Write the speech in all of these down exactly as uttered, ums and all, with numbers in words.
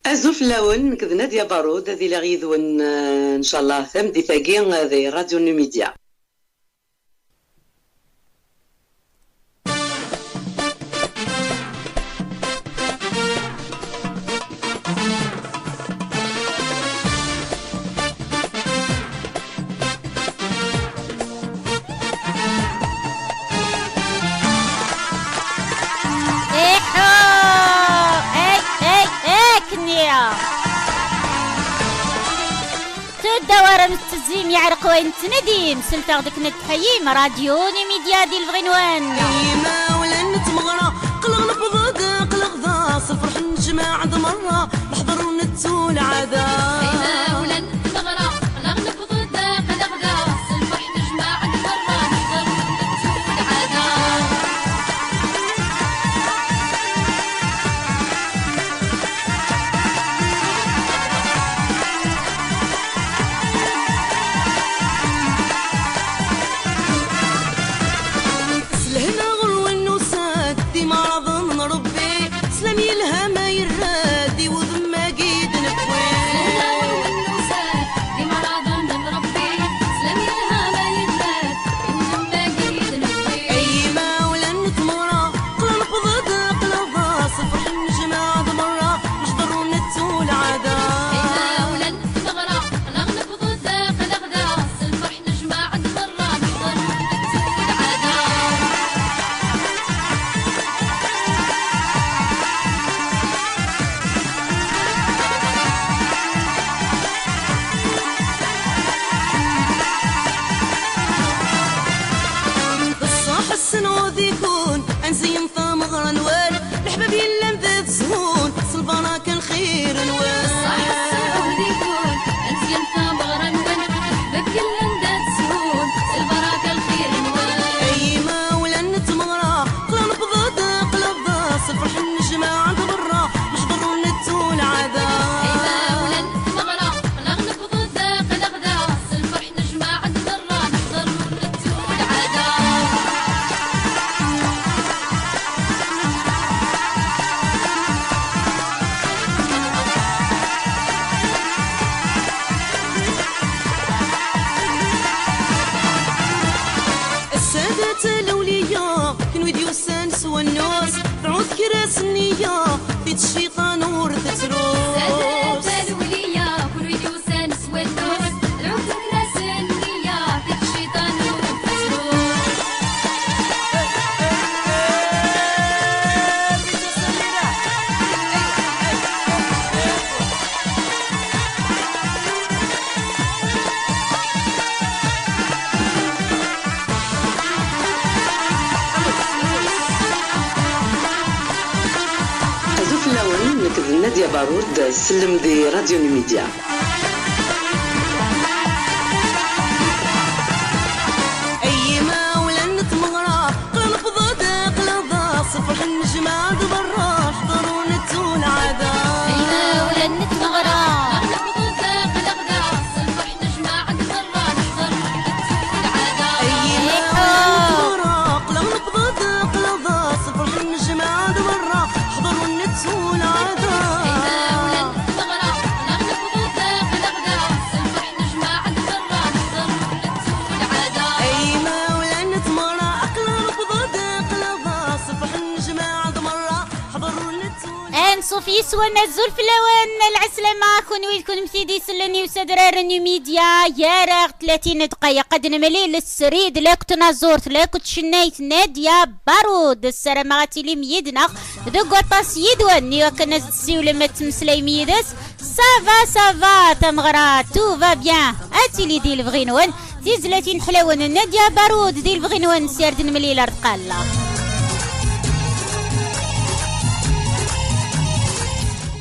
Azul fell-awen, nekk d Nadia Barud, ad iliɣ yid-wen, eh, ncallah, tameddit-agi, eh, di Radio Numidya. Iḥḥu! Ay, ay, ay, akken-nni! Tudda warem tezzim yeɛreq wayen tettnadim, selteɣ deg netḥeyim, radyu Numidya di lebɣi-nwen. Imawlan n tmeɣra, qqleɣ newweḍ-d, qqleɣ d ass, lferḥ n jmaɛa d merra, neḥḍer ur nettu lɛada. Imawlan n tmeɣra, qqleɣ newweḍ-d, qqleɣ d ass, lferḥ n jmaɛa d merra, neḥḍer ur nettu lɛada. S lehna ɣur-wen nusa-d, d imaṛaḍen n Ṛebbi, slam yelha ma yerra-d i wudem-agi d newwi. S lehna ɣur-wen nusa-d, d imaṛaḍen n Ṛebbi, slam yelha ma yerra-d i wudem-agi d newwi. Ay imawlan n tmeɣra, qqleɣ newweḍ-d, qqleɣ d ass, lferḥ n jmaɛa d merra, neḥḍer ur nettu lɛada. Ay imawlan n tmeɣra, qqleɣ newweḍ-d, qqleɣ d ass, lferḥ n jmaɛa d merra, neḥḍer ur nettu lɛada. Ṣṣeḥ ssneɣ deg-wen, ad nzeyyen tameɣra-nwen, leḥbab yellan d tzehun, s lbaraka lxir-nwen. Ṣṣeḥ ssneɣ deg-wen, ad nzeyyen tameɣra-nwen, leḥbab yellan d tzehun, s lbaraka lxir-nwen. Ay imawlan n tmeɣra, qqleɣ newweḍ-d, qqleɣ d ass, lferḥ n jmaɛa d berra, neḥḍer ur nettu lɛada. Ay imawlan n tmeɣra, qqleɣ newweḍ-d, qqleɣ d ass, lferḥ n jmaɛa d merra, neḥḍer ur nettu lɛada. Ass-a d talawliya, kenwi d-yusan s wannus, tɛud kra s nniya, tiṭ cciṭan ur tettrus. Ass-a d talawliya, kenwi d-yusan s wannus, tɛud kra s nniya, tiṭ cciṭan ur tettrus. Azul fell-awen, nekk d Nadia Barud, sellem di Radio Numidya. Ay imawlan n tmeɣra, qqleɣ newweḍ-d, qqleɣ d ass, lferḥ n jmaɛa d berra, neḥḍer ur nettu lɛada. Ay imawlan n tmeɣra. Ay imawlan n tmeɣra, qqleɣ newweḍ-d, qqleɣ d ass, lferḥ n jmaɛa d berra, neḥḍer ur nettu lɛada. Ay imawlan n tmeɣra, aql-aɣ newweḍ-d, aql-aɣ d aṣefḥ n jmaɛa d merra, ḥḍer ur nettu. Ansuf yes-wen, azul fell-awen, lɛeslama, kunwi d kunemti d isellen i usadrar n Numidya, gar-aɣ tlatin dqayeq ad nemlil srid, lakk tnaẓurt, lakk tcennayt Nadia Barud, ssarameɣ ad tilim yid-neɣ deg waṭas yid-wen, i wakken ad s-tessiwlem, ad temmeslayem yid-s. Ça va, ça va, tameɣra, tout va bien. Ad tili di lebɣi-nwen. Tizlatin ḥlawen n Nadia Barud di lebɣi-nwen, s yar d nemlil ar tqalla.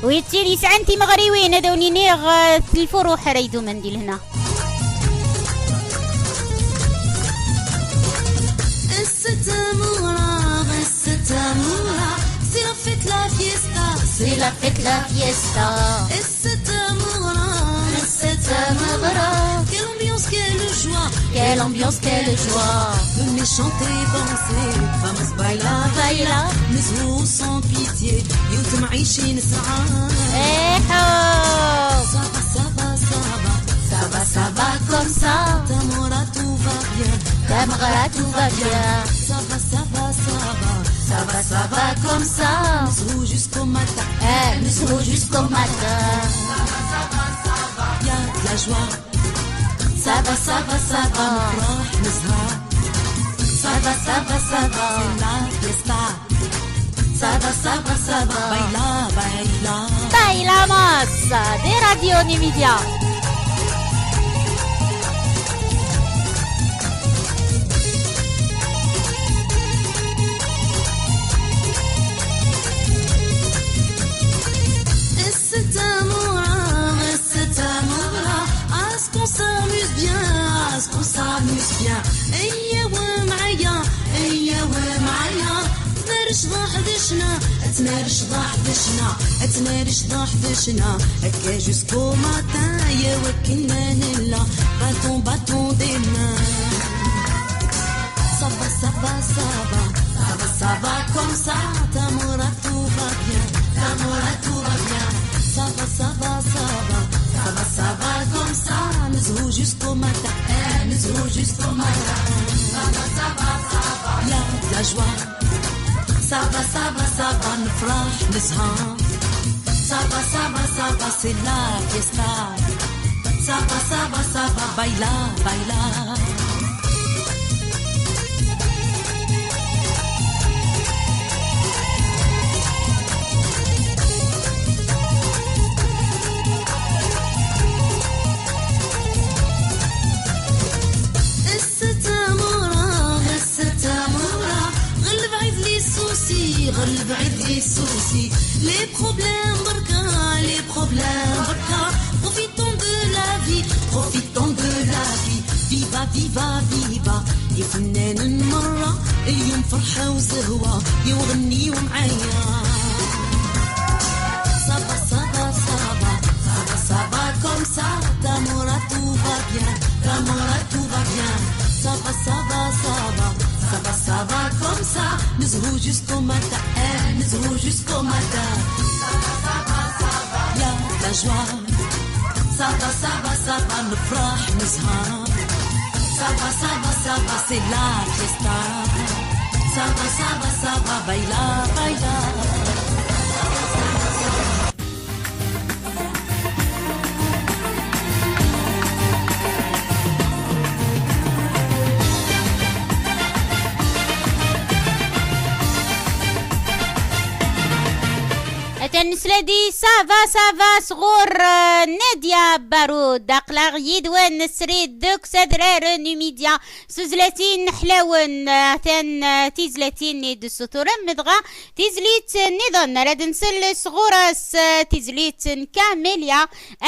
Wid tin yesɛan timeɣriwin, ad awen-iniɣ, eh, lfuruḥ ara idumen di lehna. Ass-a d tameɣra, ass-a d tameɣra, c'est la fête, la fiesta, c'est la fête, la fiesta. Ass-a d tameɣra, ass-a d tameɣra, quelle ambiance, quelle joie. Quelle ambiance, quelle joie. Venez chanter, danser, vamos bailar, bailar. Nous jouons sans pitié, يوم عايشين سعاد. Ça va, ça va, ça va, ça va, ça va comme ça. Tamura, tout va bien. Tamura, tout va bien. Ça va, ça va, ça va, ça va, ça va comme ça. Nous jouons jusqu'au matin. Eh, nous jouons jusqu'au matin. Il y a de la joie. Ça va, ça va, ça va, نفرح نزهة. Ça va, ça va, ça va, c'est la fiesta. Ça va, ça va, ça va, baila, baila. Bailamos de Radio Numidia. الستة مورا، الستة مورا، à ce qu'on s'amuse bien, à ce qu'on s'amuse bien. ايوا معايا، ايوا معايا. تمارش ضاح دشنا، تمارش ضاح دشنا، تمارش ضاح دشنا. هكا jusqu'au matin، يا وكنا نلا. Battons, battons des mains. Ça va, ça va, ça va, ça va, ça va comme ça. Tamura, tout va bien, Tamura, tout va bien. Ça va, ça va, ça va, ça va, ça va comme ça. نزهو jusqu'au matin, eh, نزهو jusqu'au matin. Ça va, ça va, ça va, il y a de la joie. Ça va, ça va, ça va, نفرح نزهة. Ça va, ça va, ça va, c'est la fiesta. Ça va, ça va, ça va, baila, baila. الستة مورا، الستة مورا، غلب عيد les soucis، غلب عيد les soucis. Les problèmes بركا، les problèmes بركا. Profitons de la vie, profitons de la vie. Viva, viva, viva. يا فنان المرة، اليوم فرحة وزهوة، يا وغنيو معايا. Ça va, ça va, ça va, ça va, ça va comme ça. Tamura, tout va bien, Tamura, tout va bien. Ça va, ça va, ça va, ça va, ça va comme ça. نزهو jusqu'au matin, eh, نزهو jusqu'au matin. Il y a de la joie. Ça va, ça va, ça va, نفرح نزهة. Ça va, ça va, ça va, c'est la fiesta. Ça va, ça va, ça va, baila, baila. Atan nesla-d i Ça va, ça va sɣur, euh, Nadia Barud. Aql-aɣ yid-wen srid deg Udrar Numidia s tezlatin ḥlawen, euh, atan, euh, tizlatin i d-tessuturem, dɣa tizlit nniḍen ara d-nsel sɣur-s, euh, tizlit n Camélia.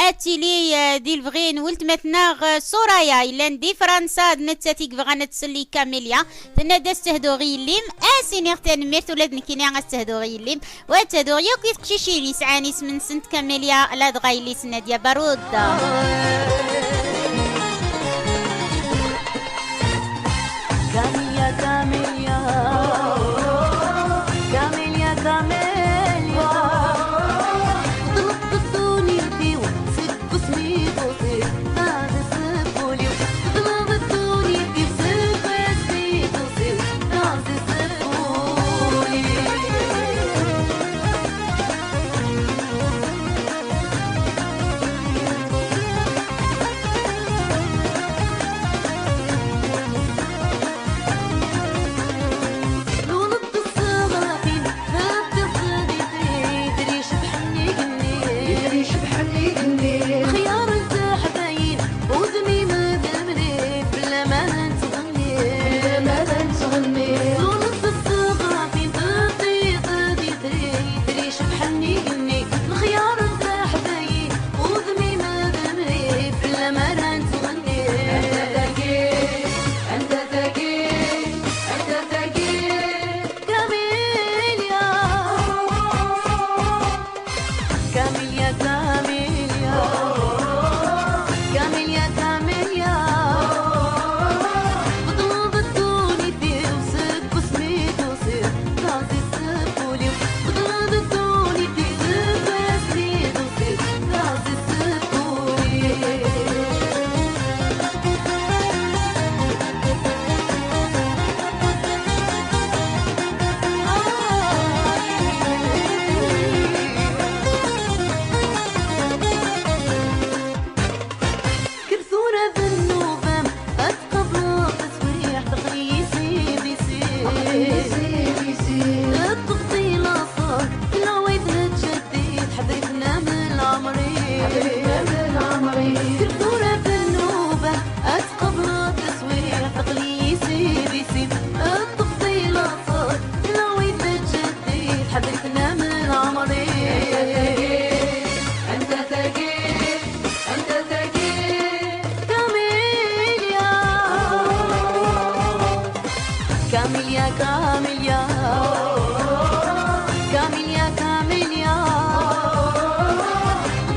Ad tili, euh, di lebɣi n weltma-tneɣ, euh, Soraya, yellan di Fransa, d nettat i yebɣan ad tsel i Camélia. Tenna-d: "Ad s-tehduɣ i yelli-m." Ad s-iniɣ tanemmirt, ula d nekkini ad s-tehduɣ i yelli-m. Wa ad tehduɣ yakk i teqcicin yesɛan isem-nsent Camélia, ladɣa yelli-s Nadia Barud. Camélia, Camélia, Camélia, Camélia. Camélia, camélia, camélia, camélia.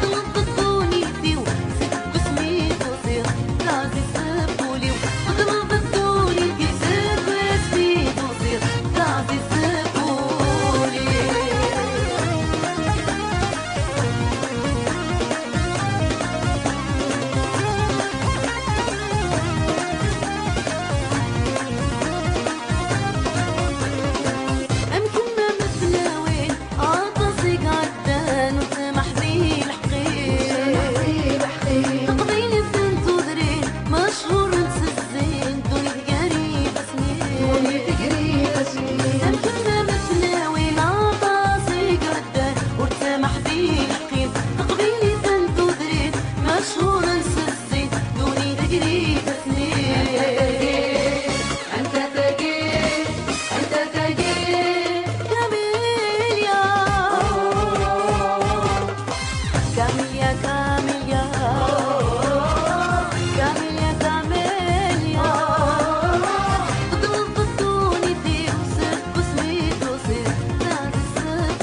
Ḍleb ddunit-iw seg wasmi d-usiɣ, d aziz wul-iw. Ḍleb ddunit-iw seg wasmi d-usiɣ, d aziz wul-iw. Amkun am tnawin, aṭas i iɛeddan ur ttmaḥ di leḥqi. Taqbaylit n tudrin, machuren s zzin, ddunit gar ifassen-is. Amkun am tnawin, aṭas i iɛeddan ur ttmaḥ di leḥqi. Taqbaylit n tudrin, machuren s zzin, ddunit gar ifassen-is. Anta tagi? Anta tagi? Camélia. Camélia, camélia. Camélia, camélia. Ḍleb ddunit-iw seg wasmi d-usiɣ, d aziz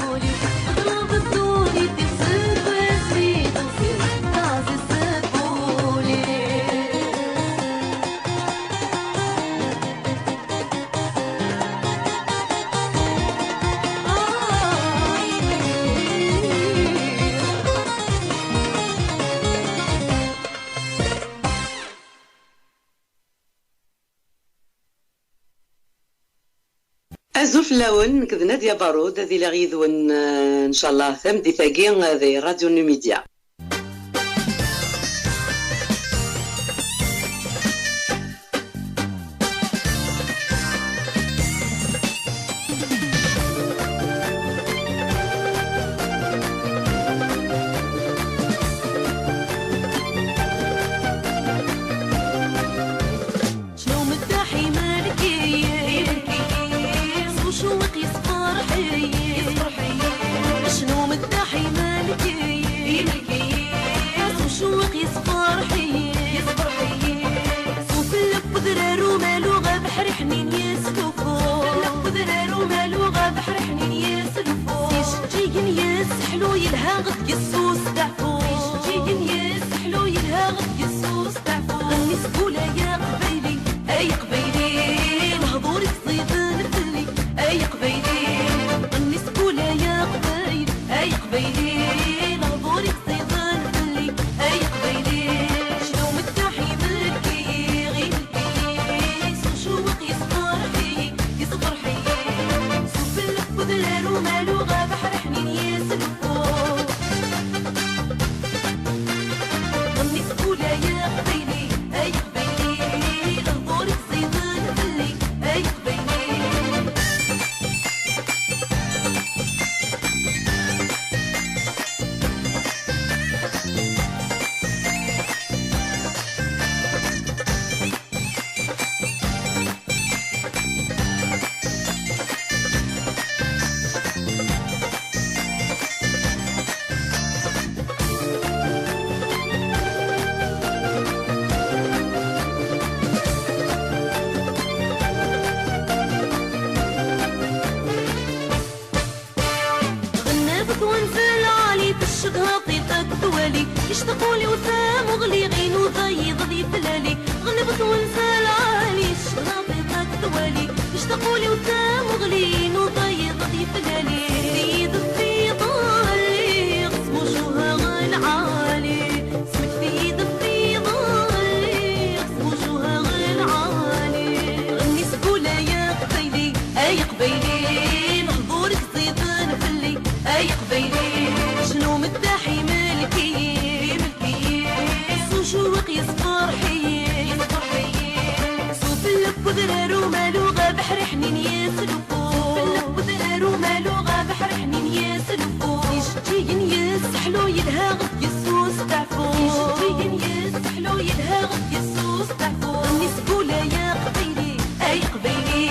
wul-iw. Ḍleb ddunit-iw seg wasmi d-usiɣ, d aziz wul-iw. Azul fell-awen, nekk d Nadia Barud, ad iliɣ yid-wen, eh, ncallah, tameddit-agi, eh, di Radio Numidia. Cnu meddaḥ imelk-iyi, s ucewwiq yesferḥ-iyi. Cnu meddaḥ imelk-iyi, s ucewwiq yesferḥ-iyi. S ufellef udrar umalu, abeḥri ḥnin yeslufu. S ufellef udrar umalu, abeḥri ḥnin yeslufu. S ijeǧǧigen yesseḥlu, yelha ɣef yes-s usteɛfu. S ijeǧǧigen yesseḥlu, yelha ɣef yes-s usteɛfu. Ɣenni s wul ay aqbayli, ay aqbayli, lehdur-ik ẓiden fell-i. Ay aqbayli, ɣenni s wul ay aqbayli, ay aqbayli, lehdur-ik ẓiden fell-i. Ay aqbayli, cnu meddaḥ imelk-iyi, imelk-iyi, s ucewwiq yesferḥ-iyi, yesferḥ-iyi. S ufellef udrar umalu, abeḥri ḥnin yeslufu. Ɣenni s wul ay aqbayli, ay aqbayli, lehdur-ik ẓiden fell-i, ay aqbayli. Ɣennabet wanza lɛali, teccedha tiṭ akked wali. Ictaq ul-iw tamuɣli, inuda yiḍ di tlali. Ɣennabet wanza lɛali, teccedha tiṭ akked wali. Ictaq ul-iw tamuɣli, inuda yiḍ di tlali. Sidi fi ḍalli, ɣef tmucuha lɛali. Smekti-yi-d affiḍ, lliɣ s wujuh lɛali. Ɣenni s wul ay aqbayli, ay aqbayli, lehdur-ik ẓiden fell-i. Ay aqbayli, cnu meddaḥ imelk-iyi, imelk-iyi. S ucewwiq yesferḥ-iyi, yesferḥ-iyi. S ufellef udrar umalu, abeḥri ḥnin yeslufu. S ufellef udrar umalu, abeḥri ḥnin yeslufu. Ijeǧǧigen yesseḥlu, yelha ɣef yes-s usteɛfu. Ijeǧǧigen yesseḥlu, yelha ɣef yes-s usteɛfu. Ɣenni s wul ay aqbayli, ay aqbayli,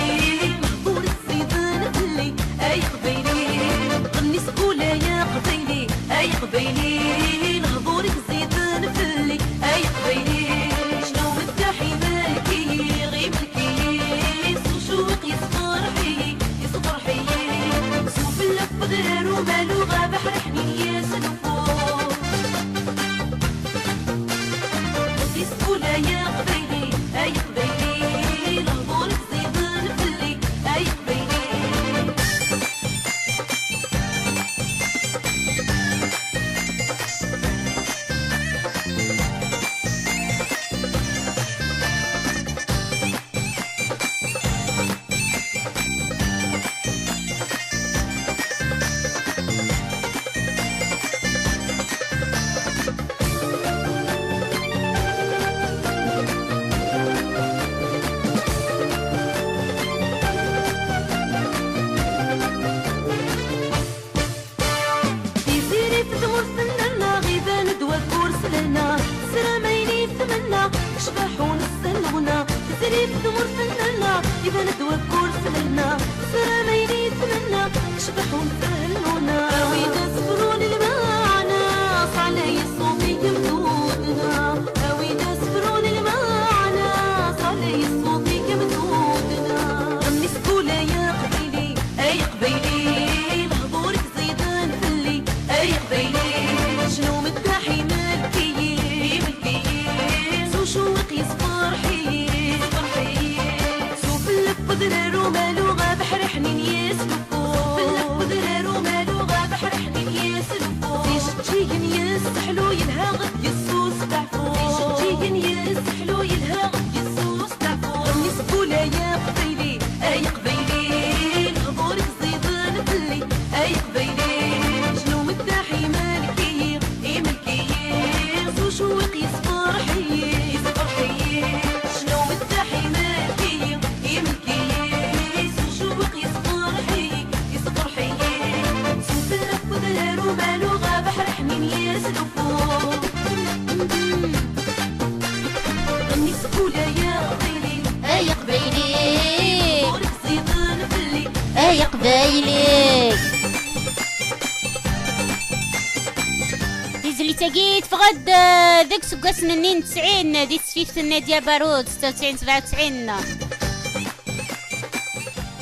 lehdur-ik ẓiden fell-i. Ay aqbayli, ɣenni s wul ay aqbayli, ay aqbayli, lehdur-ik ẓiden fell-i. Ay aqbayli, cnu meddaḥ imelk-iyi, imelk-iyi, s ucewwiq yes-s Iban-d wakk ur s-nenna, sram ayen yetmenna, tecbeḥ ur tfehhel nuna. Awi-d asefru n lmeɛna, ṣṣalay ṣṣut i yemdudna. Awi-d asefru n lmeɛna, ṣṣalay ṣṣut i yemdudna. Ɣenni s wul ay aqbayli, ay aqbayli, lehdur-ik ẓiden fell-i, ay aqbayli, cnu meddaḥ imelk-iyi, imelk-iyi, s ucewwiq yesferḥ-iyi, yesferḥ-iyi. S ufellef udrar umalu, abeḥri ḥnin yes-lufu. S ufellef udrar umalu, abeḥri ḥnin yes-lufu. S ijeǧǧigen yes-seḥlu, yelha ɣef yes-usteɛfu. S ijeǧǧigen yes-seḥlu, yelha ɣef yes-usteɛfu. Ɣenni s wul ay aqbayli, ay aqbayli, lehdur-ik ẓiden fell-i, ay aqbayli, cnu meddaḥ imelk-iyi, imelk-iyi, s ucewwiq yesferḥ-iyi, yesferḥ-iyi, cnu meddaḥ imelk-iyi, imelk-iyi, s ucewwiq yesferḥ-iyi, yesferḥ-iyi, s ufellef udrar umalu, abeḥri ḥnin yes-lufu. Ɣenni s wul ay aqbayli, ay aqbayli, ur ẓiden fell-i, ay aqbayli. Tizlit-agi teffeɣ-d, eh, deg useggas-nni n tesɛin, di tesfift n Nadia Barud, setta u tesɛin sebɛa u tesɛin.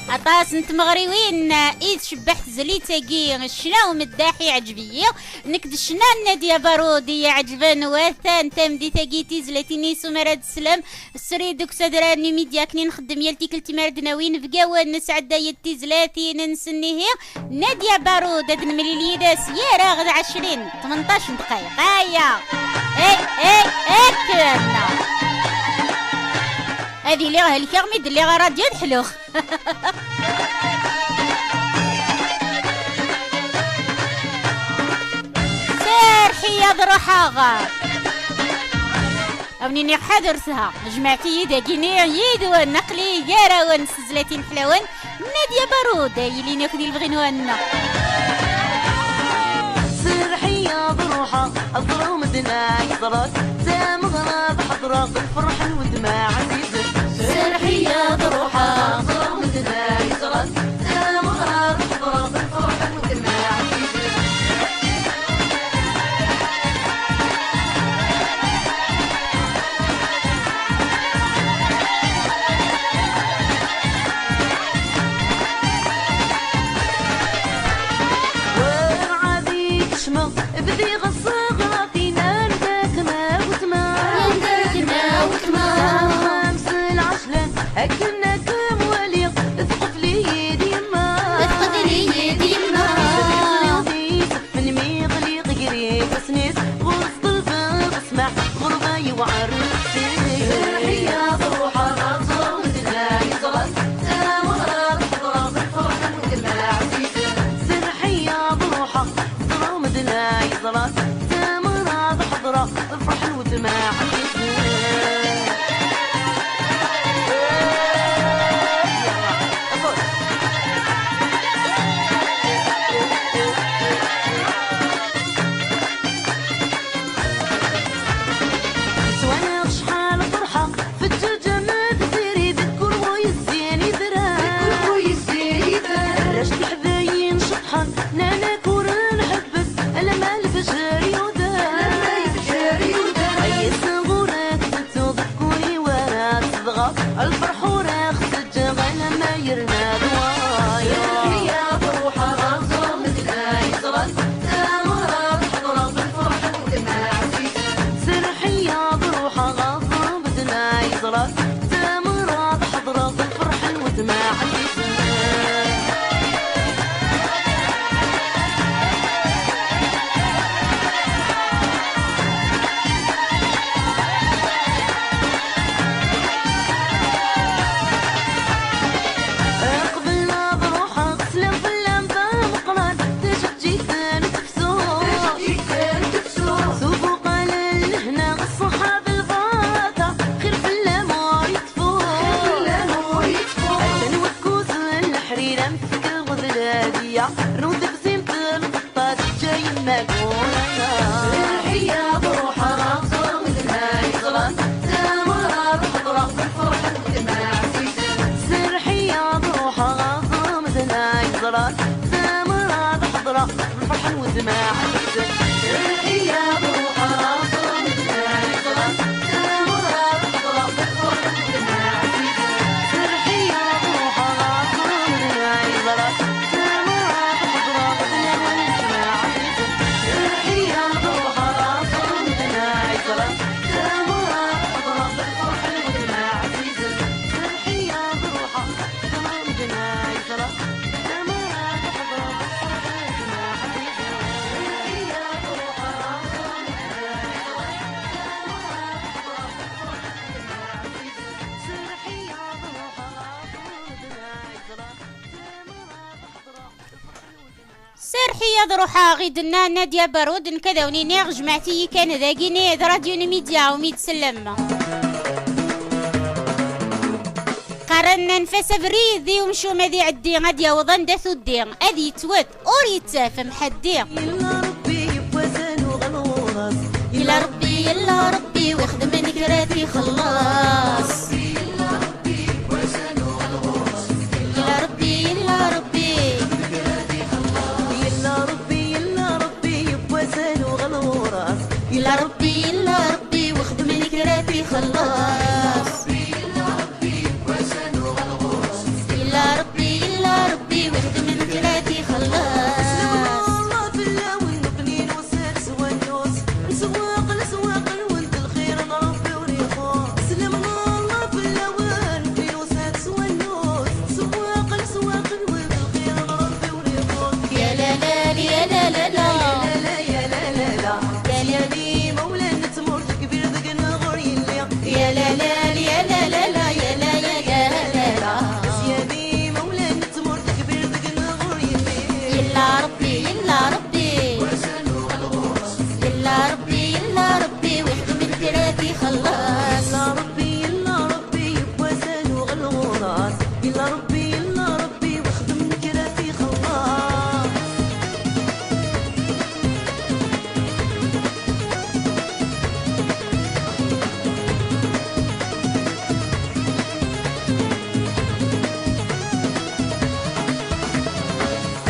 Aṭas n tmeɣriwin i tcebbeḥ tezlit-agi, ccna umeddaḥ iɛǧeb-iyi. Nekk d ccna n Nadia Barud i iɛeǧben, watan tameddit-agi tizlatin-is umar ad teslem. Srid deg usadrar n Imidya akken i nxeddem yal tikkelt imar d-nawi inebgawen, nesɛedday-d tizlatin-nsen ihi. Nadia Barud ad nemlil yid-s yir-aɣ d ɛecrin, tmenṭac n dqayeq. Aya! Ey, ey, akken! Ad iliɣ helkeɣ mi d-lliɣ ṛadyu ad ḥluɣ. Serḥ-iyi ad ruḥeɣ. Awen-iniɣ ḥadret ha, jemɛet-iyi dagini yid-wen, aql-i gar-awen s tezlatin ḥlawen, Nadia Barud, ay ilin akk di lebɣi-nwen. Serḥ-iyi ad ruḥeɣ, ad ẓreɣ medden ay ẓrat, tameɣra ad ḥeḍreɣ, d lferḥ n wudem aɛzizen. Serḥ-iyi ad ruḥeɣ, ad ẓreɣ medden ay ẓrat, tameɣra ad ḥeḍreɣ, d lferḥ n wudem aɛzizen. Werɛad i kecmeɣ, bdiɣ asseɣrat-ina n takna wetma. N takna wetma. S axxam s lɛejlan, akken ad kem-waliɣ, tqefl-iyi-d yemma. Tqefl-iyi-d yemma. Tqefl-iyi-d yemma. Melmi ɣliɣ gar ifassen-is, ɣur-s ṭelbeɣ ssmaḥ, ɣerba yewɛer lexsir. Serḥ-iyi ad ruḥeɣ ad ẓreɣ medden ay ẓran, tameɣra ad ḥeḍreɣ, d lferḥ n wudem aɛzizen. Serḥ-iyi ad ruḥeɣ ad ẓreɣ medden ay ẓran, tameɣra ad ḥeḍreɣ, d lferḥ n wudem aɛzizen. Swaneɣ acḥal ferḥeɣ, feǧǧeǧ am tziri, deg wul ur yezzin idra. Deg wul ur yezzin idra. Arrac tiḥdayin ceṭṭḥen, nnan-ak ur nḥebbes, alamma lefjer yuder. Alamma lefjer yuder. Ay ass ɣur-k tettuḍ, kul i wara tzedɣeḍ, lferḥ ur aɣ-teǧǧeɣ, alamma yerna d wayeḍ. Serḥ-iyi ad ruḥeɣ ad ẓreɣ medden ay ẓran, tameɣra ad ḥeḍreɣ, d lferḥ n wudem aɛzizen. Serḥ-iyi ad ruḥeɣ ad ẓreɣ medden ay ẓran, tameɣra ad ḥeḍreɣ, d lferḥ n wudem aɛzizen. Qbel ad ruḥeɣ, slam fell-am d ameqqran, tajeǧǧigt n tefsut. Tajeǧǧigt n tefsut. S ubuqal n lehna, ṣṣeḥḥa d lbaraka, xir fell-am ur Serḥ-iyi ad ruḥeɣ, i d-tenna Nadia Barud. Nekk ad awen-iniɣ, jemɛet-iyi kan dagini d Radio Numidya, umi d-sellem. Qqaren anef-as abrid i umcum ad iɛeddi, ad yaweḍ anda tuddi, ad yettwet ur yettaf mḥeddi. Yella Rebbi, yewwazan uɣelɣuras. Yella Rebbi, yella Rebbi, wi xedmen kra ad t-ixelleṣ. Yella Rebbi, yella Rebbi. Yella Rebbi, yella Rebbi, yewwazan uɣelɣuras. Yella Rebbi, yella Rebbi, wi xedmen kra ad t-ixelleṣ. Yella Rebbi, yella Rebbi, wi xedmen kra ad t-ixelleṣ. Slam Allah fell-awen, nekkni nusa-d s wannus. Nsewweq leswaq-nwen d lxir n Rebbi ur ixuṣ. Slam Allah fell-awen, nekkni nusa-d s wannus. Nsewweq leswaq-nwen d lxir n Rebbi ur ixuṣ. Ya la la, ya la la la. Ya la la, ya la la la. Ya la la, imawlan n tmurt kbir deg-neɣ ur yelli. Ya la la, ya la la la, ya la la, ya la la la. Sya d imawlan n tmurt kbir deg-neɣ ur yelli. Yella Rebbi, yella Rebbi. Yella Rebbi, yella Rebbi, wi xedmen kra ad t-ixelleṣ. Yella Rebbi, yella Rebbi, yewwazan uɣelɣuras. Yella Rebbi, yella Rebbi, wi xedmen kra ad t-ixelleṣ.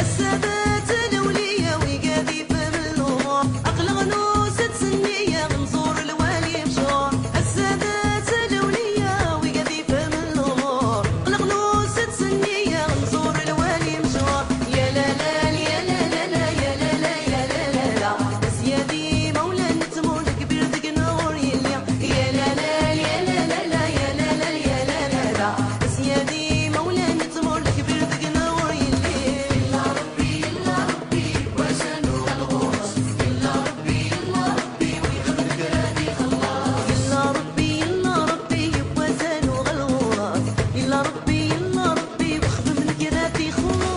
Ass-a d atalawliya wigad ifehmen lumuṛ. Aql-aɣ nusa-d s nniya nẓur lwali mecṛuḥ. Ass-a d atalawliya wigad ifehmen lumuṛ. Aql-aɣ nusa-d s nniya nẓur lwali mecṛuḥ. Ya la la, ya la la la, ya la la, ya la la la. Sya d imawlan n tmurt kbir deg-neɣ ur yelli. Ya la la, ya la la la, ya la la la, ya la la la. Sya d imawlan n tmurt kbir deg-neɣ ur yelli. Yella Rebbi, yella Rebbi, yewwazan uɣelɣuras. Yella Rebbi, yella Rebbi, wi xedmen kra ad ixelleṣ. Yella Rebbi, yella Rebbi, yewwazan uɣelɣuras. Yella Rebbi, yella Rebbi, wi xedmen kra ad ixelleṣ.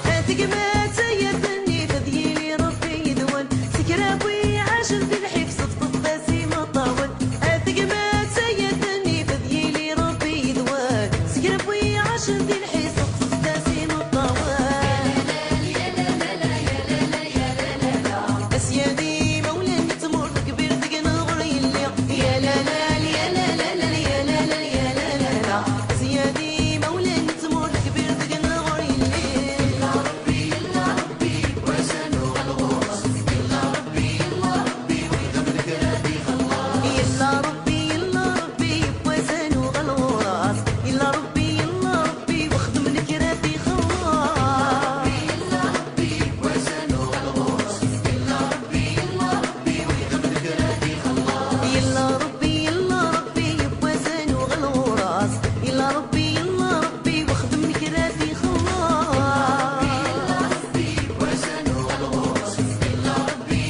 A tegmat ay at nnif, ad yili Rebbi yid-wen. Seg kra n wi iɛacen di lḥif, sefḍet-as imeṭṭawen. A tegmat ay at nnif, ad yili Rebbi yid-wen. Seg kra n wi iɛacen di lḥif, sefḍet-as imeṭṭawen. Asya d imawlan n tmurt kbir deg-neɣ ur yelli. Ya la la, ya la la la, ya la la, ya la la la. Asya d imawlan n tmurt kbir deg-neɣ ur yelli. Yella Rebbi, yella Rebbi, wazal uɣal ɣur-s. Yella Rebbi, yella Rebbi, wi xedmen kra ad ixelleṣ. Yella Rebbi, yella Rebbi, wazal uɣal ɣur-s. Yella Rebbi, yella Rebbi, wi xedmen kra ad ixelleṣ. Yella Rebbi, yella Rebbi, wazal uɣal ɣur-s. Yella Rebbi, yella Rebbi, wi xedmen kra ad ixelleṣ. Yella Rebbi, yella Rebbi, wazal uɣal ɣur-s. Yella Rebbi,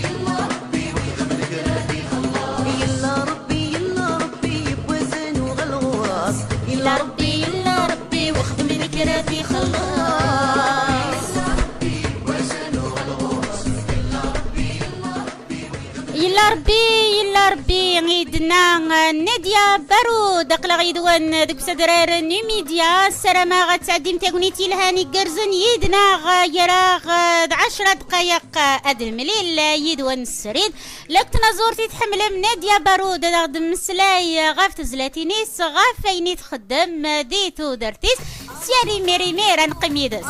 yella Rebbi, wi xedmen kra ad ixelleṣ. Yella Rebbi, yella Rebbi, wazal uɣal ɣur-s. Yella Rebbi, yella Rebbi, wi xedmen kra ad ixelleṣ. Yella Rebbi, yella Rebbi, i d-tenna Nadia Barud, aql-aɣ yid-wen deg usadrar n Numidya. Ssarameɣ ad tɛeddim tagnit yelhan igerrzen yid-neɣ, gar-aɣ d ɛecra dqayeq ad nemlil yid-wen srid. Lak tnaẓurt i tḥemmlem Nadia Barud ad aɣ-d-mmeslay ɣef tezlatin-is, ɣef wayen i txeddem di tudert-is. Sya imir imir ad neqqim yid-s.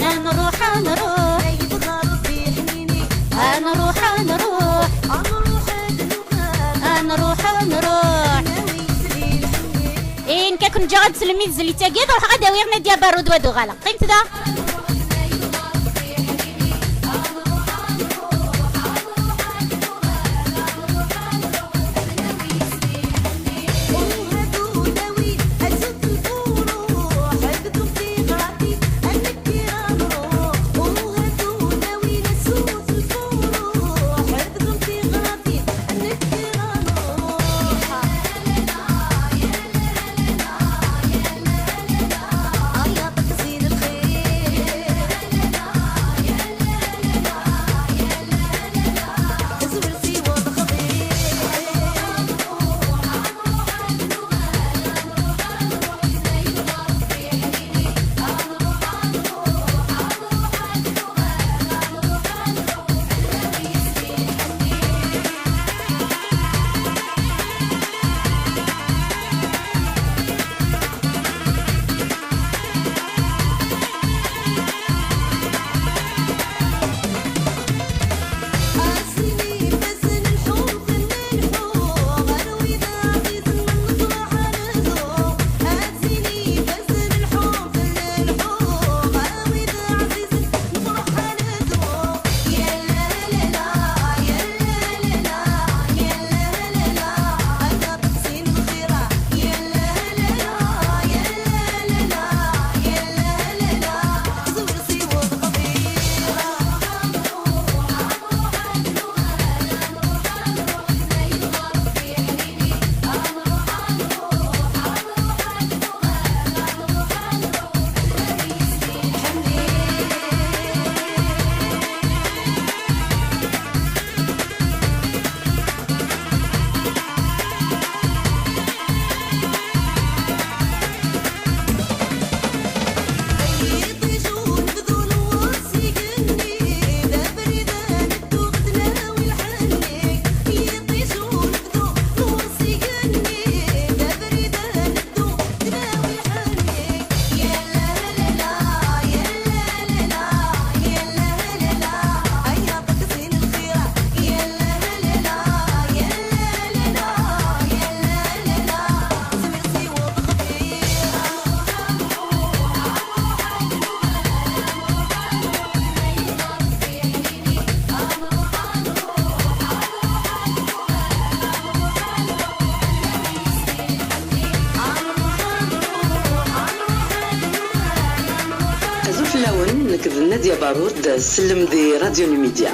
Ad nruḥ, ad nruḥ. Ad nruḥ, ad nruḥ. Ad nruḥ, ad nruḥ. Ayen kan ken-ǧǧeɣ ad teslem i tezlit-agi, ad ruḥeɣ ad awiɣ Nadia Barud, ad uɣaleɣ. Qqimet da. Azul fell-awen, nekk d Nadia Barud, sellem di Radio Numidya.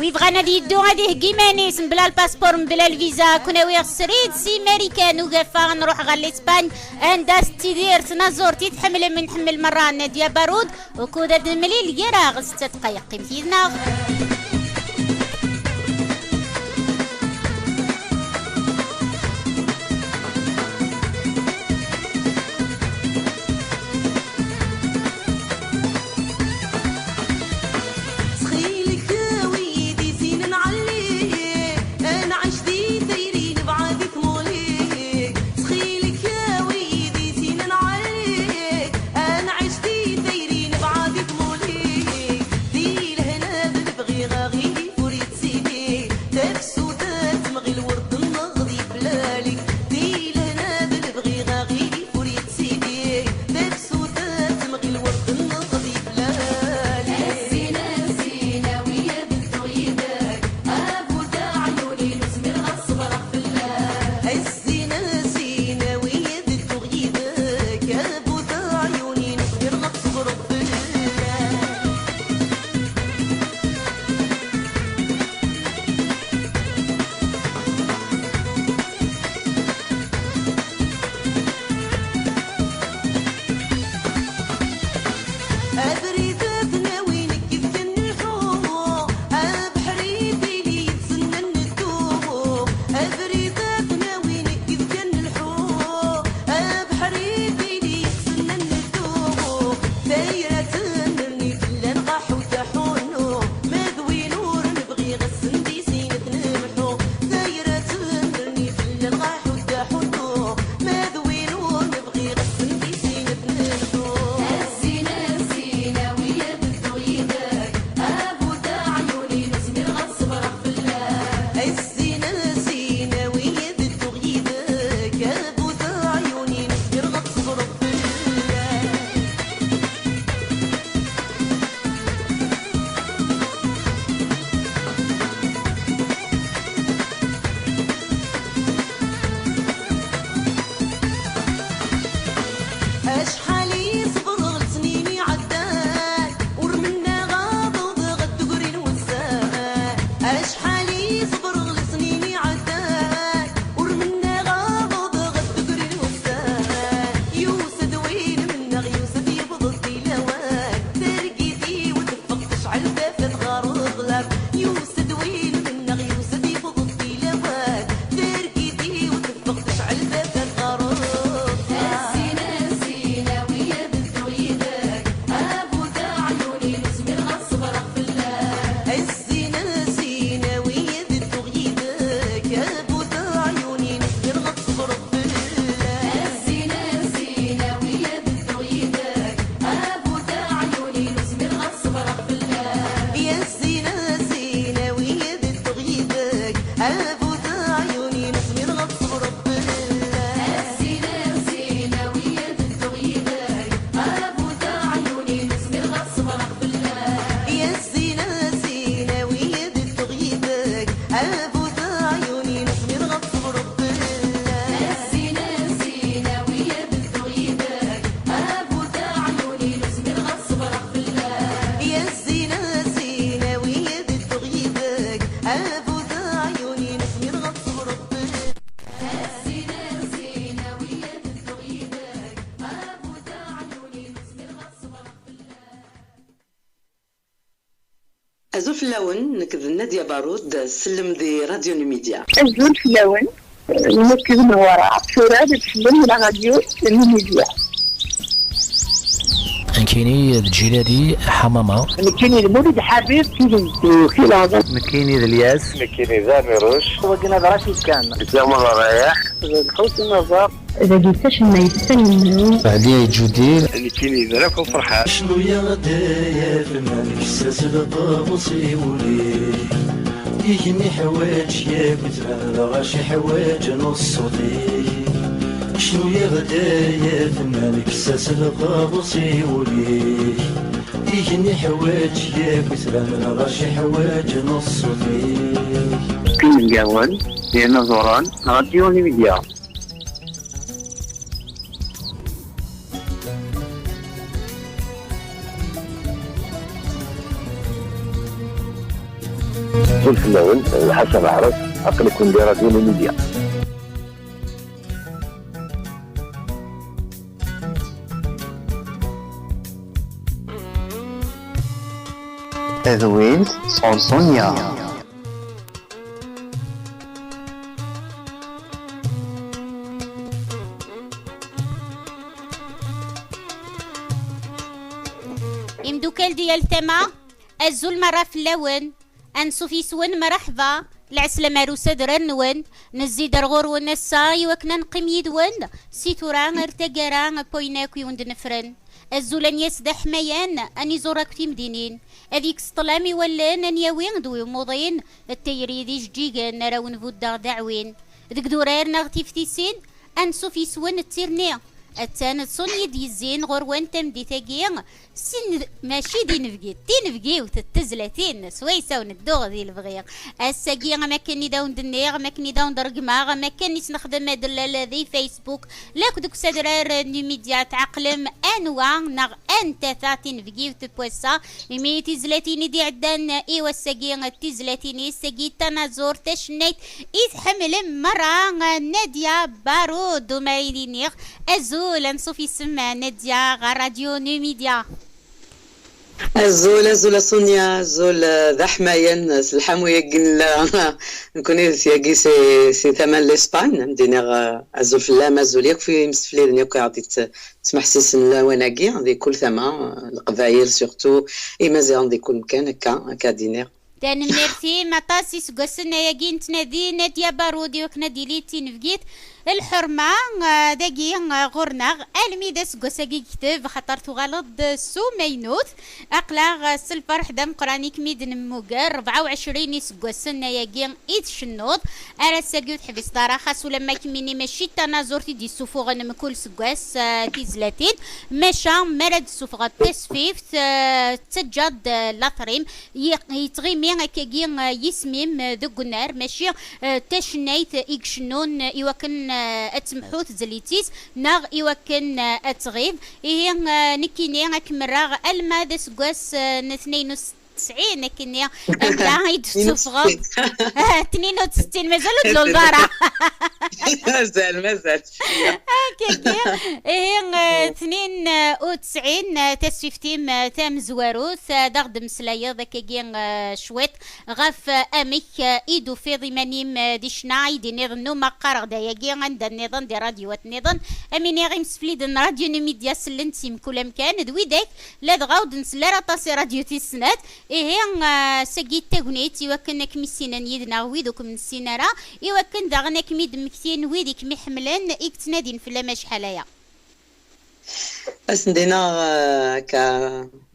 Wi bɣan ad yeddu ad iheggi iman-is mebla lpaspur, mebla lviza, ad ken-awiɣ srid si Marikan ugafa, nruḥ ɣer Lispañ, anda tettidir tnaẓurt i tḥemmlem, nḥemmel merra Nadia Barud, ukud ad nemlil gar-aɣ setta dqayeq, qqimet yid-neɣ. Acḥal i ṣebreɣ lesnin iɛeddan, ur mennaɣ abeḍ ɣef tegri n ussan. Yusa-d win mennaɣ, yusa-d yewweḍ-d i lawan. Targit-iw teffeɣ tecɛel tafat ɣer ḍlam. Yusa-d win mennaɣ, yusa-d yewweḍ-d i lawan. Targit-iw teffeɣ tecɛel tafat ɣer ḍlam. A Zzina, a Zzina, wi ad dduɣ yid-k. A bu teɛyunin, ur zmireɣ ad ṣebreɣ fell-ak. A Zzina, a Zzina, wi ad dduɣ yid-k. A bu teɛyunin, ur zmireɣ ad ṣebreɣ fell-ak. A Zzina, a Zzina, wi ad dduɣ yid-k. A bu teɛyunin, ur zmireɣ ad ṣebreɣ fell-ak. Ya Zzina, a Zzina, wi ad dduɣ yid-k. A bu teɛyunin, ur zmireɣ ad ṣebreɣ fell-ak. A Zzina, a Zzina, wi ad dduɣ yid-k. A bu teɛyunin, ur zmireɣ ad ṣebreɣ fell-ak. Ya Zzina, a Zzina, wi ad dduɣ yid-k. A bu teɛyunin, ur zmireɣ ad ṣebreɣ fell-ak. A Zzina, a Zzina, wi ad dduɣ yid-k. A bu teɛyunin, ur zmireɣ ad ṣebreɣ fell-ak. Ya Zzina, a Zzina, wi ad dduɣ yid-k. A bu teɛyunin, ur zmireɣ ad ṣebreɣ fell-ak. A Zzina, a Zzina, wi ad dduɣ yid-k. A bu teɛyunin, ur zmireɣ ad ṣebreɣ fell-ak. Azul fell-awen, nekk d Nadia Barud, sellem di Radio Numidia. Azul fell-awen, nekk d Newwara, tura d sellem di la Radio Numidia. Nekkini d Ǧilali Ḥamama. Nekkini d Mulud Ḥabib, tili d Ukil Aɛḍam. Nekkini d Lyas. Nekkini d Amiruc. Wagina d Racid Kan. Nekk d Amal Rayaḥ. D Lḥusin Aẓar. Dagi d tacennayt Taninnu. Ɛli Ǧudil. Nekkini d Raku Ferḥat. Cnu-yaɣ-d ay afennan, kkes-as lqabus i wul-ik. Igenni ḥwaǧ yakk ttban, lɣaci ḥwaǧen ṣṣut-ik. Cnu-yaɣ-d ay afennan, kkes-as lqabus i wul-ik. Igenni ḥwaǧ yakk ttban, lɣaci ḥwaǧen ṣṣut-ik. Inebgawen, inaẓuren, Radio Numidia. Azul fell-awen, d Ḥasan Aɛrab, aql-iken di Radio Numidia. Tadwilt sɣur Sonia. Imdukal di yal tama, azul merra fell-awen. Ansuf yes-wen, mreḥba, lɛeslama ar usader-nwen, nezzi-d ar ɣur-wen ass-a i wakken ad neqqim yid-wen si tura ar taggara n wayen akk i wen-d-nefren. Azul a Nyas d aḥmayan, a niẓur akk timdinin, ad yekkes ṭṭlam i wallen, a nyawi d wimuḍin, d tayri d ijeǧǧigen ara wen-buddeɣ d aɛwin. Deg idurar neɣ tiftisin, ansuf yes-wen d tirni. Attan d Sonia i d-yezzin ɣur-wen tameddit-agi, sin, mačči d inebgi, d tinebgiwt d tezlatin, swayes awen-dduɣ di lebɣi. Ass-agi, am akken i d awen-d-nniɣ, am akken i d awen-d-ṛeggmeɣ, am akken i s-nexdem adellel di Facebook, lakk deg usadrar n Numidia, tɛeqlem anwa neɣ anta ta tinebgiwt n wass-a, imi tizlatin i d-iɛeddan i wass-agi d tizlatin-is, tagi d tanaẓurt tacennayt i tḥemmlem merra, Nadia Barud, uma i d-iniɣ azul, ansuf yes-m Nadia ɣer Radio Numidia. Azul, azul a Sonia, azul, eh, d aḥmayan, eh, s lḥamu-yagi nella, nekkni d tyagi si, si tama n l'Espagne, am d-iniɣ, eh, azul fell-am, azul yakk f imsefliden yakk i ɣ-d-yettmeḥsisen lawan-agi, di kul tama, eh, Leqbayel, surtout, Imaziɣen di kul mkan, akka, akka d-iniɣ. Tanemmirt-im aṭas. Iseggasen ayagi nettnadi Nadia Barud i wakken ad d-tili d tinebgit. Lḥerma, ah, dagi, ah, ɣur-neɣ, almi d aseggas-agi yekteb, xaṭer tuɣaleḍ-d s umaynut. Aql-aɣ, ah, s lferḥ d ameqqran i kem-id-nemmuger, rebɛa u ɛecrin iseggasen ayagi i tcennuḍ. Ar ass-agi ur teḥbiseḍ ara, xas ulamma kemmini mačči d tanaẓurt i d-yessufuɣen mkul seggas, ah, tizlatin, maca mi ara d-tessufɣeḍ tasfift, ah, tettaǧǧaḍ-d, ah, later-im. Yi-, yettɣimi akkagi, eh, yisem-im, eh, deg unnar, mačči, eh, d tacennayt i icennun, eh, i wakken, eh, ad temḥu tezlit-is, neɣ i wakken, eh, ad tɣib. Ihi, eh, nekkini ad kem-rreɣ alma d aseggas, eh, n tnayen u setta, tesɛin akkenni, anda i d-tessufɣeḍ? Tnin u settin, mazal ur d-tluleḍ ara. Mazal, mazal. Akkagi, ihi, eh, tnin u tesɛin, eh, tasfift-im, eh, tamezwarut, eh, d aɣ-d-mmeslayeḍ akkagi, eh, cwiṭ ɣef, eh, amek, eh, i d-tufiḍ iman-im, eh, di ccna, i d-iniḍ nnumeɣ qqareɣ-d ayagi, anda nniḍen, di radioat nniḍen, am iniɣ imsefliden n Radio Numidya sellen-d si mkul amkan, d widak ladɣa ur d-nsell ara aṭas i radyu tis snat. Ihi, eh, sagi d tagnit i wakken ad kem-issinen yid-neɣ wid ur kem-nessin ara, i wakken daɣen ad kem-id-mmektin wid i kem-iḥemmlen, i yettnadin fell-am acḥal aya. Ad sen-d-iniɣ, eh, akka,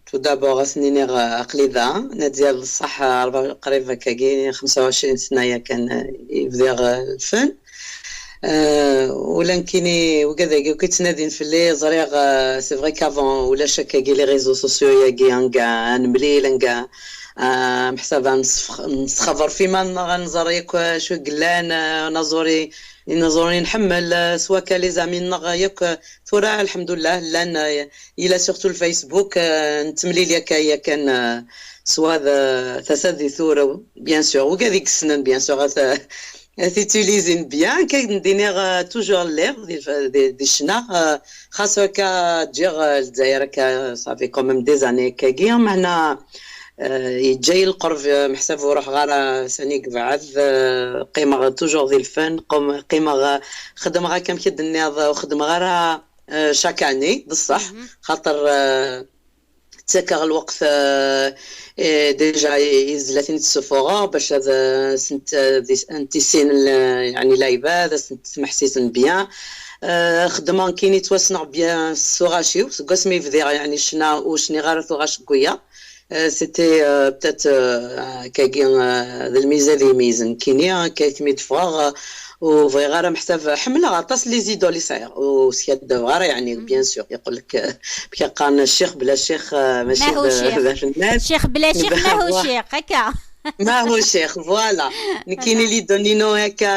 tout d'abord, ad sen-iniɣ, eh, aql-i da, Nadia, d ṣṣeḥ, eh, rba-, qrib akkagi, xemsa u ɛecrin sna yakan, eh, i bdiɣ, eh, lfen. Eh, ula nekkini, wigad-agi akk yettnadin fell-i, ẓriɣ, eh, c'est vrai qu'avant, ulac akkagi les réseaux sociaux-agi, anga ad nemlil, anga, eh, meḥsab ad nesfex-, nesxeber f iman-nneɣ, ad nẓer yakk acu i yellan, eh, naẓuri, inaẓuren i nḥemmel, eh, s wakka les amis-nneɣ yakk, eh, tura, lḥemdullah, llan, eh, il a surtout le Facebook, eh, nettemlil yakka, yakan, eh, s wa d, eh, tasa di tura, bien sûr, wigad i yessnen, bien sûr, ad, ad t-utilisent bien, kan d-iniɣ, eh, toujours lliɣ di, di, di ccna, eh, xas akka ǧǧiɣ, eh, Lezzayer akka, ça fait quand même des années akkagi, meɛna, eh, yeǧǧa-yi lqerb, eh, meḥsab ur ruḥeɣ ara sani yebɛed, eh, qqimeɣ toujours di lfen, qum-, qqimeɣ, eh, xeddmeɣ akka amek i d-tenniḍ, ur xeddmeɣ ara, eh, chaque année, d ṣṣeḥ, xaṭer, eh, ttakeɣ lweqt, eh, eh, déjà i, i tezlatin i d-ssufuɣeɣ bac ad, eh, sent, eh, dis-, ad ntissin l-, yeɛni lɛibad, ad sent-smeḥsisen bien. Eh, xeddmeɣ nekkini ttwassneɣ bien s tuɣac-iw, seg wasmi bdiɣ, yeɛni ccna ur cniɣ ara tuɣac deg wiyaḍ. Eh, c'était, eh, peut-être, eh, akkagi, eh, d lmizan i imeyyzen nekkini, akka i tmi d-ffɣeɣ, eh, ur bɣiɣ ara meḥsab, ḥemmleɣ aṭas les idoles i sɛiɣ, ur skaddbeɣ ara, yeɛni, bien sûr, yeqqel-d Bika qqaren ccix bla ccix, eh, mačči d, d afennan. Ccix bla ccix, mahu ccix, akka. Mahu ccix, voilà. Nekkini les idoles-inu akka,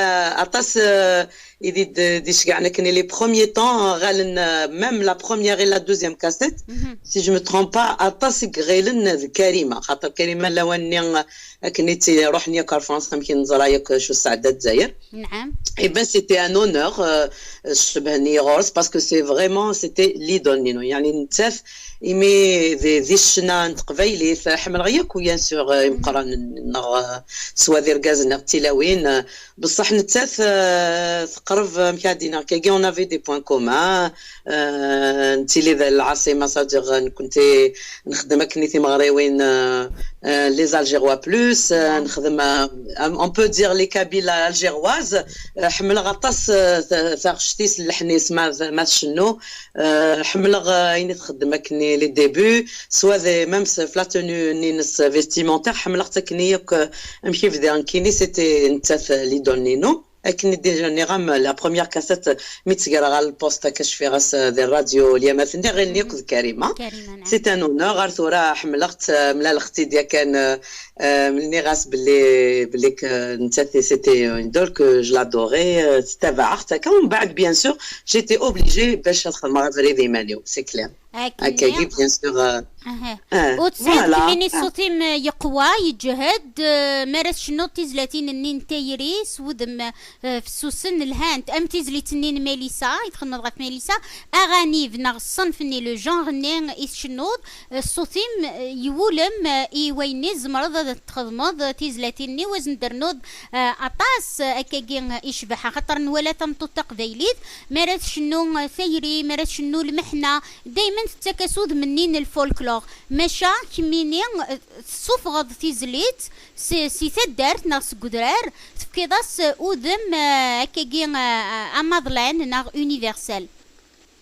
aṭas, eh, i d, d, d-iceggɛen akken les premiers temps, eh, ɣalen, eh, même la première et la deuxième cassette, si je me trompe pas, aṭas i iɣilen d Karima, xaṭer Karima lawan-nni, eh, akken i tt-, ruḥen yakk ar Fransa, amek i neẓra yakk acu sseɛda Lezzayer. نعم. Eh ben, c'était un honneur, euh, ccebhen-iyi ɣur-s, parce que c'est vraiment, c'était l'idole-inu. Yeɛni nettat, imi di, di ccna n teqbaylit, ḥemmleɣ yakk, bien sûr, euh, imeqqranen-nneɣ, euh, swa d irgazen neɣ d tilawin, euh, bessaḥ nettat, euh, teqreb, amek ad d-iniɣ, akkagi, on avait des points communs, euh, nettili d lɛaṣima, c'est-à-dire, euh, nekkenti nxeddem akken i timeɣriwin, euh, euh, les Algérois plus, euh, nxeddem, euh, on peut dire les Kabyles algéroises, euh, ḥemmleɣ aṭas, euh, ta-, taɣect-is, lleḥn-is ma, ma tcennu, euh, ḥemmleɣ, euh, ayen i txeddem akken les débuts, swa d, même s-, f la tenue-nni-ines vestimentaire, ḥemmleɣ-tt akken yakk, euh, amek i bdiɣ nekkini, c'était nettat, euh, l'idole-inu. Akken i d-nniɣ-am, la première cassette, mi tt-greɣ ɣer lpost, akka cfiɣ-as, euh, di rradyu, lyama tenniɣ, ilni akk d Karima. Karima, naɛam. C'est un honneur, ar tura ḥemmleɣ-tt, euh, mlaleɣ-tt-id yakan, euh, euh, nniɣ-as belli, belli k-, nettat, c'était une idole que je l'adorais, euh, ttabaɛeɣ-tt akka. Umbeɛd, bien sûr, j'étais obligée bac ad xedmeɣ abrid i iman-iw, c'est clair. Akkagi, bien sûr, euh, aha. Ah, ur tesɛiḍ voilà. Kemmini ṣṣut-im, eh, yeqwa, yeǧhed, eh, mi ara tcennuḍ tizlatin-nni n tayri s wudem, eh, fessusen, lhant, am tizlit-nni n Melissa, i txedmeḍ ɣef Melissa, aɣanib neɣ ṣṣenf-nni, le genre-nni i tcennuḍ, eh, ṣṣut-im, eh, yewulem, eh, i wayen-nni tzemreḍ ad txedmeḍ, eh, tizlatin-nni, u ad sen-d-ternuḍ, eh, aṭas, eh, akkagi, eh, icbeḥ, axaṭer nwala tameṭṭut taqbaylit, mi ara tcennu, eh, tayri, mi ara tcennu lmeḥna, daymen tettak-as udem-nni n lfolklor. Maca kemmini, eh, tessufɣeḍ tizlit si, si taddart neɣ seg udrar, tefkiḍ-as, eh, udem, eh, akkagi, eh, amaḍlan neɣ universel.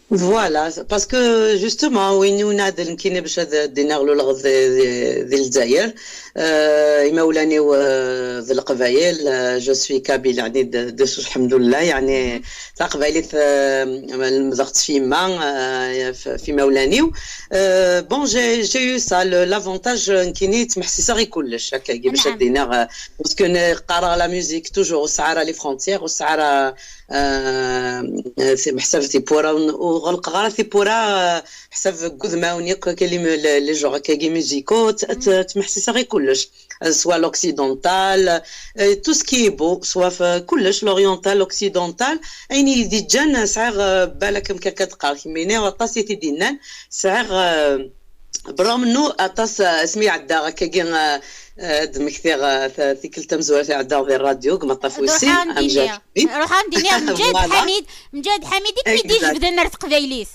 Voilà, parce que justement, win yunadel nekkini bac ad d-iniɣ luleɣ di, di, di Lezzayer, euh, imawlan-iw, euh, d Leqbayel, euh, je suis kabyle, yeɛni de, de souche, lḥemdullah, yeɛni taqbaylit, euh, lemdeɣ-tt f yemma, euh, f, f imawlan-iw. Euh, bon, j'ai, j'ai eu ça, le, l'avantage, euh, nekkini ttmeḥsiseɣ i kullec, akkagi, bac ad d-iniɣ, euh, parce que ne, qqareɣ la musique, toujours, ur sɛiɣ ara les frontières, ur sɛiɣ ara, euh, euh, meḥsab tiwwura, ur, ɣelqeɣ ara tiwwura, eh, ḥsab n wudmawen yakk, akka, les mu-, les, les genres akkagi musicaux, t-, t-, ttmeḥsiseɣ i kullec. Eh, soit l'occidental, eh, tout ce qui est beau, soit f-, kullec, l'oriental, l'occidental. Ayen i yi-d-iǧǧan, eh, sɛiɣ, eh, balak amek akka d-qqar kemmini, aṭas i t-id-yennan, sɛiɣ, eh, bra mennu aṭas, eh, asmi ɛeddaɣ akkagi, eh, eh, ad d-mmektiɣ, eh, ta-, tikkelt tamezwarut iɛeddaɣ di rradyu, deg Maṭṭaf wis sin, Ruḥ am dini, Amjad Ḥamid. Ruḥ am dini, Mǧahed Voilà. Ḥamid, Mǧahed Ḥamid i Exact. Kem-id-ijebden ar teqbaylit.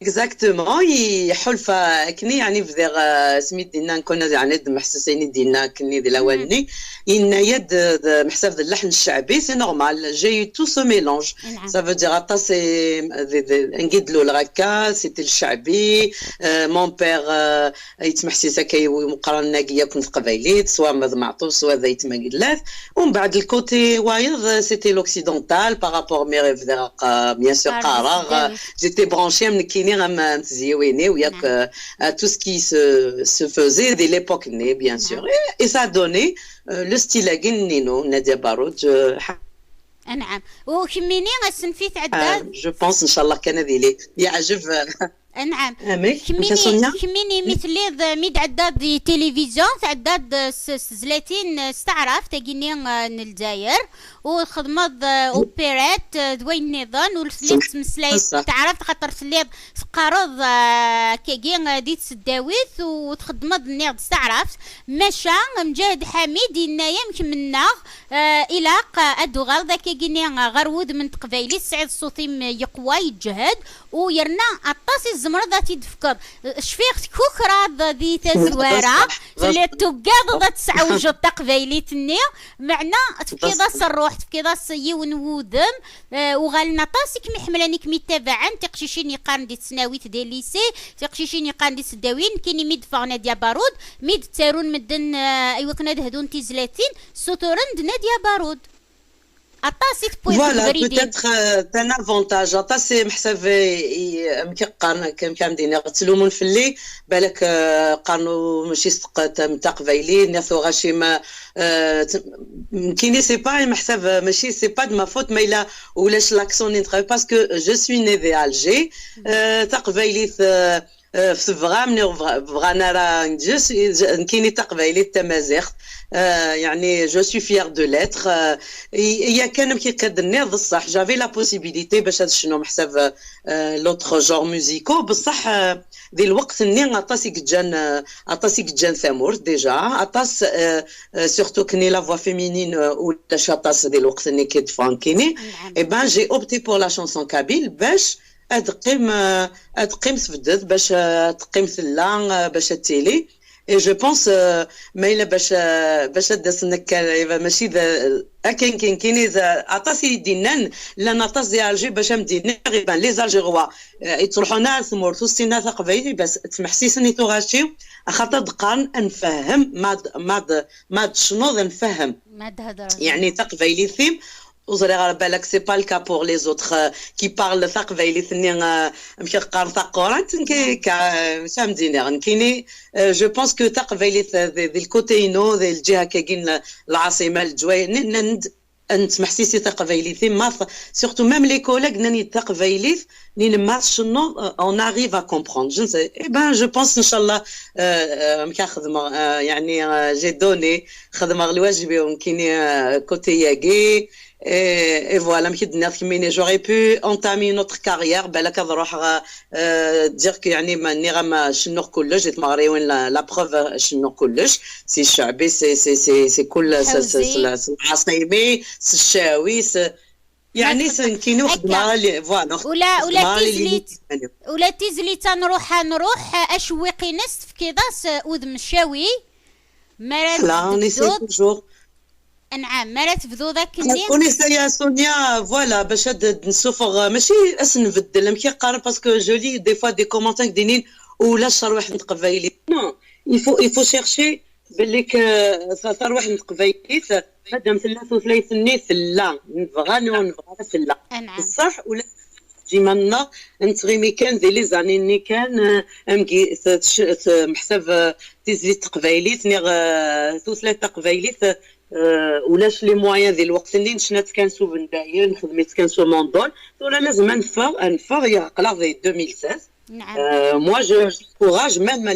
Exactement, iḥulfa akken, yeɛni, bdiɣ, eh, asmi d-yenna, nkun, yeɛni, d-meḥses ayen i d-yenna akken di lawan-nni, yenna-yad, eh, d, meḥsab d llaḥen cceɛbi, c'est normal, j'ai eu tout ce mélange. Naɛam. Ça veut dire aṭas, eh, d, d, ngi d-luleɣ akka, c'était le cceɛbi, eh, mon père, eh, yettmeḥsis akka i umeqqran-agi yakk n teqbaylit, soit Mad Meɛṭub, soit d aytma Gellat. Umbeɛd, le côté wayeḍ, c'était l'occidental par rapport mi bdiɣ, euh, bien sûr, qqareɣ, euh, j'étais branchée am nekkini, am, am tezyiwin-iw, yak, euh, à tout ce qui se, se faisait dès l'époque-nni, bien sûr. Et, et ça a donné, euh, le style-agi n Nino, Nadia Barud, euh, Anɛam. U kemmini, asenfi tɛeddaḍ? Je pense, ncallah kan ad yili yeɛjeb. Anɛam. Amek? Kemmini, kemmini mi telliḍ, mi d-ɛeddaḍ di tilivizyu, tɛeddaḍ s tezlatin s taɛrabt, tagini n Lezzayer, u txedmeḍ opérette d wayen nniḍen, u telliḍ tettmeslayeḍ s taɛrabt, xaṭer telliḍ teqqareḍ akkagi di tseddawit, u txeddmeḍ nniɣ-d s taɛrabt. Maca Mǧahed Ḥamid yenna-yam kemmennaɣ, ilaq ad d-tuɣaleḍ akkagini ɣer wudem n teqbaylit, tesɛiḍ ṣṣut-im yeqwa, yeǧhed, u yerna aṭas i tzemreḍ ad t-id-tefkeḍ. Cfiɣ tkukreḍ di tazwara, telliḍ tugadeḍ ad tesɛewjeḍ taqbaylit-nni, meɛna tefkiḍ-as rruḥ, tefkiḍ-as yiwen wudem. Uɣalen aṭas i kem-iḥemmlen, i kem-ittabaɛen, tiqcicin yeqqaren di tesnawit, di lycée, tiqcicin yeqqaren di tseddawin, nekkini mi d-ffɣen Nadia Barud, mi d-ttarun medden i wakken ad hdun tizlatin, ssuturen-d Nadia Barud. Aṭas i tewwiḍ. Voilà, peut-être, euh, c'est un avantage. Aṭas i meḥsab, i, amek i qqaren, amek ara m-d-iniɣ, ttlumun fell-i, balak, euh, qqaren mačči s teq-, tam-, taqbaylit, niɣ tuɣacim, euh, t-, nekkini, c'est pas, meḥsab, euh, mačči, c'est pas de ma faute, ma yella ulac l'accent n teqbaylit, parce que je suis née à Alger, euh, taqbaylit, euh, euh, tebɣam, neɣ bɣ-, bɣan ara, je suis, je, nekkini taqbaylit, tamaziɣt, euh, yeɛni, je suis fière de l'être, euh, i-, yakan amek akka d-tenniḍ, d ṣṣeḥ, j'avais la possibilité bac ad cnuɣ meḥsab, euh, l'autre genre musicaux, bṣaḥ, euh, di lweqt-nni aṭas i yeǧǧan, euh, aṭas i yeǧǧan tamurt, déjà, aṭas, euh, euh, surtout kni la voix féminine, euh, ulac aṭas di lweqt-nni ki d-ffɣen nekkini. Eh ben, j'ai opté pour la chanson kabyle, bac ad teqqim, euh, ad teqqim tebded, bac, euh, ad teqqim tella, euh, bac ad tili. Et je pense, euh, ma yella bac, euh, bac ad d-asen akka, eh ben, mačči d, akken, kin, kini d, aṭas i d-yennan, llan aṭas di Alger bac am d-iniɣ, eh ben, les Algérois, euh, yettruḥun ar tmurt, ur ssinen ara taqbaylit, bas ttmeḥsisen i tuɣac-iw, axaṭer d-qqaren ad nfehhem, ma d, ma d, ma d-tecnuḍ ad nfehhem. Ma d-hedreḍ. Yeɛni taqbaylit-im, ur ẓriɣ ara, balak c'est pas le cas pour les autres, euh, qui parlent taqbaylit-nni, euh, amek i qqaren taqurant, nekki, ka, euh, mačči am d-iniɣ, nekkini, euh, je pense que taqbaylit, euh, di, di lkuti-inu, di lǧiha-kagi n lɛaṣima, Leǧwayel, nnan-d, ad nettmeḥsisi taqbaylit, ma f-, surtout même les collègues, nnan-d taqbaylit, nnan ma tcennuḍ, euh, on arrive à comprendre. Je ne sais, eh ben, je pense, ncallah, euh, euh, amek ara xedmeɣ, euh, yeɛni, euh, j'ai donné, xedmeɣ lwajeb-iw, nekkini, euh, côté-agi, Et, et voilà, amek i d-tenniḍ kemmini, j'aurais pu entamer une autre carrière, balak ad ruḥeɣ, euh, dire que, yeɛni, ma nniɣ-am cennuɣ kullec, di tmeɣriwin, la, la preuve, cennuɣ kullec, si cceɛbi, si, si, si, si kul, s, s, s, s lɛaṣimi, s ccawi, s, yeɛni, s nekkini xedmeɣ, voilà, ula, ula xedmeɣ tizlit, limite. Ula tizlit-a nruḥ, nruḥ, acewwiq-ines tefkiḍ-as udem ccawi, mi ara, voilà, on essaie toujours. Anɛam, mi ara tebduḍ akkenni? On essaye, Sonia, voilà, bac ad d-nessufeɣ, mačči ad s-nbeddel, amek i qqaren, parce que je lis des fois des commentaires d-inin ulac tarwiḥt n teqbaylit. Non, il faut, il faut chercher belli que ta-, tarwiḥt n teqbaylit, madam tella tutlayt-nni, tella, nebɣa neɣ ur nebɣi ara, tella. Anɛam. Ṣṣeḥ, ula Dima-nneɣ nettɣimi kan di les années-nni kan, euh, amgi-, t-, t-, t-, meḥsab, euh, tizlit taqbaylit, niɣ, euh, tutlayt taqbaylit, euh, ulac les moyens di lweqt-nni, necna-tt kan s ubendayer, nexdem-itt kan s umundol. Tura lazem ad neffeɣ, ad neffeɣ, ya, aql-aɣ di deux mille seize. Naam. Euh, moi, je, j'encourage même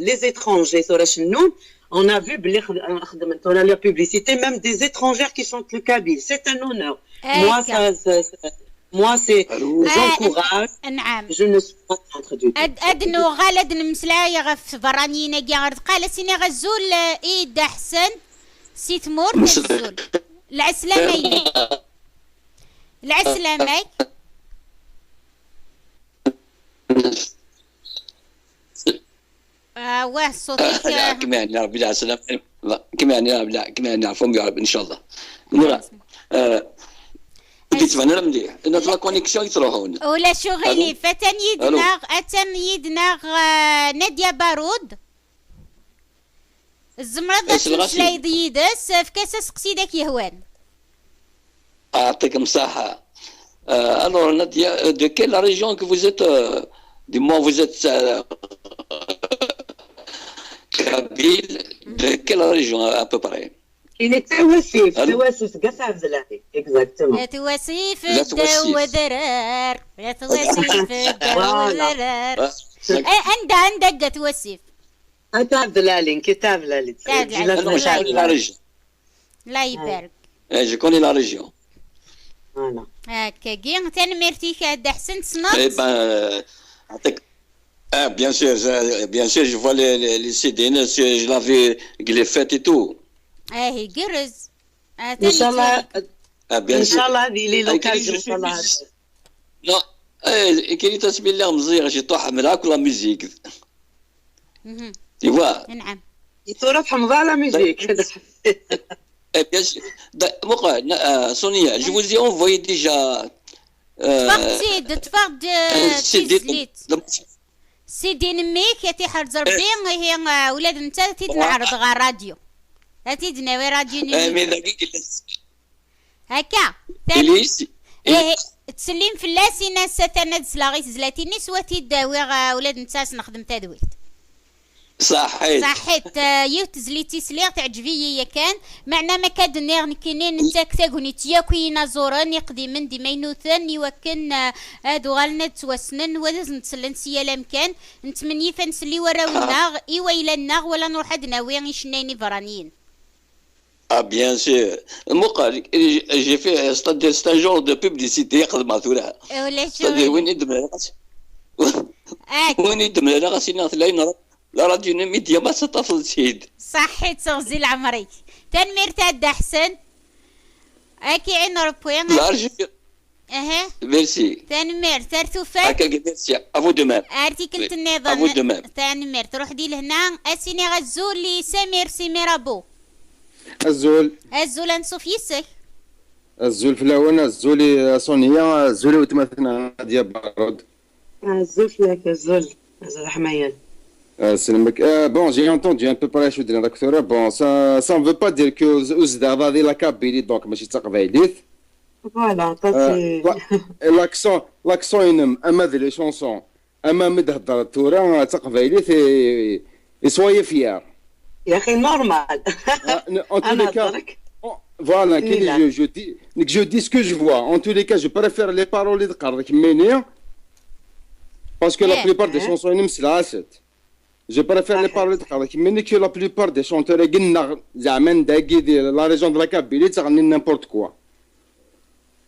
les étrangers, tura cennun, on a vu belli xd-, xedmen tura la publicité, même des étrangères qui chantent le kabyle. C'est un honneur. Moi, ça, ça, ça, moi, c'est, j'encourage. Je ne suis pas contre du tout. Ad, ad nuɣal ad nemmeslay ɣef tberraniyin-agi ar deqqal, ad s-iniɣ azul, eh, i Dda Ḥsen, si tmurt, azul. Lɛeslama-inek. Lɛeslama-k. Ah, wah, ṣṣut-ik, ah, ah. Kem yeɛni Ṛebbi leɛslama. Kem yeɛni Ṛebbi, kem yeɛni ɛfu ya Ṛebbi, ncallah. Nura, ah, ur d-yettban ara mliḥ. Nat la connexion yettruḥun. Ulac uɣilif, atan yid-neɣ, atan yid-neɣ, ah, Nadia Barud. Tzemreḍ ad temmeslayeḍ yid-s, efk-as aseqsi d ak-yehwan. Aɛṭikem ṣaḥa. Euh, alors, Nadia, euh, de quelle région que vous êtes, euh, du moins, vous êtes, euh, kabyle, de quelle région à peu près? Il est Tawasif, Tawasif, Gat Ɛebdelali, exactement. At Wasif, ddaw wedrar. At Wasif, ddaw wedrar. Eh, anda, anda Gat Wasif? At Ɛebdelali, nekk At Ɛebdelali. At Ɛebdelali. Allah ibarek. Eh, je connais la région. Voilà. Akkagi, tanemmirt-ik a Dda Ḥsen, tessneḍ? Eh ben, euh, aɛṭik-, ah, bien sûr, je, bien sûr, je vois les, les, les C D, je, je l'avais, je l'ai fait et tout. Ah, igerrez. Ah, ncallah. Ah, bien sûr. Ncallah, ad yili l'occasion, ncallah. Non, eh, ikker-it asmi lliɣ meẓẓiyeɣ, ciṭuḥ ḥemmleɣ akk la musique. Tu vois? Naam. Tura tḥemmleḍ la musique. Eh bien sûr. Muqel, euh, Sonia, je vous ai envoyé déjà, euh, ṭṭfeɣ-tt-id, ṭṭfeɣ-d, euh, tizlit. C D n mmi-k, ad t-iḥrez Rebbi, ihi, euh, ula d netta ad t-id-neɛreḍ ɣer ṛṛadyu. Ad t-id-nawi ṛṛadyu-nni. Akka. Ttsellim fell-as, in-as atan ad sleɣ i tezlatin-is, u ad t-id-awiɣ, ah, ula d netta ad s-nexdem tadwilt. Ṣaḥit. Ṣaḥit, ah, yiwet tezlit i sliɣ, teɛǧeb-iyi yakan. Meɛna ma akka d-nniɣ nekkini, nettak tagnit yakk i yinaẓuren iqdimen d imaynuten, i wakken, ah, ad uɣalen ad ttwassnen, u ad asen-d-sellen si yal amkan. Nettmenyif ad nsel i warraw-nneɣ, i wayla-nneɣ, wala nruḥ ad nawi icennayen iberraniyen. Ah, bien sûr. Muqel, j'ai fait, c'est-à-dire, c'est un genre de publicité, xedmeɣ tura. C'est-à-dire, win i d-mlaleɣ, win i d-mlaleɣ, as-iniɣ tella la radio n Média, ma teṭṭafeḍ-tt-id. Ṣaḥit, ɣzi leɛmer-ik. Tanemmirt a Dda Ḥsen. Ad k-iɛin Rebbi. Merci. Tanemmirt, ar tufat. Akka, merci. À vous de même. Ar tikkelt nniḍen. À vous de même. Tanemmirt. Ruḥ di lehna, ad s-iniɣ azul i Samir, Simir Abu. Azul. Azul, anṣuf yis-k. Azul fell-awen, azul i Sonia, azul i weltma-tneɣ Nadia Barud. Azul fell-ak, azul. Azul a Ḥmayan. Euh, bon, j'ai entendu à peu près acu d-nniḍ akk tura. Bon, ça, ça ne veut pas dire que ur zdiɣeɣ di la Kabylie, donc mačči d taqbaylit. Voilà, ça c'est, l'accent, l'accent-inem, ama d les chansons, ama mi d-theddreḍ tura d taqbaylit, et, et soyez fiers. Ya axi, normal. En tous les cas, voilà, je, je dis, je dis ce que je vois. En tous les cas, je préfère les paroles i d-teqqareḍ kemmini, parce que la plupart des chansons-inem selleɣ-asent. Je préfère les paroles i d-teqqareḍ kemmini que la plupart des chanteurs-agi-nneɣ, zeɛma n dagi, di la région de la Kabylie, ttɣennin n'importe quoi.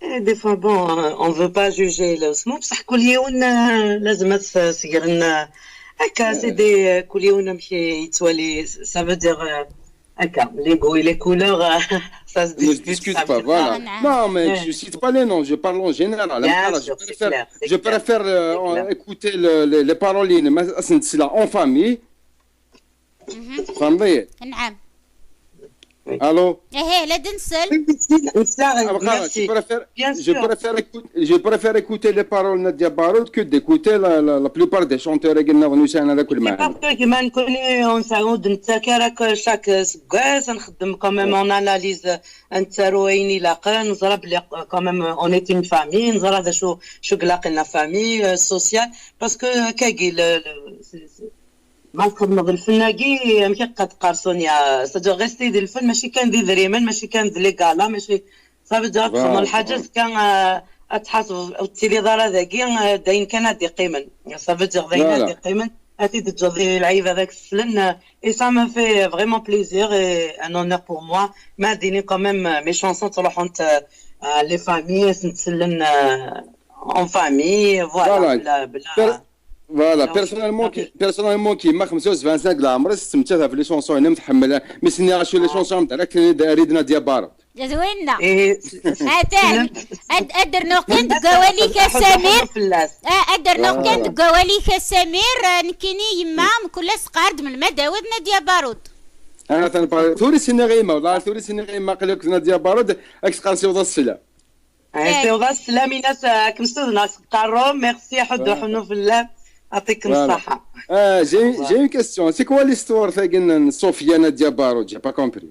Eh, des fois, bon, euh, on veut pas juger le smoke, بصح كل يوم, euh, لازم تس-, سيرن, euh, هكا, c'est des, euh, كل يوم أمشي يتوالي, ça veut dire, euh, هكا, les goûts et les couleurs, euh, ça se discute, ça se discute pas, voilà. Non, mais je cite pas les noms, je parle en général. Bien sûr, c'est clair, c'est clair. Je préfère, euh, écouter le, les, les paroles, mais c'est cela, en famille. فهمتي؟ نعم. Allô? Aheh, la d-nsel. Abqara, je préfère, je préfère écouter, je préfère écouter les paroles Nadia Barod que d'écouter la, la, la plupart des chanteurs agi-nniḍen yusan ad akk lmeɛna. Parce que كيما نكوني ونسعود نتاكر هكا chaque سكاس نخدم quand même en analyse نتسارو وين يلاقن نزرا بلي quand même on est une famille نزرا هذا شو شو قلاقنا famille sociale parce que كاكي ما تخدمض الفن كي ماشي قد قرصونيا c'est-à-dire غير سيدي الفن ماشي كان ذي ذريمن ماشي كان ذي لي كالا ماشي ça veut dire تخدم الحاجة كان تحاسب تيلي دار هذاكي داين كان هادي قيمن ça veut dire داين هادي قيمن هاتي تجوزي العيب هذاك السلن et ça me fait vraiment plaisir et un honneur pour moi ما ديني quand même mes chansons تروحون les familles نتسلن en famille voilà بلا بلا Voilà, personnellement, personnellement, كيما خمسة وسبعين سنة ديال العمر، استمتعت في les chansons هنا متحملة، mais سني غاشو les chansons تاع راك ريدنا ديال بارد. زوينة. هاتان. ادر نوقين دقواليك سمير. ادر نوقين دقواليك سمير، نكيني يما كل سقارد من المداوذ نادية بارود. انا تنبغي ثوري سني غيما والله ثوري سني غيما قال لك نادية بارود اكس قاسي وضا السلام. عيسي وضع السلام الناس كمسوذنا سقارو merci حدو حنو في الله يعطيكم الصحة. Ah, j'ai j'ai une question. C'est quoi l'histoire تاع صوفيا نادية بارود؟ J'ai pas compris.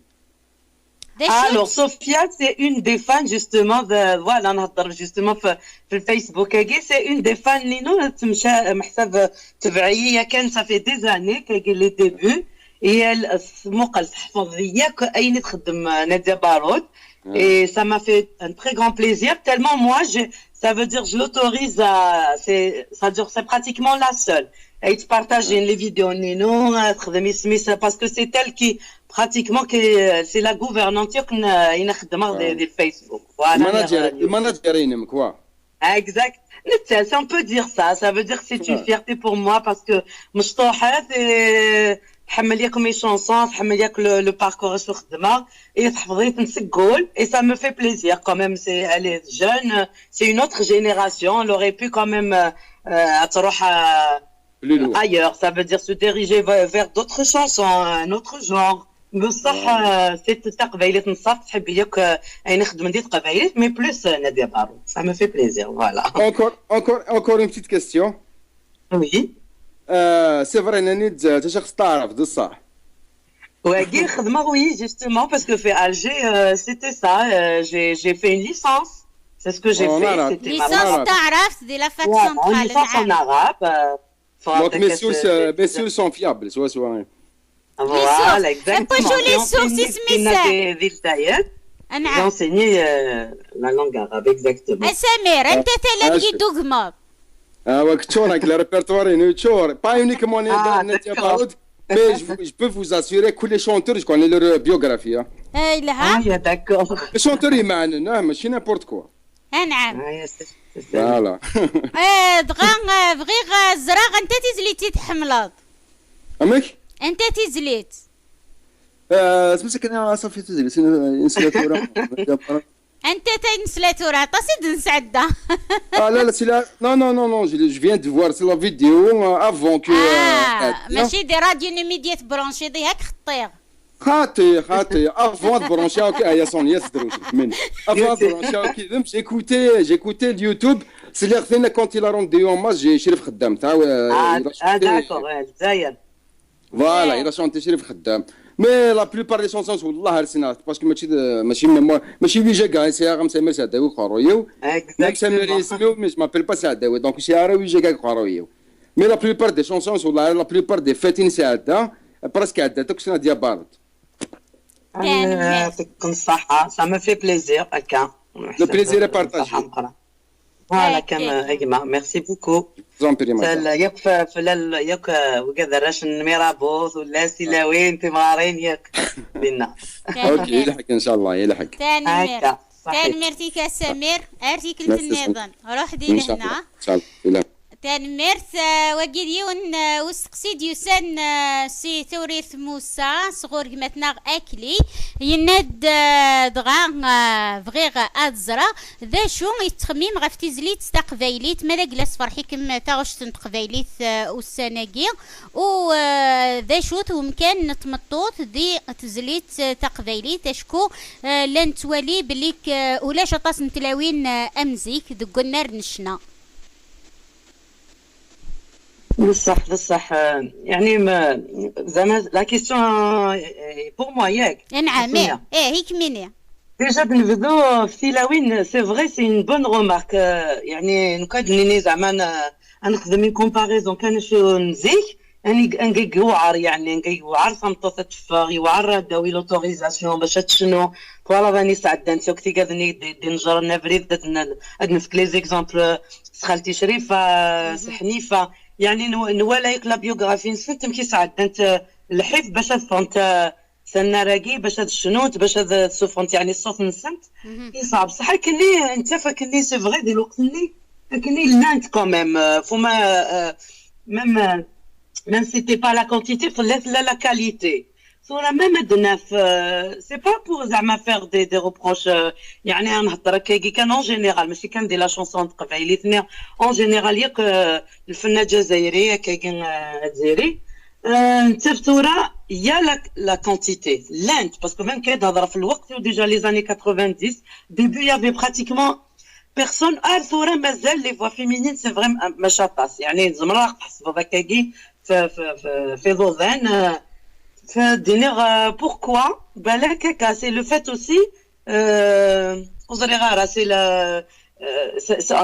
Alors Sophia c'est une des fans justement voilà نهضر justement في في الفيسبوك هاكي c'est une des fans لينو تمشى محساب تبعية كان ça fait des années كاكي les débuts هي مقل تحفظ ياك اين تخدم نادية بارود. Et ça m'a fait un très grand plaisir, tellement moi, je, ça veut dire, je l'autorise à, c'est, ça dure, c'est pratiquement la seule. Et de partager les vidéos, Nino, parce que c'est elle qui, pratiquement, qui, c'est la gouvernante, qui a des, des Facebook. Voilà. Manager, manager, quoi. Exact. On peut dire ça. Ça veut dire que c'est une fierté pour moi parce que مشطوحات تحمل ياك mes chansons تحمل ياك le, le parcours شو خدمه اي تحفظي تنسقول et ça me fait plaisir quand même c'est elle est jeune c'est une autre génération elle aurait pu quand même euh, تروح ailleurs ça veut dire se diriger vers d'autres chansons un autre genre بصح c'est تقبايليت نصاف تحبي ياك اين خدمتي تقبايليت mais plus نادية بارود ça me fait plaisir voilà. Encore encore encore une petite question. Oui. آه c'est vrai انني تزعت شخص تعرف بصح. واقي خدمه oui justement parce que في Alger c'était ça j'ai j'ai fait une licence c'est ce que j'ai fait c'était licence تعرف de la fac centrale licence en arabe. Donc mes sources mes sources sont fiables soit soit. Voilà, exactement. Les sources, c'est ça. J'ai enseigné la langue arabe, exactement. سمير، أنت ثلاث دوغما. اوا كتشور هاك le répertoire ينو تشور pas uniquement نادية بارود. Mais je peux vous assurer que les chanteurs je connais leur biographie. اي لها. Ah d'accord. Les chanteurs يمعنن ماشي n'importe quoi. اه نعم. Voilà. اه دغا بغيغ زراغ انت تيزليت تحملض. امك؟ انت تيزليت. آه سميتك انا صافي تيزليت نسلاتورا. انت تنسلاتورا طاسي دنسعدا. Ah là là c'est là non non non non je viens de voir c'est la vidéo avant que. اه ماشي دي راديو نميديا تبرونشي دي هاك خطير. خاطي خاطي avant de brancher ok هيا صون يس دروش من avant de brancher ok j'ai écouté j'ai écouté le YouTube c'est là quand il a rendu hommage j'ai شريف خدام تاع اه d'accord الجزائر. Voilà il a chanté شريف خدام. Mais la plupart des chansons والله رسينا parce que ماشي ماشي ماشي ويجا كاع سي غام سمير سعداوي خرويو. Même سمير يسميو mais je m'appelle pas سعداوي donc c'est راه ويجا كاع خرويو. Mais la plupart des chansons والله la plupart des فاتين سعدا presque عداتك سنة ديال بارد. يعطيكم الصحة ça me fait plaisir هكا. Le plaisir est partagé. Voilà كان اجمع merci beaucoup. زومبري ياك في ياك وكذا راش الميرابوث ولا سلاوين تمارين ياك بينا. Ok يلحق ان شاء الله يلحق. تنميرتك يا سمير ارتي كنت النظام روح دي لهنا. ان شاء الله. Tanemmirt. Eh, wagi d yiwen, eh, usteqsi d-yusan, eh, si Tewrirt Musa, sɣur gma-tneɣ Akli. Yenna-d, eh, dɣa, eh, bɣiɣ ad ẓreɣ d acu i tettxemmim ɣef tizlit taqbaylit, ma d agla sferḥ-ikem taɣect n teqbaylit, eh, ussan-agi, u, eh, d acu-t wemkan n tmeṭṭut di tezlit, eh, taqbaylit, acku, eh, la nettwali belli k-, eh, ulac aṭas n tlawin, eh, am zik deg unnar n ccna. بصح بصح آه، يعني ما زعما la question est pour moi ياك؟ نعم، ايه، ايه، هيك ميني. Déjà نبدو في تلاوين، c'est vrai, c'est une bonne remarque. آه، يعني نقعد نيني زعما أنا نخدم une comparaison كان شو نزيك، يعني نقيق وعر، يعني نقيق وعر صمتو تتفاغ يوعر داوي l'autorisation باش تشنو. Voilà راني سعدان سوك تيقادني دي نجر نبريد. أدنفك les exemples، سخالتي شريفة، سحنيفة، يعني نو- نوالا يك la biographie نسنت تمكي سعدنت الحيف باش هاد فهمت سنة راقي باش هاد الشنوت باش هاد السوفونت يعني الصوف نسنت. إي صعب صح كني انت فكني c'est vrai دي الوقت ني كني لانت quand même فما même même c'était pas la quantité فلات لا la qualité. صورة même أدناف c'est pas pour زعما faire des des reproches. يعني أنا نهضر كي كان en général ماشي كان دي la chanson تقبايلي ثنيا. En général ياك الفن الجزائري كاين جزائري. نتفتورا يا la quantité لانت parce que même كاين هضره في الوقت déjà les années quatre-vingt-dix début il y avait pratiquement personne. ار ثورا مازال les voix féminines c'est vrai ما شاطاس يعني زمرا تحسب هكاكي في في في في ضوضان. فدينيغ pourquoi بالك هكا c'est le fait aussi. وزري غارة c'est la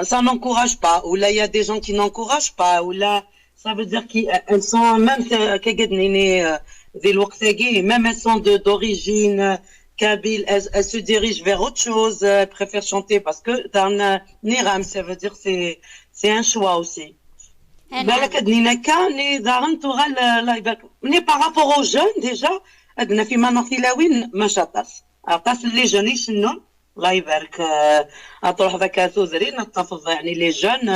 ça n'encourage pas ولا il y a des gens qui n'encouragent pas ولا ça veut dire qu'elles sont même كقدنيني ذي الوقت même elles sont de d'origine kabyle, elles, elles se dirigent vers autre chose, elles préfèrent chanter parce que dans Niram, ça veut dire c'est c'est un choix aussi. بالك هاد نينا كان دارن تغال لا يبارك. Mais par rapport aux jeunes déjà عندنا في مناطق لاوين ما شاطاس عطاس les jeunes يشنون. الله يبارك. تروح ذاك سوزرين تحفظ يعني les jeunes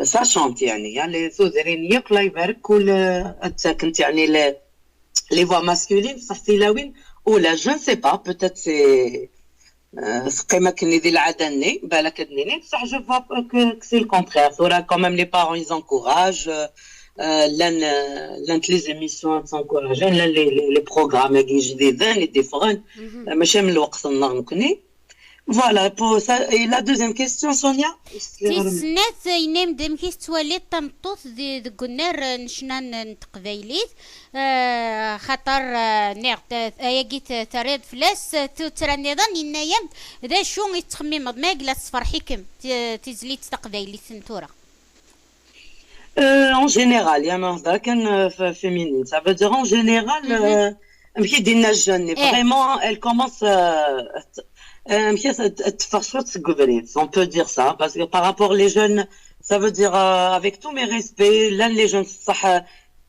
ça chante يعني يعني سوزرين ياك الله يبارك كل تساكنت يعني les voix masculines بصح تلاوين ولا je ne sais pas peut-être c'est سقيمة كني دي العادة ني بالك دنيني بصح je vois que c'est le contraire ثورة quand même les parents ils encouragent. لان لان les émissions تنكوراجين لان les programmes كي جديدين يديفرن ماشي من الوقت النهار نكني. Voilà pour ça. Et la deuxième question, Sonia? Tis snat, yenna-am-d amek i tettwaliḍ tameṭṭut deg unnar n ccna n teqbaylit? Xaṭer nniɣ-d ayagi terriḍ fell-as tuttra nniḍen, yenna-am-d d acu i tettxemmimeḍ ma yella tessefreḥ-ikem tizlit taqbaylit n tura? En général, il y en a كان féminine, ça veut dire en général, amek i d-yenna jeune, vraiment, elle commence amek i teffeɣ cwiṭ seg ubrid, on peut dire ça, parce que par rapport les jeunes, ça veut dire avec tous mes respects, là les jeunes صح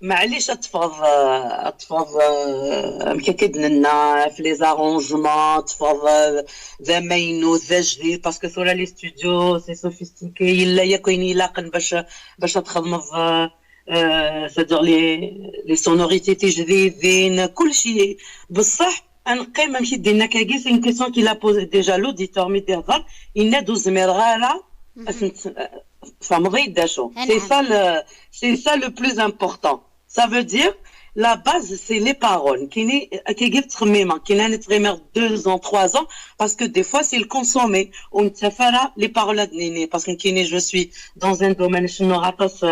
معليش تفض تفض amek akka d-nenna في les arrangements, تفض d amaynut, d ajdid, parce que tura les studios c'est sophistiqué, yella yakk ayen ilaqen باش باش تخدmeḍ c'est-à-dire les les sonorités tijdidin, كلشي. بصح نقيم ماشي دينا كاكي, c'est une question qu'il a posée déjà l'auditeur mi d-ihḍer, yenna-d ur zmireɣ ara ad tent-, tfehmeḍ-iyi-d acu. C'est ça le, c'est ça le plus important. Ça veut dire, la base, c'est les paroles. كاين كي قلت تخميمه, كاين اللي تغيمر deux ans, trois ans, parce que des fois, c'est le consommé. ونتفرى les paroles هاد نيني, parce que كاين, je suis dans un domaine شنو غطس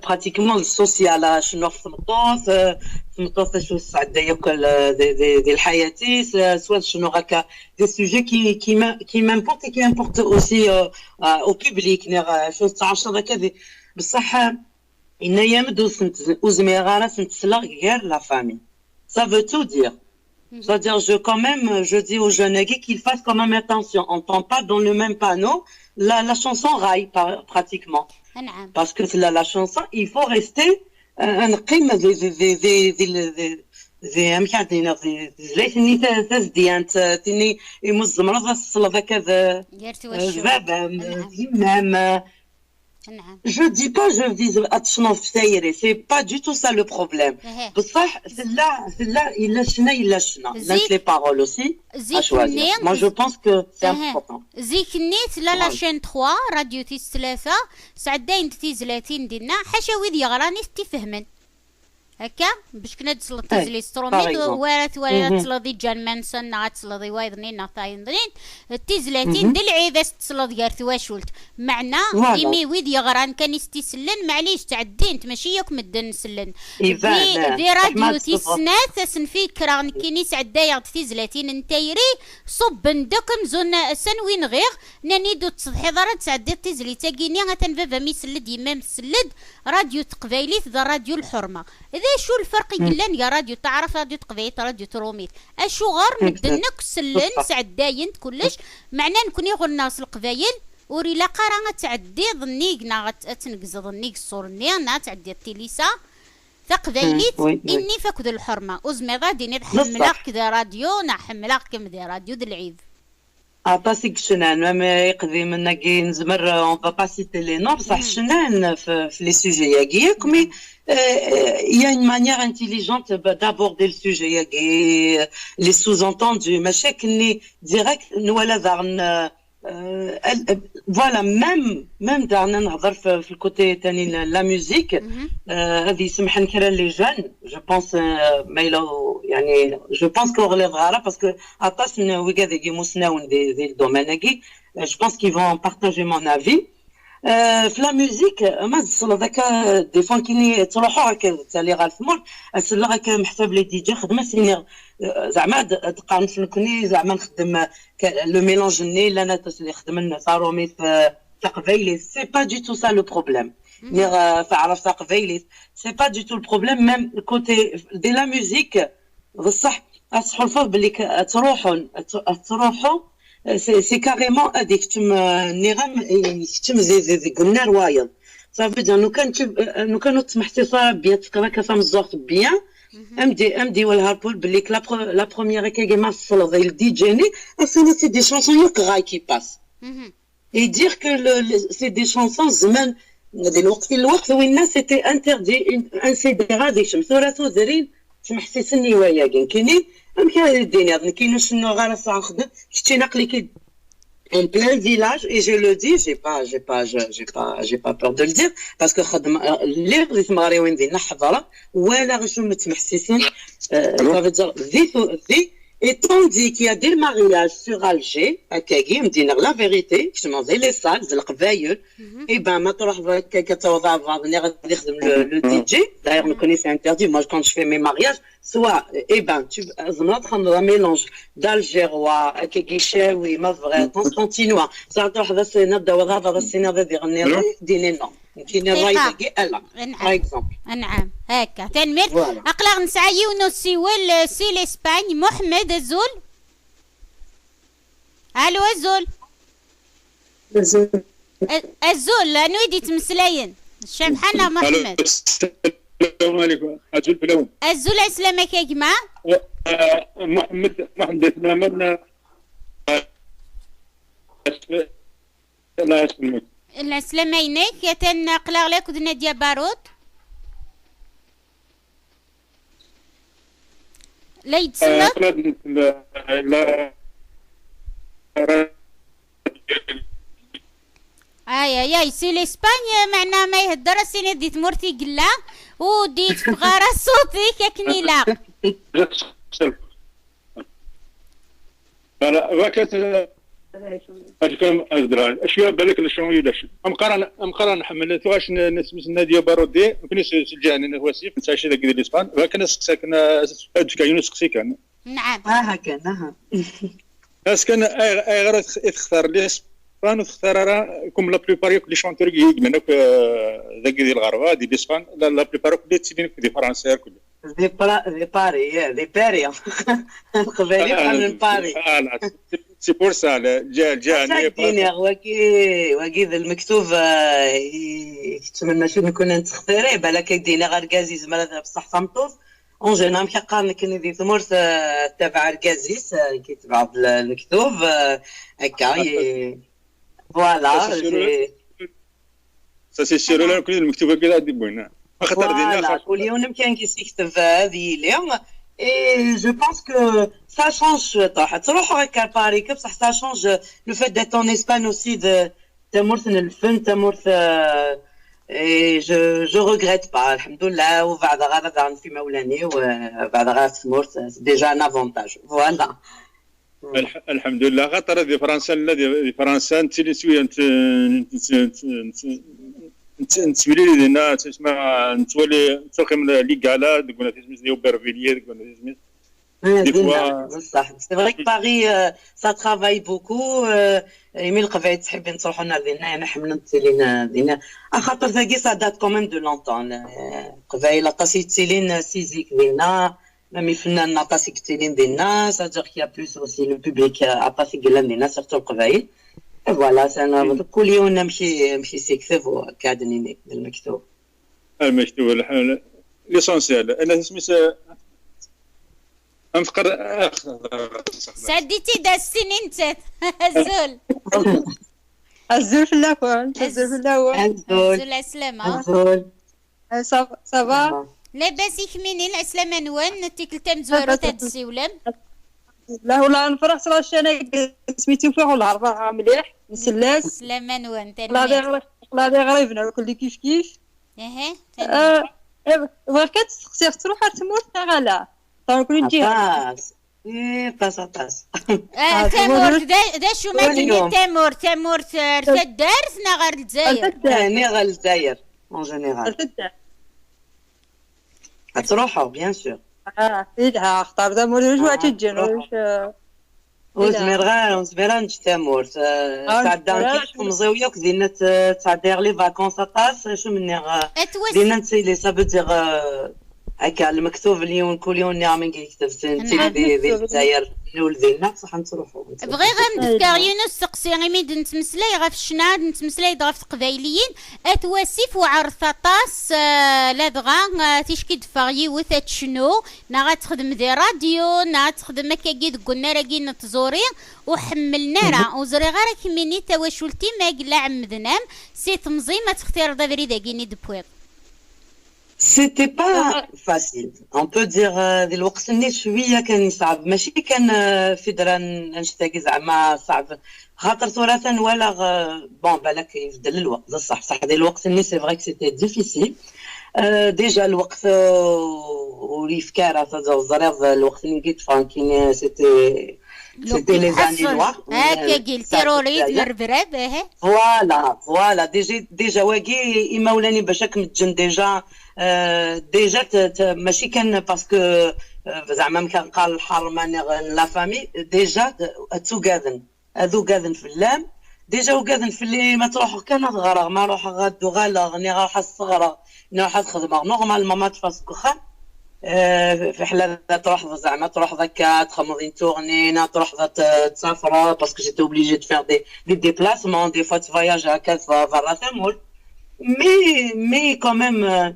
pratiquement social, شنو في تمطوط, تمطوط شنو السعد ياكل دي, دي, دي الحياتي, سواء شنو هكا des sujets qui, qui, qui m'importent et qui importent aussi au public, شنو تعرف هكا. بصح إنايا مد وزميغ غير سنتسلغ غير la famille. Ça veut tout dire. C'est-à-dire, je, quand même, je dis aux jeunes qu'ils fassent quand même attention. On ne tombe pas dans le même panneau. La, la chanson raille pratiquement. Parce que la, la chanson, il faut rester نقيم ذي ذي ذي ذي ذي ذي أمك عدينا ذي ذي زليت إني تزديانت تني يمز مرض الصلاة كذا. بابا يمام. نعم. Je dis pas, je vise ad tecnuḍ f tayri, c'est pas du tout ça le problème. بصح tella, tella, yella ccna, yella ccna. Llant les paroles aussi à choisir. Moi, je pense que c'est important. Zik-nni tella la chaîne trois, radio tis tlata, sɛeddayen-d tizlatin dinna, ḥaca wid yeɣran i t-ifehmen. Akka, bac kan ad tesleḍ tizlit s trumit, wara twala ad tesleḍ i Jan Manson neɣ ad tesleḍ i wayeḍ-nni neɣ tayeḍ-nni. Tizlatin d lɛib ad tesleḍ gar twacult. Meɛna imi wid yeɣran kan i s-t-isellen, maɛlic, ttɛeddint, mačči yakk medden sellen. Di, di radio tis snat, asenfi yekkreɣ nekkini sɛeddayeɣ-d tizlatin n tayri, ṣubben-d akk amzun s anwi nɣiɣ, nnan-iyi-d ur tettsetḥiḍ ara ad tesɛeddiḍ tizlit-agi-ni, atan baba-m isell-d, yemma-m tsell-d, radio teqbaylit d radio lḥurma. D acu lferq i yellan gar radio taɛrabt, radio teqbaylit, radio trumit? Acuɣer medden akk sellen, sɛeddayen-t kullec, meɛna nekni ɣur-neɣ s leqbayel ur ilaq ara ad tɛeddiḍ nnig neɣ ad, ad tneggzeḍ nnig ṣṣur-nni neɣ ad tɛeddiḍ tilisa taqbaylit, imi fakk d lḥurma. Ur zmireḍ ad d-tiniḍ ḥemmleɣ-k di radio neɣ ḥemmleɣ-kem di radio, d lɛib. Aṭas i yecnan, même iqdimen-agi nezmer, on va pas citer les noms, bصح cnan في, في les sujets-agi yakk, mais euh, il y a une manière intelligente d'aborder le sujet-agi, les sous-entendus, mačči akken-nni direct, nwala daɣen, euh, euh, voilà, même, même daɣen ad nehḍer في, في le côté تاني la, la musique, euh, ad yi-samḥen kra les jeunes, je pense, euh, ma yella, يعني, je pense ur ɣliḍeɣ ara, parce que aṭas n wigad-agi imusnawen di, di le domaine-agi, euh, je pense qu'ils vont partager mon avis. Euh, في la musique, ma tesleḍ akka, des fois nekkini ttruḥuɣ akka ttaliɣ ɣer tmurt, ad selleɣ akka meḥsab les D J xedmen, s-iniɣ, euh, zeɛma ad, ad qqaren s nekkni, zeɛma nxeddem, euh, le mélange-nni, llan aṭas li xedmen tarumit, euh, taqbaylit. C'est pas du tout ça le problème. Niɣ, euh, taɛrabt taqbaylit, c'est pas du tout le problème, même côté de la musique, بصح ad tḥulfuḍ belli k-, ad truḥun, ad t-, ad truḥu, c'est, c'est carrément ad iktem, euh, nniɣ-am, iktem di, di, deg unnar wayeḍ. Ça veut dire, lukan tu, euh, lukan ur tettmeḥsiseḍ ara bien, tefkiḍ akka tameẓẓuɣt bien, am di, am di welha Paul belli la, pre-, la première akkagi ma tesleḍ i le D J-nni, asini c'est des chansons yakk ɣay qui passent. Et dire que le, le, c'est des chansons زمان, di lweqt, lweqt winna c'était interdit, une, un C D ad ikcem. Tura tudrin ttmeḥsisen i wayagi. Nekkini, amek ara d-iniḍ, nekkini ur cennuɣ ara, sɛiɣ xedmeɣ, keččini aql-ik en plein village, et je le dis, j'ai pas, j'ai pas, je, j'ai pas, j'ai pas peur de le dire, parce que xedmeɣ, euh, lliɣ di tmeɣriwin dinna, ḥeḍreɣ, walaɣ acu ttmeḥsisen, euh, ça veut dire, di tu-, di Et tandis qu'il y a des mariages sur Alger, akkagi, m-d-iniɣ la vérité, kecmeɣ di les salles, d leqbayel, eh ben, ma truḥeḍ akka, akka tawḍeḍ, nniɣ ad ixdem le, le D J, d'ailleurs, nekkni c'est interdit, moi, quand je fais mes mariages, soit, eh ben, tu, tzemreḍ ad txedmeḍ un mélange d'Algérois, akkagi, Chaoui, ma tebɣiḍ, Constantinois, ça, truḥeḍ ad as-tiniḍ, d awḍaḍ, ad as-tiniḍ ad iɣenni, d-iniḍ non. Nekkini ṛṛay dagi, ala, par exemple. Anɛam, akka. Tanemmirt. Voilà. Aql-aɣ nesɛa yiwen usiwel, eh, si l'Espagne. Muḥemmed, azul. Alo, azul. Azul. A-, azul, anwa i d-yettmeslayen? Cabḥa neɣ Muḥemmed? Alo, السلام عليكم. Azul fell-awen. Azul, ɛeslama-k a gma. Eh, eh, Muḥemmed, Muḥemmed At Laman, eh, eh, Allah yaslammek. Lɛeslama-inek, atan aql-aɣ la akked Nadia Barut. La yi-d-tselleḍ? Eh, la, la, la, Ay, ay, ay, si l'Espagne, meɛna ma ihedder, as-tiniḍ di tmurt i yella, ur d-yetteffeɣ ara ṣṣut-ik akken ilaq. Voilà, bakat, eh, ad fhem, ad dra. Acu ya balak le champ yulac. Amqaran, amqaran ḥemmel, tuɣac n, n, n Nadia Barudi, nekkni s, s lǧiha-nni n At Wasif, nettɛici dagi di l'Espagne. Bakat ad seqsaken, eh, ad d-fkeɣ yiwen useqsi kan. Aha kan, aha. Est-ce que ay-, ayɣer i tex-, i textar l'Espagne, ur textar ara, comme la plupart yakk les chanteurs i yellan akk, euh, dagi di lɣerba, di l'Espagne, la, la plupart akk la ttilin akk di Fransa, akk. Di Pra-, di Paris, yeah, di Paris. Leqbayel qqaren Paris. Ah, là, c'est, c'est pour ça, le, le, le, Ass-a ad d-iniɣ, wagi, wagi d lmektub, euh, i, i yettmenna cwi nekni ad nettextir, eh, balak ad d-iniɣ argaz yezmer ad, bṣeḥ tameṭṭut, En général, amek qqaren nekkni di tmurt, euh, tabaɛ argaz-is, euh, ki tebɛeḍ l-, lmektub, euh, akka, i-, voilà, c'est sûr. J'ai, Ça c'est sûr, ula d lmektub akka ad d-wwin. Axaṭer dinna voilà, xas- كل يوم كان كيسكتب هذه لي. Et je pense que ça change شوية. راح تروح هكا لباريس، بصح ça change le fait d'être en Espagne aussi, de تمورت نلفن تمورت. Et je je regrette pas, الحمد لله. وبعد غير دارن في مولاني وبعد غير تمورت, c'est déjà un avantage. Voilà. الحمد لله. خاطر هذه فرنسا, لا, هذه فرنسا نتسلي شويه نت- نت- نت- نت- نتسولي لي دينا تسمى نتولي نتوقي من لي كالا دقونا في سميت ديال بيرفيليير دقونا في سميت دي فوا. بصح c'est vrai que Paris, euh, ça travaille beaucoup. يمي القبايل تحبين تروحوا لنا دينا, يعني حملنا تسيلين دينا. خاطر ثاقي ça date quand même de longtemps. قبايل قاسي تسيلين سيزيك دينا. Même فنان عطاس يكتلين دينا, c'est-à-dire qu'il y a plus aussi le public عطاس يقلن دينا, surtout القبايل. Voilà, c'est un كل يوم نمشي نمشي سيكتب وكادنيني بالمكتوب. المكتوب الحال ليسونسيال انا اسمي س- انفقر اخ. سديتي داستيني انت. الزول. الزول في الاول الزول في الاول. الزول السلامه. الزول. Ça va. لاباس يكميني العسلامه نوان نتيك التام زوارو تاد السيولم. لا والله نفرح صراحه انا سميتو فيه والله راه مليح مسلاس. سلامه نوان. لا دي غريب لا دي غريب ناكل كيف كيف. اها. آه، إيه، بغيت كتسقسي تروح تموت غلا. طونك نجي. ايه طاس طاس. آه، تامورت دا دا شو ما كاين تامورت تامورت. تدارت نا غير الجزائر. ثاني غير الجزائر. En général. تروحوا bien sûr. اه اختار تامورت واش واحد تجي واش. وزمير غير وزمير نجي تامورت. تعدى كيف مزويه وكزينا تعدى لي vacances طاس شو مني. دينا نسيلي ça veut dire هكا المكتوب اليوم كل يوم نعم نقول لك تفسير نعم. دي دي الجزائر نولدينا بصح نتروحوا. بغيغ نذكر يونس سقسي غيميد نتمسلاي غف الشناد نتمسلاي غف تقبايليين. اتواسف وعرض طاس آه، لا دغا آه، تشكي دفا يوث تشنو نا غتخدم دي راديو نا غتخدم هكا كي دك قلنا راكي نتزوري وحملنا راه وزري غير كميني تواشلتي ما قلا عمدنام سي تمزي ما تختار ضبري داكيني دبويض. C'était pas facile. On peut dire, euh, دي الوقت ني شويه كان يصعب ماشي كان آه، في دران نشتاقي زعما صعب. خاطر ثلاثا ولا غ- bon بالك يبدل الوقت بصح صح دي الوقت ني c'est vrai que c'était difficile. آه، déjà الوقت آه، ولي فكارة تزوزريض الوقت ني قلت فرانكيني c'était c'était les années noires. هكا قلت تيروريزم الربراب اهي. Voilà voilà déjà déjà واقي اما ولاني باش راك متجن déjà. آه، déjà ت- ت- ماشي كان parce que آه، زعما ما كان قال الحرمه la famille déjà تسوقادن. هذو قاعدين في اللام déjà وقاعدين في اللي ما تروح كان تغرغ ما روح غادو غالغ ني راح الصغرى ني راح تخدم normalement ما تفاس كخان. آه، في حلال تروح زعما تروح ذاك تخمضين تورنينا تروح ذا تسافر parce que j'étais obligée de faire des des déplacements des fois تفواياج هكا برا ثمول. Mais mais quand même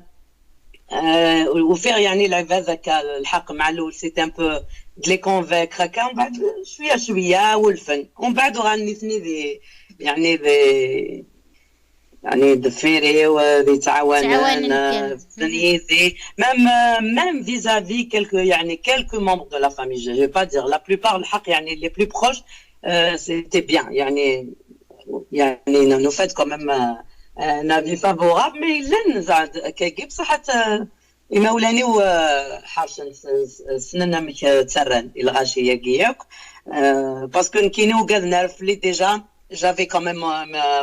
آه، وفير يعني العباد هكا الحق مع الاول c'est un peu de les convaincre هكا ومن بعد شويه شويه والفن ومن بعد غنيتني ذي يعني ذي يعني دفيري وذي تعاونن تعاونن آه، كان. في بنيتي même même vis-à-vis quelques يعني quelques membres de la famille je vais pas dire la plupart الحق يعني les plus proches. آه، c'était bien يعني يعني nous fait quand même un avis favorable mais لن زاد كاكي بصح حتى إما ولاني وحرشن سننا مك تسرن الغاشية كياك. باسكو نكيني وقال نعرف لي déjà j'avais quand même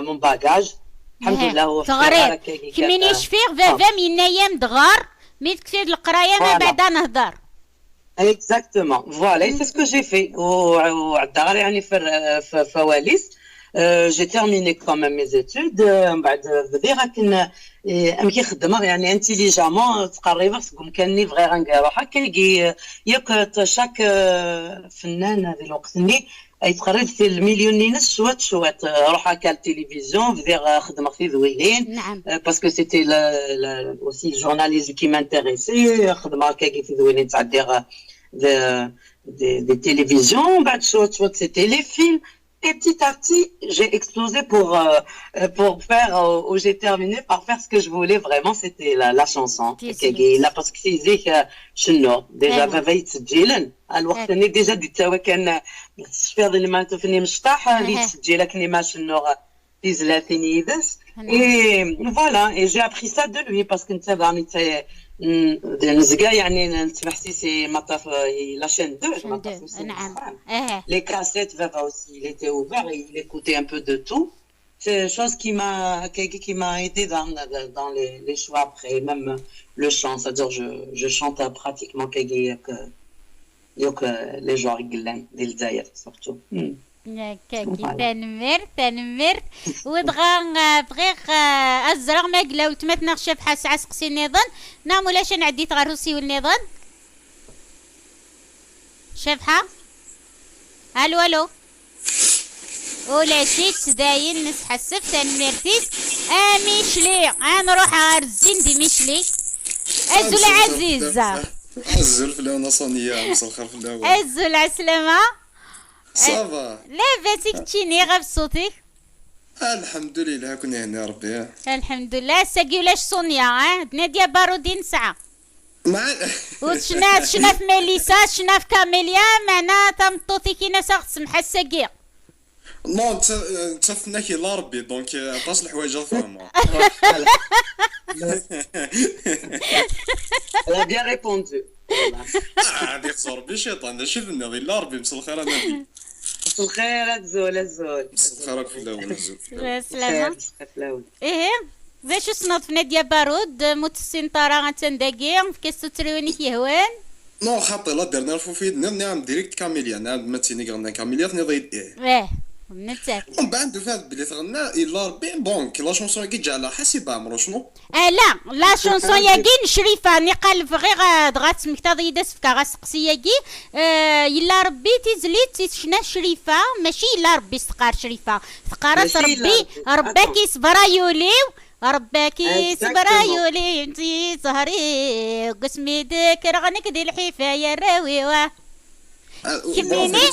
mon bagage. الحمد لله هو تغرير كميني شفيغ بابا منا يام دغار مي تكتب القرايه ما بعد نهضر. Exactement voilà c'est ce que j'ai fait وعدار يعني في في فواليس. J'ai terminé quand même mes études من بعد بديغ كن ام كي خدمغ يعني intelligemment تقريبا سقوم كان ني بغي غنقرا هكا ياك chaque فنان هذا الوقت ني اي تقريب في المليون نينس شوات شوات روح هكا التلفزيون بديغ خدمغ في ذويلين. نعم. Parce que c'était aussi le journalisme qui m'intéressait خدمغ هكا في ذويلين تعديغ des, des, des télévisions, بعد شوية شوية c'était les films. Et petit à petit, j'ai explosé pour, euh, euh, pour faire, euh, où j'ai terminé par faire ce que je voulais vraiment, c'était la, la chanson. Kayagi, la, parce que c'est, euh, chenno. Déjà, baba yettseǧǧilen. الوقت اللي déjà d-yettawi kan, euh, tecfiḍ lmal tufni mecṭaḥ, ad yettseǧǧil akken ma chenno, euh, tizlatin yid-s. Et voilà, et j'ai appris ça de lui, parce que netta daɣen, mm, nezga, يعني, nettbeḥsis i maṭṭaf, euh, la chaîne deux, maṭṭaf deux, نعم. Les cassettes, baba aussi, il était ouvert, il écoutait un peu de tout. C'est chose qui m'a, qui, qui m'a aidé dans, dans les, les choix après, même le chant, c'est-à-dire je, je chante pratiquement que, que, que les gens rigolent, les surtout. Hmm. Voilà. Tanemmirt, tanemmirt. Wadɣa, euh, bɣiɣ, euh, ad ẓreɣ ma yella weltma-tneɣ Cabḥa tesɛa aseqsi nniḍen, neɣ ma ulac ad nɛeddi ɣer usiwel nniḍen. Cabḥa? Allo, allo. Ulac-itt, dayen nesḥassef, tanemmirt-is. A Micli, ad nruḥ ɣer zzin di Micli. Azul a Ɛaziz. Azul fell-awen a Sonia, mselxir fell-awen. Azul, ɛeslama. Ça va. Labas i keččini, ɣef ṣṣut-ik? Alḥemdulillah, ad ken-ihenni Rebbi. Alḥemdulillah, ass-agi ulac Sonia, eh? D Nadia Barudi nesɛa. Ur tecna, tecna ɣef Melissa, tecna ɣef Camélia, meɛna tameṭṭut-ik-in ass-a ɣ-tsemmeḥ ass-agi. Non, netta, netta fennak illa Rebbi, donc, euh, aṭas n leḥwayeǧ ad fehmeɣ. Elle a bien répondu. Ah, ad ixẓer Rebbi cciṭan, d acu i tenniḍ? Illa Rebbi, mselxir a Nadia. Mselxir, azul, azul. Mselxir akk fell-awen, azul fell-awen. Lɛeslama. Mselxir, mselxir fell-awen. Ihi, d acu tessneḍ f Nadia Barud? Ma ur tessineḍ ara, attan dagi, efk-as tuttriwin i k-yehwan. Non, xaṭi, la dernière fois fi d-nniɣ, nniɣ-am direct Camélia, nniɣ-am ma d tin i iɣennan Camélia, tenniḍ-iyi-d ih. Ih, nettat. Umbeɛd, ufiɣ-d belli tɣenna, illa Rebbi, bon, la chanson-agi ǧeɛleɣ ḥasib ɛemru, cnu. Ala, la chanson-yagi n Crifa, niqal bɣiɣ, eh, dɣa tmektaḍ-iyi-d ad s-fkeɣ aseqsi-yagi. Eh, yella Rebbi tizlit i tecna Crifa, mačči yella Rebbi s teqqar Crifa. Teqqar-as Rebbi, Rebbi-k yesber ay ul-iw, Rebbi-k yesber ay ul-iw, n tzehri, deg usmi d-kkreɣ nekk di lḥifa i arraw-iw. Kemmini,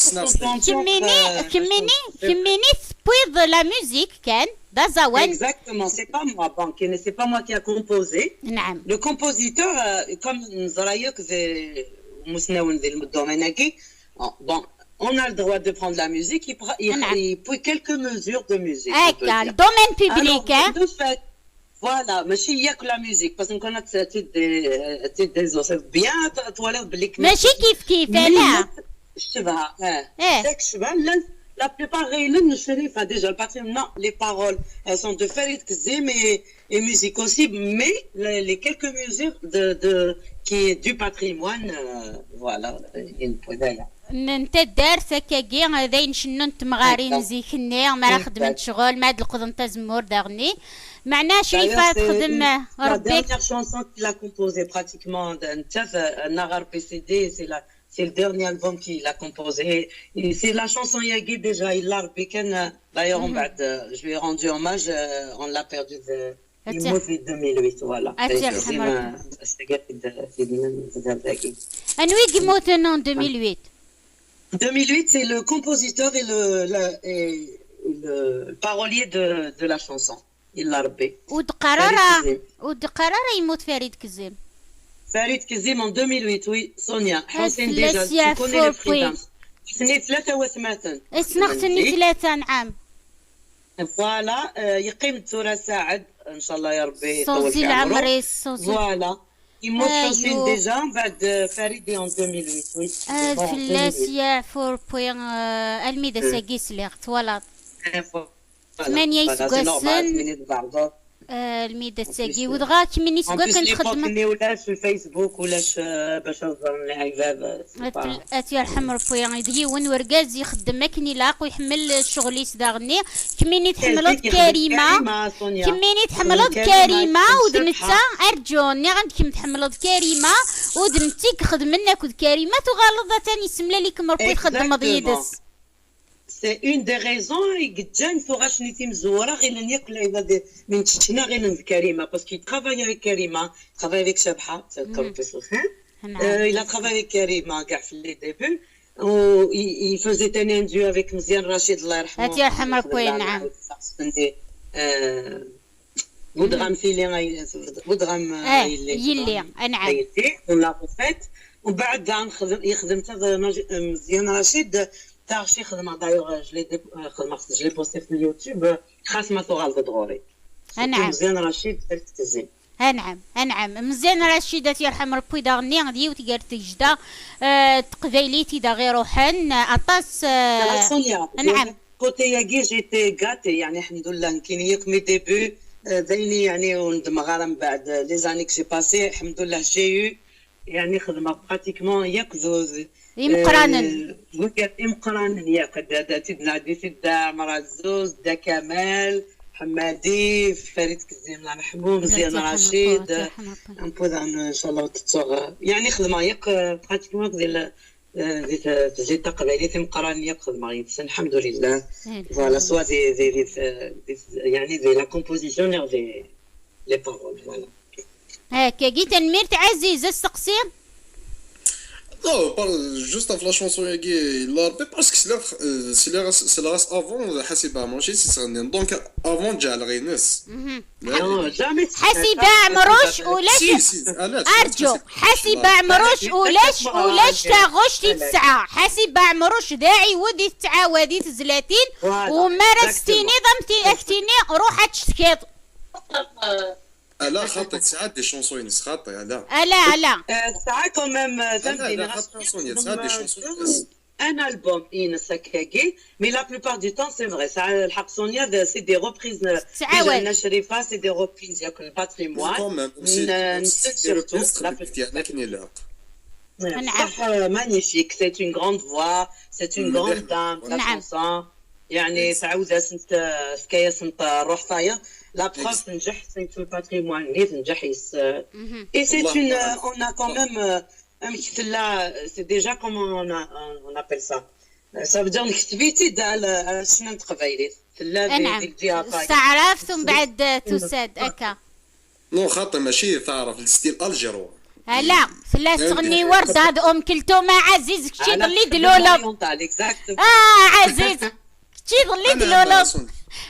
kemmini, kemmini, kemmini tewwiḍ la musique kan, d aẓawan. Exactement, c'est pas moi, bon, c'est pas moi qui a composé. نعم. Le compositeur, euh, comme neẓra yakk d umusnawen di le domaine-agi, bon, on a le droit de prendre la musique, il, pra- il, نعم. Il pose quelques mesures de musique, on peut dire. Akka, le domaine public, alors, hein. De fait, voilà, mačči yakk la musique, parce que كنا تدي تدي زوسف bien, twalaḍ belli ماشي كيف كيف، mais لا. Ccbaḥa, eh. Eh. Ccbaḥa, la, la plupart ɣilen Crifa, déjà, le patrimoine, les paroles, elles sont de Farid Kezim et, et musique aussi, mais les, les quelques mesures de, de, qui est du patrimoine, euh, voilà, n taddart. N, n taddart, akkagi, d ayen cennun temɣarin zik-nni, mi ara xedment ccɣel, mi ad leqḍent azemmur daɣenni. Meɛna Crifa txeddem, Rebbi. La dernière chanson qu'il a composée pratiquement, de, de, euh, Nagar P C D, c'est la, c'est le dernier album qu'il a composé. Et c'est la chanson Yagi déjà, il l'a repris, euh, d'ailleurs, on va, euh, je lui ai rendu hommage, euh, on l'a perdu de, il est mort en deux mille huit, voilà. Ad tt-yerḥem Rebbi. Anwa i yemmuten en deux mille huit? Deux mille huit, c'est le compositeur et le, le, et le parolier de, de la chanson. Illa Rebbi. Ur d-qqar ara, ur d-qqar ara yemmut Farid Kezim. Farid Kezim en deux mille huit, oui, Sonia. Ḥusin déjà, tu connais les prix. Ḥusin tlata watmaten. Ssneɣ-ten tlata, nɛam. Voilà, euh, yeqqim tura Saɛed, ncallah ya Rebbi, ṣṣenṣi yeṭwel fi ɛemru. Voilà. Yemmut Ḥusin déjà, mbeɛd, euh, Farid en deux mille huit, oui. Ad fell-as yeɛfu Rebbi, euh, almi d ass-agi sliɣ, twalaḍ. Tmanya iseggasen. Almi d ass-agi, u dɣa kemmini seg wakken txeddmeḍ. Ulac Facebook, ulac, euh, bac ad ẓren lɛibad, euh, c'est pas. Ad t-yerḥem Rebbi, d yiwen urgaz ixeddem akken ilaq, u iḥemmel ccɣel-is daɣenni. Kemmini tḥemmleḍ Karima. Kemmini tḥemmleḍ Karima, u d netta, arǧu, nniɣ-am-d kemm tḥemmleḍ Karima, u d netta i ixedmen akked Karima, tuɣaleḍ atan yessemlal-ikem Rebbi txeddmeḍ yid-s. C'est une des raisons i yeǧǧan tuɣac-nni timezwura ɣilen yakk lɛibad mi nettcetna ɣilen d Karima, parce qu'il travaille avec Karima, il travaille avec Cabḥa, euh, il a travaillé avec Karima, kay f les débuts. و il faisait un duo avec Meziane Rachid, الله يرحمه. هاتي يرحم ربي، نعم. Udɣam tili, Udɣam yelli. Yelli, نعم. On l'a refait. ومن بعد نخدم يخدم حتى Meziane Rachid. حتى شي خدمه d'ailleurs, je l'ai خدمه, je l'ai posté في اليوتيوب. خاص ما تغلط دغوري. نعم. Meziane Rachid, elle faisait. انعم، انعم. Meziane Rachid, يرحم ربي, داغني ديوت قالت تجدا. آه، تقبايليتي دا غير روحن اطاس. نعم. Côté ياكي j'étais gâtée, يعني الحمد لله. كاين ياك mes débuts, دايني يعني, وندم غير من بعد les années que j'ai passées, الحمد لله j'ai eu يعني خدمه pratiquement ياك زوز. يمقرانن. يمقرانن ياك دا تيدنا دي سيدا مرا زوز دا كمال حمادي فريد كزيم, الله يرحمه, Meziane Rachid. نبوذ ان شاء الله تتصغر يعني خدمه ياك pratiquement ديال زيت زيت تقبايليت يمقرانن ياك خدمه يتسن, الحمد لله. Voilà, soit des, des, des, يعني des, la composition, des, les paroles, voilà. هكاكي. تنميرت عزيز, السقسي. Non, juste في la chanson ياكي, لا ربي, parce que سلاغ سلاغ avant حسيبة ماشي تسغنين, donc avant جا الغينس. Non, jamais. حسيبة عمروش ولاش. Si, si, علاش؟ ارجو. حسيبة عمروش ولاش, ولاش تاغوش تسعة. حسيبة عمروش داعي ودي تسعة ودي تزلاتين. وما راستيني ضمتي اكتيني روح تشتكيض. لا, خاطر ساعات des chansons ينس خاطر, لا. لا, لا. ساعات quand même, لا, لا, خاطر سونيا, ساعات des chansons ينس. Un album ينس هكاكي, mais la plupart du temps c'est vrai. ساعات الحق سونيا, c'est des reprises. ساعات. Jeanne Chérifa, c'est des reprises ياك الباتريموان. Quand même, نسن surtout. يعني كني لا. بصح, magnifique, c'est une grande voix, c'est une grande dame, la chanson. يعني تعاود اسنت سكايا سنت روح فايا. La preuve تنجح, c'est في الباتريموان اللي تنجح يس. Et c'est une, on a quand même, امك تلا, c'est déjà, comment on, a, on appelle ça, ça veut dire نكتبيتي دا على السنة تقبايليت. تلا نعم. استعرفت ومن بعد تساد اكا. Non, خاطر ماشي تعرف الستيل الجيروا. لا, فلا تغني وردة هاد ام كلثوم عزيز, كشي ضلي دلولو. اه عزيز, كشي ضلي دلولو.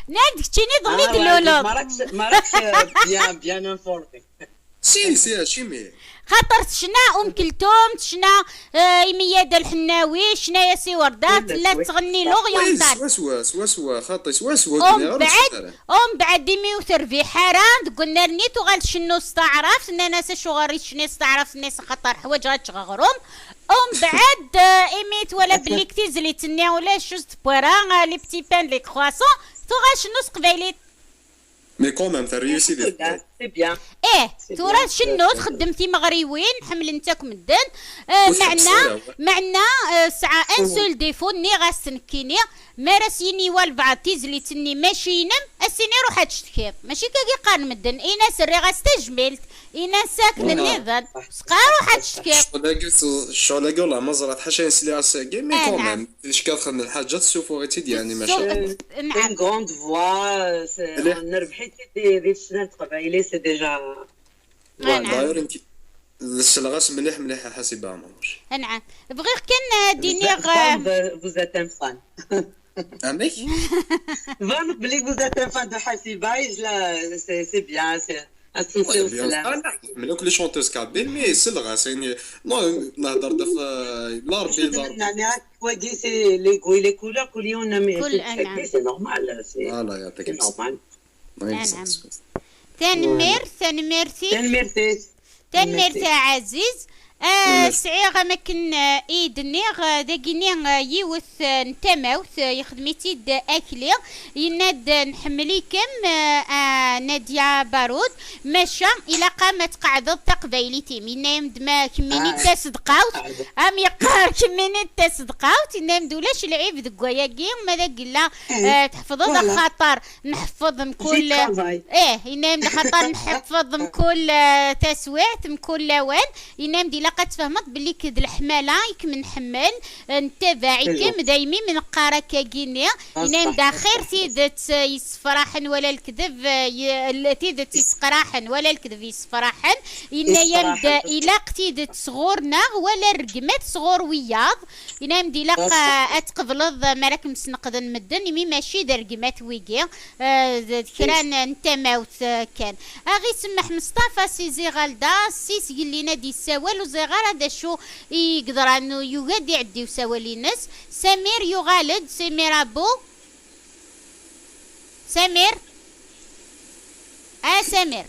ناد كشيني ضلي دلولو. ما راكش, ما راكش bien, bien informé. Si, si, شيمي. خاطر تشنا ام كلثوم, تشنا, آه, ميادة الحناوي, شنا يا سي وردة, لا تغني لورينتال. سوا سوا, سوا سوا, خاطي سوا سوا. ومن بعد, ومن بعد ديمي وثرفي حرام, قلنا لني تغال شنو استعرفت, نانا سا شو غاري شنو استعرفت, ناس خاطر حوايج غاتشغغروم. ومن بعد, آه, ايميت ولا بلي كتيزلي تني ولا شوز تبويرا, آه, les petits pains, les croissants, تغال شنو سقبايلي. Mais quand même, t'as réussi. C'est bien. ايه, ثورة شنو تخدم في مغريوين حمل نتاك مدن. آه, معنا, معنا, آه, ساعة un seul défaut ني غاسنكيني. ما راسيني والبعض تيزلي تني ماشي ينم, اسيني روح تشتكي. ماشي كاكي قان مدن, اينا سري غاس تجملت, اينا ساكن النظام. سقا روح تشتكي. الشغل هاكي, الشغل هاكي والله ما زرعت حاشا يسلي عساكي, mais quand même. اش كتخدم الحاجه تسوفوريتي ديالني ماشي. نعم. Une grande voix, نربحي دي الشنان تقبايلي, c'est déjà. نعم. السلغاس مليح مليح حسيبة عمروش. نعم. بغيغ كان دينيغ. Vous êtes un fan. عمك؟ Vraiment, بلي vous êtes un fan de حسيبة, c'est bien, c'est. ملوك les chanteuses kabyles, mais سلغاس يعني, non, نهضر دف. لا ربي, لا ربي. يعني راك واقي, c'est les goûts, les couleurs, كل يوم, mais كل, c'est normal, c'est الله يعطيك الصحة. Normal. تنمير, تنميرتي. تنميرتي. تنميرتي عزيز. آه, سعيغ مكن, آه, ايدنيغ, آه, داكيني, آه, يوث, آه, نتماوث, آه, يخدميتيد, آه, اكلي. يناد, آه, نحمليكم, آه, آه, نادية بارود. ماشا, إلا قامت قاعدة تقبايليتي, مينا يمد ما كميني تصدقاوت. ام يقار كميني تصدقاوت, ينام دولاش العيب دقواياكي, ما ذاك لا, آه, تحفظ خاطر نحفظ مكل. ايه, ينام خاطر نحفظ مكل, آه, تسويعت مكل لوان. ينام دي لا ad tfehmeḍ belli k-, d leḥmala i kem-nḥemmel, eh, nettabaɛ-ikem, daymi mi neqqar akka-gini, yenna-yam-d axir tidet, eh, yessefraḥen wala lekdeb, eh, y-, l-, tidet yesseqraḥen wala lekdeb yessefraḥen, yenna-yam-d ilaq tidet sɣur-neɣ wala rregmat sɣur wiyaḍ, yenna-yam-d ilaq, eh, ad tqebleḍ, eh, mi ara kem-sneqden medden, imi mačči d rregmat wigi, eh, d, d kra n, n tamawt, eh, kan. Aɣ isemmeḥ Meṣṭafa si Ziɣalda, si Sgellin ad d-yessawal, ur ẓriɣ ara d acu i yeḍran, yugi ad iɛeddi usawal-ines. Samir yuɣal-d, Samir Abu. Samir? A Samir.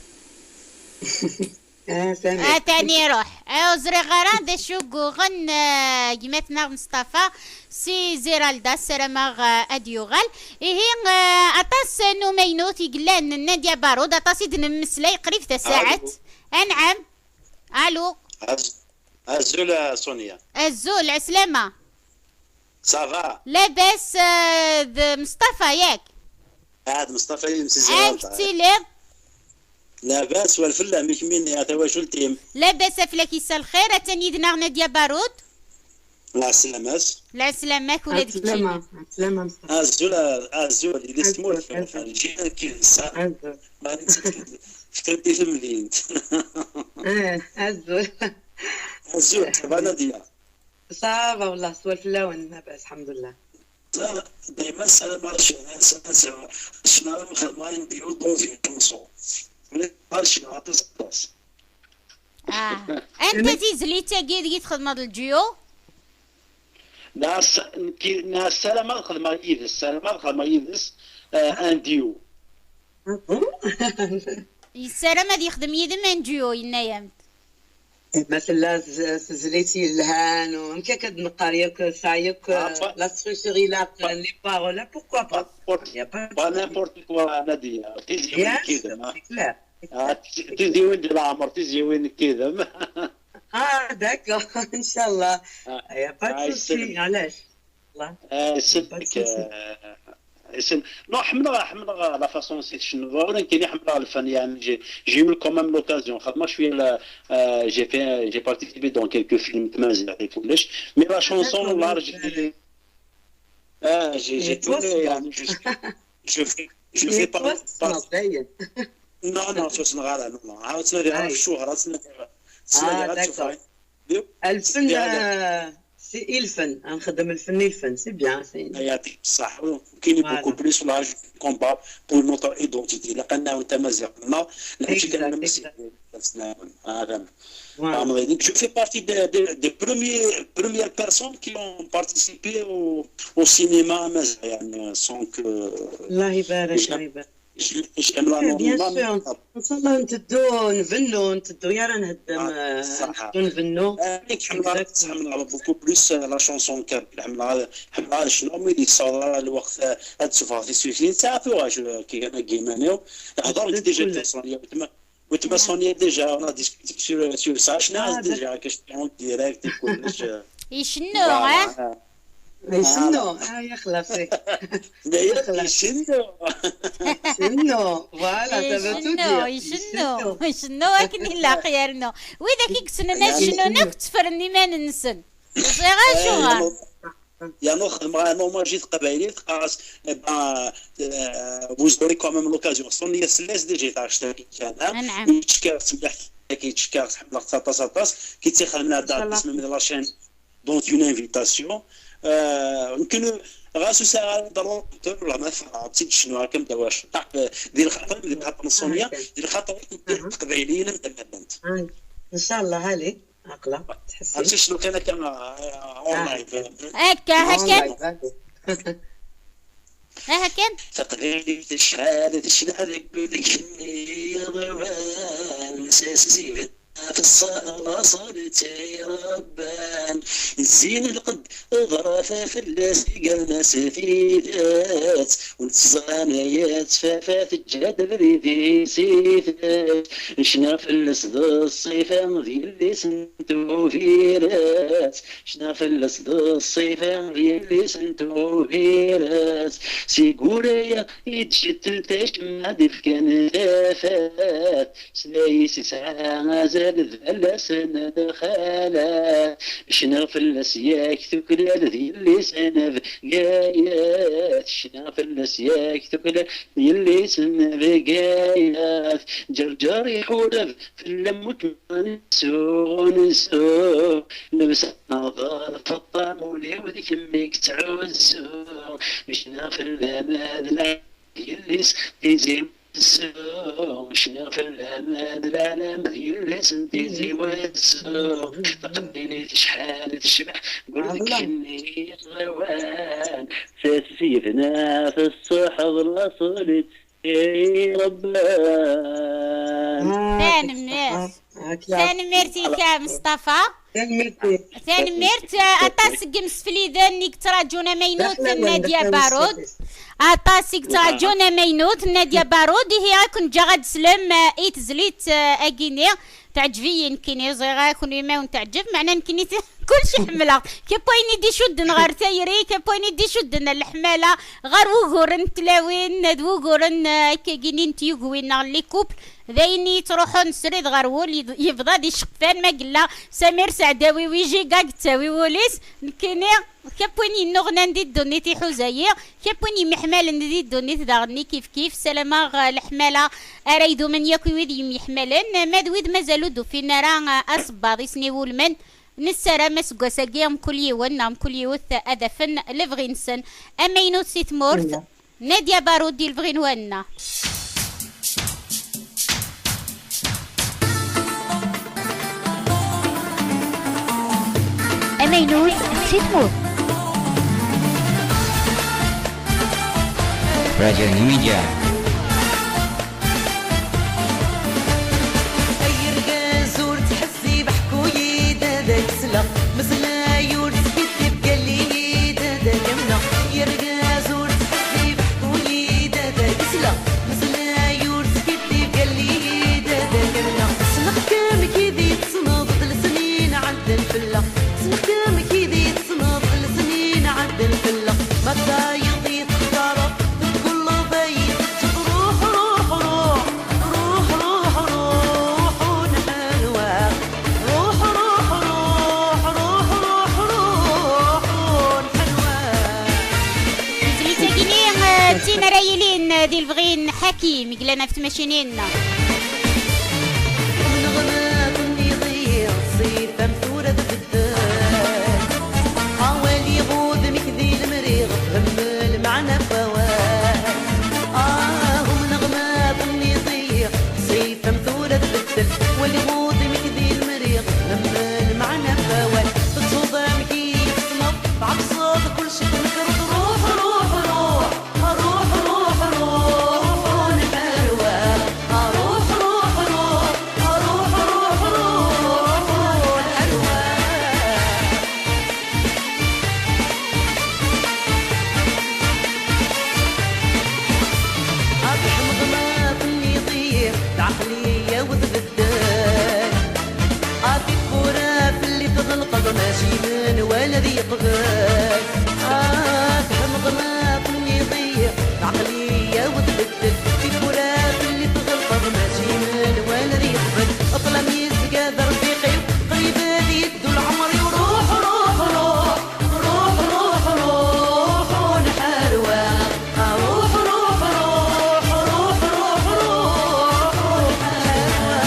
Ah, Samir. Atan iruḥ. Eh, ur ẓriɣ ara d acu yuɣen, eh, gma-tneɣ Meṣṭafa si Ziɣalda, ssarameɣ, eh, ad yuɣal. Ihi, eh, aṭas n umaynut i yellan, Nadia Barud, aṭas i d-nemmeslay, qrib tasaɛet. Alu. Anɛam. Alu. Az-, azul, a Sonia. Azul, ɛeslama. Ça va? Labas, eh, d Meṣṭafa, yak? Ah, d Meṣṭafa i d Msizi. Amek tettiliḍ? Labas, war fell-am, i kemmini, a tawacult-im? Labas, aflak yessa lxir, atan yid-neɣ Nadia Barud. Lɛeslama-s. Lɛeslama-k ula d keččini. Ɛeslama, ɛeslama Meṣṭafa. Azul, a-, azul, yelli-s tmurt, azul, azul. Lǧiran n yidles, ha? Azul. Ma netta tefkant i temdint. Eh, azul. Azul, ça va Nadia? Ça va, wallah, swal fell-awen, labas, lḥemdullah. Dayma ssarameɣ ad cnuɣ, ssarameɣ ad cnuɣ, ad xedmeɣ une duo dans une chanson. Ad cnuɣ aṭas, aṭas. Ah. Anta tizlit-agi ideg i txedmeḍ lǧiyu? Neɣ s-, nekki, neɣ ssarameɣ ad xedmeɣ yid-s, ssarameɣ ad xedmeɣ yid-s, eh, un duo. Ah bon? Yessaram ad yexdem yid-m un duo, yenna-yam-d. Ma tella z-, tezlit yelhan, u amek akka d-neqqar yakk, tesɛa yakk, ah, pas, la structure ilaqen, les paroles, pourquoi pas? Pas n'importe, y a pas de, pas n'importe quoi, Nadia. Tizi win n yidem, ah. C'est clair, c'est clair. Ah, ti-, tizi win di leɛmer, tizi win n yidem. Ah, d'accord, inchallah. Ah, y a pas de souci, yesselmek. Ɛlac? Ah, yesselmek, ah, yesselmek. Non, ḥemmleɣ, ḥemmleɣ la façon si tcennuḍ, ur nekkini ḥemmleɣ lfan, yeɛni, j'ai, j'ai eu quand même l'occasion, xedmeɣ cwiya la, euh, j'ai fait, j'ai participé dans quelques films tmaziɣt et kullec, mais la chanson, là, j'ai, ah, j'ai, j'ai tourné, yeɛni, je suis, je fais, je fais pas, pas, non, non, ur ttnaɣ ara, non, non. Ɛawed ttnadiɣ ɣef ccuhra, ttnadiɣ, ttnadiɣ ad ttufaɣ. Alfen, c'est ilfen, ad nxeddem lfen ilfen, c'est bien, c'est. Yɛṭik ṣṣeḥ. Kini beaucoup plus, là, je combats pour notre identité. Ilaq ad nɛawen tamaziɣt-nneɣ. Exact, exact. Je fais partie des, des, des premiers, premières personnes qui ont participé au, au cinéma amazigh, yeɛni, sans que, Allah ibarak, Allah ibarak. J'aime la langue. Bien sûr. Ncallah nteddu nbennu, nteddu ya ara nheddem, ah, eh, nteddu nbennu. Eh, nek ḥemmleɣ, exactement. Ḥemmleɣ beaucoup plus, eh, la chanson kabyle. Ḥemmleɣ, ḥemmleɣ ad cnuɣ, mi d-yessaweḍ ara lweqt, eh, ad d-sufɣeɣ tiswitin. Sɛiɣ tuɣac, eh, kan agi iman-iw. Hḍer-d déjà d Sonia, wetma, wetma Sonia déjà, on a discuté sur, sur ça. Cniɣ-as déjà akka en direct et kullec, eh. Icennu, voilà, eh? Icennu, ah, ya xlaṣi. Icennu. Icennu, voilà, ça veut tout dire. Icennu, icennu, icennu akken ilaq yernu. Widak i yessnen ad cnun akk ttefren iman-nsen. Ur ẓriɣ acuɣer. Yernu xedmeɣ un hommage i teqbaylit, qqareɣ-as, eh ben, eh, vous aurez quand même l'occasion. Sonia Slas déjà taɣect-agi kan, ha? Anɛam. Yettcekkiṛ-tt mliḥ, yettcekkiṛ-tt, ḥemmleɣ-tt aṭas, aṭas. Ki tt-ixedmen ɛedda isem-im di la chaîne. Donc, une invitation. Euh, nekk ɣas ur sɛiɣ ara ḍerur, la ma tfeɣ, ad tt-id-cnuɣ akka am dawac. Di lxaṭer, di lxaṭer n Sonia, di lxaṭer n teqbayliyin anda ma llant. Inchallah, allez, aqla, tḥessi. Ad tt-id-cnuɣ kan akka, euh, en live. Akka, akka. En live, allez. Aha kan. Taqbaylit tecɛel, tecleɛ deg wudem-nni aḍwan, s asezgel ɣef ṣṣalaṣal d tirabban. Zzin lqedd ḍrafa fell-as, igerna s tidet, ur nettẓan aya ttfafa teǧǧa-d abrid i s-itett. Ncna fell-as d ṣṣifa d yelli-s n tubiret. Cna fell-as d ṣṣifa d yelli-s n tubiret. Si guraya i d-cettelt acemma d-ifkan tafat. S layes isɛa azal d fell-asen d xalat. Cniɣ fell-as yak tuklal d yelli-s n Bgayet. Cniɣ fell-as yak tuklal d yelli-s n Bgayet. Ǧerǧer iḥuleb fell-am ur ttmansu ɣunsu. Lebsa n aḍar feṭṭam ul-iw d kemm i yettɛuzzu. Cniɣ fell-am d la yelli-s tizi Cniɣ fell-am d leɛlam d yelli-s n tizi wazzu. Taqbaylit acḥal tecbeḥ, ur deg kenni yettɣawan. S yid-neɣ tessuḥeḍ laṣel i rebban. Tanemmirt. Tanemmirt-ik a Mustafa. Tanemmirt. Tanemmirt, eh, aṭas seg yimsefliden i yettraǧun amaynut n Nadia Barud. Aṭas i yettraǧun amaynut n Nadia Barud. Ihi, ad ken-ǧǧeɣ ad teslem, eh, i tezlit, eh, agini. Teɛǧeb-iyi nekkini, ẓriɣ a kunwi ma wen-teɛǧeb, meɛna nekkini kullec ḥemmleɣ. Kap wayen i d-icudden ɣer tayri, kap wayen i d-icudden ar leḥmala, ɣer wuguren n tlawin, d wuguren, eh, akkagini n tyugwin neɣ les couples. D ayen i yettruḥun srid ɣer wul, yebḍa d iceqfan ma yella Samir Seɛdawi wi jiga yettawi wul-is, nekkini kap win yennuɣnan di ddunit iḥuza-yi, kap win yemyeḥmalen di ddunit daɣen-nni kifkif. Ssalameɣ, eh, leḥmala ara idumen yakk i wid yemyeḥmalen, ma d wid mazal ur d-ufin ara, eh, asebbaḍ i sen-iwulmen. Nessaram aseggas-agi mkul yiwen neɣ mkul yiwet ad afen lebɣi-nsen. Amaynut si tmurt, Nadia Barud di lebɣi n wanna. Amaynut si tmurt. Radio New Media. Ay argaz, ur ttḥezzib, ḥku-yi-d ad ak-sleɣ. Meslay, ur skiddib, gall-iyi-d ad ak-amneɣ. Ay argaz, ur ttḥezzib, ḥku-yi-d ad ak-sleɣ. Meslay, ur skiddib, gall-iyi-d ad ak-amneɣ. Ssneɣ-kem kidi tessneḍ d lesnin ɛeddan fell-aɣ. Ssneɣ-kem kidi tessneḍ d lesnin ɛeddan fell-aɣ. Ma tayeḍ i textareḍ, tegguleḍ ay teǧǧeḍ. Ruḥ, ruḥ, ruḥ, ruḥ, ruḥ, ruḥ, ur nḥerwa. Ruḥ, ruḥ, ruḥ, ruḥ, ruḥ, ruḥ, ur nḥerwa. Tizlit-agi-nni, eh, d tin ara yilin, eh, di lebɣi n Ḥakim, i yellan ɣef tmacinin. Umneɣ ma tenniḍ-iyi, ṣṣif am tura d beddel. Awal iɣudem-ik di lemri, fhem lmeɛna n wawal. Ah, umneɣ ma tenniḍ-iyi, ṣṣif am tura d beddel. Awal iɣudem-ik di lemri, fhem lmeɛna n wawal. Tettuḍ amek i yi-tessneḍ, tɛeṭṭseḍ kullec tnekreḍ. Ruḥ, ruḥ, ruḥ. Ruḥ, ruḥ, ruḥ, ur nḥerwa. Ruḥ, ruḥ, ruḥ, ruḥ, ruḥ, ruḥ, ur nḥerwa. Ad ḥemḍ ma tenniḍ-iyi, d ɛeqliya-w tbeddel. A tiwwura fell-i tɣelqeḍ, mačči menwala ad yeqbel. A tḥemḍ ma tenniḍ-iyi, d ɛeqliya-w tbeddel. Tiwwura fell-i tɣelqeḍ, mačči menwala ad yeqbel. Ṭṭlam yezga d rfiq-iw, qrib ad yeddu leɛmer-iw. Ruḥ, ruḥ, ruḥ, ruḥ, ruḥ, ruḥ, ur nḥerwa. Ruḥ, ruḥ, ruḥ, ruḥ, ruḥ, ruḥ, ur nḥerwa.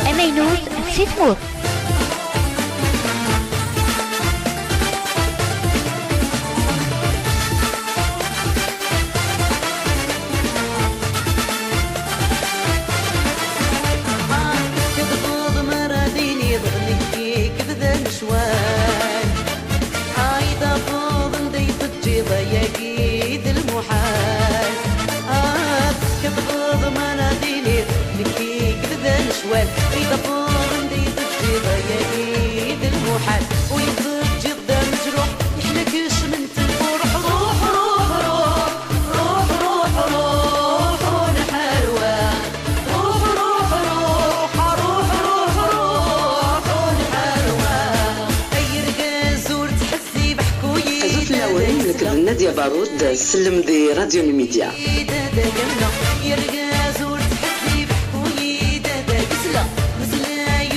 Amaynut si tmurt. Tebɣuḍ ma ara d-iniḍ, nekk i yebdan ccwal. Ay d afeḍ anda i teǧǧiḍ ayagi d lmuḥal. Ah, tebɣuḍ ma ara d-iniḍ, nekk i yebdan ccwal. Ay d afeḍ anda i teǧǧiḍ ayagi d lmuḥal. Ur yi-teǧǧiḍ d amejruḥ, yeḥla kecmen. Ruḥ, ruḥ, ruḥ, ruḥ, ruḥ, ruḥ, ur nḥerwa. Ruḥ, ruḥ, ruḥ, ruḥ, ruḥ, ruḥ, ur nḥerwa. Ay argaz, ur ttḥezzib, ḥku-yi-d. Azul fell-awen, nekk d Nadia Barud, sellem di Radio Numidya. Ay argaz, ur ttḥezzib, ḥku-yi-d ad ak-sleɣ. Meslay,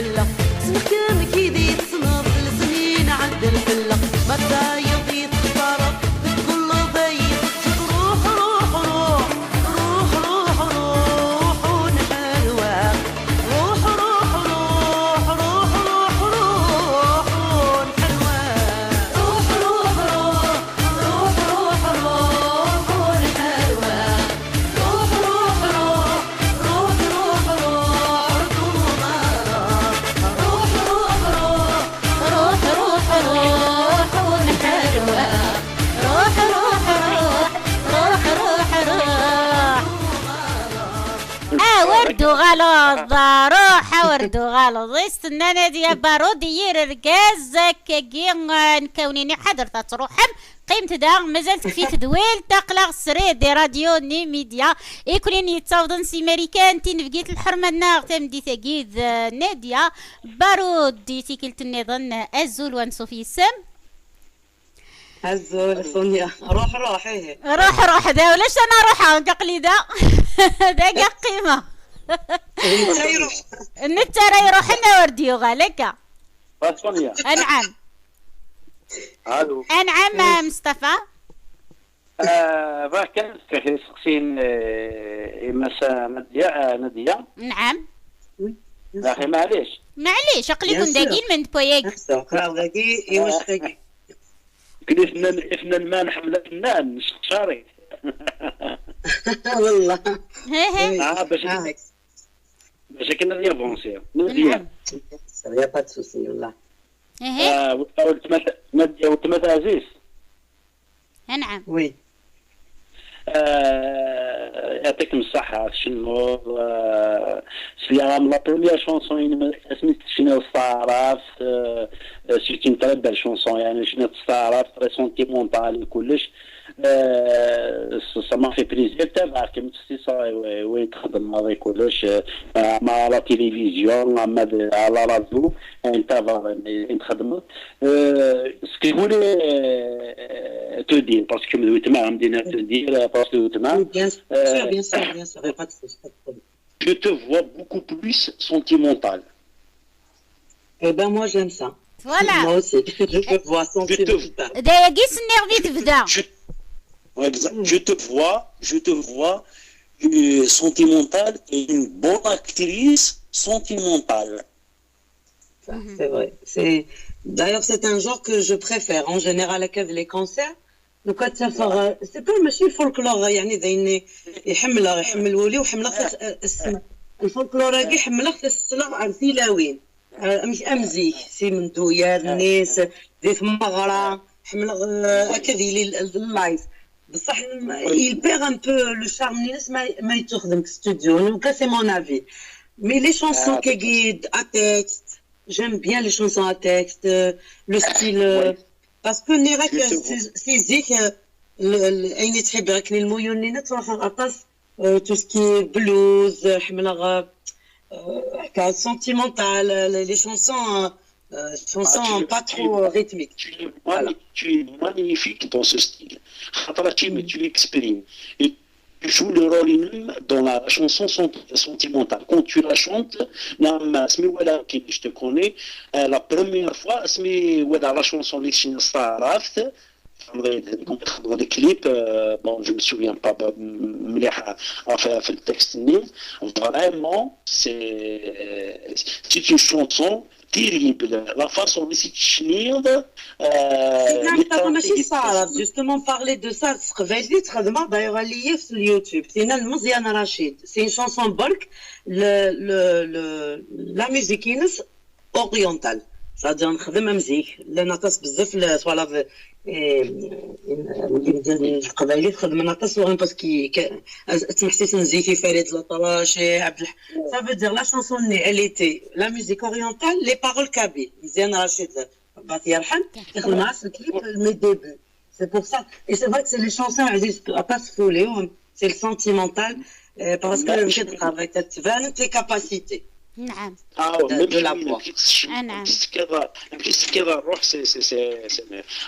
Sneɣ-kem kidi tessneḍ lesnin ɛeddan fell-aɣ. Ma d tayeḍ i textareḍ, deg ullaḍ ay teǧǧeḍ. Ruḥ, ruḥ, ruḥ, ruḥ, ruḥ, ruḥ, ur nḥerwa. Ruḥ, ruḥ, ruḥ, ruḥ, ruḥ, ruḥ, ur nḥerwa. Ruḥ, ruḥ, ruḥ, ruḥ, ruḥ, ruḥ, ur nḥerwa. Ruḥ, ruḥ, ruḥ, ruḥ, ruḥ, ruḥ, ur tumara. Ruḥ, ruḥ, ruḥ, ruḥ, ruḥ, ruḥ, ur nḥerwa. Ruḥ, ruḥ, ruḥ, ruḥ, ruḥ, ruḥ. Awer d-uɣaleḍ, ruḥ, awer d-uɣaleḍ. I s-tenna Nadia Barud, yir argaz, akkagi, eh, nekk a wen-iniɣ, ḥadret ad truḥem. Qqimet da, mazal tekfi tedwilt, aql-aɣ srid di Radio Nimidia. Ikulin yettawḍen si Marikan, tinebgit lḥerma-nneɣ, tameddit-agi d, eh, Nadia Barud, di tikkelt nniḍen, azul wa ansuf yis-m. Azul, Sonia. Ruḥ, ruḥ, ihi. Ruḥ, ruḥ, da ulac ana ruḥeɣ, aql-i da. Da qimeɣ. Netta iruḥ. Netta ara iruḥen, awer d-yuɣal, akka. Sonia. Anɛam. Anɛam, a Mustafa. Ah, bɣiɣ kan ad fkeɣ kra iseqsiyen, eh, i Massa Nadia, ah, Nadia. Nɛam. Axi, maɛlic. Maɛlic, aql-iken dagi, lmend poyagi. Aql-aɣ dagi, i wacu dagi? Akken i tenna, i tenna ma nḥemmel afennan, nceqcar-it. Wallah. Hehe. Ah, bac akken, bac akken ad yavansi. Nadia. Nɛam. Il n'y a pas de souci, wallah. Hehe. Ah, weltma, Nadia, weltma taɛzizt. Anɛam. Oui. Ah, yɛṭikem ṣṣeḥḥa, tcennuḍ, ah, sliɣ-am la première chanson-inem, asmi tecniḍ s taɛrabt, ah, c'est une très belle chanson, yeɛni tecniḍ s taɛrabt, très sentimentale et kullec. Ah, ça m'a fait plaisir, tabaɛkem, c'est ça, oui, oui, txedmeḍ et kullec, ah, ama à la télévision, ama à la radio, ayen tabaɛen, ayen txedmeḍ. Euh, ce que je voulais, euh, te dire, parce que je voulais te dire, parce que je voulais te dire, oui, bien sûr, bien sûr, bien sûr, il n'y a pas de souci, pas de problème. Je te vois beaucoup plus sentimental. Eh ben, moi, j'aime ça. Voilà. Moi aussi, je te vois sentimental. Dayagi s-nniɣ di tebda. Je, ouais, exact. Je te vois, je te vois, euh, sentimentale et une bonne actrice sentimentale. Ça, c'est vrai. C'est, d'ailleurs, c'est un genre que je préfère. En général, avec les concerts, donc, c'est pas ماشي folklore, يعني, d ayen i ḥemmleɣ, iḥemmel wul-iw, ḥemmleɣ tas-, السمع. الفولكلور-agi ḥemmleɣ-t, ssneɣ ar tilawin. Euh, amek am zik, si Menduyar, Nnis, di tmeɣra, ḥemmleɣ, euh, akka d yili l-, l-, live. بصح, il perd un peu le charme-ines ma, ma yettwaxdem deg studio. Donc, c'est mon avis. Mais les chansons à texte, j'aime bien les chansons à texte, euh, le style, euh, parce que ني راك si, si zik, euh, le, le, ayen i tḥibbeɣ akken lmuyun-nni تروح aṭas, euh, tout ce qui est blues, euh, ḥemmleɣ, euh, euh, sentimental, euh, les, les chansons, euh, euh, chansons pas trop rythmiques. Tu es, voilà, tu es magnifique dans ce style. خاطر tu, tu exprimes. Et tu joues le rôle lui-même dans la chanson sent-, sentimentale. Quand tu la chantes, نعم, اسمي ولا كي je te connais, euh, la première fois, اسمي ولا la chanson اللي شنو صارت, تخدموا des clips, euh, bon, je me souviens pas, ب-, مليح, في, في التكست ني. Vraiment, c'est, c'est une chanson terrible. La façon اللي تشنيض, euh, تينا les مطلع ماشي temps صعب. Justement, parler de ça, تقبايلي تخدمها دايرة ليا في اليوتيوب. تينا المزيان رشيد. C'est une chanson برك, le, le, le, la musique ينس orientale. C'est-à-dire نخدم مزيك, لأن ناقص بزاف ل-, soit la, إيه, القبايلي تخدم ناقص صغير parce que ك-, تمحسيس مزيكي فريد الأطراشي, عبد الح-, ça veut dire la chanson, elle était, la musique orientale, les paroles kabyles. مزيان رشيد, ربي يرحم, يخدم مع الكليب, mes débuts. C'est pour ça. Et c'est vrai que c'est les chansons عزيز, pas se fouler, c'est le sentimental, euh, parce que كتبان tes capacités. نعم. Ah, même de la voix. Ah, نعم.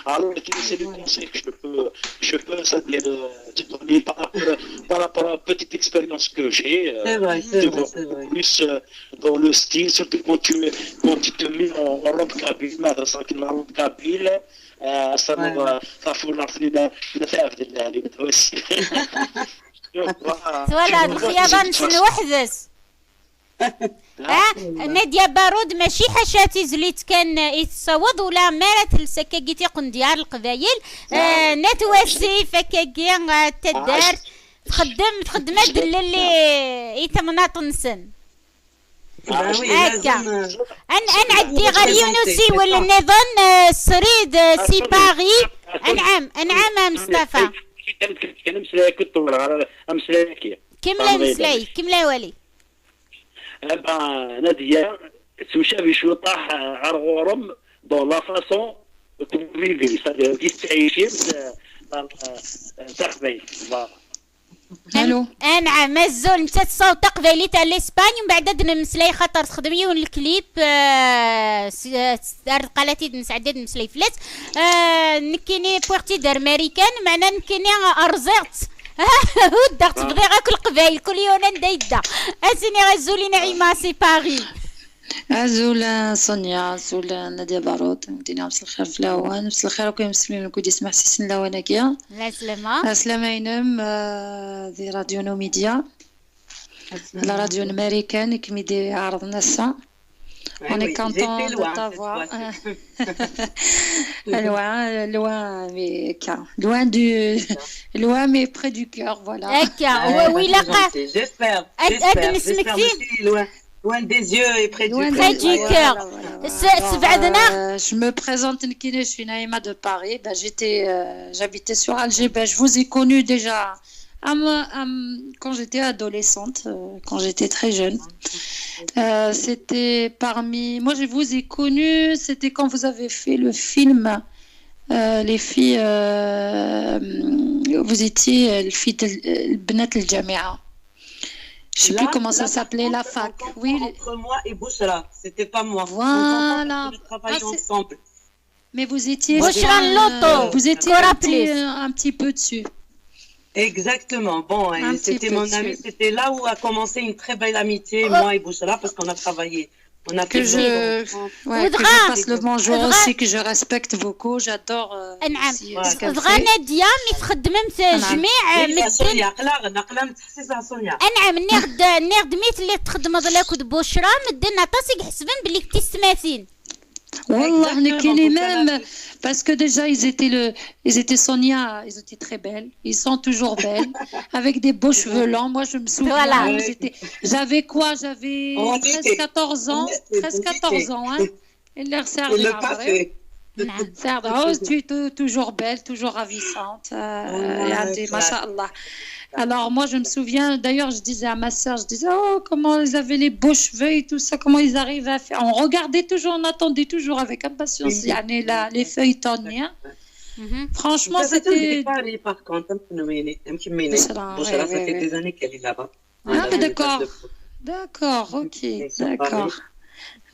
Alors, c'est le conseil que je peux, je peux, c'est-à-dire, euh, te donner par rapport, par rapport à la petite expérience que j'ai, euh, de voir beaucoup plus, euh, dans le style, surtout quand tu, quand tu te mets en, en robe kabyle, mais dans une robe kabyle, euh, ça nous va, ça fout la, la, la, la, aussi. Voilà, الخياطة نتسن وحدس. آه، نادية بارود ماشي حاشا تيزليت كان يتصوض ولا مارا تلسكاكي تيقن ديار القبايل. آه، نات واسيف كاكي، آه، تدار تخدم تخدم هاد اللي يتمناط نسن. هكا. ان ان عدي غير يونسي ولا نظن، آه، سريد، آه، سي باغي. انعم انعم مصطفى. كان مسلاك كنت ولا مسلاك. كمل مسلاي كمل والي. نادية تمشى بشوي طاح عرغورم دون لا فاسون كوفيفي صديقي تعيشي تاخذي. الو. انعم مازول انت تصاوب تقبايلي تاع الاسباني ومن بعد نمسلاي خاطر تخدم يون الكليب. آه، س- آه، س- دار قالتي نسعدد نمسلاي فلات. آه، نكيني بوغتي دار ماريكان معنا نكيني ارزغت. ودغت بضيغه كل قبايل كل يوم ندا يدا. اسيني غزولي نعيمه سي باغي. Azul a Sonia, azul a Nadia Barot, n-d-iniɣ mselxir fell-awen, mselxir akk imeslimen n kud yesmeḥsisen lawan-agi. Lɛeslama. Lɛeslama-inem, euh, di Radio Numidia, la radio n Marikan i kem-id-iɛerḍen ass-a. On est content de t'avoir. Loin, loin, mais loin du, loin mais près du cœur, voilà. Akka, wi ilaq ad nesmekti. Loin des yeux et près du cœur. Sebɛed-naɣ. Je me présente, nekkini, je suis Naïma de Paris. Ben, j'étais, euh, j'habitais sur Alger. Ben, je vous ai connu déjà à moi, à m- quand j'étais adolescente, euh, quand j'étais très jeune. Euh, c'était parmi. Moi, je vous ai connu, c'était quand vous avez fait le film, euh, les filles. Euh, vous étiez, euh, les filles de, euh, بنات الجامعة. Je sais plus comment ça s'appelait, la fac. Oui. Entre moi et Bouchra, c'était pas moi. Voilà. On a travaillé ensemble. Mais vous étiez, Bouchra Lotto, vous étiez un petit, euh, un petit peu dessus. Exactement. Bon, c'était mon ami. C'était là où a commencé une très belle amitié, moi et Bouchra, parce qu'on a travaillé. On a fait que je, ouais, que je passe le bonjour aussi, que je respecte beaucoup, j'adore, euh, aussi ce qu'elle fait. Nadia, mi txeddmemt jmiɛ, Sonia, aql-aɣ, aql-aɣ nettḥessis ɣef Sonia. Anɛam, nniɣ-d, nniɣ-d mi telliḍ txeddmeḍ lakked Bouchra, medden aṭas i iḥesben belli d tiyessetmatin. Wallah, nekkini même, parce que déjà, ils étaient le, ils étaient Sonia, ils étaient très belles, ils sont toujours belles, avec des beaux cheveux longs. Moi, je me souviens, j'avais quoi, j'avais treize, quatorze ans, treize, quatorze ans, hein. Lliɣ sɛiɣ di leɛmer-iw. Sɛiɣ, oh, tu es tou- toujours belle, toujours ravissante. Euh, يعني, ما شاء الله. Alors, moi, je me souviens, d'ailleurs, je disais à ma sœur, je disais, oh, comment ils avaient les beaux cheveux et tout ça, comment ils arrivent à faire. On regardait toujours, on attendait toujours avec impatience يعني, la, les feuilletons. Hein. Franchement, c'était. Par contre, Bouchra, ça fait des années qu'elle est là-bas. Ah, d'accord. D'accord, ok, d'accord.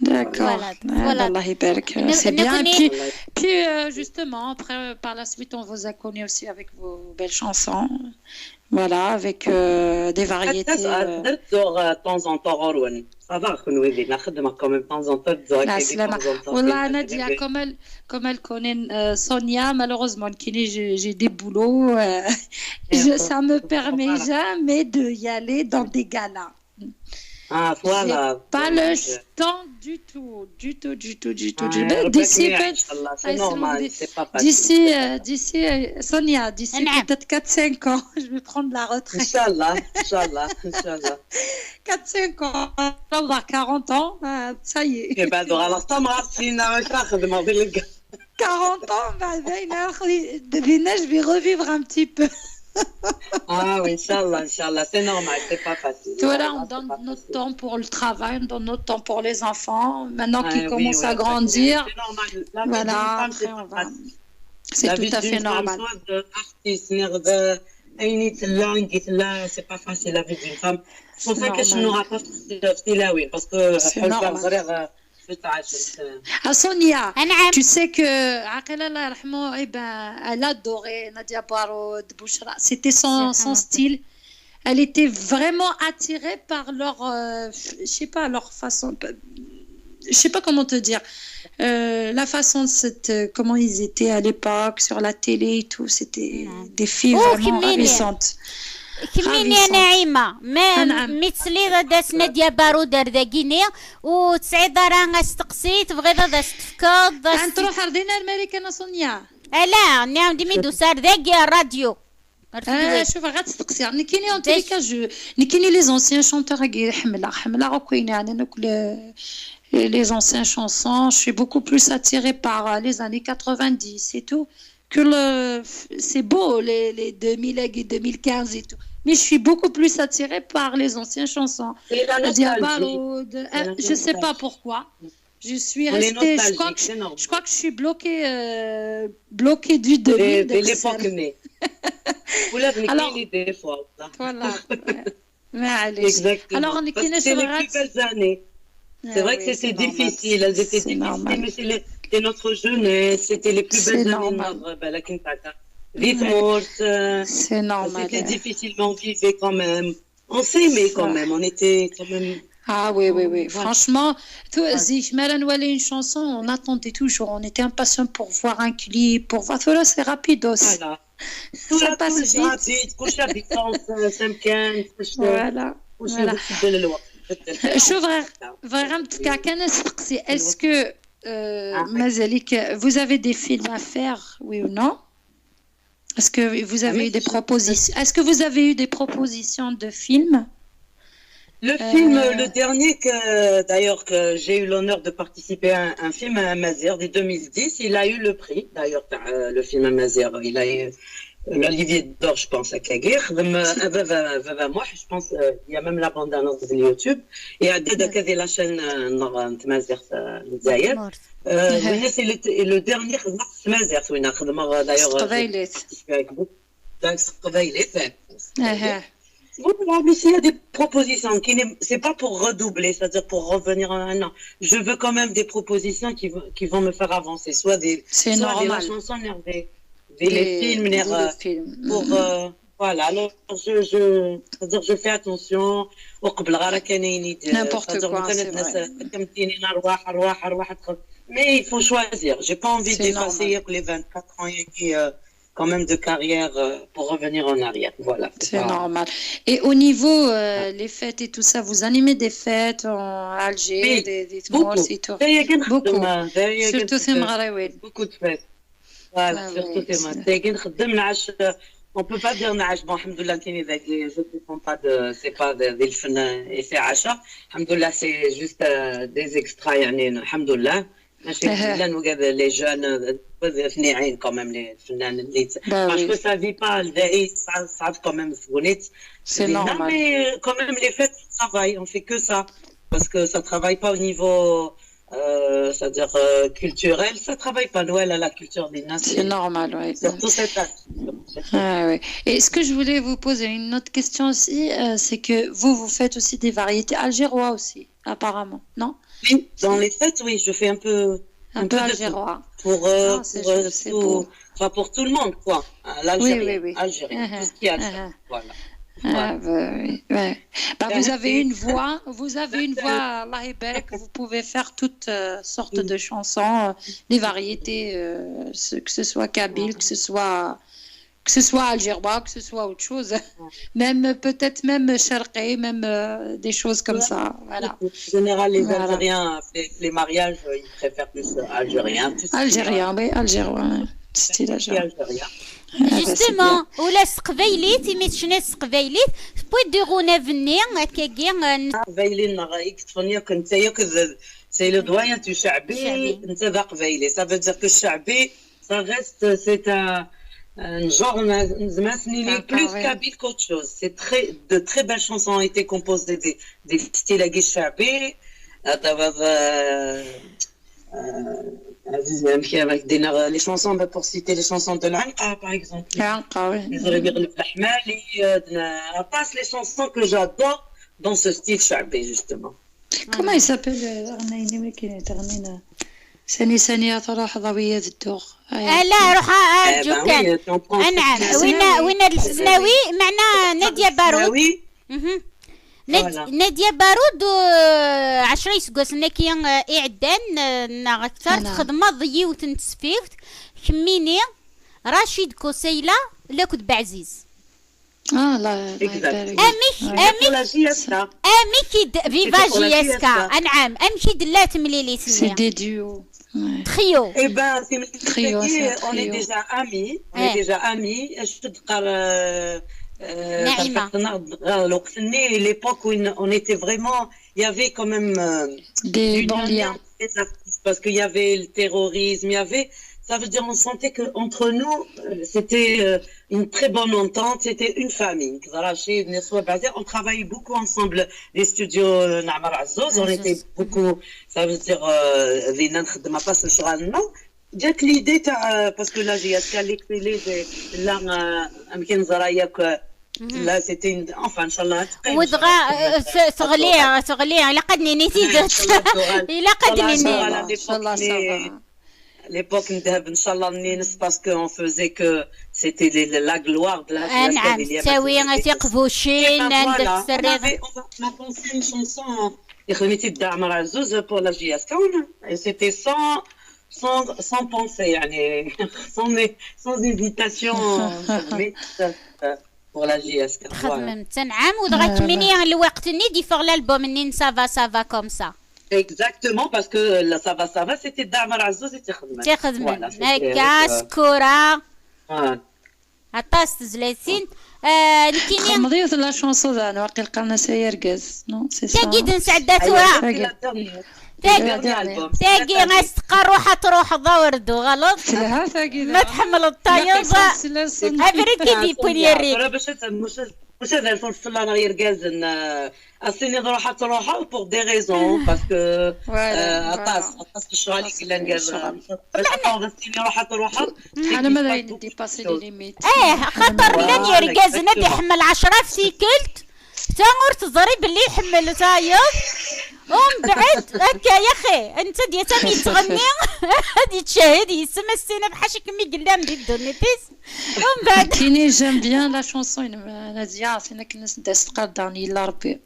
D'accord. Voilà. C'est bien. Puis, puis euh, justement, après, euh, par la suite, on vous a connu aussi avec vos belles chansons. Voilà, avec euh, des variétés. Euh... De temps en temps, ça va, نخدم quand même de temps en temps. والله نادية, comme elle, comme elle connaît, euh, Sonia, malheureusement, j'ai des boulots. Euh, je, ça me permet jamais de y aller dans des galas. Ah, voilà. Pas le temps du tout, du tout, du tout, du tout. D'ici, c'est normal, c'est pas facile. D'ici, euh, d'ici, euh, Sonia, d'ici peut-être quatre cinq ans, je vais prendre la retraite. Inch'Allah, Inch'Allah, Inch'Allah. Quatre cinq ans, Inch'Allah, quarante ans, euh, ça y est. Eh ben, alors, ça marche, quarante ans, ben, ben, je vais revivre un petit peu. Ah oui, Inch'Allah, Inch'Allah, c'est normal, c'est pas facile. Voilà, on donne notre temps pour le travail, on donne notre temps pour les enfants. Maintenant qu'ils commencent à grandir, voilà, après on va. C'est tout à fait normal. Artiste, Ayen i tella, ayen i tella, c'est pas facile la vie d'une femme. C'est pour ça que je n'aura pas في tilawin, parce que c'est normal. Ah, Sonia, tu sais que عقيلة الله يرحمه, eh ben, elle adorait Nadia Barod, Bouchra. C'était son, son style. Elle était vraiment attirée par leur, euh, je sais pas, leur façon, je sais pas comment te dire, euh, la façon de cette, euh, comment ils étaient à l'époque, sur la télé et tout, c'était des filles vraiment ravissantes. Kemmini a Naïma, ma mi tesliḍ ad as Nadia Barod ar dagini, ur tesɛiḍ ara asteqsi, tebɣiḍ ad as-tefkeḍ? Ad nruḥ ar din ar Marikan a Sonia. Ala, nniɣ-am-d mi d-tusa ar dagi ar radio. Ah, شوف, غتستقسي. نكيني en tous les cas, je, نكيني les anciens chanteurs agi حملة, حملة غوكوين يعني نوك les, les anciens chansons. Je suis beaucoup plus attirée par, euh, les années quatre-vingt-dix et tout que le, c'est beau, les, les deux mille et deux mille quinze et tout. Mais je suis beaucoup plus attirée par les anciennes chansons. Nadia Barod, euh, je sais pas pourquoi. Je suis restée, je crois, que je, je crois que je suis bloquée, euh, bloquée du deux mille. De l'époque. Alors, voilà. معليش. Alors, on est les plus belles années. C'est vrai que c'était difficile, elles étaient difficiles, mais c'était notre jeunesse, c'était les plus belles années de notre vie. C'est normal. C'était difficile, mais on vivait quand même. On s'aimait quand même, on était quand même. Ah oui, oui, oui. Franchement, tu sais, je me rappelle une chanson, on attendait toujours, on était impatients pour voir un clip, pour voir. Là, c'est rapidos. Voilà. Ça passe vite. Rapide, كلشي à distance, ça me calme, voilà. شوف, غير, غير غنتكا كان نسقسي, est-ce que, euh, مازالك, vous avez des films à faire, oui ou non? Est-ce que vous avez eu des propositions, est-ce que vous avez eu des propositions de films? Le film, le dernier que, d'ailleurs, que j'ai eu l'honneur de participer à un, un film, un Mazir de deux mille dix, il a eu le prix, d'ailleurs, euh, le film Mazir, il a eu l'Olivier d'Or, je pense, à Kagir. Baba Mouh, je pense, euh, il y a même la bande-annonce sur YouTube. Et à Dada Kavé, la chaîne, euh, Mazir, euh, Zayed. Euh, c'est le, le dernier Mazir, d'ailleurs, euh, j'ai participé avec vous. Donc, c'est Voilà, mais s'il y a des propositions, qui n'est- c'est pas pour redoubler, c'est-à-dire pour revenir en un an. Je veux quand même des propositions qui, vont- qui vont me faire avancer, soit des, C'est soit des la normal. Chanson, des, des, les films, les, Des films. Pour, euh, voilà, alors je, je, c'est-à-dire je fais attention. وقبل غير كان يدير. N'importe quoi, c'est vrai. كم تيني أرواح، أرواح، أرواح، تخ- Mais il faut choisir. J'ai pas envie C'est d'effacer normal. les vingt-quatre ans et qui, euh, quand même de carrière, euh, pour revenir en arrière. Voilà. C'est normal. Et au niveau, euh, les fêtes et tout ça, vous animez des fêtes en Alger, Oui, des, des beaucoup. Et tout? دايما كنخدم، Beaucoup. دايما Surtout كنخدم. ثمغراوين. Beaucoup de fêtes. Voilà, Ah surtout oui, ثمغراوين. دايما كنخدم العشاء. On peut pas dire نعاش, bon, الحمد لله كاين ذاك, je ne compte pas de, c'est pas de, des الفن, c'est عشاء. الحمد لله, c'est juste, euh, des extras, يعني, الحمد لله. ماشي بزاف وكذا les jeunes, euh, ثنيعين quand même, les الفنان اللي ت- Bah parce oui. Que ça vit pas, الداعي صعب, صعب quand même سكونيت. C'est normal. Mais, euh, quand même, les fêtes, on travaille, on fait que ça. Parce que ça travaille pas au niveau, euh, c'est-à-dire, euh, culturel, ça travaille pas Noël à la culture des nations. C'est normal, oui. Surtout cette année. Ah, oui. Et ce que je voulais vous poser une autre question aussi, euh, c'est que vous, vous faites aussi des variétés algérois aussi, apparemment, non? Oui, dans les fêtes, oui, je fais un peu, Un peu de tout. Algérois. Pour, euh, Ah, c'est pour, euh, c'est tout- beau. Enfin, pour tout le monde, quoi. Euh, L'Algérien, Oui, oui, oui. Algérien, Uh-huh, tout ce qui est algérien. Uh-huh. Voilà. Ah, bah, oui, ouais. Bah, vous avez une voix, vous avez une voix, Allah يبارك, vous pouvez faire toutes, euh, sortes de chansons, euh, des variétés, euh, ce- que ce soit kabyle, que ce soit, que ce soit algérois, que ce soit autre chose. Même, peut-être même charqi, même, euh, des choses comme ça. Voilà. En général, les Voilà. Algériens, les, les mariages, euh, ils préfèrent plus, euh, algérien. Tout ce qui est, Algérien, oui, algérien. Style qui est algérien. Algérien. Ah, bah, c'est Justement, bien. ula s teqbaylit, imi tecna s teqbaylit, tewwi-d iɣunab-nni, akkagi, euh, n- Aqbayli-nneɣ i yeṭṭfen yakk netta yakk d, c'est le doyen du شعبي, شعبي. Netta d aqbayli. Ça veut dire que الشعبي, ça reste, c'est un, un genre, un, زعما نسميه Ah, plus pareil. Kabyle qu'autre chose. C'est très, de très belles chansons ont été composées des, des styles الشعبي. هذا هو، آه، آه، عزيز، يعني، كي راك دينا les chansons, pour citer les chansons de العنقة, par exemple. العنقة, oui. يزرب يغلب الحمالي, euh, de la passe, les chansons que j'adore dans ce style شعبي, justement. Comment il s'appelle, euh, أغنيني وين كاين تغنينا؟ سني سني تروح ضوية الدوغ. آه لا روح آه جوكان. انعم. وين وين السناوي معنا نادية بارود. نادية بارود. عشرة يسقوس نكي إعدان ناغ أكثر تخدم ضيوت نتسفيفت. كميني رشيد كوسيلة لكد بعزيز. اه لا, لا يبارك. اميك اميك اميك فيفا جي اس كا. انعم امك دلات مليليت. C'est des duos. Trio. Eh ben, c'est trio, on est déjà amis. On est déjà amis. Je te l'époque où on était vraiment, il y avait quand même des bons liens. Parce qu'il y avait le terrorisme, il y avait, ça veut dire, on sentait qu'entre nous, c'était une très bonne entente, c'était une famille. On travaillait beaucoup ensemble, les studios نعمر عزوز, on était beaucoup, ça veut dire, دينا نخدم pas شغلنا. جات l'idée تاع, parce que la J S K, les télés, là, يمكن زرايا, là, c'était une, enfin, إن شاء الله, ودغا تغلي تغلي على قدني نيتي. إلا قدني. إن شاء الله ça va. L'époque ندهب إن شاء الله نينس, parce qu'on faisait que c'était la gloire de la J S K. نعم, تساوي تيقفوشين عند السرير. On a pensé une chanson, يخدميتي الدعم راه زوز, pour la J S K, et c'était sans, sans, sans penser, يعني, sans, sans hésitation, pour la J S K. خدمت. نعم, ودغا كميني الوقت ني دي فور l'album نين ça va ça va comme ça. Exactement, parce que la ça va ça va, c'était دعمر عزوز تخدمت. تخدمت هكا سكورة. عطاس تزلاتين. آه نكيني خمضيوث la chanson ذا واقيل قالنا سي يرقز. Non, c'est ça. تاقي دن سعدات ورا. تاقي تاقي غاستقر روحها تروح ضور دو غلط. ما تحمل الطايوب. افريكي دي بوليريك. واش هذا الفلفل راه يرقازن. السيني روحها تروح pour des raisons, parce que عطاس عطاس الشغل اللي قلنا نقال باش عطاس السيني روحها تروح. انا ما نديباسي les limites. ايه خاطر لان يرقازن يحمل عشرة في سيكلت. تا ور تزري باللي يحمل تايض. ومن بعد هكا يا اخي انت ديال تاني تغني. غادي تشاهد يسمى السينما بحال شي كمي قلام دي الدونيتيس. ومن بعد كيني j'aime bien la chanson, انا زيار فينا كنا ندس قدام يلا ربي.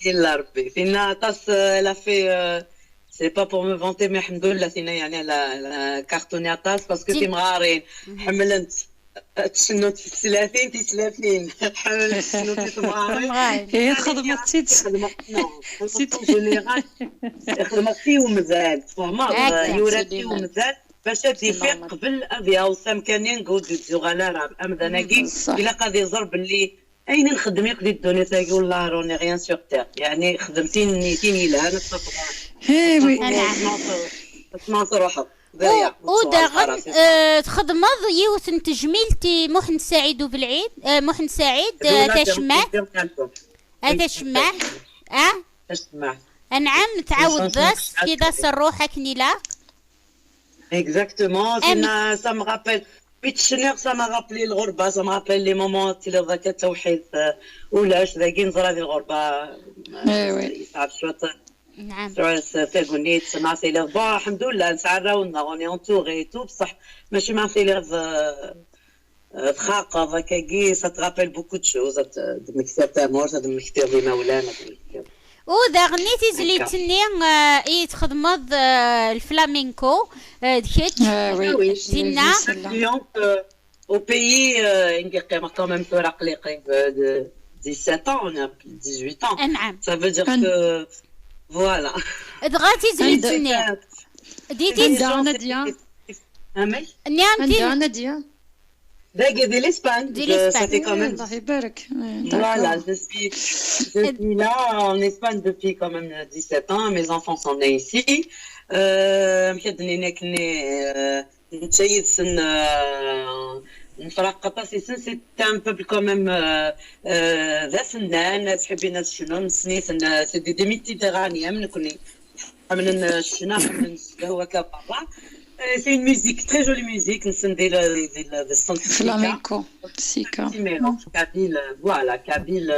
يلا ربي فينا طاس. لا في c'est pas pour me vanter, mais الحمد لله فينا, يعني, لا كارتوني طاس parce que تيمغارين حملت تشنوت في الثلاثين تيتلافين. حملت تشنوت في تمغارين. ايه خدمت تيت. خدمت général. خدمت فيه ومزال, فهمت, يورات فيه ومزال. باش هاد يفيق قبل هاد ياوسام كان ينقود يتزوغ على راه الامداناكي. الا قاضي يزرب اللي اين نخدم يقضي الدنيا تاعي, والله روني rien sur terre, يعني, خدمتين نيتين يلها نتصفى. ايه oui. تسمع روحك. وداغن آه تخدمض يوث تجميلتي محن سعيد وبالعيد, آه محن سعيد, آه تشمع. هذا شماع. اه تشمع. انعم, تعاود ضاس كي ضاس الروح كنيلا. Exactement, ça me rappelle. بيتشنيغ, ça m'a rappelé الغربة, ça m'a rappelé les moments تيلي ضاك التوحيد, ولاش ذاكي نزرا في الغربة. ايوي. يصعب شوية. نعم. شوية تاكونيت, سمعتي لي, bon, الحمد لله, نسعى راونا, on est entouré et tout, بصح ماشي مع في لي, تخاقض هكاكي, ça te rappelle beaucoup de choses, دمكتير تامور, دمكتير ديما ولانا, دمكتير. وداغني تيزليتني اي تخدمض الفلامينكو, دكت دينا. Au pays, نقيم quand même ثورة قليقي, dix-sept ans, on a dix-huit ans. انعم. Ça veut dire que, voilà. دغا تيزليتني. ديتي نادية. امي. نعم. نادية. داكي دي l'Espagne. دي l'Espagne. Ça fait quand même. الله يبارك. Voilà, je suis, je suis là en Espagne depuis quand même dix-sept ans. Mes enfants sont nés ici. مكدني نكني نتشيد سن نفرق قطاسي سن c'est un peuple quand même ذا سنان, تحبين هاد الشنو نسني سن, c'est des méditerranéens نكوني. حملنا الشنا, حملنا الشنا هو كبرا. C'est une musique, très jolie musique, nsent di la, di la, di الصنف السيكا. Flamenco, sika. Petit mélange kabyle, euh, voilà, kabyle,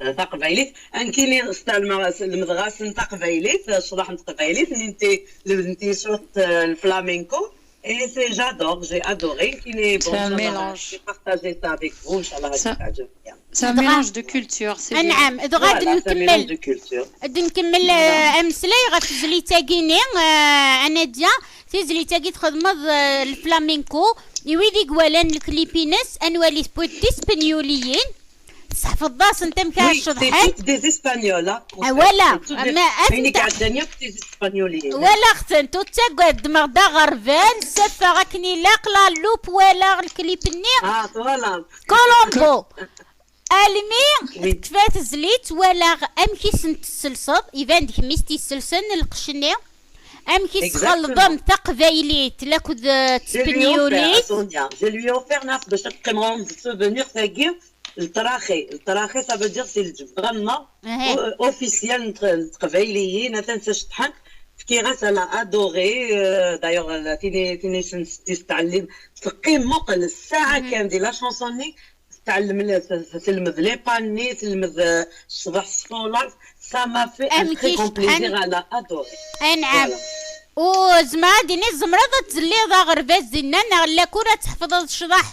euh, taqbaylit. Nekkini lemdeɣ-asen taqbaylit, ccḍeḥ n teqbaylit, nitenti lemdent-iyi cwiṭ, euh, le flamenco. Et c'est, j'adore, j'ai adoré. Nekkini, bon, C'est un inchallah, mélange. Je vais partager ça avec vous, inchallah, Ça- ça va bien. C'est un mélange de cultures, c'est bien. Anɛam, dɣa ad Voilà, c'est un mélange nkemmel de culture. ad nkemmel, euh, ameslay ɣef tezlit-agi-nni, euh, a Nadia. Tizlit-agi txedmeḍ, euh, le flamenco. I wid i iwalan lklip-ines, ad nwali tewwiḍ tispenyuliyin. Tseḥfeḍ-asent amek ara Oui, c'est ceḍḥent. Toutes des Espagnols, hein, en Ah, fait. Voilà. C'est toutes des Ma Ayen i atent-a- iɛeddan akk d tizespanyoulin. Walaɣ-tent, ur ttagad, ddmeɣ-d aɣerbal, safeɣ akken ilaq, la loupe, walaɣ lklip-nni. Ah, voilà. Colombo. Almi Oui. Tekfa tezlit, walaɣ amek i sent-tesselseḍ, iban d kemm i s-t-yesselsen lqecc-nni. Amek i Exactement. tesxelḍem taqbaylit lakked, euh, Je lui ai offert, tespenyulit. Sonia, je lui ai offert, nas, باش تقيم de souvenir, tagi, le traje. Le traje, ça veut dire c'est le جبة, Aha. euh, officiel n teqbayliyin, atan s ceṭḥent. Fkiɣ-as, elle a adoré. Euh, d'ailleurs, elle a tini, tini, s-, s-, testɛellem. Teqqim muqel ssaɛa kan di la chanson-nni, testɛellem, la, s-, s-, telmed les pas-nni, telmed, euh, ccḍeḥ s tfulat. Ça m'a fait un Amek très i grand plaisir, ceṭḥen. Elle a adoré. Anɛam. Voilà. U zemreɣ ad d-iniɣ, tzemreḍ ad tzelliḍ aɣerbaz dinna, neɣ lakul ad tḥefḍeḍ ccḍeḥ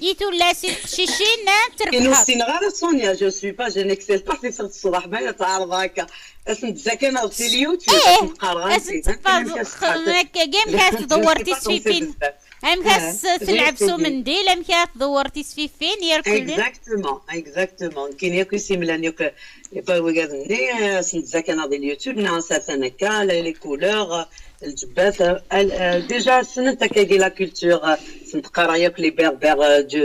i tullas i teqcicin, eh, Inu trebḥeḍ. Ssineɣ ara, Sonia, je suis pas, je n'excelle pas في ccḍeḥ, ma teɛreḍ akka. Asen-d zakan ar tili YouTube, Eh, asen-d qqareɣ asen-d ansi, teffeɣ amek ad xedmeɣ akka, amek ara tḍewwer tisfifin. Amek ara s-, Rien telɛeb que s umendil, amek ara tḍewwer tisfifin, yerkul. Exactement, exactement. Nekkini akk isimlan yakk, pas wigad-nni, asen-d zakan ar di YouTube, neɣ asertan akka, la, les couleurs, lǧebbat, euh, déjà, ssnent akkagi la culture, euh, asen-d qqareɣ yakk les berbères, euh, du,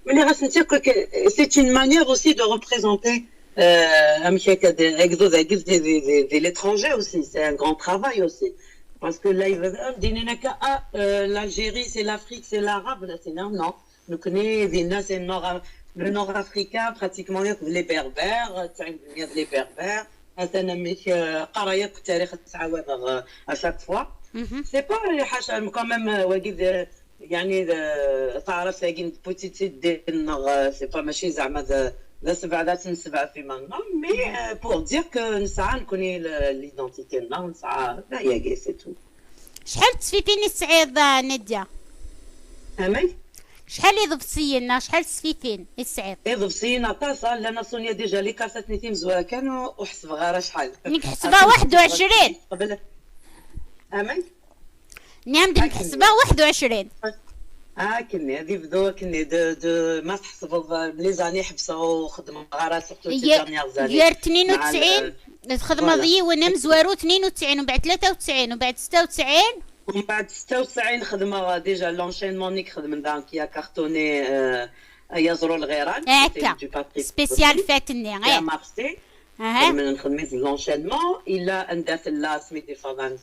mais les racines, c'est que, que c'est une manière aussi de représenter, euh, amek akka, des, des, des, des, des, l'étranger aussi, c'est un grand travail aussi. Parce que là, il veut dire, ah, euh, l'Algérie, c'est l'Afrique, c'est l'arabe, là, c'est non, non. Nekkni dinna, c'est nord, le nord africain, pratiquement, il y a les berbères, euh, c'est les berbères. Atan amek, euh, qqareɣ yakk التاريخ, ttɛawadeɣ, euh, à chaque fois. Mhm. C'est pas, ḥaca, quand même, euh, wagi d, يعني, d, taɛrabt-agi n tputit i d-, neɣ, euh, c'est pas, mačči zeɛma d, d asebɛed ad tt-nesebɛed fi manna, mais, euh, pour dire que nesɛa nekkni l-, l'identité-nneɣ, nesɛa d ayagi, c'est tout. Acḥal n tesfifin i tesɛiḍ, a Nadia? Amek? Acḥal iḍebsiyen neɣ acḥal n tesfifin i tesɛiḍ? Iḍebsiyen aṭas, ah, llan a Sonia déjà les cassettes-nni timezwura kan, ur, ur ḥesbeɣ ara acḥal. Nekk ḥesbeɣ waḥed u ɛecrin. Qbel. Amek? Nniɣ-am-d nekk ḥesbeɣ waḥed u ɛecrin. Akken ad yebdu akken de, de, ma tḥesbeḍ, euh, les années ḥebseɣ ur xeddmeɣ ara, surtout ces Ger, dernières années. Ger tnin u tesɛin, txedmeḍ, voilà, yiwen amezwaru, tnin u tesɛin, umbeɛd tlata u tesɛin, umbeɛd setta u tesɛin. Umbeɛd setta u tesɛin xedmeɣ, euh, déjà l'enchaînement-nni i ixedmen daɣen qui a cartonné, euh, ay aẓru lɣiran, c'était du Patrick, spécial fête-nni, eh. Marseille. Aha. Xedmen, nxedmen l'enchaînement, illa anda tella Smith di Fadan,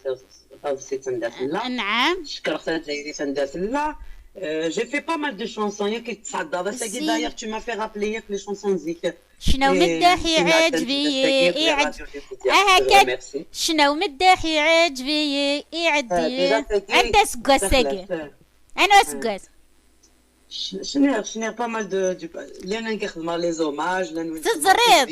taḍsit anda tella. Anɛam. Cekreɣ Tazzayrit anda tella. Euh, j'ai fait pas mal de chansons, yak i tesɛeddaḍ ass-agi, d'ailleurs, tu m'as fait rappeler yak les chansons n zik. Cnaw meddaḥ iɛeǧb-iyi, iɛeǧb. Aha kan. Cnaw meddaḥ iɛeǧb-iyi, iɛeddi. Anta aseggas-agi? Anwa aseggas? Cniɣ, cniɣ pas mal de, du, llan win i xedmeɣ les hommages, llan win. Teẓriḍ,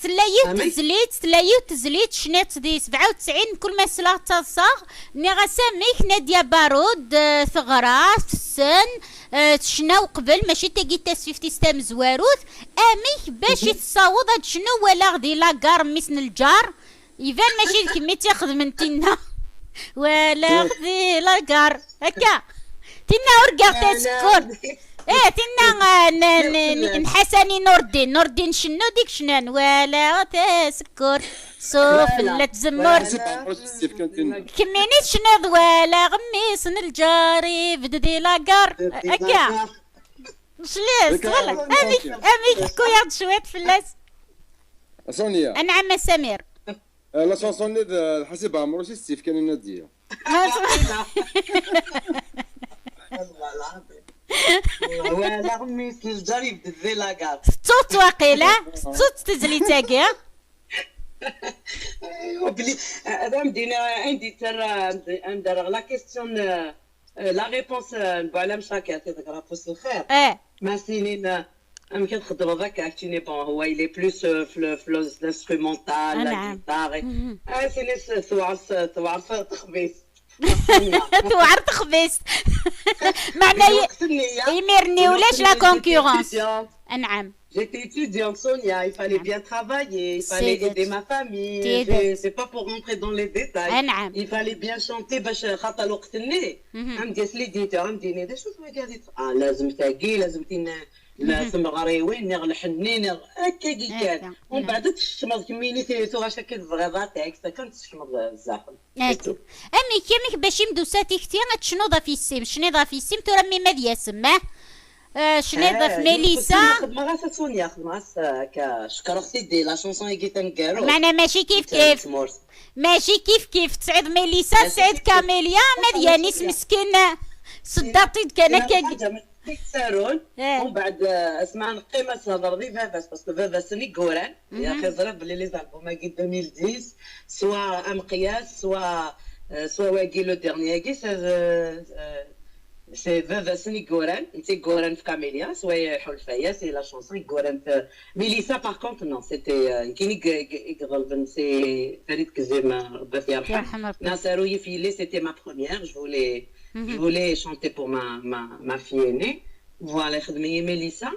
tella yiwet tezlit, tella yiwet tezlit, cniɣ-tt di sebɛa u tesɛin, mkul ma sleɣ ttaḍsaɣ, nniɣ-as amek Nadia Barud, eh, teɣra, tessen, eh, tecna uqbel, mačči tagi d tasfift-is tamezwarut, amek bac i tessaweḍ ad tecnu, walaɣ di la gare mmi-s n lǧar, iban mačči d kemm i tt-ixedmen tinna. Walaɣ di la gare. Akka. Tinna urgaɣ tasekkurt. Eh, tinna, eh, n, n, n, n Ḥasani Nurdin. Nurdin Cennu dik cnan. Walaɣ tasekkurt. Sufella tzemmurt. Kemmini tecniḍ walaɣ mmi-s n lǧar ibedd di la gare. Akka. Cliɣ, wala. Amek, amek, ḥku-yaɣ-d cwiṭ fell-as. Sonia. Anɛam a Samir. Eh, la chanson-nni d, eh, Lḥasib Ɛemruc i s-tt-yefkan i Nadia. Walaɣ mmi-s n lǧar ibedd di la gare. Tettuḍ-tt waqila? Tettuḍ-tt tezlit-agi? Oublie, euh, ad am-d-iniɣ, anda i terra, anda, anda rreɣ la question, euh, euh, la réponse, euh, n Buɛlam Cakir, tiḍegra n Afus Lxir. Ma sinin, euh, amek ad txeddmeḍ akka, keččini, bon, هو il est plus, euh, في le, في le, l'instrumental, la guitare. Ah, sinin, tewɛer, tewɛer texbizt. Tewɛer texbizt. Meɛna imir-nni ulac la concurrence. Anɛam. J'étais étudiante, Sonia, il fallait bien travailler, il fallait aider ma famille. C'est pas pour rentrer dans les détails. Il fallait bien chanter باش خاطر الوقت الني. Am-d-yas l'éditeur, am-d-ini d acu tura قاعد يت- ah, لازم تاقي, لازم تين, لازم غريوين, نغ الحني, نغ هكا كي كان. ومن بعد تشمض كميني ثورة شكل بغيضات هيك كان تشمض الزاحم. Amek, amek bac im d-tusa tikti ad tecnuḍ ɣef yessi-m, tecniḍ ɣef yessi-m, tura mmi-m ad yasem, ah? Eh, tecniḍ ɣef Melissa. Xedmeɣ-as a Sonia, xedmeɣ-as, eh, akka, cekreɣ-t-id di la chanson-agi taneggarut. Meɛna mačči kif kif. Mačči kif kif, tesɛiḍ Melissa, tesɛiḍ Camélia, ma d Yanis meskin, seddaṭ-id kan akkagi. Ttarun. Umbeɛd, eh, asma neqqim ad s-hedreḍ i baba-s, parce que baba-s i yuran. Yaki ẓriɣ belli les albums-agi deux mille dix, soit Ameqyas, soit, euh, soit wagi le dernier-agi, c'est, euh, euh, c'est baba-s i yuran, netta i yuran f Camélia, soit Iḥulfa-yas, c'est la chanson i yuran f Melissa, par contre, non, c'était, euh, nekkini i, i, i iɣelben, c'est Farid Kezim, Rebbi ad t-yerḥem. Asaru-yi f yelli, c'était ma première, je voulais, je voulais chanter pour ma, ma, ma fille aînée. Voilà, ixdem-iyi Melissa.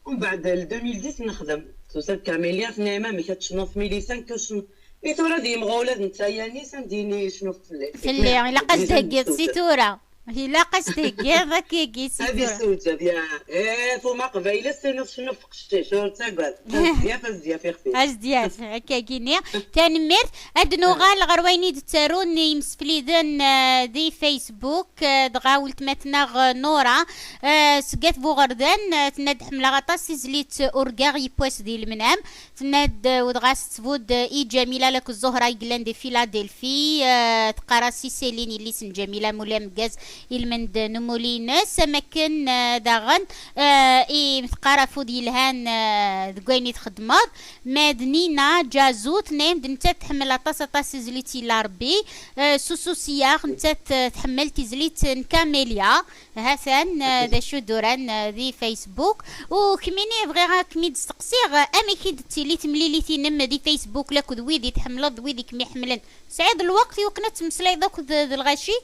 Umbeɛd, l deux mille dix nexdem. Tusa-d Camélia, tenna-yam amek ad tecnuḍ f Melissa, nekk ur cnuɣ. I tura d yemɣa ula d netta Yanis, am d-yini yecnu fell-i. Fell-i, ilaq ad s-d-theggiḍ si tura. Ilaq ad s-d-theggiḍ akkagi si tura. Ad yessewǧed, ya. Eh, Fuma Qbayla, tecnu, tecnu f qeccic, ur ttagad. Azdiyaf, azdiyaf, ixfi. Azdiyaf, akkagi-nni. Tanemmirt. Ad nuɣal ɣer wayen i d-ttarun yimsefliden, eh, di Facebook, eh, dɣa weltma-tneɣ, eh, Nora, eh, seg At Buɣerdan, eh, tenna-d: "Ḥemmleɣ aṭas tizlit Urgaɣ yiwwas di lemnam." Tenna-d, eh, wedɣa s ttbud, eh, i Ǧamila lakk Ẓuhra i yellan di Philadelphie, eh, teqqar-as i Céline, yelli-s n Ǧamila, Mulay Ameggaz, ilmend n umuli-ines, am akken, eh, daɣen, eh, i teqqar afud yelhan, eh, deg wayen i txeddmeḍ. Ma d Nina Ǧazu, tenna-yam-d nettat tḥemmel aṭas, aṭas tizlit Yella Rebbi. Eh, Susu Siyaɣ, nettat, eh, tḥemmel tizlit n Camélia. Hatan, eh, d acu d-uran, eh, di Facebook. U kemmini bɣiɣ ad kem-id-steqsiɣ, eh, amek i d-tettili temlilit-inem di Facebook, lakked wid i tḥemmleḍ, d wid i kem-iḥemmlen? Tesɛiḍ lweqt i wakken ad temmeslayeḍ akked, eh, d lɣaci?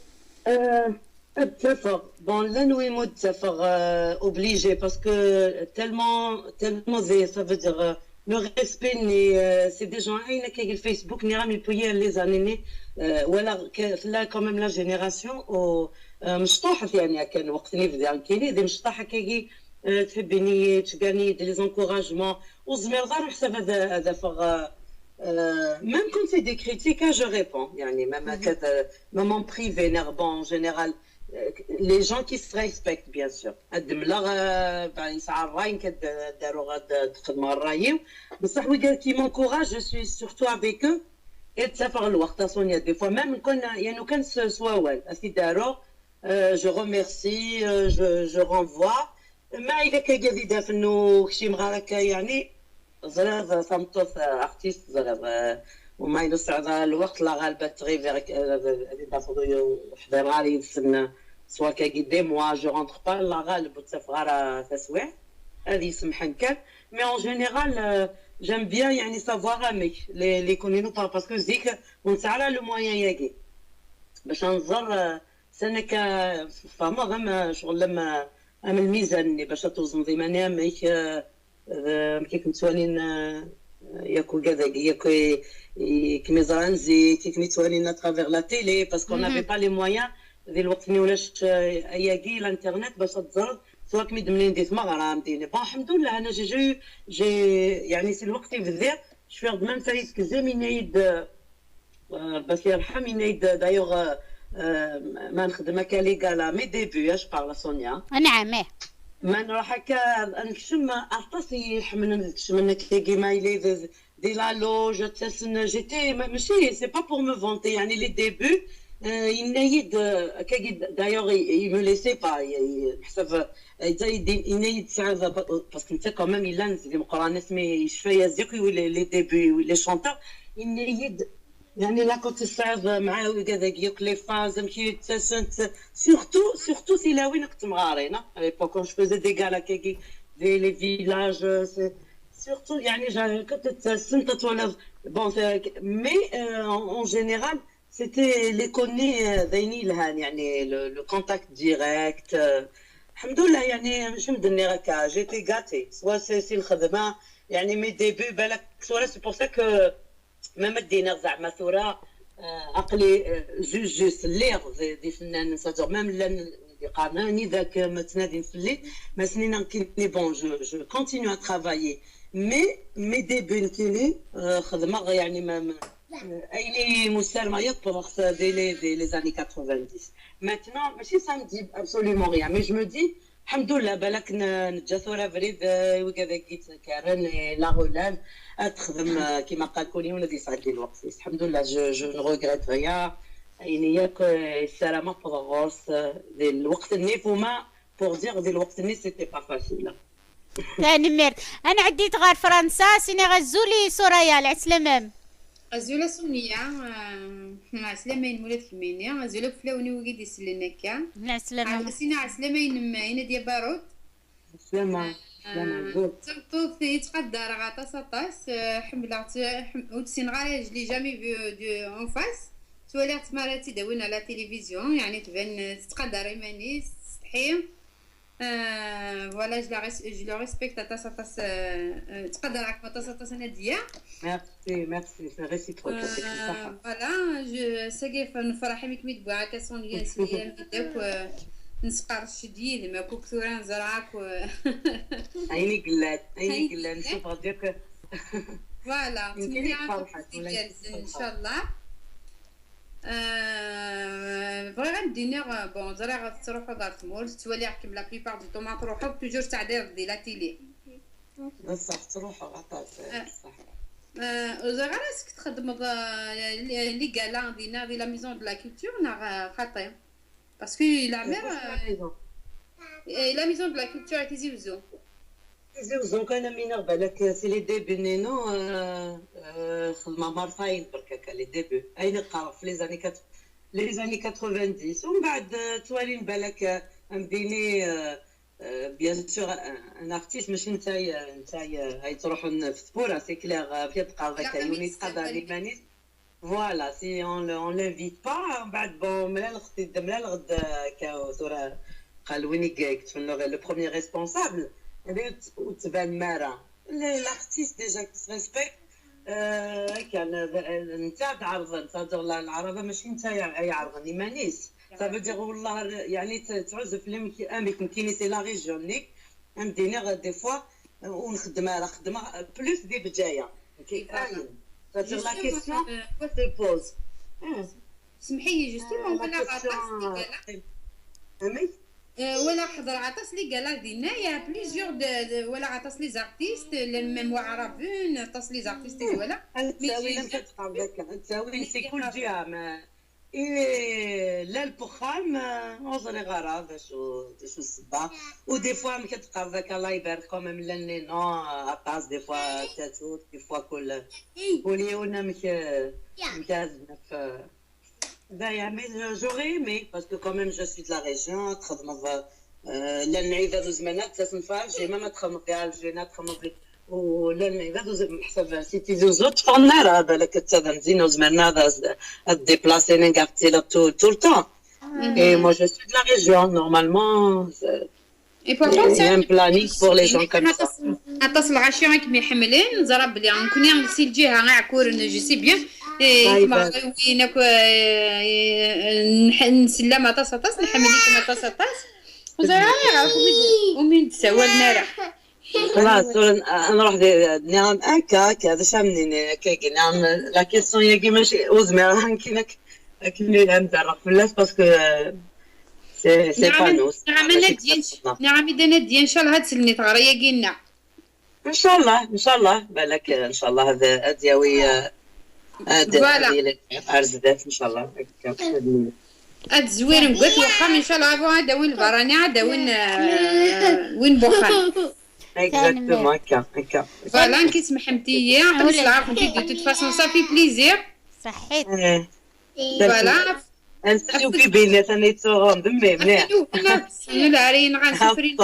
Eh, Ad ttafeɣ. Bon, llan win ur d-ttafeɣ, euh, obligé, parce que tellement, tellement, c'est, ça veut dire, euh, le respect, ni, euh, c'est des gens, ayen akka deg Facebook, nniɣ-am, depuis les années, ni, euh, wala, que, là, quand même, la génération, au, euh, mecṭuḥet, يعني, akken, lweqt-nni bdiɣ nekkini, d imecṭaḥ akkagi, euh, tḥebbini, ttgani, des encouragements, ur zmireḍ ara ḥsab ad, ad afeɣ, euh, euh, même quand c'est des critiques, hein, je réponds, يعني, même, même en privé, neɣ, bon, en général, les gens qui se respectent, bien sûr. Ad d-mleɣ, euh, ben, yesɛa ṛṛay, nekk ad d-aruɣ, ad d-xedmeɣ ṛṛay-iw. Bessah, wigad qui m'encouragent, je suis surtout avec eux. Et ttafeɣ lweqt, a Sonia, des fois, même quand, يعني, kan s, s wawal, ad t-id-aruɣ, euh, je remercie, euh, je, je renvoie. Ma yella akka gadi d afennu, kečči mɣar akka, يعني, ẓriɣ tameṭṭut, euh, artiste, ẓriɣ, euh, وما ينص على الوقت لا غالبة تغيب غير، آه، هذه دافضوا يحضر غير يتسنى سوا كاكي des mois je rentre pas لا غالب وتصف غير تسويع. هذه يسمحن كان. Mais en général, euh, j'aime bien, يعني, savoir امك les, les connaît pas, parce que زيك ونسعى على le moyen ياكي باش نزر، آه، سنك، آه، فما غم شغل لما أم الميزان اللي باش توزن ضيمانيا ميك، آه، آه، كيف متوالين، آه، ياكو كذا، ياكو ي-، ي-، كمي زرانزي، كيف متوالين à travers la télé, parce qu'on n'avait pas les moyens. ذي الوقت ني ولاش، آه، أياكي الانترنت باش تزرد، سواء كمي دملين دي ثمغرام ديني. Bon، الحمد لله، أنا j'ai, j'ai, j'ai، يعني، سي الوقت يبذير، شفيغ دمان فريد كزام ينايد، آه، آه، ربي يرحم، ينايد دايوغ، آه، آه، ما نخدم هكا لي كالا، mes débuts، اش بارلا سونيا. نعم، إيه. ما نروح هكا نكشم أطاس يحمل نكشم هكا كيما يلي دي، دي لا لوج، تسن، j'étais، ما-، ماشي، c'est pas pour me vanter، يعني، les débuts، آه، ينايد، آه، كاكي دايوغ ي-، ي-، me laissait pas، ي-، ي-، حسب، آه، ينايد سعادة، parce que نتا quand même إلا نزلي مقرانة سمي يشفى يزيق، يولي les débuts، يولي chanteur، ينايد يعني لا كنت تسعد معاه وكذا ياك لي فاز مشي تسنت سورتو سورتو سي لاوين كنت مغارينا. على ليبوك كون جو فيزي دي غالا كي دي لي فيلاج سورتو يعني جا كنت تسنت ولا بون مي اون جينيرال سيتي لي كوني دايني لهان يعني لو كونتاكت ديريكت. الحمد لله يعني مش مدني هكا جيتي غاتي سوا سي سي الخدمه يعني مي ديبي بالك سوا سي بور سا كو ما مدينا زعما ثورة. آه، عقلي آه، جوج جوج سليغ دي فنان نساتور ميم لان يقارنا ني ذاك ما تنادي نسلي ما سنينا كيني بون جو جو كونتينيو ا ترافايي مي مي ديبي نكيني آه، خدمة يعني ما ما- ايني مسالمة يطبخ دي لي دي لي زاني كاتروفان ديس. ماتنا ماشي سامدي ابسوليومون ريان مي جو مو دي الحمد لله بالك ن- نجا ثورة بريد آه، وكذا كيت كارن آه، لا غولان آه، تخدم آه، كيما قال كوني ولا دي سعد الوقت الحمد لله جو جو نغوغريت غيا يعني ياك آه، السلامة في الغرس آه، دي الوقت النيف وما بور دير دي الوقت النيف سيتي با فاسيل. Tanemmirt. Ad nɛeddi ɣer Fransa, sini ɣer Zuli Soraya, lɛeslama-m. Azul a Sonia, ah, ɛeslama-inem ula d kemmini. Azul akk fell-awen i wigi d-isellen akka. Lɛeslama. Ɛla sina ɛeslama-inem i Nadia Barut. Slama, slama, good. D tameṭṭut i ttqaddareɣ aṭas aṭas. Ah, ḥemmleɣ-tt, ḥem- ur tt-ssineɣ ara, je l'ai jamais vue de, en face. Ttwaliɣ-tt mi ara tt-id-awin à la télévision, yeɛni tban tettqadar iman-is, tsetḥi. Euh, voilà, je la res- je le respecte aṭas aṭas, euh, euh, ttqadareɣ-kem aṭas aṭas a Nadia. Merci, merci, c'est réciproque. Euh, voilà, je sagi nefreḥ imi kem-id-wwiɣ akka Sonia s Liam d akk euh, nesqerdec-d yid-m akk tura neẓra akk euh, Ayen i yellan, ayen i yellan, je veux dire que voilà, Yemkin-ik ttmenniɣ-ak tferḥeḍ, aṭas igerrzen ncallah. Euh, bɣiɣ ad d-iniɣ, euh, bon, ẓriɣ tettruḥuḍ ɣer tmurt, ttwaliɣ-kem la plupart du temps ma truḥeḍ, toujours tettɛeddiḍ di la télé. بصح تروحوا عطات بصح. Euh, ur ẓriɣ ara est-ce que txeddmeḍ euh, les galas dinna di la maison de la culture neɣ euh, xaṭi. Parce que leɛmer euh, la maison de la culture i Tizi Wezzu. Tizi Wezzu كان مينا بالك c'est les débuts نينو آه، آه، خدمة مرتين برك هكا les débuts اين قرا في les années quatre les années quatre-vingt-dix ومن بعد آه، توالين بالك آه، مديني bien sûr un artiste ماشي نتايا نتايا هاي تروح في سبورة c'est clair كي تقرا ذاك يوني تقدر لي مانيس. Voilà, si on le- on l'invite pas, من بعد bon ملا الغد ملا الغد كاو ثورة قال وين يكتفن le premier responsable. هذه وت- وتبان مارا l'artiste déjà qui se respecte. آه، كان انت تعرض انت العربة ماشي انت يعرضني مانيس. Ça veut dire والله يعني تعزف لي امك مكيني c'est la région نيك امديني des fois ونخدم على خدمة plus دي بجاية. كي Voilà. C'est-à-dire la Justement, question euh, se pose. سمحي لي justement La ولا غطاس question لي قالك فهمي؟ آه، ولا حضر عطاس لي قال دينا يا plusieurs de, de ولا عطاس les artistes même وعربين عطاس les artistes ولا التاويل mais انت تقربك التاويل c'est كل جهة ما إيه لا البخام اوزري غرا باش باش الصبا و des fois ما كتقربك الله يبارك quand même لاني non عطاس des fois تاتوت des fois كل كل يوم مك مكازنا في دايا mais j'aurais aimé parce que quand même je suis de la région تخدم لان عيدة دوز منا تسنفال j'ai même تخدم في الجينا تخدم في ولان عيدة دوز حسب سيتي زوزو تفنر بالك تذا مزينة وزمرنا هذا الديبلاسي نقعد تيلا tout tout le temps et moi je suis de la région normalement Et pourtant, il y a un planning pour les gens comme ça. Aṭas lɣaci i kem-iḥemmlen, ẓra belli nekkni si lǧiha Iɛekkuren, je sais bien. Eh, tmeɣriwin akk eh, nḥ- nsellem aṭas aṭas, nḥemmel-ikem aṭas aṭas. Ur ẓriɣ ara ɣef umi d- umi d-ssawalen ara. خلاص نروح نعم هكا هكا هذا شامنين هكا نعم la question يا كيما شي وزمير هانكي لك كيما لا ندرك في الناس parce que c'est c'est pas nous. نعم نادية، نعم إذا نادية إن شاء الله هاد سلني تغري يا قينا. ان شاء الله ان شاء الله بالك ان شاء الله هذا هذا ياوي هذا Voilà. هذا ارزدات ان شاء الله هكا. هاد الزوير نقول وخا إن شاء الله غادي وين البراني عاد وين آه، وين بوخان. Exactement هكا هكا. Voilà نكي سمحتي ليا قبل العرض نجي de toute façon ça fait plaisir. صحيت. آه. Voilà. Ansa yuki bini atan yettsuɣun d mmi mliḥ. Nella ɛrayen ɣer sufrin.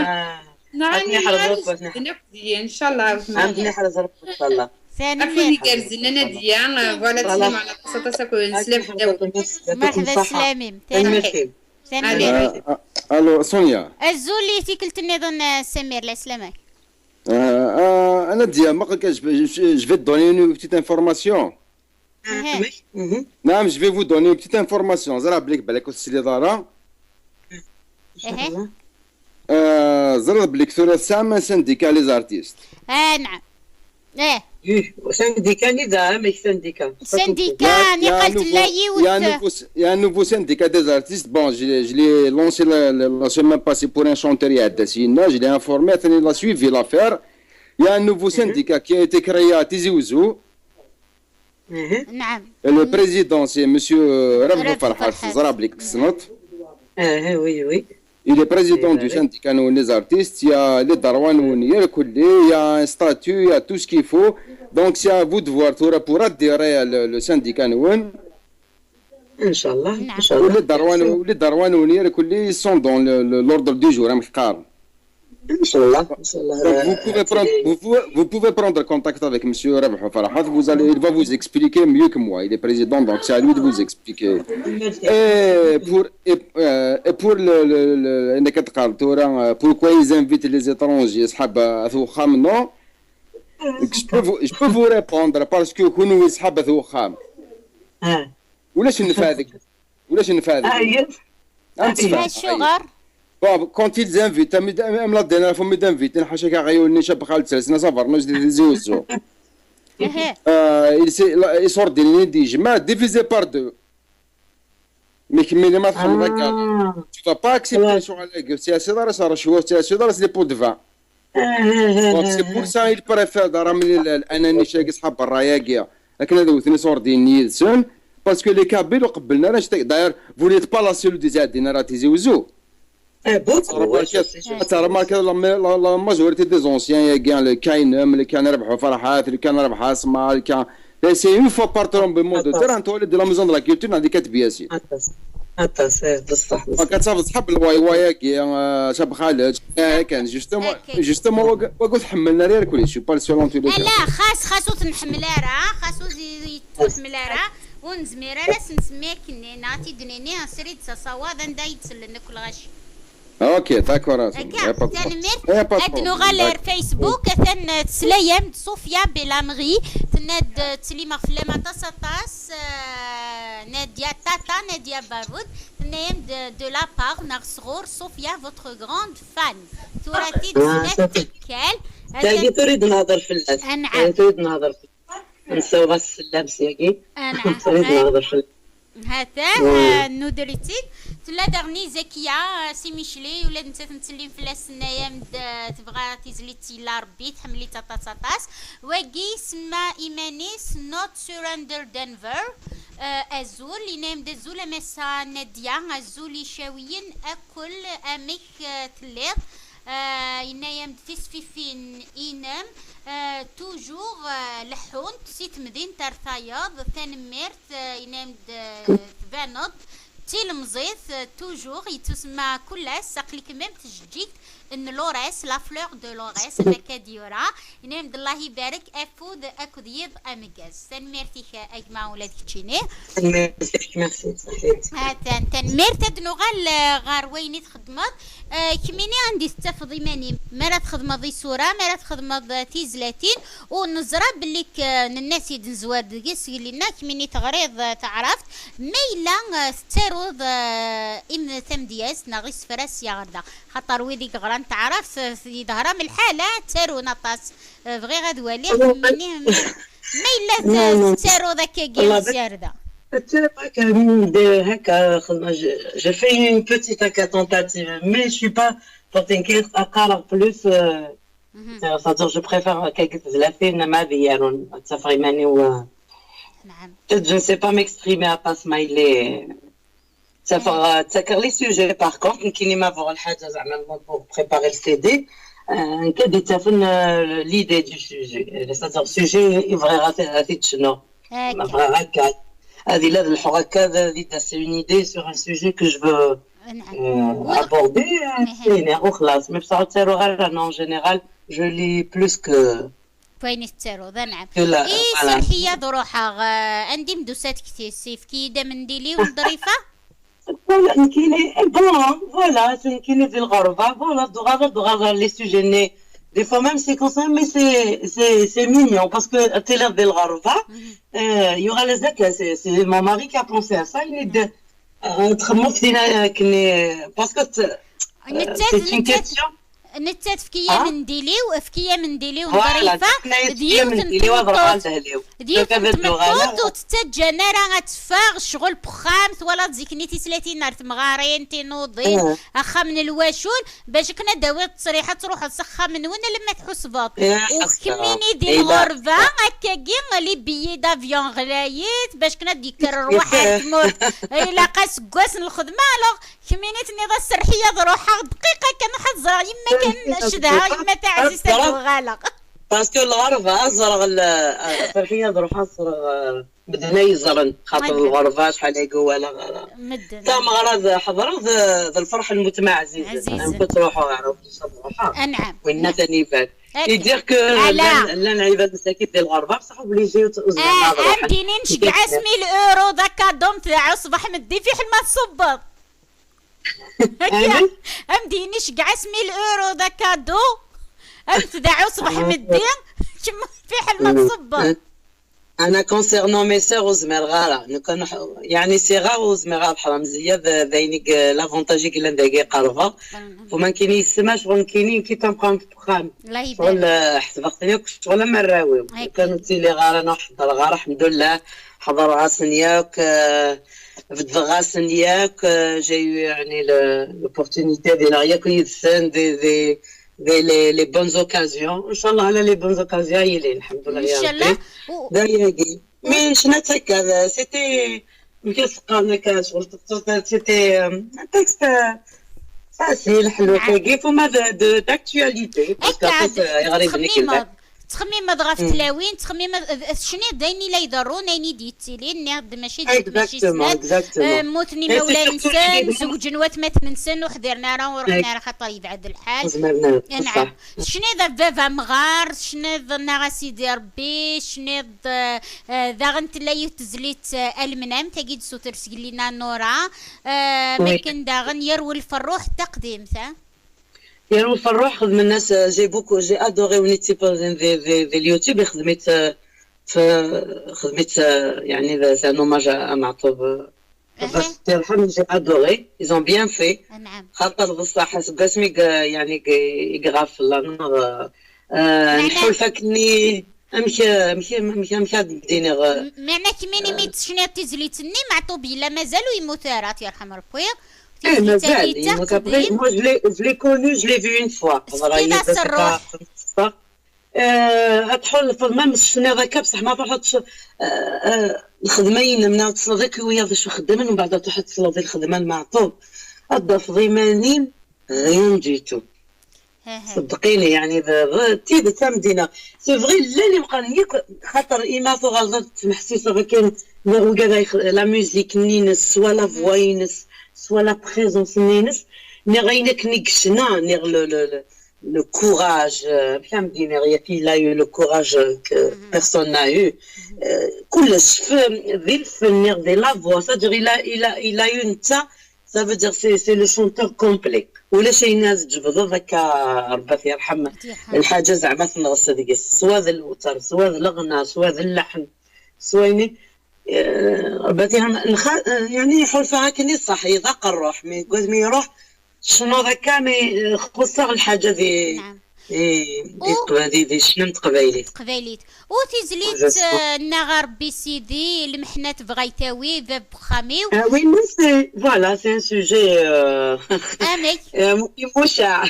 Ah, ad ten-yeḥrez Rebbi, ad ten-yeḥrez. Nekk d-iyi, ncallah. Ad ten-yeḥrez Rebbi, ncallah. Akud igerrzen a Nadia. Voilà, teslim ɛla ṭaṣaṭas akked nesla fell-awen. Merḥba slam-im. Tanemmirt. Tanemmirt. Tanemmirt. Allez. Euh, allô, Sonia. Azul i tikkelt nniḍen, a Samir, lɛeslama-k. Euh, euh, Nadia, ma qlek, je, je, je vais te donner une petite information. Ehe. Mhm. نعم, je vais vous donner une petite information. ẓriɣ belli balak ur tesliḍ ara. Ehe. Euh, ẓriɣ belli tura tesɛam un syndicat les artistes. Ah, naɛam. Eh, Ih, syndicat ni da, amek syndicat? syndicat, Il y a un niqal nouveau, tella il y a un yiwet. nouveau, il y a un nouveau syndicat des artistes. Bon, je, je l'ai lancé la, la, la semaine passée pour un chanteur, il y a deux semaines. Je l'ai informé, il a suivi l'affaire. Il y a un nouveau syndicat qui a été créé à Tizi Ouzou. Mhm. Naɛam. Et le président, c'est monsieur Rebhou Rebhou Ferhat. Ferhat. ẓriɣ belli tessneḍ. Ah, oui, oui. Il est président du Ibarak. syndicat نون les artistes. Il y a les droits نون, il y a le collier, il y a un statut, il y a tout ce qu'il faut. Donc c'est à vous de voir tura pour adhérer à le, le syndicat نون. Inch'Allah, Naam. Inch'Allah. Les droits نون, les droits نون, il y a le collier, ils sont dans le, le, l'ordre du jour, amek qqaren. Inch'Allah, Inch'Allah. Donc, vous pouvez prendre, vous pouvez, vous pouvez prendre contact avec monsieur Rebhou Ferhat. Vous allez, il va vous expliquer mieux que moi. Il est président, donc c'est à lui de vous expliquer. Et pour, et, euh, et pour le, le, le, ayen akka teqqareḍ tura, euh, pourquoi ils invitent les étrangers, أصحاب أثوخام, non? Je peux vous, je peux vous répondre parce que كونوا أصحاب أثوخام. Ah. ولاش نفع ذيك؟ ولاش نفع ذيك؟ Ah, yes. أم تفهم؟ Acuɣer? Bon, quand ils invitent, am, am la dernière fois, ils invitent, حاشاك غيوني شاب خالد سلسنا صفر نوز دي زوزو. Ehe. Euh, il s'est, il s'est ordonné des جماعة divisé par deux. Mais كميني ما تفهم هكا. Ah. Tu vas pas accepter Ouais. شغل هكا. C'est assez rare, ça, شو c'est assez rare, c'est des pots de vin. Donc c'est pour ça il préfère دار من الاناني شاكي صحاب برا ياكيا. لكن هذا وثني صور دين يدسون. Parce que les Kabyles قبلنا راه شتي داير vous n'êtes pas la seule des عندنا راه تيزي وزو. Eh, beaucoup, راه ouais, ماركات ça, c'est sûr. ترى ماركات la, la, la majorité des anciens ياكيا اللي كاين اللي كان ربحوا فرحات اللي كان ربح اسماء اللي كان c'est une fois par trompe mot de terre انت ولد la maison de la culture هذيك كتبياسين. Atas, atas, eh, بصح بصح. كتصافي صحاب الواي واي ياكيا شاب خالد. كان justement أكيد. Justement وقلت حملنا ريال كل شيء pas le seul en tous les cas. لا، خاص خاصو تنحمل راه خاصو يتحمل راه ونزمير راه سنسمي كنينا تيدنيني سريد صواض اندا يتسلن كل غاشي. Ok, d'accord. هكا تنميرت. اد نغال فيسبوك ثن تسلايم صوفيا بيلامغي تناد تسليمة في لما تصطاس. نادية تاتا نادية بارود تنام de la part ناغ صغور صوفيا votre grande fan. ثورتي تسنات تكال. تاقي تريد نهضر في الناس. أنعم. تريد نهضر في الناس. نسوغ السلام سياقي. أنعم. تريد نهضر في هذا نودريتيد. تلا داغني زكية سي ميشلي ولا نتا تنتسلم في السنايا مد تبغى تيزلي تيلا ربي تحملي تاطا تاطاس. واقي سما إيمانيس not surrender Denver. آه، أزول ينام دزول أمسا نادية أزول يشاويين أكل أمك آه، تليض. آه، ينايم تسفيفين إينام. آه، توجور آه، لحون سيت مدينة أرثايض تنميرت. آه، ينام تبانض تيلمزيت. آه، توجور يتسمى كل ساقلي كمام تجديد. ان لوريس لا فلور دو لوريس مكاديورا. ينام الله يبارك أفود أكد يض أمقاز تنميرتك. أجمع ولاد كتشيني. Merci, صحيت. هاتان تنميرت اد نغال غار وين تخدمض. آه، كميني عندي تتفض إيماني ما راه تخدمض يسورا ما راه تخدمض تيزلاتين. ونزرا بليك آه، الناس يدنزوار دقيس لنا كميني تغريض آه، تعرفت. ما إلا آه، تتروض آه، إم تمدياس ناغي سفراس يا غدا. خاطر ويدي غران تعرفت آه، يظهر من الحالة تارو نطاس. آه، بغي غدوالي كميني ما ما إلا تتارو ذاك كيان زياردة. هكا هكا خدمة. J'ai fait une petite هكا tentative mais je suis pas pour تنكيت أقارغ plus. C'est-à-dire je préfère هكا قلت زلافين ما بيارون تفريماني و نعم. Je ne sais pas m'exprimer à pas smiley. تفرغ تسكر les sujets par contre كيني ما فوق الحاجة زعما pour préparer le C D. Nekk ad d-ittafen l'idée du sujet, c'est-à-dire sujet i bɣiɣ ad t-id-cnuɣ. Bɣiɣ akka ad ila d lḥeɣ akka ad d-tas une idée sur un sujet que je veux aborder, iniɣ u xlas. Mais bṣaḥ ur ttaruɣ ara, non, en général je lis plus que wayen i tettaruḍ, anɛam. I serreḥ-iyi ad ruḥeɣ, anda i m-d-tusa tekti-s? Efk-iyi-d amendil-iw n Ḍrifa. Voilà, nekkini, bon, voilà, nekkini di lɣerba, voilà, d uɣaḍ, d uɣaḍ les sujets-nni. Des fois même c'est comme ça, mais c'est, c'est, c'est mignon, parce que tiliḍ di lɣerba, yuɣal azekka, c'est, c'est mon mari qui a pensé à ça, il est de, txemmeḍ tina akken, parce que c'est une question. Nettat, efk-iyi amendil-iw, efk-iyi amendil-iw n Ḍrifa, d yiwet n tmeṭṭut, d yiwet n tmeṭṭut ur tettaǧǧan ara ad teffeɣ, ccɣel n uxxam, twalaḍ zik-nni tislatin ar temɣarin, tinuḍin, axxam n lwacul, bac akken ad d-tawiḍ ttesriḥ ad truḥeḍ s axxam-nwen alamma tḥusbeḍ. Ur kemmini di lɣerba, akkagi, les billets d'avion ɣlayit, bac akken ad d-yekker rrwaḥ ar tmurt, ilaq aseggas n lxedma, alors Kemmini tenniḍ-as serreḥ-iyi ad ruḥeɣ dqiqa kan, ruḥ ad ẓreɣ yemma kan, ad cedheɣ yemma taɛzizt, ad d-uɣaleɣ. Parce que lɣerba ad ẓreɣ, serreḥ-iyi ad ruḥeɣ ad ẓreɣ medden ay ẓren, xaṭer lɣerba acḥal ay walaɣ. Medden. Tameɣra d ḥeḍreɣ d lferḥ n weltma ɛzizen. Ɛzizen. Amek ad ruḥeɣ ara ad ruḥeɣ. Anɛam. Winna tani iban. Idir ke llan ɛibad msakit di lɣerba, bṣaḥ obligé ur zmiren ad ruḥen. Am d-ini nceggeɛ-as mil euro d akadu m tdaɛu ṣṣbeḥ meddi fiḥel ma tṣubbeḍ. Akka. Am d-ini nceggeɛ-as mil euro d akadu m tdaɛu ṣṣbeḥ meddi, kemm fiḥel ma tṣubbeḍ. Ana concernant mes sœurs ur zmireɣ ara. Nekk, yeɛni, c'est rare ur zmireɣ ad ḥeḍreɣ mzeyya d ayen i l'avantage i yellan dagi iqerreb-aɣ. Fu ma nekkini yessma ccɣel nekkini nekkini tamqamt n uxxam. Ccɣel ḥesbeɣ-ten yakk ccɣel am arraw-iw. Kan ur ttiliɣ ara neɣ ḥeḍreɣ ara, ḥemdullah. Ḥeḍreɣ-asen yakk, beddeɣ-asen yakk, j'ai eu, yeɛni, l'opportunité ad iliɣ yakk yid-sen di, di, di les, les bonnes occasions. Ncallah ala les bonnes occasions yilin, ḥemdullah ya Rebbi. D ayagi. Mais ccna akka, c'était, amek i s-qqaren akka, ccɣel, c'était un texte facile, ḥellu tagi, fuma d'actualité, parce que aṭas yeɣriben i yellan. Ttxemmimeḍ ɣef tlawin, ttxemmimeḍ, tecniḍ d ayen i la iḍerrun, ayen i d-yettilin, nniɣ-d mačči d mačči snat, mmuten imawlan-nsen, zewǧen watmaten-nsen, ur ḥdiren ara, ur ruḥen ara xaṭer yebɛed lḥal. Anɛam. Tecniḍ ɣef baba amɣar, tecniḍ nniɣ a sidi Rebbi, tecniḍ daɣen tella yiwet tezlit, Almnam, tagi d-tessuter seg Lina Nora, am akken daɣen Yerwel Ferruḥ d taqdimt. Yerwel Ferruḥ xedmen-as, j'ai beaucoup, j'ai adoré win i tt-ipozen di, di, di YouTube, ixdem-itt, xedmen-tt, yeɛni, c'est un hommage à Meɛṭub. Rebbi yerḥem, j'ai adoré, ils ont bien fait. Xaṭer bṣaḥ seg wasmi i, yeɛni, i iɣab fell-aneɣ, nḥulfa akkenni, amek, amek, amek, amek ad d-iniɣ. Meɛna kemmini mi d-tecniḍ tizlit-nni, Meɛṭub yella mazal ur yemmut ara, ad t-yerḥem Rebbi. Eh, mazal yemmut. Après, moi je l'ai, je l'ai connu, je l'ai vu une fois. Ad tḥulfeḍ ma tecniḍ akka, bṣaḥ ma truḥeḍ lxedma-inem neɣ tesleḍ akk i wiyaḍ acu xeddmen, umbeɛd ad truḥeḍ tesleḍ i lxedma n Meɛṭub, ad d-tafeḍ iman-im rien du tout. Ṣeddqini, yeɛni, d tidet am d-iniɣ. C'est vrai, llan imeqqranen yakk, xaṭer ima tuɣaleḍ ad tmeḥsiseḍ akken, niɣ ugad, la musique-nni-ines, soit la voix-ines, soit la présence-nni-ines, niɣ ayen akken i yecna, niɣ le, le, le, le courage, amek am d-iniɣ, il a eu le courage que personne n'a eu. Kullec di lfen, niɣ di la voix, c'est-à-dire il a, il a, il a eu netta, ça veut dire c'est, c'est le chanteur complet. Ulac ayen ad tjebdeḍ akka, Rebbi ad t-yerḥem, lḥaǧa zeɛma tenɣes deg-s, swa d lewter, swa d leɣna, swa d lleḥn, swa ini. Rebbi ad t-yerḥem. Yeɛni ḥulfaɣ akken i ṣṣeḥ, d aqerruḥ, mi deg wadmi iruḥ, tecnuḍ akka, mi xuṣṣeɣ lḥaǧa di, di, di ccna n teqbaylit. Teqbaylit. U tizlit, nnaɣ a Rebbi Sidi, lmeḥna tebɣa i tawi, bab uxxam-iw. Ah oui, mais c'est, voilà, c'est un sujet, amek? Imucaɛ.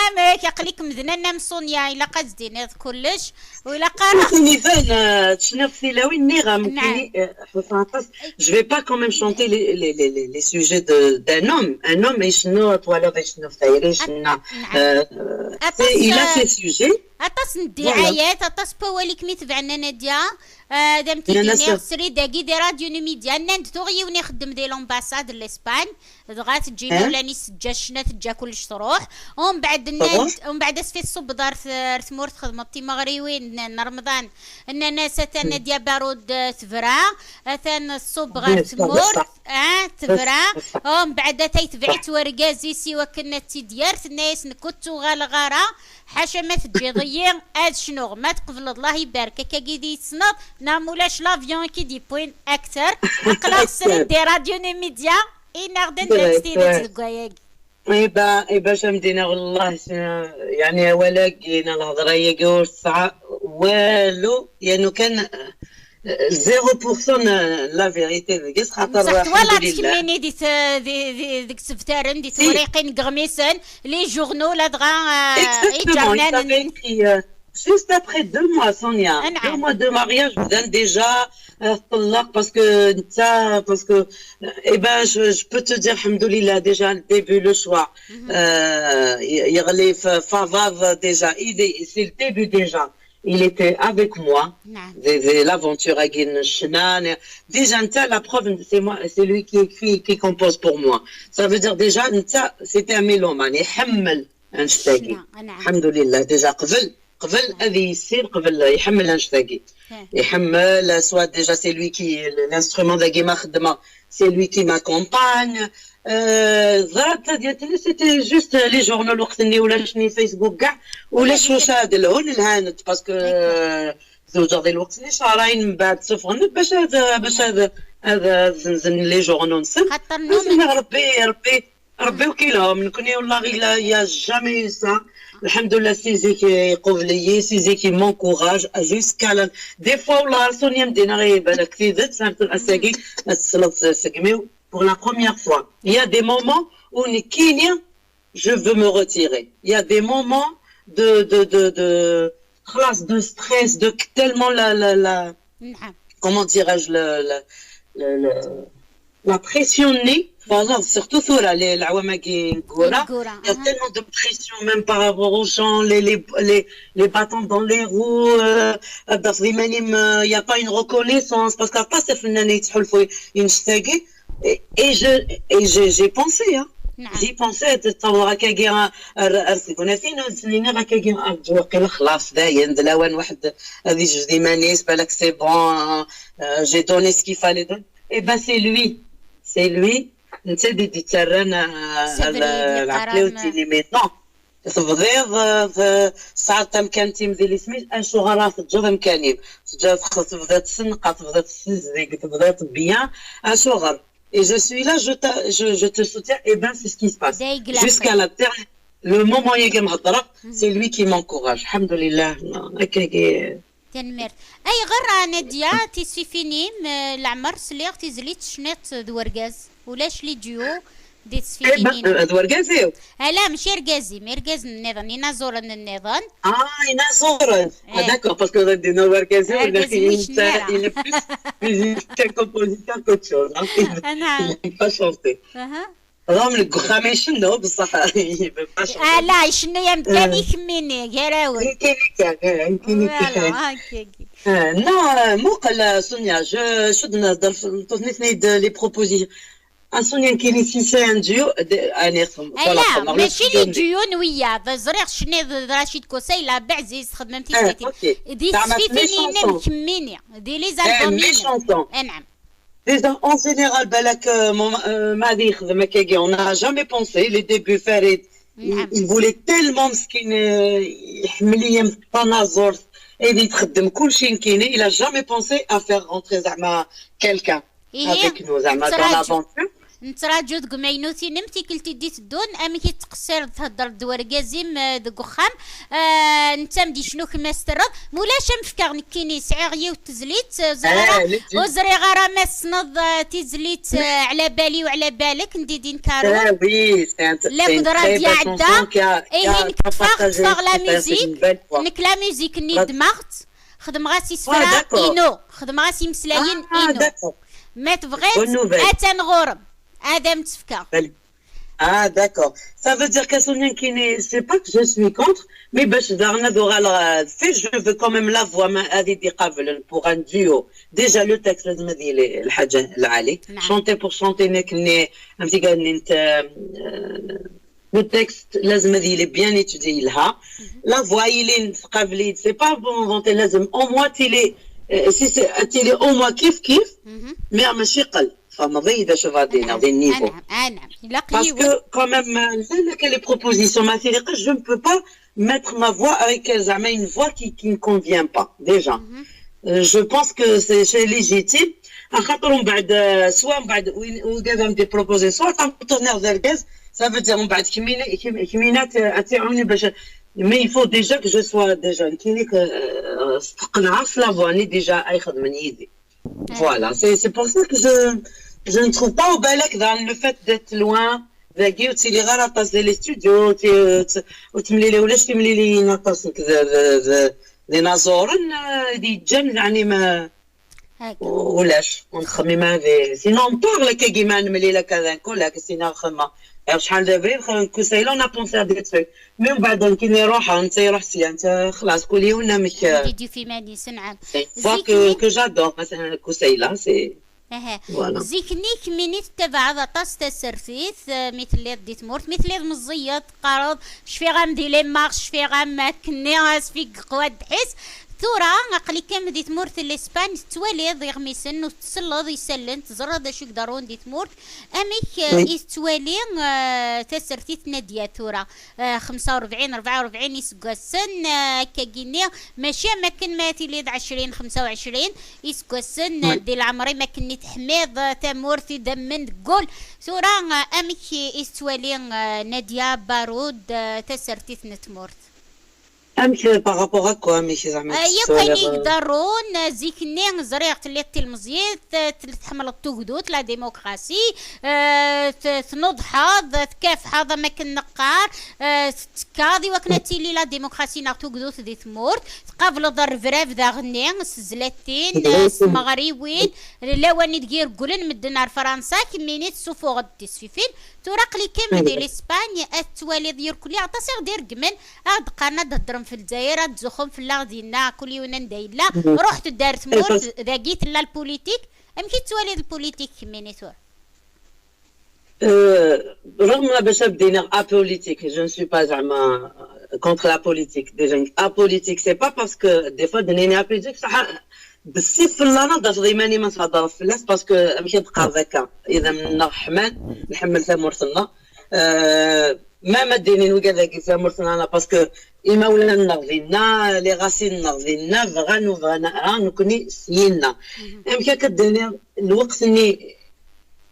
Amek, aql-ik medden am Sonia, ilaq ad d-tiniḍ kullec, u ilaq ara. Akken iban, tecniḍ tilawin, nniɣ-am, ḥulfaɣ aṭas. Je vais pas quand même chanter les, les, les, les, les sujets de, d'un homme. Un homme icennu, twalaḍ, icennu ɣef tayri, icenna, Aṭas, il a ses sujets. Aṭas n ddiɛayat, aṭas n wawal i kem-itebɛen a Nadia. Ad am-t-id-iniɣ srid-agi di Radio Numidya, nnan-d tuɣ yiwen ixeddem di l'ambassade n l'Espagne, dɣa teǧǧa imawlan-is, teǧǧa ccna, teǧǧa kullec, truḥ. Umbeɛd nnan-d, umbeɛd asfi tṣubbeḍ ar t-, ar tmurt, txedmeḍ timeɣriwin n, n Remḍan, nnan-as atan Nadia Barud, eh, tebra, atan tṣubb ɣer tmurt. Ah, tebra. Umbeɛd atay tebɛ-itt wergaz-is i wakken ad tt-id-yerr, tenna-yas nekk ur ttuɣaleɣ ara, ḥaca ma teǧǧiḍ-iyi ad cnuɣ, ma tqebleḍ Allah ibarek, akkagi di tessneḍ, neɣ mulac l'avion i k-id-yewwin akter. Aql-aɣ srid di Radio Numidya, inaɣ-d anda-tt tidet deg wayagi. Iba, iba, camdina, wallah, yeɛni, awal-agi neɣ lhedra-agi ur tesɛa walu, yeɛni kan, eh, zéro pour cent n la vérité deg-s, xaṭer, alḥemdulillah. Twalaḍ kemmini di t-, di, di, deg tsebtaren, di tewriqin, deg iɣmisen, les journaux, ladɣa, eh, exactement, il avait écrit, euh, juste après deux mois, Sonia. Deux mois de mariage, bdan déjà, euh, tṭelleq, parce que, netta, parce que, euh, eh ben, je, je peux te dire, alḥemdulillah, déjà, le début, le choix, euh, yeɣli f-, f aḍad déjà, il est, c'est le début déjà. Il était avec moi. Dès, dès l'aventure à Guinchnan. Déjà, netta, la preuve, c'est moi, c'est lui qui écrit, qui compose pour moi. Ça veut dire déjà, netta, c'était un mélomane. Iḥemmel annect-agi. Alḥemdulillah, déjà, qbel, qbel ad yissin, qbel, iḥemmel annect-agi. Iḥemmel, soit déjà, c'est lui qui, l'instrument dagi ma xeddmeɣ, c'est lui qui m'accompagne. Euh, ẓrat, c'était juste les journaux, lweqt-nni ulac ni Facebook, kaac ulac wacu ad lhun lhanent, parce que, euh, zewǧeɣ di lweqt-nni cehrayen, mbeɛd ssufɣen-d bac ad, bac ad, ad, ad zenzen les journaux-nsen. Xaṭer nnumen. Rebbi, Rebbi, Rebbi wkileɣ, nekkni, wallah, il a, il y a jamais eu ça. Alḥemdulillah, si zik iqubel-iyi, si zik i m'encourage, jusqu'à la, des fois, wallah, Sonia, m-d-iniɣ i balak tidet, ass-agi, ad tesleḍ s-, segmi-w, pour la première fois. Il y a des moments où nekkini, je veux me retirer. Il y a des moments de, de, de, de, خلاص, de stress, de tellement la, la, la, comment dirais-je, le, le, le, le, la pression-nni, voilà, surtout tura, les, العوام-agi ineggura, il y a tellement de pression, même par rapport aux gens, les, les, les, les bâtons dans les roues, euh, euh, il y a pas une reconnaissance, parce que aṭas ifennanen yettḥulfu i annect-agi. Et, et je, et je, j'ai pensé, hein. J'ai pensé, تصور هكاكي، آه، آه، آه، سيكون فين سنيني هكاكي، آه، توقيلا خلاص، داين، د lawan واحد، آه، غادي يجبد يمانيس، بالك c'est bon, euh, euh, j'ai donné ce qu'il fallait donner. Eh ben, c'est lui. C'est lui. نتا دي دي تران، آه، العقلي وتيني، mais non. Tebdiḍ, eh, tesɛiḍ tamkant-im di lisem-ik, acuɣer ara teǧǧeḍ amkan-im? Teǧǧiḍ, tebdiḍ tsenqaḍ, tebdiḍ tessizdig, tebdiḍ bien, acuɣer? Et je suis là, je te, je, je te soutiens, et ben, c'est ce qui se passe. Jusqu'à la dernière, le moment-agi i m-heddreɣ, c'est lui qui m'encourage. Alḥemdulillah, akkagi. Tanemmirt. Ayɣer, a Nadia, tisfifin-im, eh, leɛmer sliɣ tizlit tecniḍ d wergaz? Ulac les duos di tesfifin-inem? Eh ben, eh, d wergaz-iw. Ala, mačči argaz-im, irgazen nniḍen, inaẓuren nniḍen. Ah, inaẓuren. Ah, d'accord, parce que d wergaz-iw, il est plus musicien, compositeur qu'autre chose, hein. Il n'aime pas chanter. Dɣa deg uxxam icennu, bṣaḥ, il veut pas chanter. Ala, icennu-yam kan i kemmini, gar-awen. Nekkini kan, eh, nekkini kan. Voilà, hakkagi. Eh, non, eh, muqel, eh, Sonia, je, je suis dans, dans, dans les propositions. Ah, Sonia, nekkini, si c'est un duo, de, ah, voilà, ala, mačči les duos n wiyaḍ. Ẓriɣ tecniḍ d Rachid Koussaï, la Beɛziz, txedmem tisfifin. Di tesfifin-inem kemmini, di les albums-inem. Anɛam. Déjà, en général, balak, euh, mon, euh, ma di yexdem akkagi, on n'a jamais pensé. Les débuts, Farid, il, il voulait tellement, meskin, euh, iḥemmel-iyi am tanaẓurt, ad yi-d-ixdem kulci nekkini, il a jamais pensé à faire rentrer, zeɛma, quelqu'un avec nous, zeɛma, dans l'aventure. Nettraǧu deg umaynut-inem tikkelt i d-iteddun, amek i tettqeṣṣireḍ theddreḍ d wergaz-im, eh, deg uxxam, eh, netta m-d-icnu kemm as-terreḍ, mulac am fkeɣ nekkini, sɛiɣ yiwet tezlit, eh, ur ẓriɣ ara, ur ẓriɣ ara ma tessneḍ, eh, tizlit, eh, ɛla bali u ɛla balek n Didine Karo. Ah oui, c'est un, c'est une très belle chanson qui a, qui a, ihi nekk ṭṭfeɣ, ṭṭfeɣ la musique, nekk la musique-nni ddmeɣ-tt, xedmeɣ-as isefra, inu, xedmeɣ-as imeslayen, inu. Ma tebɣiḍ, attan ɣur-m. Ad am-tt-fkeɣ. Ah, d'accord. Ça veut dire que Sonia Kini, c'est pas que je suis contre, mais باش دارنا ذو غالغ في, je veux quand même la voix, ma هذه دي قابل pour un duo. Déjà, le texte, لازم هذه لي الحاجة العالي. نعم. Chanter pour chanter, نكني, أمتي قال لي أنت, euh, le texte, لازم هذه لي bien étudié لها. La voix, il est قابل, c'est pas bon, donc لازم au moins تيلي, euh, si c'est تيلي au moins كيف كيف, mais ماشي قل. فما ضيدة شوف هذه نعم. هذه النيفو. نعم. آه، نعم. Parce que quand même, euh, لنا كان les propositions, ما تيليقاش, je ne peux pas mettre ma voix avec, euh, زعما une voix qui, qui ne convient pas, déjà. Euh, je pense que c'est, c'est légitime. خاطر من بعد, euh, soit من بعد وين, وين des propositions, soit تنطرني غير غاز, ça veut dire من بعد كمينة, كم-, كمينات, euh, أتعاوني باش, mais il faut déjà que je sois déjà كيني, euh, تقنع في la voix, ني déjà أي خدمة نيدي. Voilà, c'est, c'est pour ça que je, je ne trouve pas au بالك dans le fait d'être loin, ذاكي وتسيلي غير طاس ديال les studios, وتمليلي ولاش تمليلي نطاس ديناصور, دي جن يعني ما هاك. ولاش ونخمي ما هذه, sinon on parle كي كيما نملي لك هذا نقول لك سينا خما, شحال دابا كوسيلا, on a pensé à des trucs, mais من بعد كي نروح انت يروح سي انت خلاص كل يوم نمك. دي دي في مانيس نعم. C'est ça que, que j'adore, مثلا كوسيلا c'est. اها. Voilà. زيكني كميني تتبع عطاس تسرفيت, آه، مثل دي تمورت, مثل مزية قرض, شفي غام دي لي مارش, شفي غام كني, آه، سفيق قواد حس. ثورة, أقلي كم دي تمورت الإسبان, توالي ضيغ ميسن, وتسلض يسلن, تزرد شو يقدرون دي تمورت. أمك, آه، Oui. إيه توالي, آه، تسرفيت نادية ثورة. آه، خمسة وربعين، أربعة وربعين يسقسن, آه، كاكيني, ماشي أماكن ما تيلي د عشرين، خمسة وعشرين يسقسن, آه، دي العمري ما كني تحميض, آه، تمورثي دمن قول. ثورة, آه، أمك يستوالي, آه، نادية بارود, آه، تسرتيت نتمورت. امك par rapport à quoi, امك زعما آه، يا تسوالي كاين غ- يقدرون, آه، زيكني زريغ تلي تلمزيت, آه، تلي تحمل التوغدوت, لا ديموكراسي, آه، ت-، تنوض حاض, تكاف حاض, ما كنقار, آه، تكاضي وكنا تيلي لا ديموكراسي ناغ توغدوت دي ثمورت, تقابل الضربراب ذا غني, سزلتين, آه، سمغريوين, لا واني دقير قولن مدن على فرنسا, كميني تسوفو غد تسفيفين, تورا قلي كامل دي لإسبانيا, أتوالي دير كل عطاسي غدير قمن, أغد قانا دهدرن في الجزائر, أد زخم في الله دينا, كل يونا ندايلا, روح تدار ثمورت, ذاقيت لا البوليتيك, أمكي توالي البوليتيك كميني ثور. Euh, رغم باش بدينا apolitique, je ne suis pas زعما contre la politique, déjà apolitique, c'est pas parce que des fois دنيني apolitique صح, بالسيف في اللعنة داش ضيماني ما تهضر في الناس, parce que ماشي بقى ذكا, إذا من الرحمن نحمل ثمورتنا. آه, ما ما دينين وكذا كي ثمورتنا, parce que إما ولا نغذينا, les racines نغذينا, بغا نو بغا نقرا, نكوني سينا. أم كا كديني الوقت ني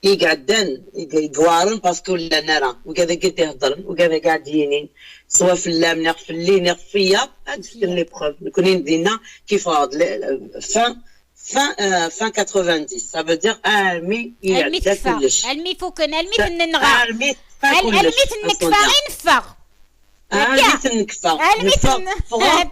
يقعدن يقوارن, parce que ولا نرى وكذا قد يهضرن وكذا قاعد ينين, سوا في اللام نغ في اللي نغ فيا, هاد شتن les preuves نكوني ندينا كيف هاد fin, fin, euh, fin quatre-vingt-dix, ça veut dire أرمي يعدى كلش. أرمي فوكن, أرمي تننغا. أرمي تنكفا غير نفغ. أرمي تنكفا. أرمي تن- تفغ,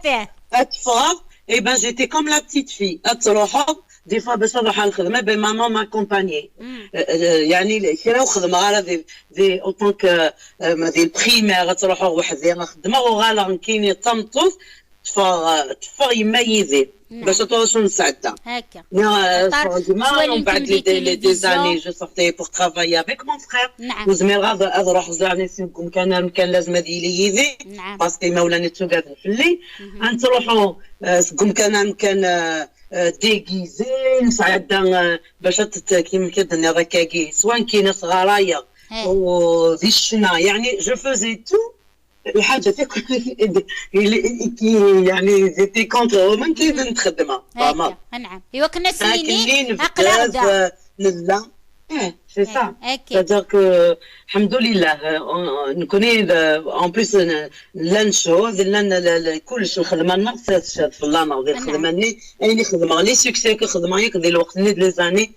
تفغ, et ben j'étais comme la petite fille, أتروحض des fois باش نروح على الخدمة, ben maman m'accompagnait. يعني كي راهو خدمة غير des, des, en tant que, آه, des primaires, تروح وحدي, أنا خدمة وغالا نكيني تمطوط, تفغ, تفغ يما يدي. باش توصل نسعدها. هكا. يا خاطر تفرج ما, ومن بعد لي دي لي دي زاني جو سورتي بور ترافاي افيك مون فرير. نعم. وزمير غاض اروح زاني سيكم كان مكان لازم هذه لي يدي. نعم. باسكو ما ولاني تسوقات في اللي انت روحو, آه, سكم كان مكان, آه, آه, ديغيزي نسعدها, آه, باش تت كيما كدني راكاكي سواء كاينه صغارايه ودي الشنا, يعني جو فوزي تو الحاجه تاكل يعني زيتي كونتر هما كي نتخدمها. هكا. نعم, ايوا كنا سنيني اقلاغ دا. لا, ايه سي سا. سيتادير كو الحمد لله, آه, نكوني, اون بليس, لا نشوز لا كلش الخدمه نغ في اللانا ديال الخدمه ني اين خدمه لي سوكسي كو خدمه ياك ديال الوقت ني دي لي زاني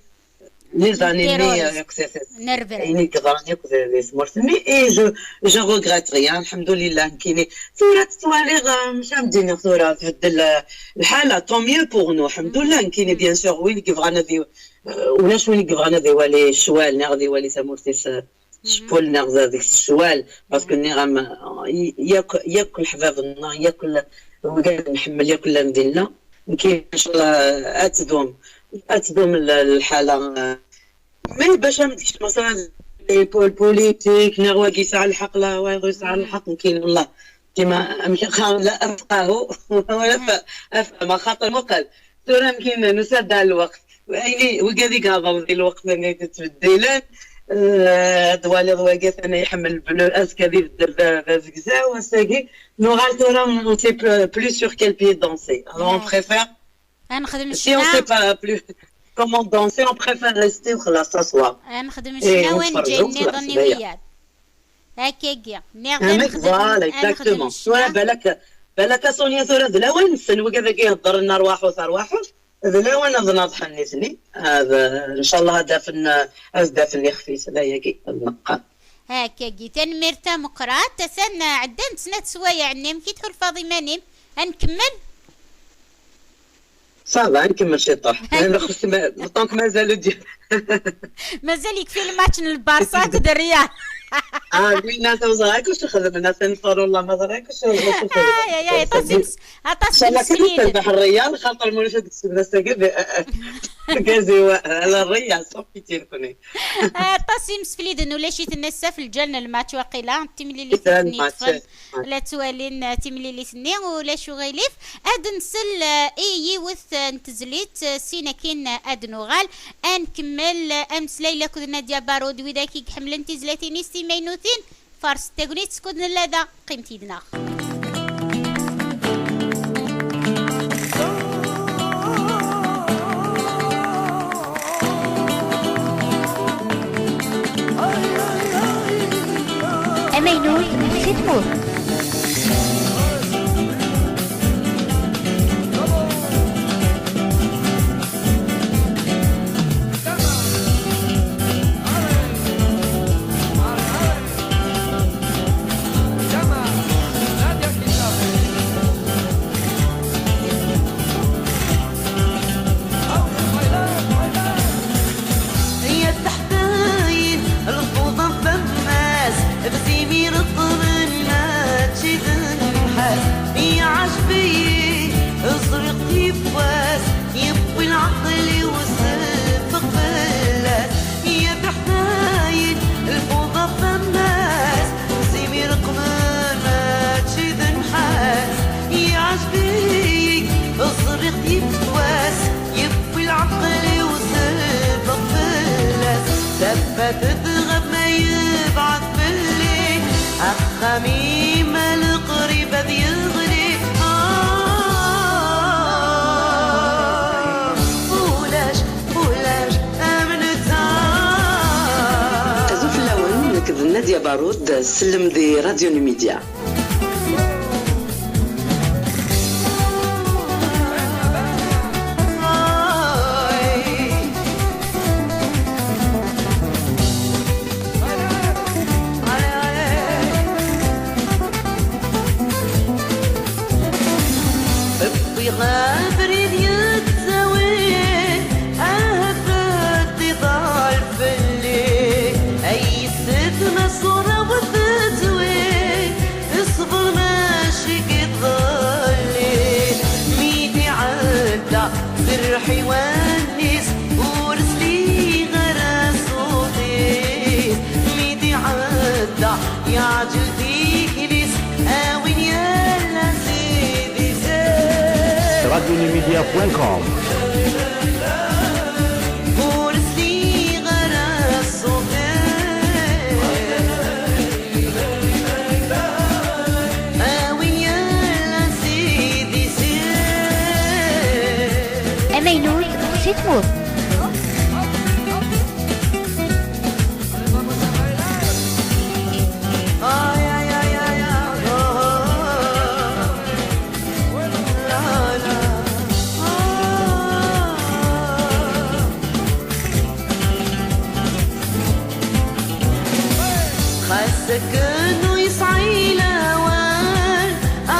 لي زاني ني نيرفيريز. اكسيسيس نرفيريز. يعني كضرني كذا سمرت مي اي جو جو روغريت ريان الحمد لله كيني ثورة توالي مش مدينة ثورة تبدل الحالة طون ميو بور نو الحمد لله كيني بيان سور وين كيف غانا دي ولاش وين كيف غانا دي والي الشوال ناغ دي والي سمرتي ccwal neɣ d deg ccwal, parce que nniɣ-am, yakk, yakk leḥbab-nneɣ, yakk l-, wigad nḥemmel, yakk llan dinna, nekkin, inchallah, ad tdum, ad tdum l-, lḥala. Mais bac ad m-d-kecmeɣ s les po-, politiques, neɣ wagi yesɛa lḥeqq, la, wa yesɛa lḥeqq, nekkin, wallah, dima amek, xa-, la afqahu, wala fa-, afhama, xaṭer muqel. Tura mkin nusa-d ar lweqt. Ayen i, wigad i yehḍren di lweqt-nni yettbeddilen, eh, ad twaliḍ wagi atan iḥemmel bleu, azekka ad ibeddel d, d azegzaw, ass-agi nuɣal tura, on sait plus, plus sur quel pied danser. Alors on préfère, si on sait pas plus comment danser, on préfère rester u xlas, s'asseoir. Ad nexdem ccna win ǧǧin niḍen i wiyaḍ. Akkagi. Nniɣ-d ad nexdem, voilà, exactement. Tura balak, balak a Sonia, tura d lawan-nsen wigad-agi iheddren arwaḥut, arwaḥut. D lawan ad naḍḥen nitni. Ad, ncallah ad afen, ad d-afen ixef-is, d ayagi ad neqqar. Akkagi. Tanemmirt tameqqrant. Atan ɛeddant snat swayeɛ-nni. Amek i tḥulfaḍ iman-im? Ad nkemmel? Ça va, nkemmel ciṭuḥ. Tant que mazal di-, mazal yekfi lmatch n Lbarça akked Real. Ah, oui, nna, ur ẓriɣ akk acu xedmen, atan Farullah, ma ẓriɣ akk acu, acu xedmen. Ay, ay, ay, aṭas imes-, aṭas imesfliden. Terbeḥ Real, xaṭer ma ulac ad kseb ass-agi, d-, gazi wa, ala Real, صافي, tirkuni. Aṭas imesfliden, ulac-iten ass-a f lǧal n lmatch waqila, timlilit i ten-yeṭṭfen. La ttwalin, eh, timlilit-nni, ulac uɣilif. Ad nsel, eh, i yiwet, eh, n tezlit, eh, sin akin, eh, ad nuɣal. Ad nkemmel, eh, ameslay akked Nadia Barud, widak i iḥemmlen tizlatin-is timaynutin. Farset tagnit skud nella da, qqimet yid-neɣ. Amaynut si tmurt. Ay at teḥdayin, lfuḍa n tama-s, bzim ireṭṭlen mačči d nnḥas. Iɛǧeb-iyi, ẓriɣ-t yiwwas, yewwi lɛeql-iw seffeɣ fell-as. Ay at teḥdayin, lfuḍa n tama-s, bzim ireṭṭlen mačči d nnḥas. Iɛǧeb-iyi, ẓriɣ-t yiwwas, yewwi lɛeql-iw seffeɣ fell-as. Tafat tɣab ma yebɛed fell-i, axxam-im a leqrib ad yeɣli. Ah, ulac, ulac am netta. Azul fell-awen, nekk d Nadia Barud, sellem di Radio Numidia. Wwiɣ abrid yettawin, ahat ad iḍal fell-i. Ay yessetma ṣṣura-w tettwi, ṣṣber mačči iḍelli. Mi d-iɛedda s rrḥiwan-is, ur sliɣ ara ṣṣut-is. Mi d-iɛedda yeɛǧel tikli-s, a win yellan s idis-is. Radio Numidia point com. Ur sliɣ ara ṣṣut-is. A win yellan s idis-is. Amaynut si tmurt. Xas akken ur yesɛi lawan,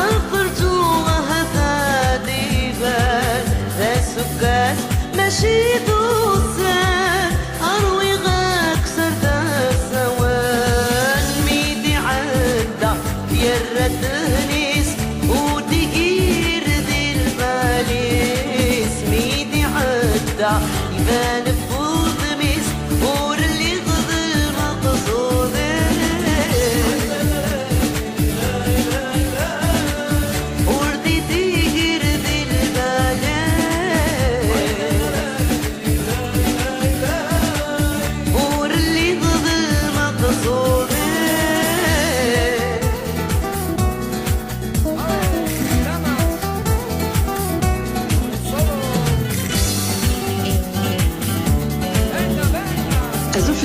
aferǧu ahat ad d-iban d asukkas, mačči d ussan. Rwiɣ akter d asawen.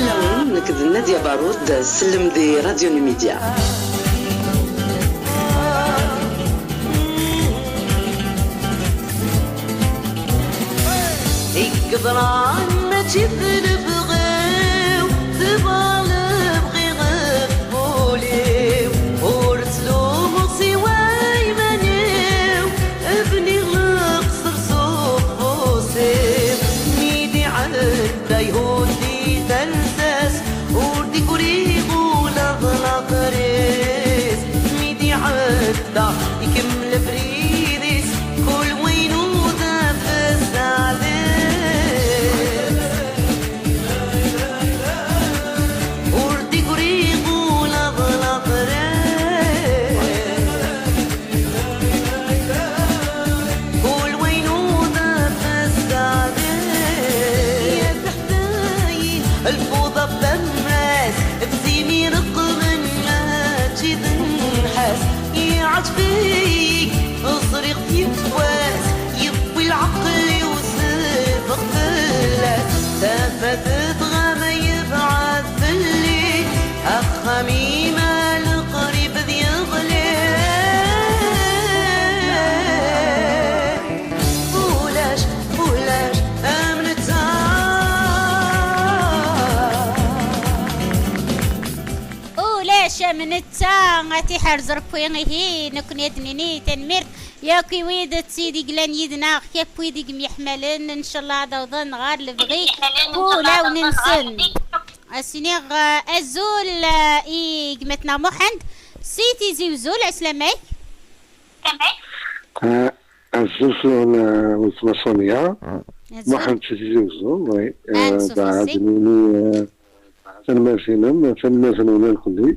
Nekk d Nadia Barud, sellem di Radio Numidia. I yeḍran mačči d lebɣi-w, tebɣa lebɣi ɣef wul-iw. Ur ttdumuɣ siwa iman-iw, bniɣ leqṣer s ufus-iw. Mi d-iɛedda ihuddi tansa-s, ur d-igriɣ ula d later-is. Mi d-iɛedda ikemmel abrid-is, kul wayen udaf sseɛd-is. Ur d-igriɣ ula d later-is. Kul wayen udaf sseɛd-is. Ya teḥdayi, lbuḍa tamras, bzimi reqqmen mačči d nnḥas. Iɛǧeb-iyi, ẓriɣ-t yiwwas, yewwi lɛeql-iw s lfeɣ fell-as. Tafat dɣa ma yebɛed fell-i, axxam-im a leqrib d yeɣli. Ulac, ulac am netta. Ulac am netta, a t-iḥrez Ṛebbi. Ihi, nekkni ad d-nini tanemmirt yakk i wid d tid i yellan yid-neɣ, yakk wid i yemyeḥmalen, ncallah ad awḍen ɣer lebɣi n wulawen-nsen. Ad s-iniɣ, eh, azul, eh, i gma-tneɣ Muḥend si Tizi Uzzu. Ɛeslama-k. Ah, azul fell-awen, ah, weltma Sonia. Azul. Muḥend si Tizi Uzzu, oui. Ah, eh, da ad nini, eh, tanemmirt-inem, tanemmirt-nwen lqelli.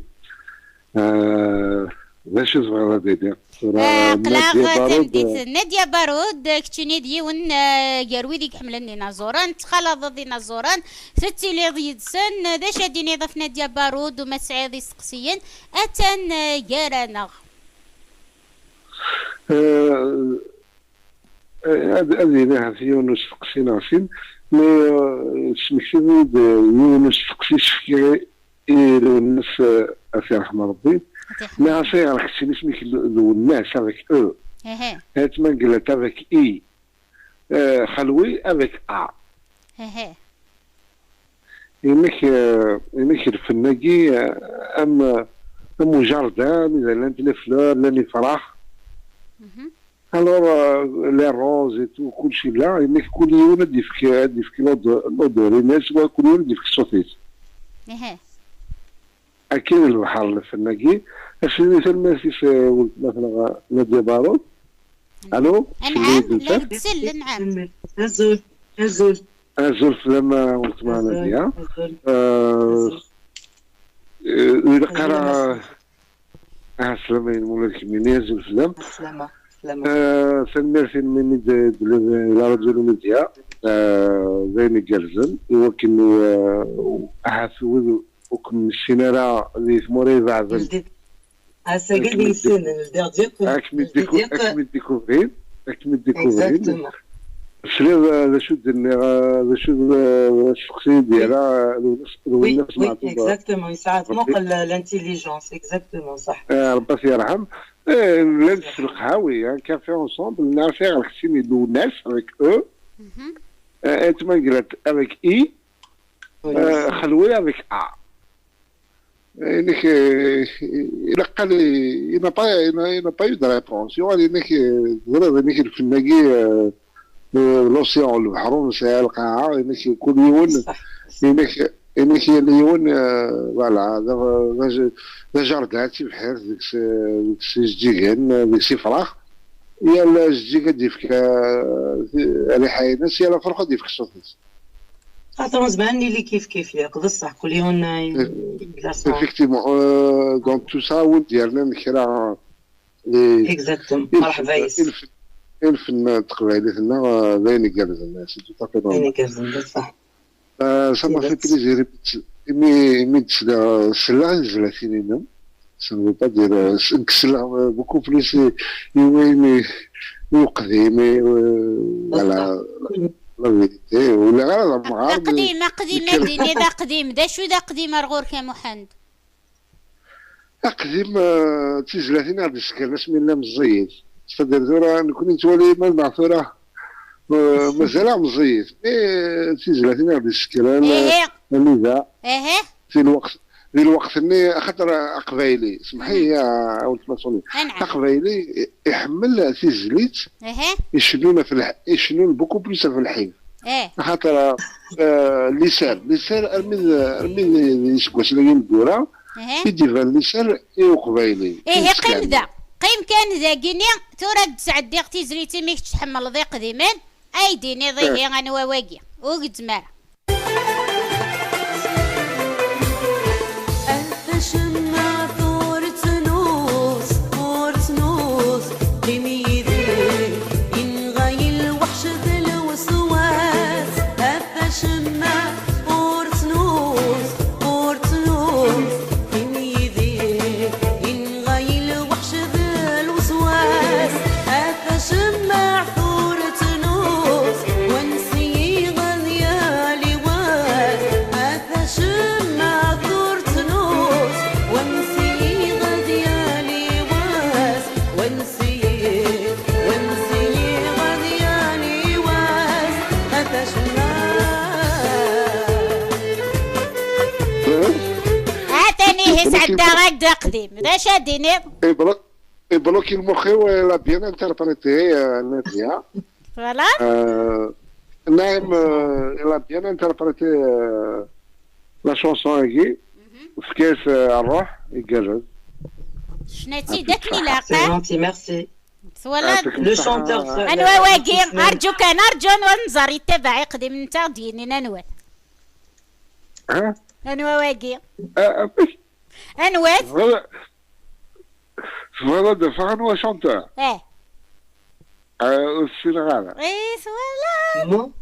Eh, d acu tebɣiḍ ad d-iniɣ? Tura, eh, aql-aɣ Nadia Barud, tameddit, eh, Nadia Barud, eh, keččini d yiwen, eh, gar wid i iḥemmlen inaẓuren, tettxalaḍeḍ inaẓuren, tettiliḍ yid-sen, eh, d acu ad d-tiniḍ ɣef Nadia Barud u ma tesɛiḍ isteqsiyen, atan, eh, gar-aneɣ. Eh, eh, ad, ad iliɣ ɣef yiwen n usteqsi neɣ sin, mi, eh, tesmektiḍ-iyi-d, eh, yiwen n usteqsi sefkiɣ i Lwennas, eh, ad t-yerḥem Rebbi. Ad t-yerḥem. Nniɣ-as ayɣer keččini isem-ik L-, Lwennas avec E. Ihi. Aytma Ngellat avec I. Eh, xalwi avec A. Ihi. Inek, eh, inek lfen-agi, eh, am, am ujardin, ida llant les fleurs, llan ifrax. Mhm. Alors, euh, les roses et tout, kulci là, inek kul yiwen ad d-yefk, ad d-yefk l'odeur-ines, wa kul yiwen ad d-yefk ṣṣut-is. Ihi. Akken lbeḥr lfen-agi, ass-nni tanemmirt-is, eh, weltma-tneɣ Nadia Barud. Allô? Anɛam, la tsell, anɛam. Azul, azul. Azul fell-am, a weltma Nadia. Azul. Eh, azul. Eh, ur ilaq ara. Ah, slama-inem ula d kemmini, azul fell-am. Slama, slama. Eh, tanemmirt-inem imi d-, d-, d-, la Radio Numidia. Eh, d ayen igerrzen. I wakken, eh, ahat wid ur kem-nessin ara di tmura ibeɛden. Ass-agi ad iyi-ssinen, ldiɣ-d yakk, ad kem-id-dikuvrin, ad kem-id-dikuvrin. Exactement. Tesliḍ, eh, d acu d-nniɣ, eh, d acu d, eh, asteqsi i d-yerra, eh, Lwennas, Lwennas Meɛtub. Exactement, yesɛa tmuqel, eh, l'intelligence, exactement, ṣaḥ. Eh, Rebbi ad t-yerḥem. Eh, llant s leqhawi, un café ensemble, nniɣ-as ayɣer keččini Lwennas avec E, eh, Aytma Ngellat avec I, eh, xalwi avec A. Inek, eh, ilaq ad, il n'a pas, il n'a, il n'a pas eu de réponse. Yuɣal inek, eh, teẓriḍ inek lfen-agi, eh, eh, l'océan, lebḥer ur nesɛi lqaɛa, inek kul yiwen, inek, inek yal yiwen, eh, voilà, d, d, d ajardin, d tibḥirt, deg-s, deg-s ijeǧǧigen, deg-s ifrax. Yal ajeǧǧig ad d-yefk, eh, rriḥa-ines, yal afrux ad d-yefk ṣṣut-is. Xaṭer ur nezmir ad nili kif kif, yak, d ṣṣeḥ, kul yiwen, eh, yella ṣṣeḥ. Effectivement, euh, donc tout ça, wid yernan kra, eh, exactement, i lfen-, mṛeḥba yes. I lfen-, i lfen n teqbaylit-nneɣ, eh, d ayen igerrzen, c'est tout à fait normal. D ayen igerrzen, d ṣṣeḥ. Euh, ça m'a fait plaisir, imi d-, imi, imi d-sliɣ, selleɣ i tezlatin-inem. Ça ne veut pas dire, euh, s-, nekk selleɣ, euh, beaucoup plus i, i wayen i, i uqdim, i, euh, voilà. la vérité, ur lliɣ ara d amɣar, mais aqdim, aqdim, nekk ad d-tiniḍ aqdim. D acu d aqdim ar ɣur-k a Muḥend? Aqdim, eh, d tizlatin i ɣ-d-isekren asmi nella meẓẓiyit. C'est-à-dire tura nekni nettwali ma neɣ tura, eh, mazal-aɣ meẓẓiyit. Mais, eh, d tizlatin i ɣ-d-isekren, eh, anida. Di lweqt, di lweqt-nni, axaṭer aqbayli, semḥ-iyi a weltma Soni, aqbayli iḥemmel tizlit icennun ɣef lḥ-, icennun beaucoup plus ɣef lḥif. Axaṭer, eh, liser, liser armi d, armi d, d iseggasen-agi n ddura i d-iban liser i uqbayli. Ihi qqim da, qqim kan dagini, tura ad d-sɛeddiɣ tizlit imi kečč tḥemmleḍ iqdimen, ay d-tiniḍ ihi anwa wagi? Ur gezzem ara. A tacemmaɛt ur tnus, ur tnus, qqim yid-i, inɣa-yi lweḥc d lweswas. A tacemmaɛt ur tnus, ur tnus, qqim yid-i, inɣa-yi lweḥc d lweswas. A tacemmaɛt ur tnus, wansi-yi ad yali wass. A tacemmaɛt ur tnus, wansi-yi ad yali wass. Wansi-yi, wansi-yi ad yali wass. A tacemmaɛt. Atan ihi sɛeddaɣ-ak-d aqdim. D acu ad d-tiniḍ? Ibloki lmux-iw, elle a bien interprété, euh, Nadia. Voilà. Euh, Naim, euh, elle a bien interprété, euh, la chanson-agi. Tefka-as, euh, ṛṛuḥ, igerrez. Ccna-tt-id akken ilaq. C'est gentil, merci. Twalaḍ? Le chanteur, anwa wagi? Arǧu kan, arǧu, anwa nẓer yettabaɛ iqdim netta d-yinin anwa-t? Anwa wagi? Anwa-t? Tebɣiḍ ad d-afeɣ anwa chanteur? Eh. Ah, ur ssineɣ ara. Eh, twalaḍ?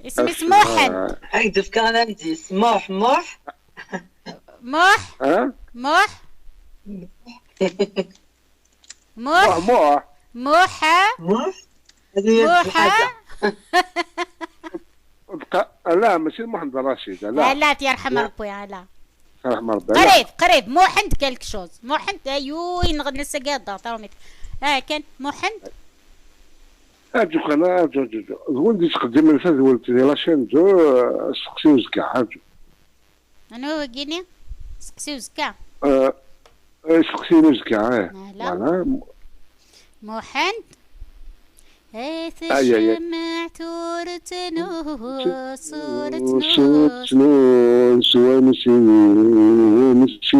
Isem-is Muḥend. Ad k-d-fkeɣ l'indice. Muḥ, Muḥ. Muḥ. Muḥ. Muḥ. Muḥ, Muḥ. Muḥ. Muḥ. Muḥ. Ala, mačči d Muḥend Racid, ala. Ala, yerḥem Ṛebbi, ala. Yerḥem Ṛebbi, ala. Qrib, qrib, Muḥend quelque chose. Muḥend, ayu, yenɣen ass-agi ad d-aɣ-taṛumit. Ah, kan, Muḥend. Aǧu kan, aǧu, aǧu, aǧu. D win d-yettqeddimen tadwilt di la chaîne deux, eh, steqsi uzekka, aǧu. Anwa wagini? Steqsi uzekka. Eh, eh, steqsi uzekka, eh. Ala. Voilà. Muḥend. Ay, ay, ay. Tacemmaɛt ur tnus, ur tnus. Ur tnus, wansi, wansi,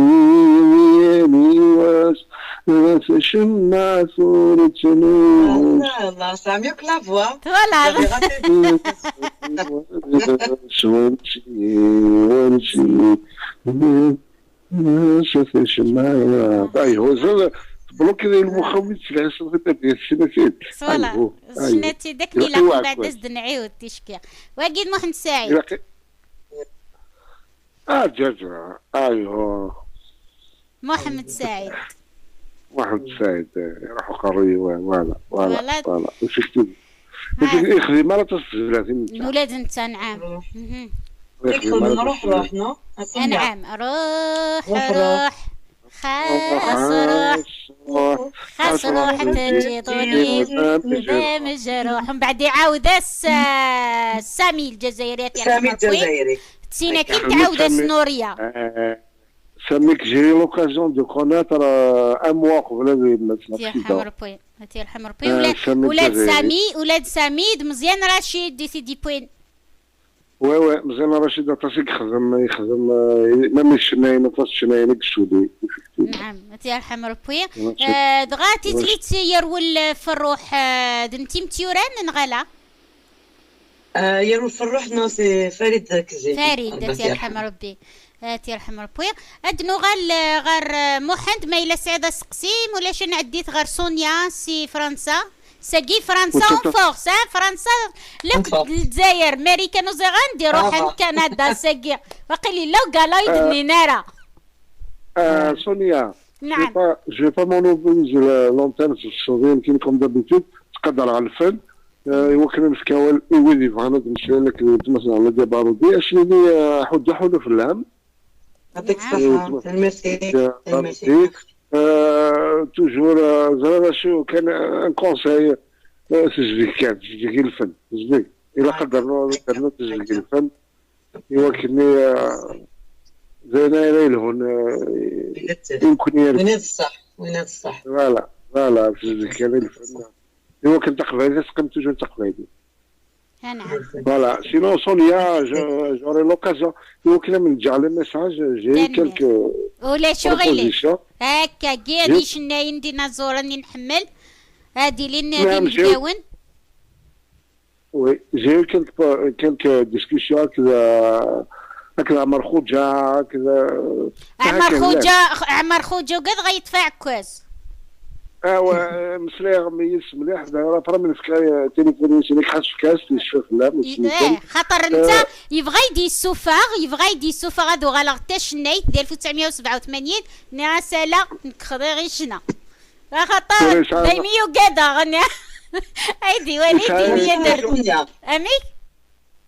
yal wass. Tacemmaɛt ur tnus. Ah, là, là, ça a mieux que la voix. Voilà. Vous avez raté. Wansi, wansi. Ayhuza, teblukiḍ i lmuxxam mi tesliḥiseḍ i tabyirt-nni. Voilà. Ccna-tt-id akken ilaq, mbeɛd ad s-d-nɛiwed ticki. Wagi d Muḥend Saɛid. Ilaq i-, ah, ǧaǧa. Ayhu. Muḥend Saɛid. Muḥend Saɛid, eh, iruḥ uqerruy-iw, eh, voilà, voilà, voilà. Effectivement. Ixdem ara aṭas n tezlatin netta. Nula d netta, nɛam. Ixdem ara aṭas n tezlatin. Ruḥ, ruḥ, no? Anɛam, ruḥ, ruḥ. Xas ruḥ, xas ruḥ, teǧǧiḍ-iyi d amejruḥ. Mbeɛd iɛawed-as, eh, Sami Lezzayer, Sami Lezzayer. Tin akin tɛawed-as Nuria. Sami, que j'ai eu l'occasion de connaître, euh, un mois qbel ad yemmet l'accident. Ad yerḥem Rebbi, ad yerḥem Rebbi. Ula d Sami, ula d Sami d Meẓyan Racid i t-id-yewwin. Ouais, ouais, Meẓyan Racid aṭas i yexdem, yexdem, euh, même ccnayen, aṭas n ccnayen i yessuli. Nɛam, ad yerḥem Rebbi. Euh, dɣa tizlit yerwel, euh, Ferruḥ, euh, d netta i m-tt-yuran neɣ ala? Ah, yerwel Ferruḥ, non, c'est Farid Kzi. Farid, ad yerḥem Rebbi. Ad yerḥem Rebbi. Ad nuɣal, eh, ɣer, eh, Muḥend, ma yella tesɛiḍ aseqsi, ma ulac ad nɛeddi-t ɣer Sonia si Fransa. Sagi Fransa en force, hein? Fransa, la Lezzayer, Marikan ur ẓriɣ anda i ruḥen, Kanada, sagi. Waqil yella ugala i d-nnin ara. Euh, Sonia, je vais pas, je vais pas monopoliser la, l'antenne, c'est comme d'habitude, ttqadareɣ lfen. Eh, i wakken ad nefk awal i wid yebɣan ad mmeslayen akked weltma-tneɣ Nadia Barudi, ad s-nini, eh, ḥuddu ḥulu fell-am. Yɛṭik ṣṣeḥḥa. Tanemmirt-ik. Tanemmirt-ik. Eh, toujours, eh, ẓriɣ acu kan, eh, un conseil, eh, tezdeg kan, tezdeg i lfen, tezdeg. Ilaq ad ternu, ternu tezdeg i lfen. I wakken-nni, eh, d ayen ara yelhun, eh, i nekkni. Win d ṣṣeḥ, win d ṣṣeḥ. Voilà, voilà, tezdeg kan i lfen. I wakken taqbaylit ad teqqim toujours d taqbaylit. Voilà. Sinon, Sonia, j'aurai l'occasion. I wakken ad m-ǧǧeɣ les messages, j'ai eu quelques propositions. Akkagi, ad icennayen d inaẓuren i nḥemmel. Ad ilin d inebgawen. Oui, j'ai eu quelques, quelques discussions avec, euh, avec Amar Khouja, avec, euh, Amar Khouja, Amar Khouja, ugad ɣa yeṭṭef aɛekkaz. Awa, meslayeɣ yid-s mliḥ, d'ailleurs, après mi nefka, euh, téléphone-is, nekk ḥas fkiɣ-as, yecfa fell-am, eh, xaṭer netta, euh, yebɣa ad d-yessufeɣ, yebɣa ad d-yessufeɣ ad uɣaleɣ d tacennayt di alef u tesɛemya u sebɛa u tmanyin, nniɣ-as ala, nekk xḍiɣ i ccna. Axaṭer daymi ugadeɣ, nniɣ. Ay d-iwali daymi. Amek?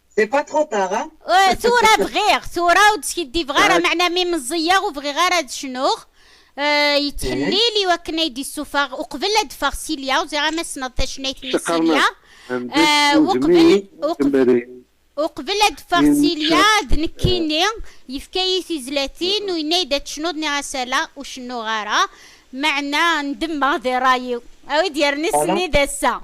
C'est pas trop tard, hein? Euh, tura bɣiɣ, tura ur d-skiddibeɣ ara, meɛna mi meẓẓiyeɣ ur bɣiɣ ara ad cnuɣ. Euh, yettḥellil i wakken ay d-issufeɣ uqbel ad d-teffeɣ Silya, ur ẓriɣ ma tessneḍ tacennayt-nni Silya. Euh, uqbel, uqbel, uqbel ad d-teffeɣ Silya, d nekkini, yefka-yi tizlatin u yenna-yi-d ad tecnuḍ, nniɣ-as ala, ur cennuɣ ara. Meɛna ndemmeɣ di ṛṛay-iw. A wi d-yerren issenni d ass-a.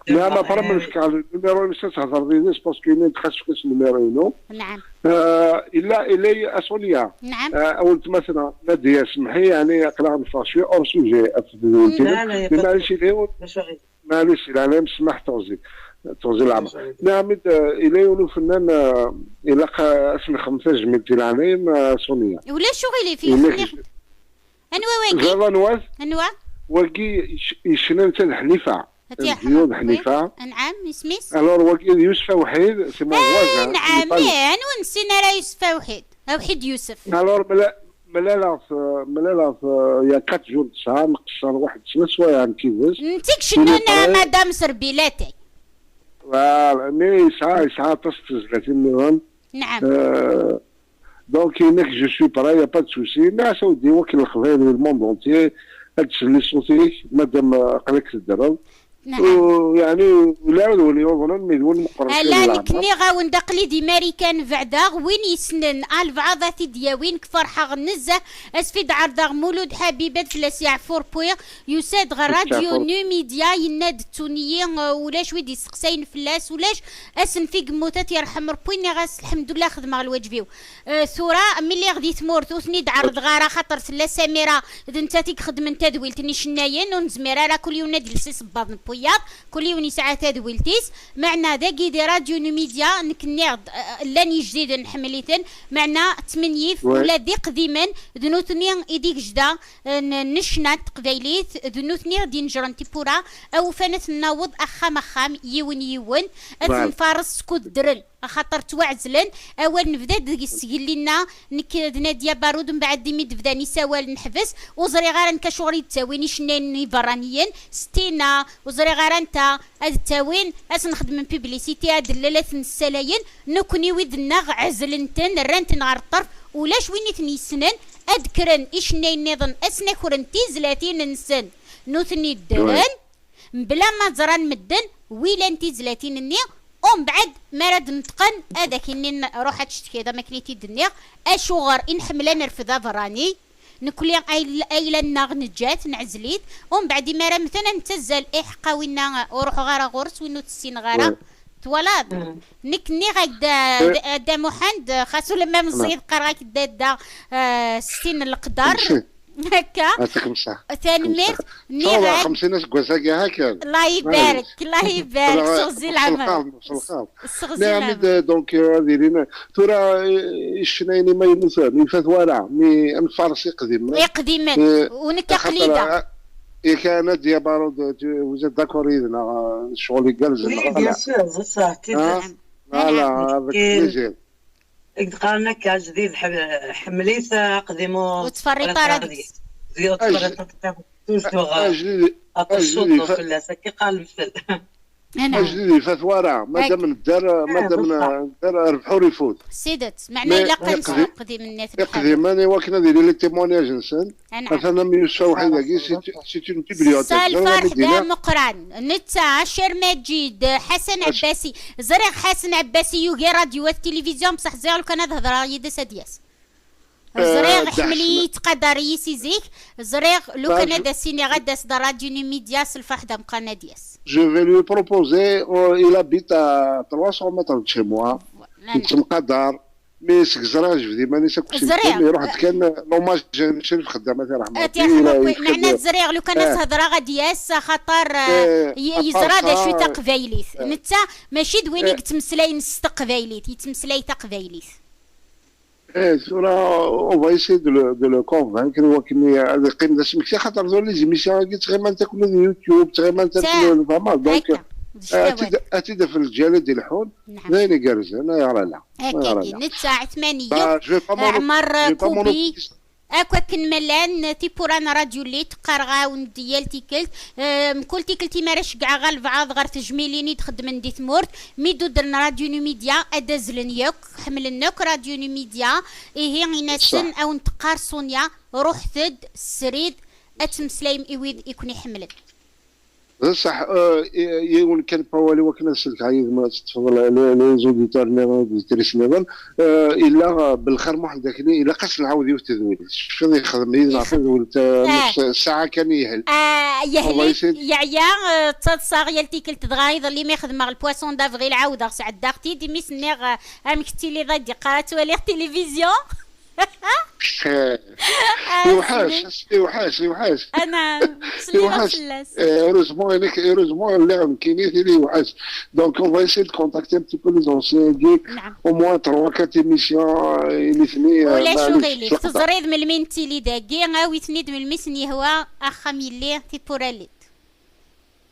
Neɛma, après ma nefk-as numéro-ines ad thedreḍ yid-s, parce que yenna-d xas efk-as numéro-inu. Neɛm. Euh, illa, illa a Sonia. Neɛm. Euh, a weltma-tneɣ Nadia, semḥi, yeɛni aql-aɣ neffeɣ cwiya hors sujet ɣef tedwilt-inu. Mais maɛlic, illa, maɛlic, leɛnaya-m, ssmaḥ, teɣzi, teɣzi leɛmer. Neɛm, euh, illa yiwen ufennan, euh, ilaq, euh, ad s-nexdem tajmilt, leɛnaya-m, a Sonia. Ulac uɣilif, anwa wagi? Ẓriɣ anwa-t? Anwa? Wagi yec-, yecna netta d Ḥnifa. Ad tt-yerḥem Rebbi. Ḥnifa. Anɛam, isem-is? Alors, wagi d Yusef Awḥid, c'est mon voisin. Neɛam, ih, anwa ur nessin ara Yusef Awḥid? Awḥid Yusef. Alors, mla-, mlaleɣ-t, mlaleɣ-t, euh, il y a quatre jours de ça, nqeṣṣer waḥed tlata swayeɛ nekk yid-s. Netta i icennun, a Madame Serbilatay. Voilà, mais yesɛa, yesɛa aṭas n tezlatin nniḍen. Neɛam. Euh, donc, yenna-k, je suis prêt, y a pas de souci. Nniɣ-as, a wdi, wakken Leqbayel, le monde entier, ad tsel i ṣṣut-ik, madam, euh, aql-ak teddreḍ. Neɛam. U, yeɛni, ula d win yuḍnen, mi d win meqqren. Ala, nekk nniɣ-awen-d aql-i di Marikan beɛdeɣ, win yessnen albeɛḍ ad t-id-yawi, nekk ferḥeɣ nezzeh, ad s-t-id-ɛerḍeɣ Mulud Ḥabib, ad fell-as yeɛfu Rebbi, yusa-d ɣer Radio Numidia, yenna-d ttun-iyi, uh, ulac wi d-isteqsayen fell-as, ulac, ass n fi yemmut ad t-yerḥem Rebbi, nniɣ-as lḥemdullah xedmeɣ lwaǧeb-iw. Uh, tura, mi lliɣ di tmurt, ur ten-id-ɛerrḍeɣ ara, xaṭer tella Samira, d nettat i ixeddmen tadwilt n icennayen, ur nezmir ara kul yiwen ad d-yels isebbaḍ n wiyaḍ, kul yiwen yesɛa tadwilt-is, meɛna dagi di Radio Numidia, nekk nniɣ-d, uh, llan ijdiden, nḥemmel-iten, meɛna ttmenyif, ula d iqdimen, d nutni i d igejda, n, n ccna n teqbaylit, d nutni i ɣ-d-inejren tiwwura, awufan ad ten-naweḍ axxam axxam, yiwen yiwen, ad ten-nfares skud ddren, axaṭer ttwaɛezlen, awal nebda-d deg-s zgelli-nneɣ, nekk d Nadia Barud, mbeɛd imi d-bdan isawal neḥbes, ur ẓriɣ ara nekk acuɣer i d-ttawin icennayen iberraniyen, Stina, ur ẓriɣ ara anta, ad ttawin, ad sen-xedmen publicité, ad d-llal, ad ten-ssalayen, nekkni wid-nneɣ ɛezlen-ten, rran-ten ɣer ṭṭerf, ulac win i ten-yessnen, ad d-kkren icennayen nniḍen, ad snakren tizlatin-nsen, nutni ddren, mebla ma ẓran medden, wilan tizlatin-nni, umbeɛd, mi ara d-neṭqen, ad ak-inin, ruḥ ad tcetkiḍ, am akken i t-id-nniɣ, acuɣer i nḥemmel ad nerfed aberrani, nekni ay-, ayla-nneɣ neǧǧa-t, neɛzel-it, umbeɛd imi ara mmten ad nettazzal, iḥeqqa winna ur ruḥeɣ ara ɣur-s, win ur t-ssineɣ ara. Twalaḍ? Nekk nniɣ-ak-d, a Dda Muḥend, xas ulamma meẓẓiyet, qqareɣ-ak-d a Dda, eh, Stin n leqder. Akka. Tanemmirt. Nniɣ-ak. Xemsin aseggas-agi akka. Allah ibarek, Allah ibarek, seɣzi leɛmer. Seɣzi leɛmer. Donc, euh, ad ilin, tura, eh, icennayen imaynuten, ifat wara, mi nfares iqdimen. Iqdimen. Eh, u nekk aql-i da. Eh, kan Nadia Barud, vous êtes d'accord yid-neɣ, eh, ccɣel igerrzen. Oui, bien sûr, c'est ça, c'est ça. Voilà, avec plaisir. I d-qqaren akka, ajdid ḥ-, ḥemmel-it, aqdim ur tettferriṭ ara deg-s. Ur tettferriṭ ara deg-s. Toujours, ajdid, ajdid aṭas fell-as, akka iqal lemtel. Ajdid ifat wara, madam nedder, madam nedder rbeḥ ur ifut. Sidet, meɛna ilaq ad nesɛu iqdimen-nni. Iqdimen i wakken ad yili les témoignages-nsen. Atan am Yusef Uḥid-agi, c'est une bibliothèque. Sa lferḥ d ameqqran. Netta, Acer Maǧid, Ḥasan Ɛebbasi. Ẓriɣ Ḥasan Ɛebbasi yugi radio at tilivizyu, bṣaḥ ẓriɣ lukan ad hedreɣ yid-s ad d-yas. Ẓriɣ iḥemmel-iyi, yettqadar-iyi si zik. Ẓriɣ lukan ad as-iniɣ ad d-as d Radio Numidya, s lferḥ d ameqqran ad d-yas. Je vais lui proposer, il habite à trois cents mètres de chez moi. Nettemqadar. Mi seg ẓriɣ jbed iman-is akk s ẓriɣ iruḥ-d kan l'hommage n Crif Xeddam, a tirḥma. A tirḥma. Meɛna ẓriɣ lukan ad s-hedreɣ ad d-yas, axaṭer yeẓra d acu i taqbaylit. Netta mačči d win i yettmeslayen s teqbaylit, yettmeslay taqbaylit. Eh, tura, on va essayer de le, de le convaincre, i wakken ad yeqqim d asmekti, xaṭer tura les émissions-agi ttɣimant akk di YouTube, ttɣimant akk, fahmeḍ, donc, ad t-id-af lǧal ad d-ilḥun, d ayen igerrzen, ayɣer ala? Akkagi, netta, Ɛetmani, Ɛmer Kubi, akk akken ma llan, tiwwura n Radio Lit, qqareɣ-awen-d yal tikkelt, eh, mkul tikkelt imi ara ceggɛeɣ albaɛḍ ɣer tejmilin i d-xeddmen di tmurt, mi d-uddren Radio Numidya, ad azzlen yakk, ḥemmlen akk Radio Numidya, ihi in-asen, a wen-teqqar Sonia, ruḥet-d srid, ad temmeslayem i wid i ken-iḥemmlen. D ṣṣeḥ, eh, yiwen kan n wawal i wakken ad sellkeɣ yid-m, ad teṭṭfeḍ les auditeurs nniḍen, les auditrices nniḍen, eh, yella, eh, Belxir Muḥend Akli, ilaq ad s-nɛawed yiwet tedwilt. Tecfiḍ yexdem yid-neɣ tedwilt, eh, nefs ssaɛa kan yehel. Ah, yeɛya, eh, ttaḍsaɣ yal tikkelt, dɣa iḍelli mi xedmeɣ le poisson d'avril, ɛawdeɣ sɛeddaɣ-t-id, imi s-nniɣ, eh, amek tettiliḍ, ad d-iqqar ad twaliḍ tilivizyu. Iwḥac, iwḥac, iwḥac. Ana, iwḥac. Eh, heureusement, heureusement, lliɣ nekkini, tili iwḥac. Donc, on va essayer de contacter un petit peu les anciens, au moins trois, quatre émissions, euh, i nitni, euh, ulac uɣilif, teẓriḍ melmi nettili dagi, awi-ten-id melmi sen-yehwa, axxam yelli, tiwwura llant.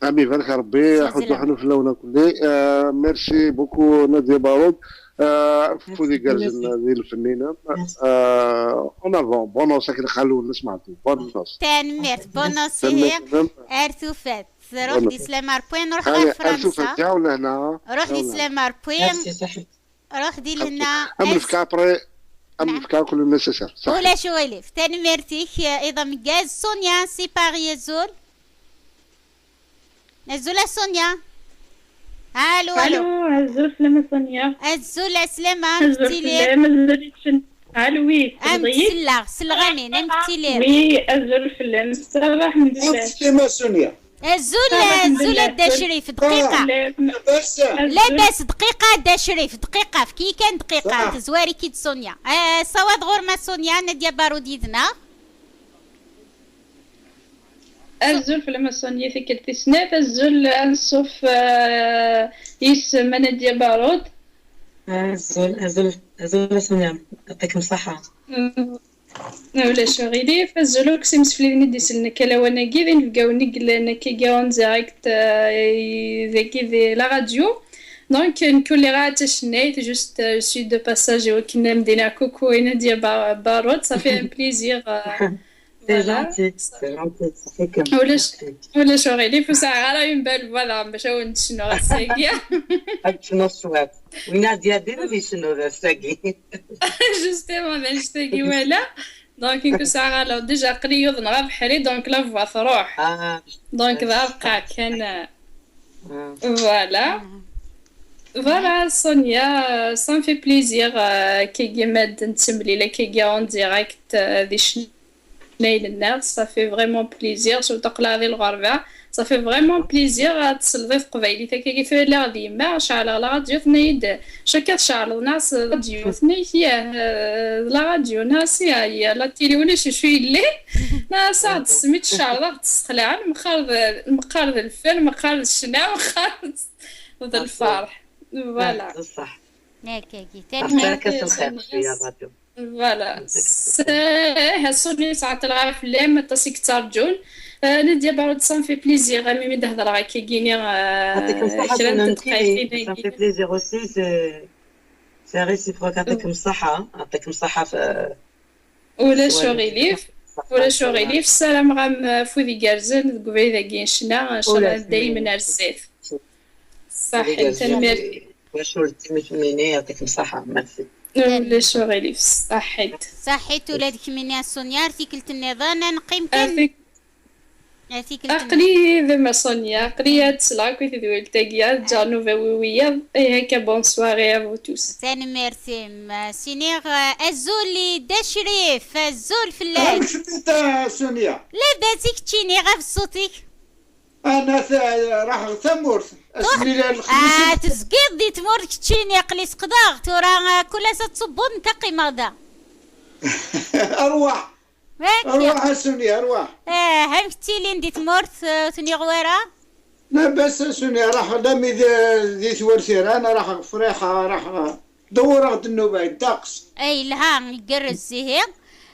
Am ibarek Rebbi, aḥuddu ḥnu fell-awen akk-nni. Euh, merci beaucoup, Nadia Barod. Euh, afud igerrzen di lfennin-im. Euh, en avant, bonne chance, akken qal Lewnis Mɛetub. Bonne chance. Tanemmirt, bonne chance ihi. Ar tufat. Ruḥ di slama Rebbi, nruḥ ɣer Fransa. Ruḥ di slama Rebbi. Merci, صحيت. Ruḥ di lehna. Am nefka après, am nefka akk le nécessaire. Ulac uɣilif. Tanemmirt-ik, eh, iḍ ameggaz. Sonia, si Paris, azul. Azul a Sonia. Allo, allo. Allo, azul fell-am a Sonia. Azul, ɛeslama, amek tettiliḍ? Azul fell-am, azul fell-am. Allo, oui, amek tettiliḍ? Selleɣ, selleɣ amin, amek tettiliḍ? Oui, azul fell-am. Ça va, alḥemdulillah. Amek tettiliḍ a Sonia? Azul, azul a Dda Crif, dqiqa. Labas, dqiqa a Dda Crif, dqiqa, efk-iyi kan dqiqa, tezwar-ik-id Sonia. Eh, ṣṣawad ɣur-m a Sonia, Nadia Barud yid-neɣ. Azul fell-am a Sonia, tikkelt tis snat, azul anṣuf, eh, yis-m a Nadia Barud. Azul, azul, azul a Sonia, yɛṭikem ṣṣeḥḥa. Mm. Ulac uɣilif, azul akk s imsefliden i d-isellen akka lawan-agi, d inebgawen i yellan akkagi en direct, euh, dagi di la radio. Donc, nekk ur lliɣ ara d tacennayt, juste, euh, je suis de passage i wakken ad m-d-iniɣ coucou i Nadia Ba-, Barod, ça fait un plaisir, euh, c'est gentil, c'est gentil, ça fait que ulac, ulac uɣilif, ur sɛiɣ ara une belle voix daɣen bac ad wen-d-cennuɣ ass-agi. Ad tecnuḍ cwiṭ. Win ara d-yadin ad yecnu ass-agi. Justement, d annect-agi wala. Donc, nekk sɛiɣ alors déjà aql-i yuḍneɣ abeḥri, donc la voix truḥ. Donc, d abqaɛ kan. Voilà. Voilà, Sonia, ça me fait plaisir, euh, akkagi ma d-nettemlil akkagi en direct, euh, di ccna-, Naïl Nnas, ça fait vraiment plaisir, surtout aql-aɣ di lɣerba, ça fait vraiment plaisir ad tesleḍ i teqbaylit. Akkagi tura lliɣ d yemma, ceɛleɣ la radio, tenna-yi-d, "Acu akka tceɛleḍ, neɣ s radio?" Tenna-yi, "Yah, eh, d la radio." Neɣ si, ah, ya, la télé, ulac acu yelli. Neɣ s aɣ-d-semmi tceɛleḍ, aɣ-d-tesxelɛen, meqqar d, meqqar d lfen, meqqar d ccna, meqqar d, d lferḥ. Voilà. Akkagi, tanemmirt. Voilà. Ṣṣuni sɛeṭ lɣar fell-am, aṭas i yettarǧun. Eh, Nadia Barod, ça me fait plaisir, imi mi d-hedreɣ akkagini, eh, kra n tedqiqin. Ça me fait plaisir aussi, c'est, c'est réciproque, yɛṭikem ṣṣeḥḥa, yɛṭikem ṣṣeḥḥa. Ulac uɣilif, ulac uɣilif, ssarameɣ-am afud igerrzen deg ubrid-agi n ccna, ncallah daymen ar zdat. Ṣaḥit, tanemmirt. Wacu d timifmini, yɛṭikem ṣaḥa, merci. Ulac aɣilif, ṣaḥit. Ṣaḥit ula d kemmini a Sonia, ar tikkelt nniḍen, ad neqqim kan. Ar tikkelt nniḍen. Aql-i d ma Sonia, aql-i ad sleɣ akked tedwilt-agi, ad ǧǧeɣ nnuba-w i wiyaḍ. Ihi akka, bonne soirée à vous tous. Tanemmirt-im. Siniɣ, eh, azul i Dda Crif, azul fell-ak. Amek telliḍ a Sonia? Labas i keččini, ɣef ṣṣut-ik? Ana ta-, raḥeɣ tamurt. Asmi llan lexmis. Ah, tezgiḍ di tmurt keččini, aql-i seqdaɣ. Tura, ah, kul ass ad tṣubbuḍ, nekk ad qqimeɣ da. Arwaḥ. Akka. Arwaḥ a Suni, arwaḥ. Eh, amek ttilin di tmurt, eh, ur ten-yuɣ wara? Labas a Suni, raḥeɣ lami di, di twertiran, raḥeɣ Friḥa, raḥeɣ, dewwreɣ-d nnuba, ddeqs. Ay, yelha, igerrez ihi.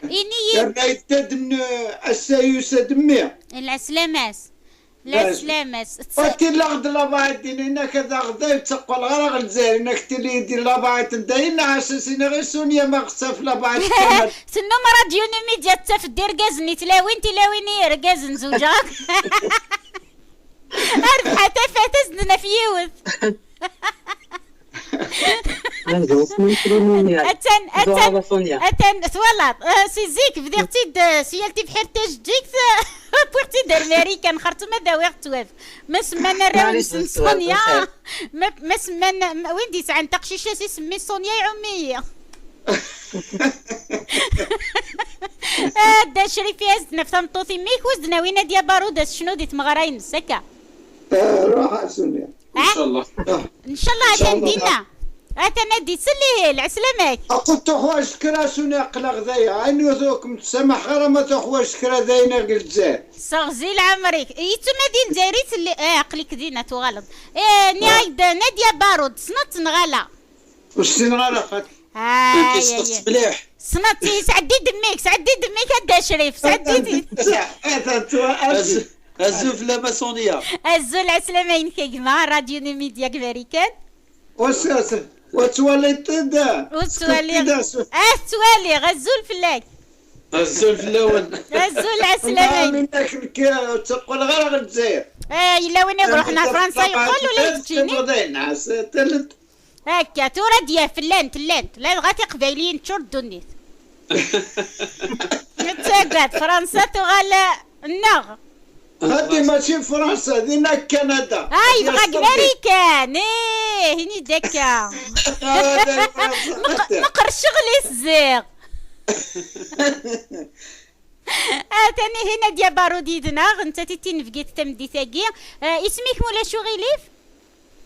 Ini-yi-d. Yerna yedda-d n-, ass-a yusa-d mmi. Lɛeslama-s. Lɛeslama-s. Ur tiliɣ d labaɛid din, inak ad aɣday ur tteqqaleɣ ara ɣer Lezzayer, inak tili-yi-d labaɛid n dayen, ɛas as-iniɣ i Sunya ma ɣ-taf labaɛid kamel. Tennum Radio Numidya tettaf-d irgazen i tlawin, tilawin i yergazen, zewǧeɣ akk. Rbeḥ a tafat, as-d-naf yiwet. Atan, atan, atan, twalaḍ, eh, si zik bdiɣ-tt-id, eh, si yal tibḥirt tajeǧǧigt, wwiɣ-tt-id ar Marikan, xerṣum ad awiɣ ttwab. Ma semman arraw-nsen Sonya, ma, ma semman, ma, win d-yesɛan taqcict-as isemmi Sonya, iɛumm-iyi. Ah, Dda Crif, as-d-naf tameṭṭut-im, ur s-d-nawi Nadia Barud, ad tecnu di tmeɣra-ines, akka? Eh, ruḥ a Sonya. Ncallah. Ncallah atan dinna. Atan ad d-isel ihi, lɛeslama-k. Aqud tuḥwaǧ kra a Sonya, aql-aɣ daya. Ayen ur kem-tsamaḥ ara ma tuḥwaǧ kra dayen a Lezzayer. Seɣzi lɛemr-ik. Yettum ad di Lezzayer i telli-, eh, aql-ik dinna tuɣaleḍ. Eh, nniɣ-ak-d Nadia Barud, tessneḍ-tt neɣ ala? Ur ssineɣ ara xaṭi. Ay, ay, ay. Mliḥ. Tessneḍ-tt, sɛeddi-d mmi-k, sɛeddi-d mmi-k a Dda Crif, sɛeddi-d. Azul fell-am a Sonya. Azul, ɛeslama-inek a gma, Radio Numidya deg Marikan. Ur s-, ur s-, ur tettwaliḍ-t-id? Ur tettwaliḍ. Ah, tettwaliḍ, azul fell-ak. Azul fell-awen. Azul, ɛeslama-inek. Nniɣ-am nekk ur tteqqaleɣ ara ɣer Lezzayer. Eh, yella win i iruḥen ar Fransa yeqqel ula d keččini. Akka, tura ad d-yaf, llant, llant, ladɣa tiqbayliyin teččur ddunit. Nettagad, Fransa tuɣal nneɣ. Hati mačči Fransa, dinna Kanada. Ah, yebɣa deg Marikan, ih, ini-d akka. Meq-, meqqer ccɣel-is ziɣ. Atan ihi Nadia Barud yid-neɣ, nettat i d tinebgit tameddit-agi. Eh, isem-ik, ma ulac uɣilif?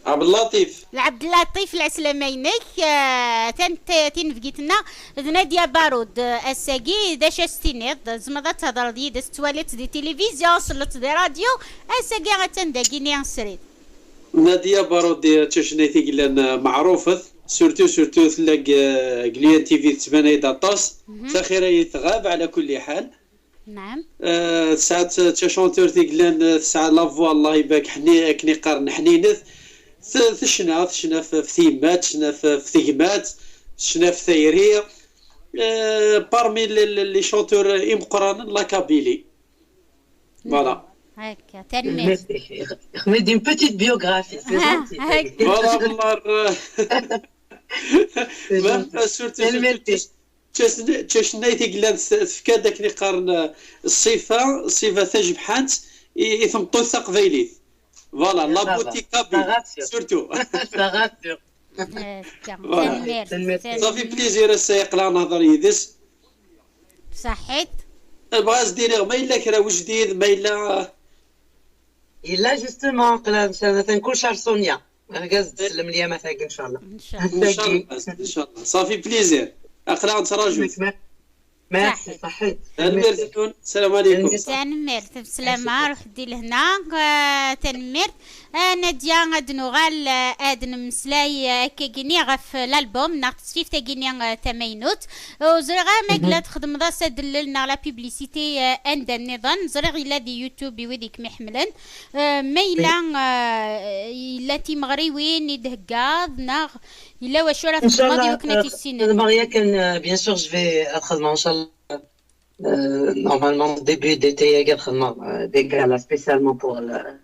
Ɛebdellaṭif. Ɛebdellaṭif, lɛeslama-inek. Eh, atan t-, tinebgit-nneɣ d Nadia Barud. Eh, ass-agi, d acu as-tiniḍ? Tzemreḍ ad thedreḍ yid-s, tettwaliḍ-tt di tilivizyu, tselleḍ-tt di radyu. Ass-agi, attan dagini srid. Nadia Barud d tacennayt i yellan, eh, meɛrufet, surtout, surtout tella deg, eh, deg Lyon T V, tettban-ay-d aṭas. Taxir ay tɣab, ɛla kulli ḥal. Naɛam. Eh, tesɛa t-, d tacanturt i yellan, eh, tesɛa la voix, Allah ibarek, ḥni-, akken i qqaren, ḥninet. T-, tecna, tecna f, f tyemmat, tecna f, f tegmat, tecna f tayri. Eh, parmi les, les, les chanteurs imeqqranen n la Kabylie. Voilà. Akka, tanemmirt. Merci. Une petite biographie, c'est gentil. Voilà, voilà. Même, euh, surtout, surtout, d tacennayt i yellan tefka-d akken i qqaren, euh, ṣṣifa, ṣṣifa tajebḥant i, i tmeṭṭut taqbaylit. Voilà, la beauté kabyle, surtout. Ça rassure. Akka, voilà. Tanemmirt. Ça fait plaisir ass-a aql-aɣ nehder yid-s. Saḥit. Bɣiɣ ad s-d-iniɣ ma yella kra wejdid, ma yella. Yella justement, aql-aɣ atan kullec ar Sonia. Argaz d-tsellem lyama-tagi, ncallah. Ncallah. Ncallah, ncallah. Ça fait plaisir. Aql-aɣ nettraǧu. Merci, saḥit. Tanemmirt-nwen. Salam ɛlikum. Tanemmirt, bslama, ruḥ di lehna. Ah, tanemmirt. Ah, Nadia, ad nuɣal, ah, ad nemmeslay, ah, akkagini ɣef l'album neɣ tesfift-agini, ah, tamaynut. Ur ẓriɣ ara ma yella txedmeḍ-as adellel neɣ la publicité, ah, anda nniḍen. Ẓriɣ yella di YouTube i wid i kem-iḥemmlen. Ah, ma yella, ah, yella timeɣriwin i d-theggaḍ neɣ yella wacu ara txedmeḍ i wakken ad t-issinen? Xedmeɣ yakan, ah, bien sûr, je vais, ad xedmeɣ, ncallah. Euh, normalement, début d'été, ad xedmeɣ, euh, des galas spécialement pour, euh,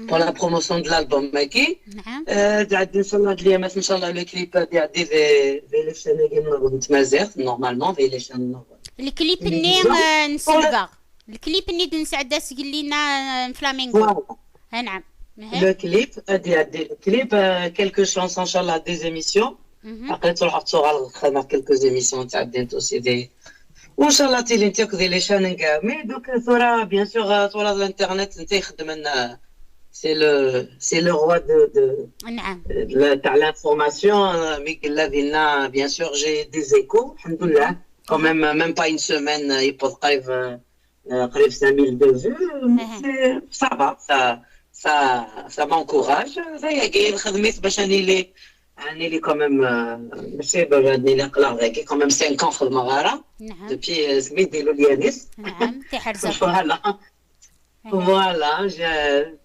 pour la promotion de l'album-agi. نعم. آه، غادي يعدي إن شاء الله هاد الأيامات، إن شاء الله le clip غادي يعدي في، في les chaînes-agi نتمازيغ، normalement في les chaînes. الكليب ني، آه، نسلفغ. الكليب ني دون سعدة سقلينا، آه، فلامينغو. Voilà. آه، نعم. Le clip غادي يعدي، le clip، آه، quelques chansons إن شاء الله، des émissions. عقلت تروح تصور على الخدمة quelques émissions تاع الدين توسي دي. وان شاء الله تيلي نتيك دي لي شانن كاع. مي دوك ثورة، بيان سور، ثورة الانترنت انت يخدم لنا. C'est le, c'est le roi de, de, نعم. تاع l'information. مي قال لنا، بيان سور، j'ai des échos، الحمد لله. Quand même, même pas une semaine، يبقى قريب، آه، قريب cinq mille de vues، mais c'est, ça va, ça, ça, ça m'encourage. هيا كاين خدمت باش راني لي، راني لي quand même، آه، ماشي باب، راني لي قلع ذاكي quand même cinq ans خدمة غارة. نعم. Depuis، آه، سميت ديلو اليانيس. نعم، تي حرزة. Voilà. Voilà،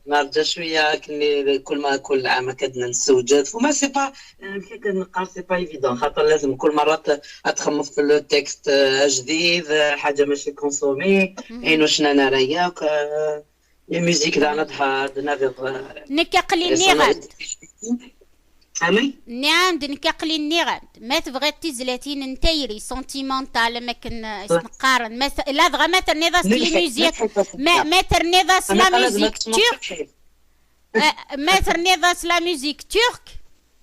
نرجع شوية كني كل ما، كل عام كدنا نسوجد. وما c'est pas، آه، كي كنقار c'est pas évident، خاطر لازم كل مرة ت-، تخمم في le texte، آه، جديد، آه، حاجة ماشي consommée. اينو شنا انا راياك، آه، les musiques دانا دهار دنا غير، آه، نكا قلي نيغان. عمي؟ نعم، نكا قلي نيغان. ما تبغي تزلاتين نتيري sentimental، ما كن اسنقارن. ما ث-، لا دغا ما ترنيض اس les musiques. ما، ما ترنيض اس la musique turque. آه، ما ترنيض اس la musique turque.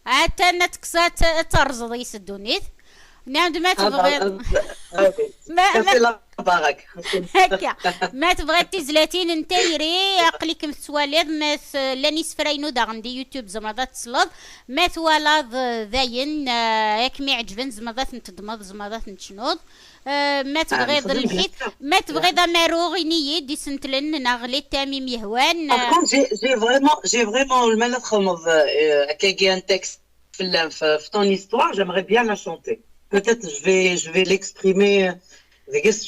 حتى انا تكسات ترزض يسدونيت. نعم، ما تبغي. ما، ما، هكا. ما تبغي تزلاتين نتيري، عقلك متسواليض، ما ث-، لاني سفراينو داغن دي يوتيوب زمرض تصلض. ما ثوالض داين، آه، ياك مي عجبن زمرض نتدمض، زمرض نتشنوض. آه، ما تبغيض الحيط، ما تبغيض امارو غينيي دي سنتلن ناغ لي تاميم يهوان. Par contre, j'ai, j'ai vraiment, j'ai vraiment le mal à خمض، آه، كاكي un texte في ال-، في، في ton histoire, j'aimerais bien la chanter. Peut-être je vais, je vais l'exprimer.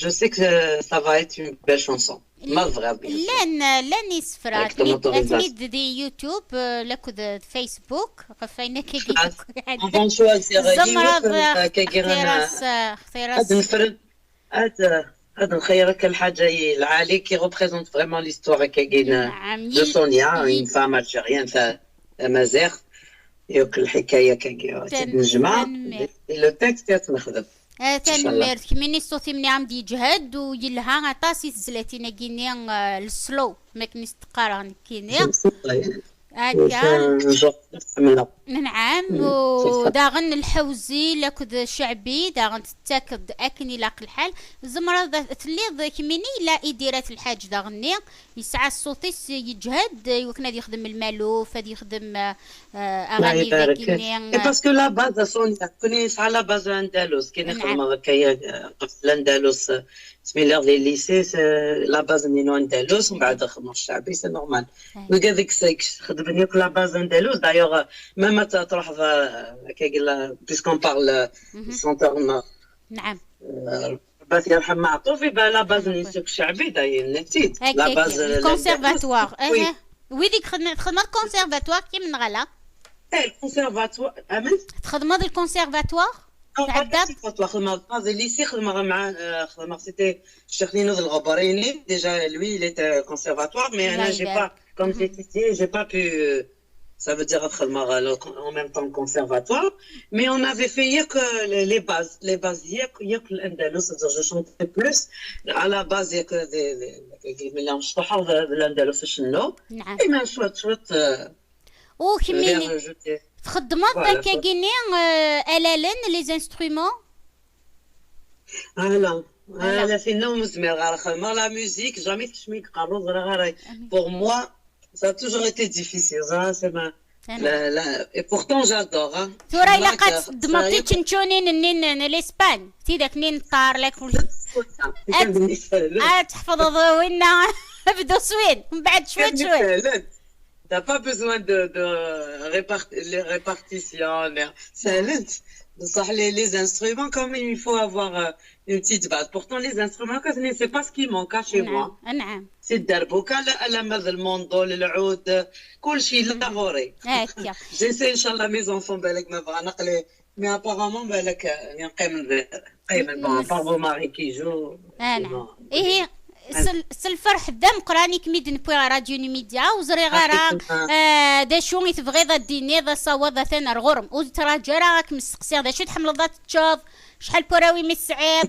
Je sais que ça va être une belle chanson. ما بغا بيان سور. لان، لان يسفرا. Avec ton autorisation. تميد دي يوتيوب، آه، لكذا فيسبوك، غفاينا كي. On va choisir زمرة، كي غير اختي راس، اختي راس. هاد نفرد، هاد، هاد نخيرك الحاجة العالي qui représente vraiment l'histoire كي. نعم، de Sonia, une femme algérienne، ف-، مازيغ. ياك الحكاية كي تنجمع. Le texte يتنخدم. آه، تنميرت كميني الصوت مني عم يجهد ويلها عطاسي تزلاتي ناقيني، آه، السلو ما كنيس تقارا نكيني. هكا. نعم، وداغن الحوزي لكذ شعبي، داغن تتاكد أكن إلاق الحال. زمرة ذا-، تليض كميني لا إديرات الحاج داغني. يسعى الصوت يس-، يجهد، يمكن هذا يخدم المالوف، هذا يخدم، آه، أغاني ذاكيني. Et parce que la base، Sonia، كوني يسعى la base الأندلس، كي نخدم هكايا، آه، قبل الأندلس، آه، سمي لي غادي ليسي، س-، la base نينو أندلس، ومن بعد خدمة الشعبي، c'est normal. وكاع ديك السايك خدمني كل la base أندلس، d'ailleurs، ما، ما ت-، تروح ف-، كي قال، puisqu'on parle chanteur، نعم. آه، ربي يرحم معطوف، يبقى la base نيسوك الشعبي، داير نتيت. La base الكونسيرفاتوار. Oui. ويديك خدمة، خدمة الكونسيرفاتوار كي من غلا. ايه، الكونسيرفاتوار، أمن؟ تخدمض الكونسيرفاتوار؟ أو تاع الدار؟ الكونسيرفاتوار، خدمة، خدمة ليسي، خدمة مع، آه، خدمة، c'était الشيخ نينو الغبريني، déjà lui, il était conservatoire, mais أنا j'ai pas, comme j'ai dit, j'ai pas pu, euh, ça veut dire خدمة en même temps conservatoire, mais on avait fait ياك les, les bases, les bases ياك، ياك الأندلس، c'est-à-dire je chantais plus à la base ياك des, des, des, des mélanges شطحة، الأندلس شنو. نعم. Et même شوية، شوية، euh, وكميني تخدمض هكا كيني، آه، ألالن، les instruments؟ ألا، ألا في النوم زمير غير خدمة، la musique jamais تشمي قرو غير غير. Pour moi, ça a toujours été difficile، ça c'est ma، لا، لا، et pourtant j'adore، ها. ثورة إلا قد دمرتي تشنشونين النين لإسبان، تيدك نين طار لك. آه، تحفظ وين بدو سوين، من بعد شوي شوي. T'as pas besoin de, de répart-, les répartitions, les, ça, ça, les, les instruments, quand même, il faut avoir, euh, une petite base. Pourtant, les instruments, c'est pas ce qui manque, hein, chez moi. نعم. C'est الدربوكة، لا، لا، ماذا الموندول، العود، كل شيء لا غوري. هكا. J'essaie، إن شاء الله، mes enfants، بالك ما بغا نقلي، mais apparemment، بالك، آه، نقيم، نقيم، bon، à part mon mari qui joue، آه، نعم. إيه، S l- s lferḥ d ameqqran i kem-id-newwi ɣer Radio Numidya, ur ẓriɣ ara, ah, d acu i tebɣiḍ ad d-tiniḍ, asawaḍ atan ar ɣur-m. Ur ttṛaǧu ara ad kem-sseqsiɣ d acu tḥemmleḍ ad teččeḍ, acḥal n warraw i tesɛiḍ,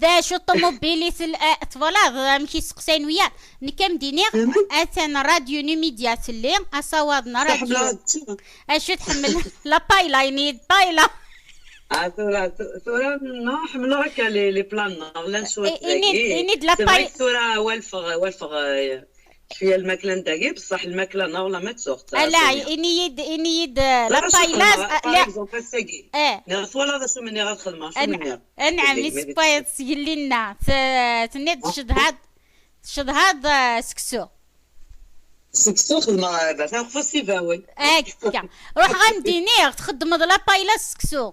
d acu ṭumubil i tel-, eh, twalaḍ amek i sseqsayen wiyaḍ. Nekk am d-iniɣ, atan Radio Numidya telli, asawaḍ n Radio. Acu tḥemmel? La paella, ini-d paella. Ah, tura, tu- tura, non, ḥemmleɣ akka les, les plats nneɣ, llan cwiṭ. I- ini-d, dagi. Ini-d la c'est vrai paella. Que tura, walfeɣ, walfeɣ, euh, cwiya lmakla n dagi, bessح lmakla nneɣ la ma tsuɣ. Ala, ini-yi-d, ini-yi-d, euh, la paella, par exemple, ass-agi. Eh. Nniɣ, twalaḍ acu menniɣ ad xedmeɣ, acu menniɣ? Anɛam, isewway-d s yelli-nneɣ. T- Tenniḍ tcedhaḍ, tcedhaḍ, euh, seksu. Seksu xedmeɣ, eh, bata xef s ibawen. Akka. Ruḥ ɣa m-d-iniɣ, txeddmeḍ la paella s seksu.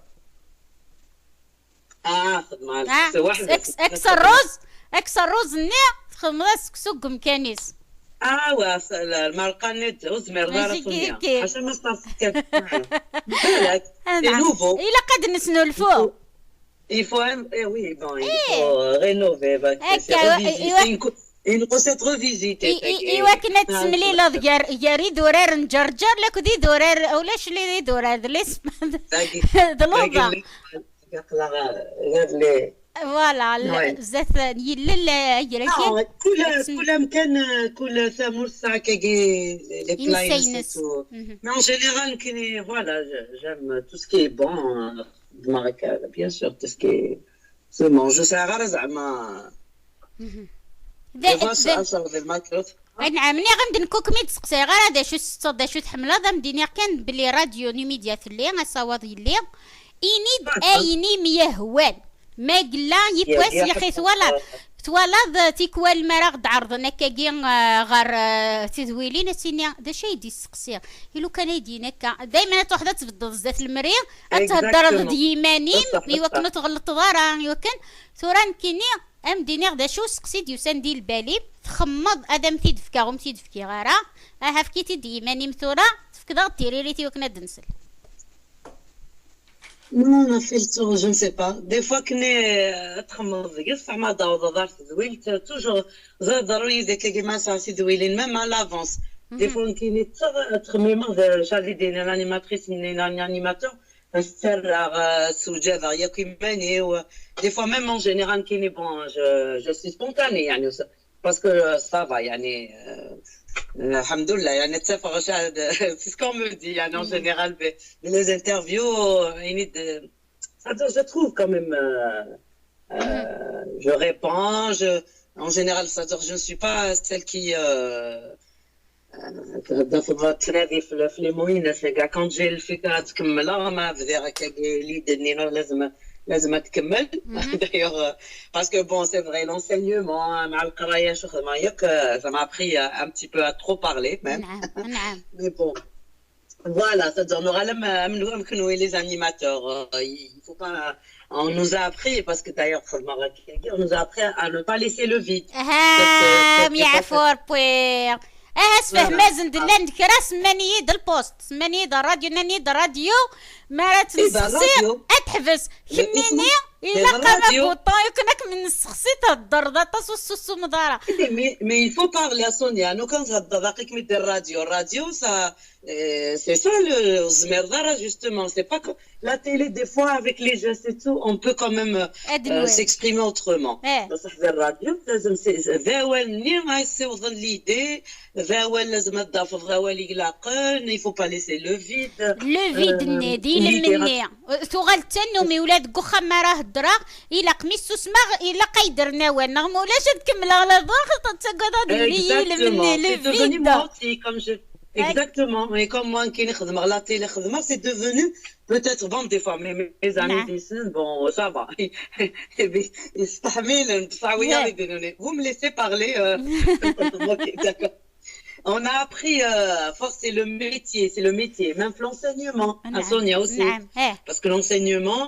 Ah, xedmeɣ ah, seksu waḥd. Eks, eks rruz, eks rruz-nni, txedmeḍ seksu deg umkan-is. Ah, wa, s- la- lmerqa-nni d-, ur zmireḍ ara mačči tunniḍ. Kiki. Ḥaca ma s-, balak, c'est nouveau. Ilaq ad nesnulfu. Il faut un, eh oui, bon, il faut rénover, bah, c'est revisité, une co- une recette revisitée, i- i- tagi. I wakken ad tessemlileḍ gar, gar idurar n Ǧerǧer lakked idurar, ulac li idurar, d les-, d luḍa. Aql-aɣ ɣer les. Voilà, zdat yillel, agra-k. Kul, kul amkan, kul tamurt tesɛa akkagi les plats-ines et tout. Mais en général, nekkini, voilà, je- j'aime tout ce qui est bon, euh, Marika, bien sûr, tout ce qui est, c'est bon, je sais pas, زعما. Des fois, ça sort des macros. Anɛam, nniɣ-am-d nekk ur kem-id-seqsayeɣ ara d acu tettetteḍ, d acu tḥemmleḍ, am d-iniɣ kan belli Radio Numidya telli, asawaḍ yelli. Ini-d ayen i m-yehwan. Ma yella yiwwas, yaxi twalaḍ, twalaḍ, eh, tikwal mi ara ɣ-d-ɛerḍen akkagi, eh, ɣer, eh, tedwilin, ad tini, d acu ay d-yesseqsi? I lukan ay d-yini akka. Daymen ad truḥeḍ ad tbeddeḍ zdat lemri, ad theddreḍ d yiman-im, i wakken ur tɣelṭeḍ ara, i wakken tura nekkini, am d-iniɣ d acu useqsi d-yusan di lbal-im, txemmeḍ ad am-t-id-fkeɣ, ur m-t-id-fkiɣ ara, aha efk-it-id i yiman-im tura, tefkeḍ-aɣ-d tiririt i wakken ad d-nsel. Non, on a fait le tour, je ne sais pas. Des fois, كني تخمم ديك الساعة ما داوض دار تدويلت، toujours زاد ضروري ديك كيما سا سي دويلين، même à l'avance. Des fois، كيني تخميمة شادي دينا l'animatrice، من l'animateur، السر، السوجة، يا كيماني، و des fois, même en général، كيني، bon, je, je suis spontanée، يعني، parce que ça va، يعني، euh, الحمد لله، يعني، تفرج هذا، c'est ce qu'on me dit، يعني، en général، ب-، les interviews، يعني، de- c'est-à-dire, je trouve quand même, euh, euh, je réponds, je, en général, c'est-à-dire, je ne suis pas celle qui, euh, euh, تفضل تنادي في ال-، في les mots، c'est-à-dire, quand j'ai الفكرة تكملها، ما بدي هكا l'idée، لازم، لازم تكمل. D'ailleurs, euh, parce que bon, c'est vrai, l'enseignement، مع القراية، شو خدمة، ياك، euh, ça m'a appris un petit peu à trop parler, même. نعم، نعم. Mais bon. Voilà, c'est-à-dire, نورا لم-، لم نكونوا les animateurs, euh, il faut pas, on nous a appris, parce que d'ailleurs, خدمة غير كي يجي، on nous a appris à ne pas laisser le vide. Cette, euh, cette, آه، cette يا فور بوير. آه، اسفه، voilà. مازن دلان كرا سمانية د البوست، سمانية د الراديو، نانية د الراديو، ما راه إيه، تنسخسي، الراديو. أتحبس. Mais خميني، اسمع، إلا إيه، قام الراديو. بوطون، يكون لك من السخسي تهدر، دا طاس والسوسو مضارة. إيه، mais, mais il faut parler à Sonia. أنا كنت هضر، دقيق، مي دير الراديو. الراديو، ça, Euh, c'est ça le زمير دارا, justement. C'est pas que la télé, des fois, avec les gestes et tout, on peut quand même, euh, s'exprimer autrement. بصح في الراديو لازم سي-، ذاوال ني غايسيوض l'idée, ذاوال لازم تضاف ذاوال يلاقن, il faut pas laisser le vide. Le vide, euh, ني دي لمني. تغال تنومي ولاد كوخا ما راه درا. إلا قميص سماغ، إلا قيدر نوال. نغم ولا شد كمل على ضغط، تقعد هذه اللي يلمني. C'est devenu le vide. Moi aussi, comme je Exactement. Et comme moi, كي نخدم على تيلي خدمة, c'est devenu peut-être, bon, des fois, mes, mes amis disent, bon, ça va. يستحملن, بصح ويا يديروني. Vous me laissez parler, euh, ok, d'accord. On a appris, euh, force, c'est le métier, c'est le métier. Même l'enseignement, à Sonia aussi. Parce que l'enseignement,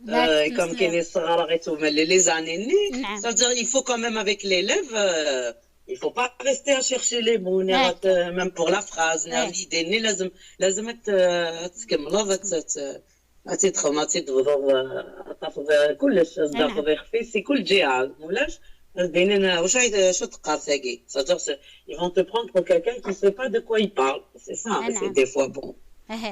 euh, comme كاين الصغار غيتوما les, les années, c'est-à-dire, il faut quand même avec l'élève, euh, il faut pas rester à chercher les mots, même pour la phrase, l'idée, لازم, لازم ت-, تكملوا, ت-, ت-, تدخل, ما تدخل, تاخذ كلش, تاخذ خفيف في كل جهة, ولاش, Dina, واش راهي، شو تقار تاقي؟ C'est-à-dire, c'est- ils vont te prendre pour quelqu'un qui sait pas de quoi il parle. C'est ça, c'est des fois bon.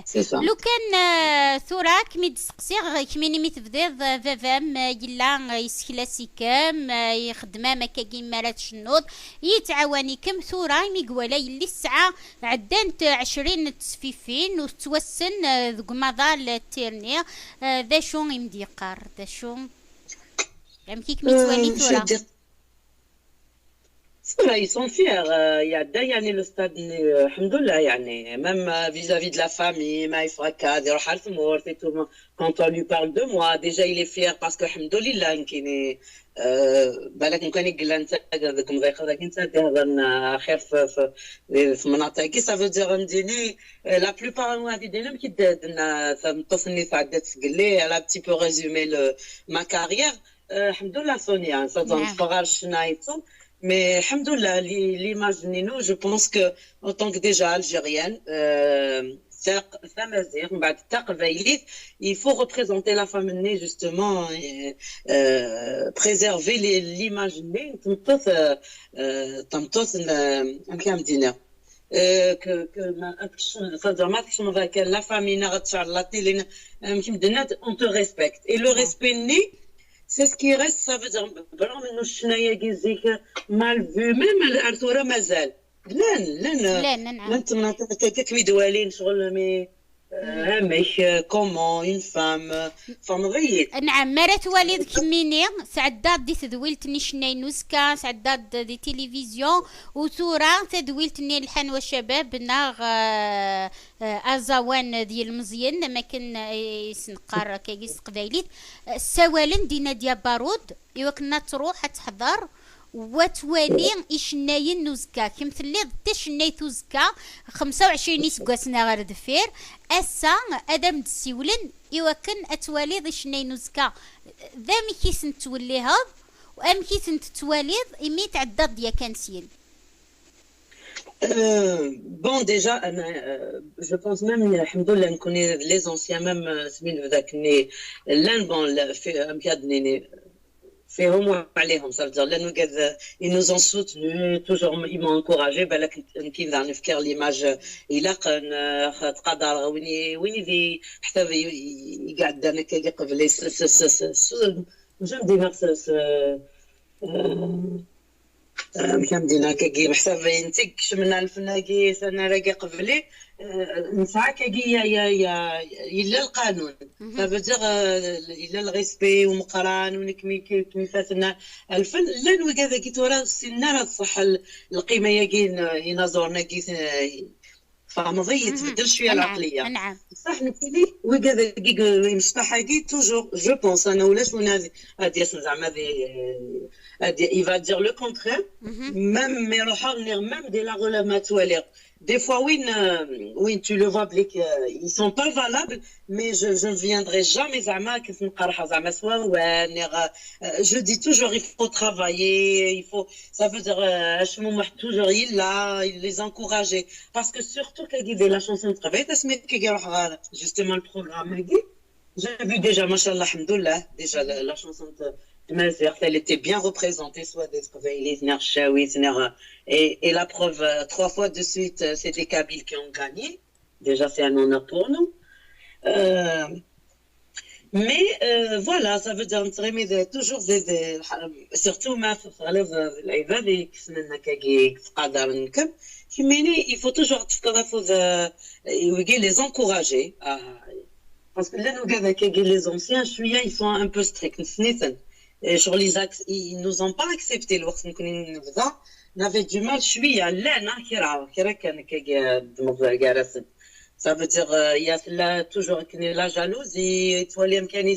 C'est ça. لو كان آه، ثورة كمي تسقسيغ كميني مي تبديض آه، بابام آه، يلا آه، يسكلاسيكم آه، يخدمام هكاكي مارا تشنوض يتعاونيكم ثورة مي قوالا يلي الساعة عدنت عشرين تسفيفين وتوسن آه، ذق مضال التيرني آه، ذا شو يمدي يقار ذا شو أمكي كمي توالي Euh, je ثورة vais dire, ça va, ils sont fiers. Euh, il y a Dayani le stade, euh, الحمد لله, يعني, même euh, vis-à-vis de la famille, ما يفرق هذه روح على ثمورت et tout. Quand on lui parle de moi, déjà il est fier parce que الحمد لله نكيني آه، بالك كان يقول انت هذاك مضيق هذاك انت تهضرنا خير في في في مناطق كي ça veut dire نديني la plupart هو هذه دينا كي درنا تمتصني تعدات قال لي elle a un petit peu résumé le ma carrière. آه، الحمد لله سونيا صافي نتفرج شنايتو. Mais الحمد لله لي ليماج نينو, je pense que en tant que déjà algérienne, euh, تاق تمازيغ من بعد تاق بايليت, il faut représenter la femme ني justement, euh, préserver les- l'image ني تمطوث, euh, تمطوث, euh, كام دينا. Euh, que, que ما تكشم, ça veut dire ما تكشم ذاك la famille نغتشعر la télé, يمكن دنا on te respecte. Et le respect ني, c'est ce qui reste, ça veut dire, برغم انه الشنايا كي زيك mal vu, même الارثوره مازال. لان لان لان نعم لان تمنى كتمي دوالين شغل مي هامش, comment une femme, femme ضيت. نعم مارا تواليض كميني سعدات دي تدويلت ني شناي نوزكا سعدات دي تلفزيون وثورة تدويلت ني الحان وشباب ناغ آه، آه، ازاوان ديال المزيان ما كان آه، يسنقر كيس قبايليت آه، السوالن دي نادية بارود ايوا كنا تروح تحضر وتوالي يشناين نوزكا كم تلي تشنايت وزكا خمسة وعشرين يسقاسنا غير دفير اسا ادم دسيولن ايوا كن اتوالي ضي شناين وزكا ذا مكيس نتوليها وامكيس نتتواليض امي تعدى ضيا كان سين Euh, bon, déjà, أنا, euh, je pense même, الحمد لله, نكوني les anciens, même, euh, سمين ذاك ني, لان, bon, لا, في, أم كاد نيني, فيهم وعليهم, ça veut dire, لأنه قد, ils nous ont soutenus, toujours, ils m'ont encouragé, بالك نكين ذا نفكر l'image, إلا قن, آه، تقدر, وين, وين يدي, حتى يقعد أنا كي قبلي, س, س, س, س, س, je me dis, merci, س, آه، آه، كم دينا كاكي محسابين تيك شمنا الفناكي سنة راكي قبلي, آه، نسعى كاكي يا يا يا يلا القانون, ça veut dire, آه، يلا الريسبي ومقران ونكمي كمي فاتنا الفن. لا نوي كذا كي تورا سنة راه صح القيمة ياكي ينازورنا كي فمضي يتبدل شويه العقليه. نعم. صح نكيني وكذا كي مشطحاكي toujours, je pense, انا ولاش وين هذه هذه ياسن زعما هذه هذه il va dire le contraire. Même mais روحها نير même دي la relève ما توالي. Des fois وين, وين tu le vois بليك, ils sont pas valables, mais je, je ne viendrai jamais زعما كيف نقرحها زعما سوا وين, je dis toujours il faut travailler, il faut, ça veut dire, euh, شنو واحد toujours يلا, les encourager. Parce que surtout كي يدير la chanson تقبعي تسمي كي يروح غا justement le programme هاكي. J'ai vu déjà, ما شاء الله, الحمد لله, déjà la, la chanson de, de Mazir, elle était bien représentée, soit des Qbaïlites, نير الشاويت, نير, et, et la preuve, euh, trois fois de suite, euh, c'est des Kabyles qui ont gagné. Déjà, c'est un honneur pour nous. Euh, mais euh, voilà, ça veut dire نتغيمي toujours des, des, surtout ما في الغلب العباد يكسمنا كي تقدر نكم كميني, il faut toujours تفكر في ذا, ويجي les encourager. آه, parce que لانه كذا كي les anciens شويه, ils sont un peu stricts, نسنيتن. شغل ils, ils nous ont pas accepté الوقت نكون نبدا, on avait du mal شويه, لا, كي راه, كي راه كان كي دمغ كارثه. Ça veut dire, euh, il y a là, toujours كاين la jalousie, تولي امكاني,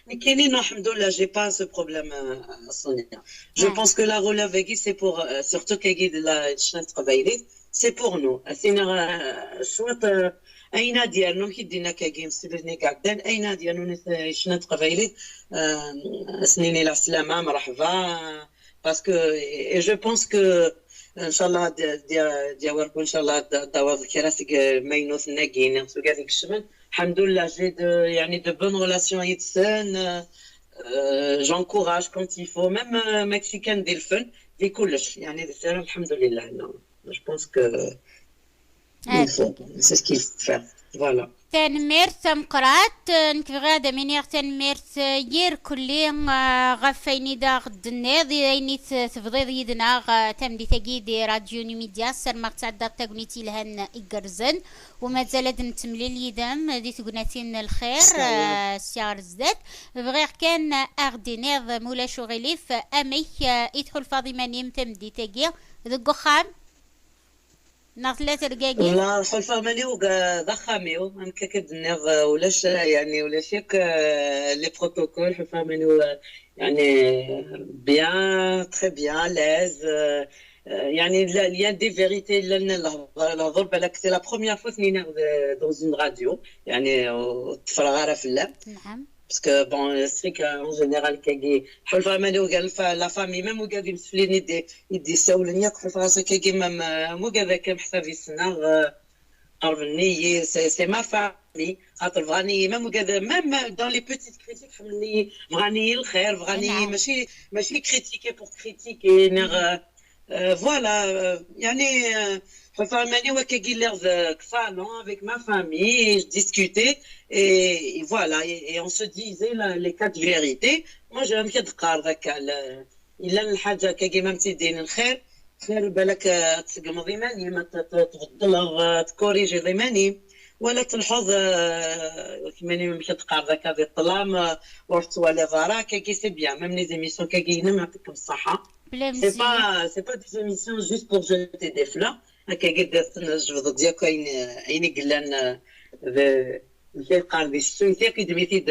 mais كاينين, الحمد لله, j'ai pas ce problème, euh, Sonia. Je pense que la relève هاكي, c'est pour, euh, surtout كي يجي la شنات قبايلي, c'est pour nous. سينا, euh, شوط, euh, اين ديالنا كي دينا كاكي مسلمين قاعدين, اين ديالنا شنات قبايلي, euh, سنيني العسلامه, مرحبا. Parce que, et je pense que, إن شاء الله, دي, دي, دي وركو, إن شاء الله, دا, دا وركو كراسك, ما ينوث ناقين, سو قاعد يكشمن. الحمد لله, j'ai de, يعني, de bonnes relations يتسن, euh, Euh, j'encourage quand il faut, même euh, mexicaine, des fun, des couleurs. يعني, des, الحمد لله, non. Je pense que il faut. C'est ce qu'il faut faire. Voilà. Tanemmirt tameqqrant. Nekk bɣiɣ ad am-iniɣ tanemmirt, eh, yir kulli, eh, ɣef wayen i d aɣ-d-tenniḍ, ayen i t-, tebḍiḍ yid-neɣ, eh, tameddit-agi di Radio Numidya. Ssarameɣ tesɛeddaḍ tagnit yelhan igerrzen, u mazal ad nettemlil yid-m di tegnatin n lxir, eh, sya ɣer zdat. Bɣiɣ kan, eh, aɣ-d-tiniḍ, ma ulac uɣilif, eh, amek, eh, i tḥulfaḍ iman-im tameddit-agi deg uxxam? Neɣ tella tergagi? Wala, ḥulfaɣ mani d axxam-iw, amek akka d-nniɣ, eh, ulac, eh, yeɛni, ulac yakk, eh, les protocoles, ḥulfaɣ mani, eh, yeɛni, bien, très bien, à l'aise, eh, eh, yeɛni, la, il y a des vérités, llan lehḍur, lehḍur, balak, c'est la première fois tniniɣ de, dans une radio, yeɛni, ur ṭṭfreɣ ara fell-am. Parce que, bon, je sais qu'en général, kagi, ḥulfaɣ mani ugar la fa-, la famille, même ugar d imseflin i d-, i d-isawlen yakk, ḥulfaɣ-as akkagi, même, euh, ugar d akken ḥsabi ssneɣ, euh, qerben-iyi, c'est, c'est ma famille, xaṭer bɣan-iyi, même ugar d, même dans les petites critiques, ḥemmlen-iyi, bɣan-iyi lxir, bɣan-iyi, mačči, mačči critiquer pour critiquer, neɣ, euh, Euh, voilà, euh, يعني, euh, ḥulfaɣ iman-iw akkagi lliɣ deg salon avec ma famille, et je discutais, et, et voilà, et, et on se disait la, les quatre vérités. Moi, j'ai envie de dire, yella lḥaǧa akkagi ma m-tt-id-inin xir, xir balak, euh, ad tseggmeḍ iman-im, ad t-, t-, tbeddleḍ, euh, ad tkorrijiḍ iman-im, wala telḥuḍ, euh, iman-im amek ad teqqareḍ akka di ṭṭlam, euh, ur tettwaliḍ ara, akkagi c'est bien, même les émissions akkagi-inem, yɛṭikem ṣṣeḥḥa. C'est pas, c'est pas des émissions juste pour jeter des fleurs. Akkagi d-, tjebdeḍ-d yakk ayen, ayen i yellan, euh, d, d lqar di ssuyt yakk i d-, mi t-id-,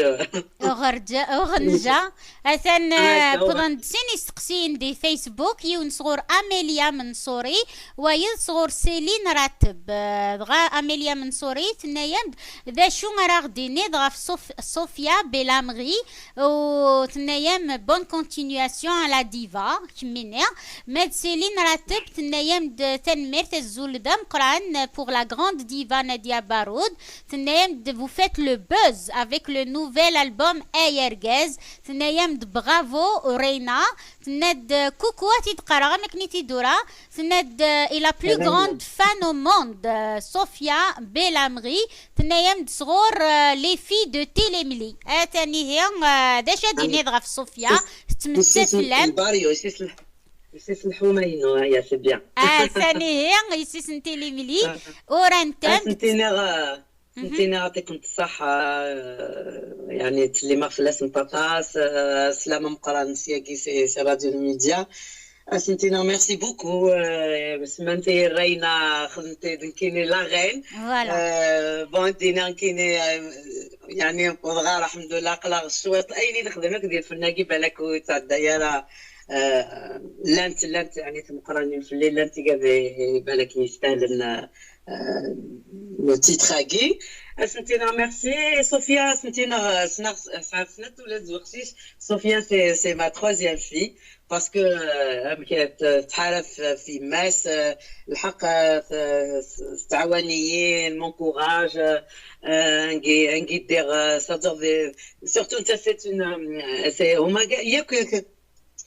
uɣerǧa, uɣenǧa. Atan, euh, wwḍen-d sin isteqsiyen di Facebook, yiwen sɣur Amelia Mensouri, wayeḍ sɣur Céline Rateb. Euh, dɣa Amelia Mensouri tenna-yam-d, d acu ara ɣ-d-tiniḍ ɣef Sof-, Sofia Bellamri? U tenna-yam bonne continuation à la diva, kemmini. Ma d Céline Rateb, tenna-yam-d tanemmirt, azul d ameqqran pour la grande diva Nadia Baroud. Tenna-yam-d vous faites le buzz avec le nouvel album Ay Argaz. Tenna-yam-d bravo Reina. Tenna-d coucou, ad t-id-qqareɣ am akken i t-id-ura. Tenna-d, euh, et la plus grande fan au monde, euh, Sofia Bellamri. Tenna-yam-d sɣur, euh, les filles de Télémli. Atan ihi, euh, d acu ad d-tiniḍ ɣef Sofia? Tettmettat fell-am? Barrio, yessi-s n-, yessi-s n Ḥuma-inu, aya, c'est bien. Atan ihi, yessi-s n Télémli. Urant-am. Ad sent-iniɣ, euh, ad sent-iniɣ, yɛṭikem ṣṣeḥḥa, euh, yeɛni, ttsellimeɣ fell-asent aṭas, euh, sslam ameqqran syagi si, si Radio Numidya. Ad sent-iniɣ merci beaucoup. Euh, semman-iyi Reina, xedment-iyi d nekkini la reine. Voilà. Euh, bon, ad d-iniɣ nekkini, euh, yeɛni, wwḍeɣ ɣer, lḥemdullah, aql-aɣ cwiṭ. Ayen i nexdem akk di lfenn-agi, balak ur yettɛedday ara. Euh, llant, llant, yeɛni, tmeqqranin fell-i, llant tigad, balak yestahlen, euh, euh, le titre-agi. Ad sent-iniɣ merci. Sofia, ad sent-iniɣ, euh, ssneɣ, sɛiɣ snat tullas d weqcic. Sofia, c'est, c'est ma troisième fille. Parce que, euh, amek, euh, t-, tettḥarab f-, f yemma-s, euh, lḥeqq, euh, t-, tettɛawan-iyi, elle m'encourage, euh, euh, angi, angi ddiɣ, euh, c'est-à-dire des, surtout, c'est une, euh, c'est, huma ga-, yakk, yakk,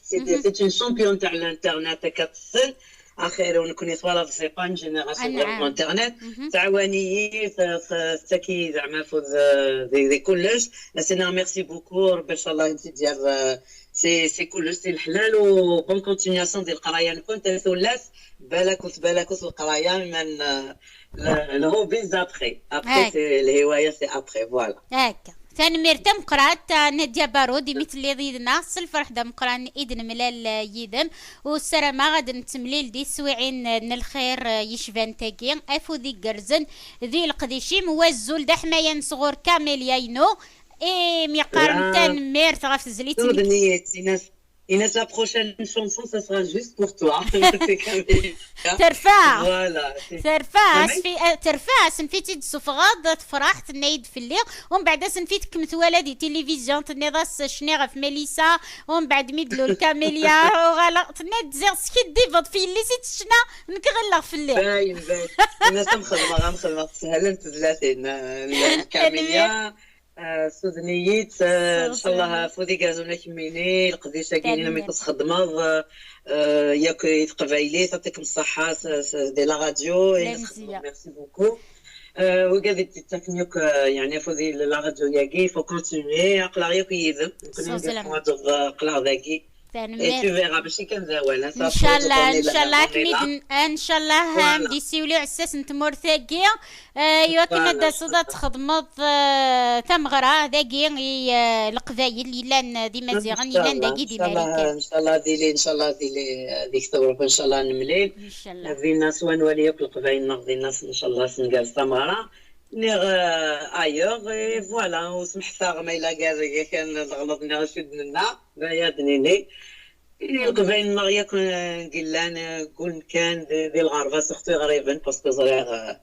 c'est, c'est une championne تاع l'internet, akka tessen. Axir, ونكون يتوالى, c'est pas une génération de l'internet. Tettɛawan-iyi, t-, t-, tettak-iyi زعما afud, euh, di, di kullec. Ad s-iniɣ merci beaucoup, Rebbi inchallah ad tt-id-yerr, euh, c'est, c'est kullec, c'est leḥlal, u bonne continuation di leqraya-nkent a tullas. Balakut, balakut leqraya, man, euh, le, le hobby après. Après, c'est, الهواية, c'est après, voilà. Akka. Tanemmirt tameqqrant, a Nadia Baroud, imi telliḍ yid-neɣ, s lferḥ d ameqqran i d-nemlal, eh, yid-m. U ssarameɣ ad nettemlil di teswiɛin, eh, n lxir, eh, yecban tagi. Afud igerrzen di leqdic-im, u azul d aḥmayan sɣur Camélia-inu. Imi qqaren tanemmirt ɣef tezlit-nni. Ini-as la prochaine chanson, ça sera juste pour toi. C'est Camélia. Terfa. Voilà, c'est terfa, amek? Asfi-, eh, terfa, asmi i tt-id-tessufɣeḍ, tefreḥ, tenna-yi-d fell-i. Umbeɛd asmi i tkemmel twala di tilivizyu, tenniḍ-as cniɣ ɣef Melissa. Umbeɛd mi d-tlul Camélia, uɣaleɣ, tenna-d ziɣ teskiddibeḍ f yelli-s i teccna, nekk ɣilleɣ fell-i. Bayen, bayen. Ini-as am xedmeɣ, am xedmeɣ, teshel tezlatin, eh, Camélia. Ah, suden-iyi-tt, ah, ncallah afud igerrzen a kemmini, leqdic-agi-nni mi txeddmeḍ, ah, ah, yakk i teqbaylit, ad kem ṣṣeḥḥa, s, s, di la radio, merci beaucoup. Ah, wigad i d-yettaken yakk, ah, yeɛni afud i la radio-agi, il faut continuer, aql-aɣ yakk yid-m, nekkni mi teḥwaǧeḍ, ah, aql-aɣ dagi. Et tu verras, mačči kan d awal, ah, ça, ncallah, ncallah, akken i d-, ncallah, am d-isiwel uɛessas n tmurt-agi. Eh, i wakken ad d-taseḍ ad txedmeḍ, eh, tameɣra dagi i, eh, Leqbayel yellan d Imaziɣen, yellan dagi di Marikan. Ncallah ad yili, ncallah ad yili, eh, ad yekteb Rebbi, ncallah ad nemlil. Ncallah. Dinna s wa nwali akk Leqbayel-nneɣ, dinna s, ncallah ad s-ngerrez tameɣra. Niɣ, eh, ailleurs, et voilà, ur smeḥtaɣ ma yella gar kan leɣlaḍ niɣ acu d-nenna, d aya ad d-nini. Leqbayel-nneɣ yakk, eh, yellan, eh, deg umkan, di, di lɣerba, surtout iɣriben, parce que ẓriɣ, eh,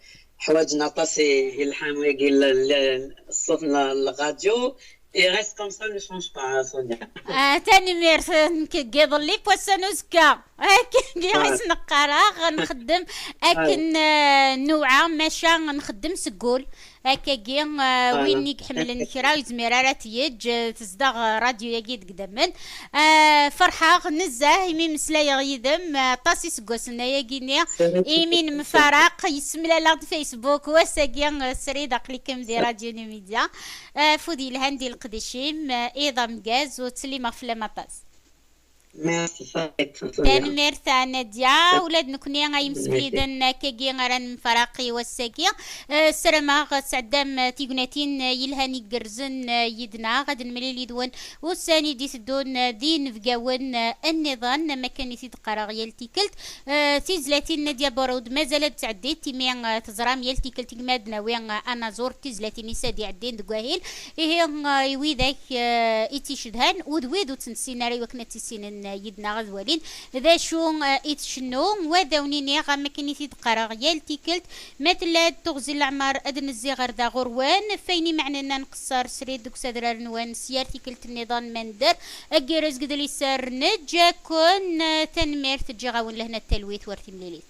ḥwaǧen aṭas i, i lḥamu-agi, l-, l-, ṣṣut n la radio. Et reste comme ça, ne change pas, Sonia. Ah, tanemmirt, nekk deg iḍelli, n wass-a n uzekka. Akken i s-neqqar-aɣ, nxeddem akken, eh, nuɛa, maca nxeddem seg wul. Akkagi, eh, win i iḥemmlen kra, ur yezmir ara ad t-yeǧǧ, eh, tezdeɣ, eh, radio-agi deg idammen. Eh, ferḥeɣ nezzeh imi meslayeɣ yid-m, eh, aṭas iseggasen ayagi-nni, imi nemfaraq, yessemlal-aɣ-d Facebook, wass-agi, eh, srid aql-ikem di Radio Numidia. Eh, afud yelhan di leqdic-im, eh, iḍ ameggaz, ur ttsellimeɣ fell-am aṭas. Merci, Farid. Tanemmirt a Nadia, ula d nekkni ay imsefliden akkagi ara nemfaraq i wass-agi. Eh, ssarameɣ tesɛeddam, eh, tignatin, eh, yelhan igerrzen, eh, yid-neɣ. Ad nemlil yid-wen ussan i d-iteddun, eh, d inebgawen, eh, nniḍen, am akken i t-id-qqareɣ yal tikkelt. Eh, tizlatin n Nadia Borud mazal ad ttɛeddint, imi, eh, teẓram yal tikkelt i gma ad nawi, eh, anaẓur n tizlatin-is ad iɛeddin deg wahil. Ihi, eh, i widak, eh, i tt-icedhan, u d wid ur tt-nessin ara, i wakken ad tt-issinen, eh, yid-neɣ ad walin d acu, eh, i tcennu. Wa d awen-iniɣ, am akken i t-id-qqareɣ yal tikkelt, ma tella-d tuɣzi n leɛmer ad nezzi ɣer da ɣur-wen, f ayen imeɛnen ad nqeṣṣer srid deg usadrar-nwen s yar tikkelt nniḍen ma nedder agerrez deg liser, neǧǧa-ken, eh, tanemmirt, ǧǧiɣ-awen lehna d talwit war timlilit.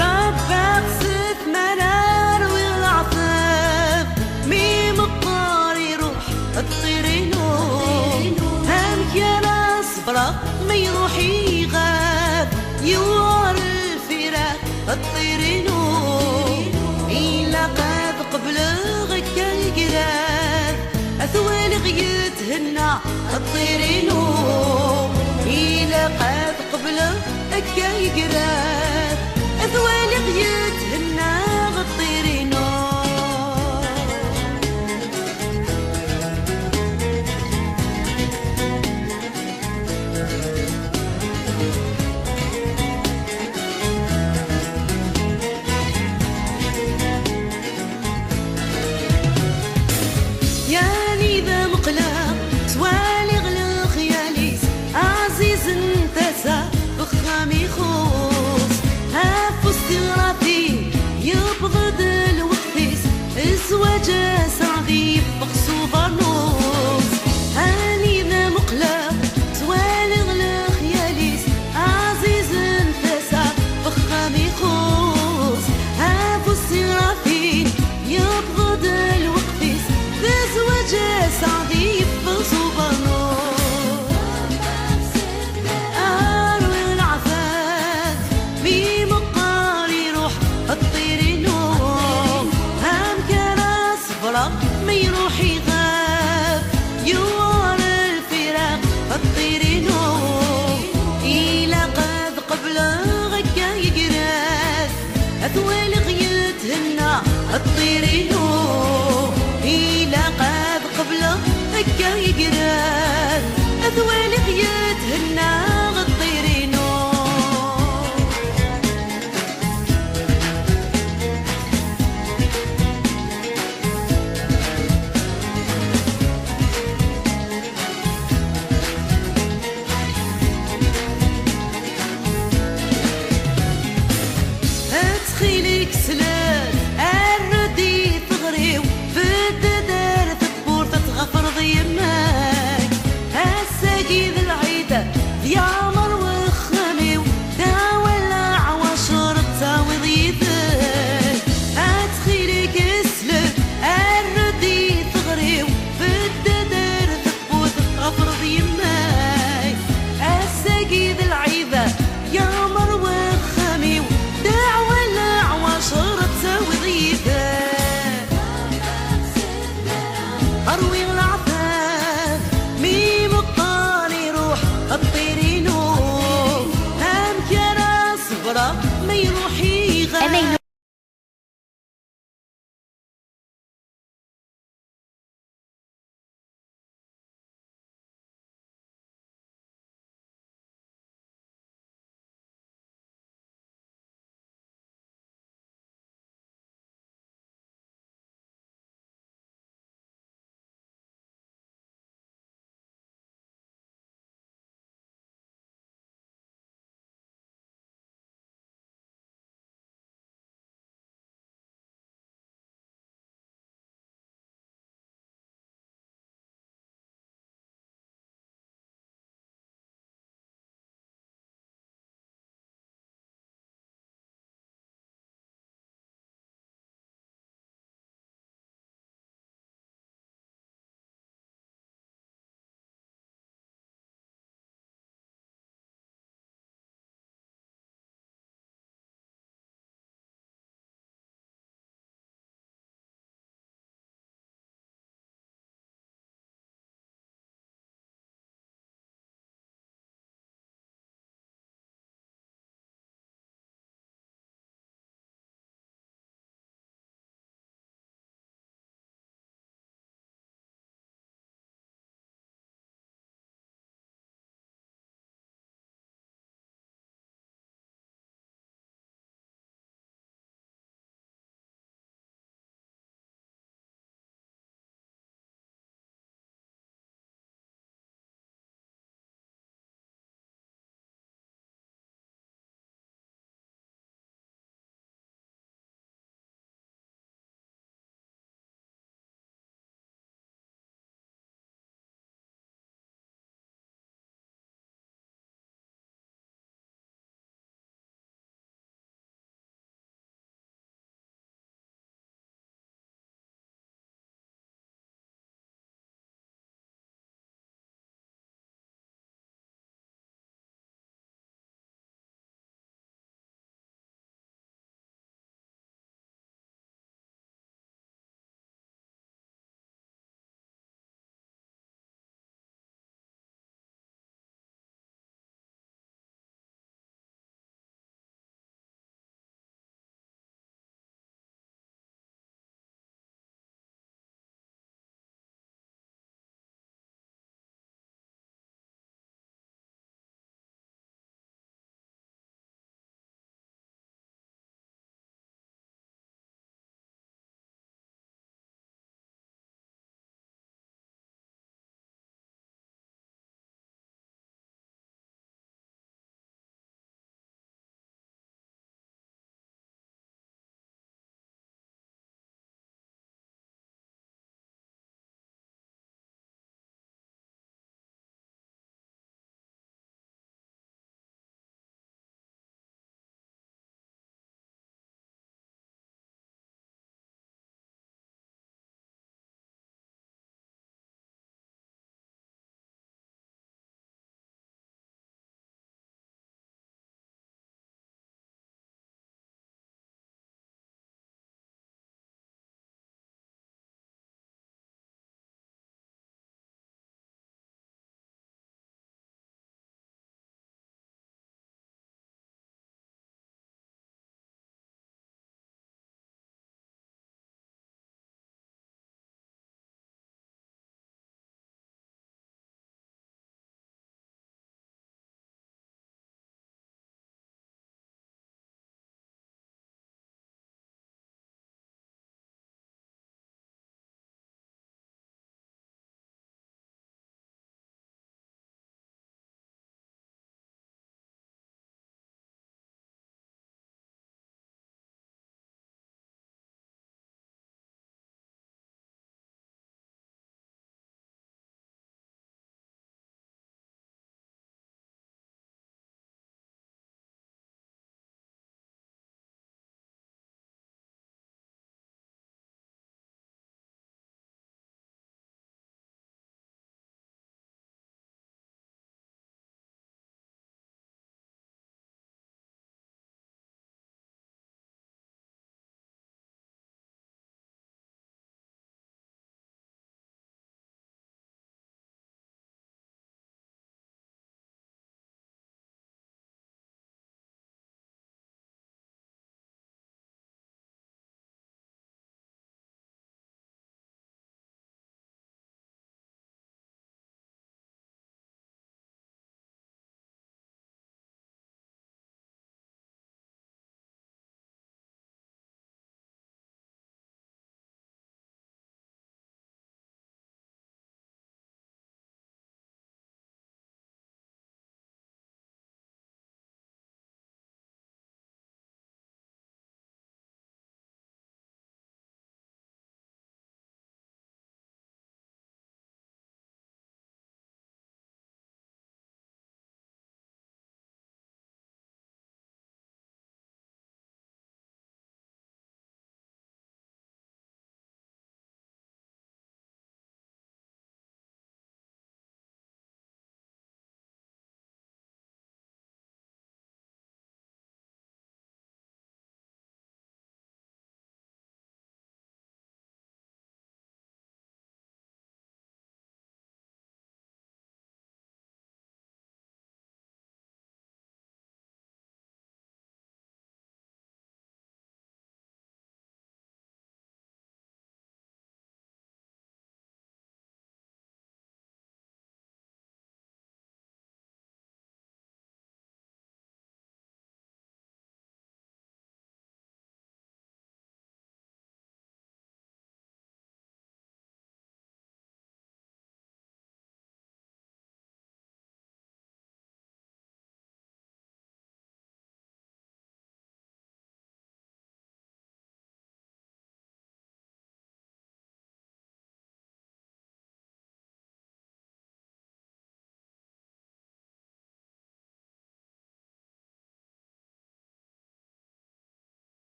Rebbeɣ s tmara rwiɣ leɛtab, mi meqqer iruḥ ṭṭir-inu. Amek ara ṣebreɣ ma iruḥ iɣab, yewɛer lfiraq ṭṭir-inu? Ilaq ad qebleɣ akka i grad, ad t-waliɣ yethenna ṭṭir-inu. Ilaq ad qebleɣ akka i grad, ad t-waliɣ yethenna ṭṭir-inu. Yanida meqqleɣ, ttwaliɣ lexyal-is ɛzizen tasa deg uxxam ixuṣ. Ɣef ustiɣrafi yewweḍ-d lweqt-is, zzwaǧ aseɛdi yeffeɣ s ubeṛnus. Anida muqleɣ, ttwaliɣ lexyal-is ɛzizen tasa deg uxxam ixuṣ. Ɣef ustiɣrafi yewweḍ-d lweqt-is, d zzwaǧ aseɛdi yeffeɣ s ubeṛnus. Arwi leɛtab, mi meqqer iruḥ ṭṭir-inu, amek ara ṣebreɣ ma iruḥ iɣab, yewɛer lfiraq ṭṭir-inu? Ilaq ad qebleɣ akka i grad, ad t-waliɣ yethenna ṭṭir-inu. Ilaq ad qebleɣ akka i grad, ad t-waliɣ yethenna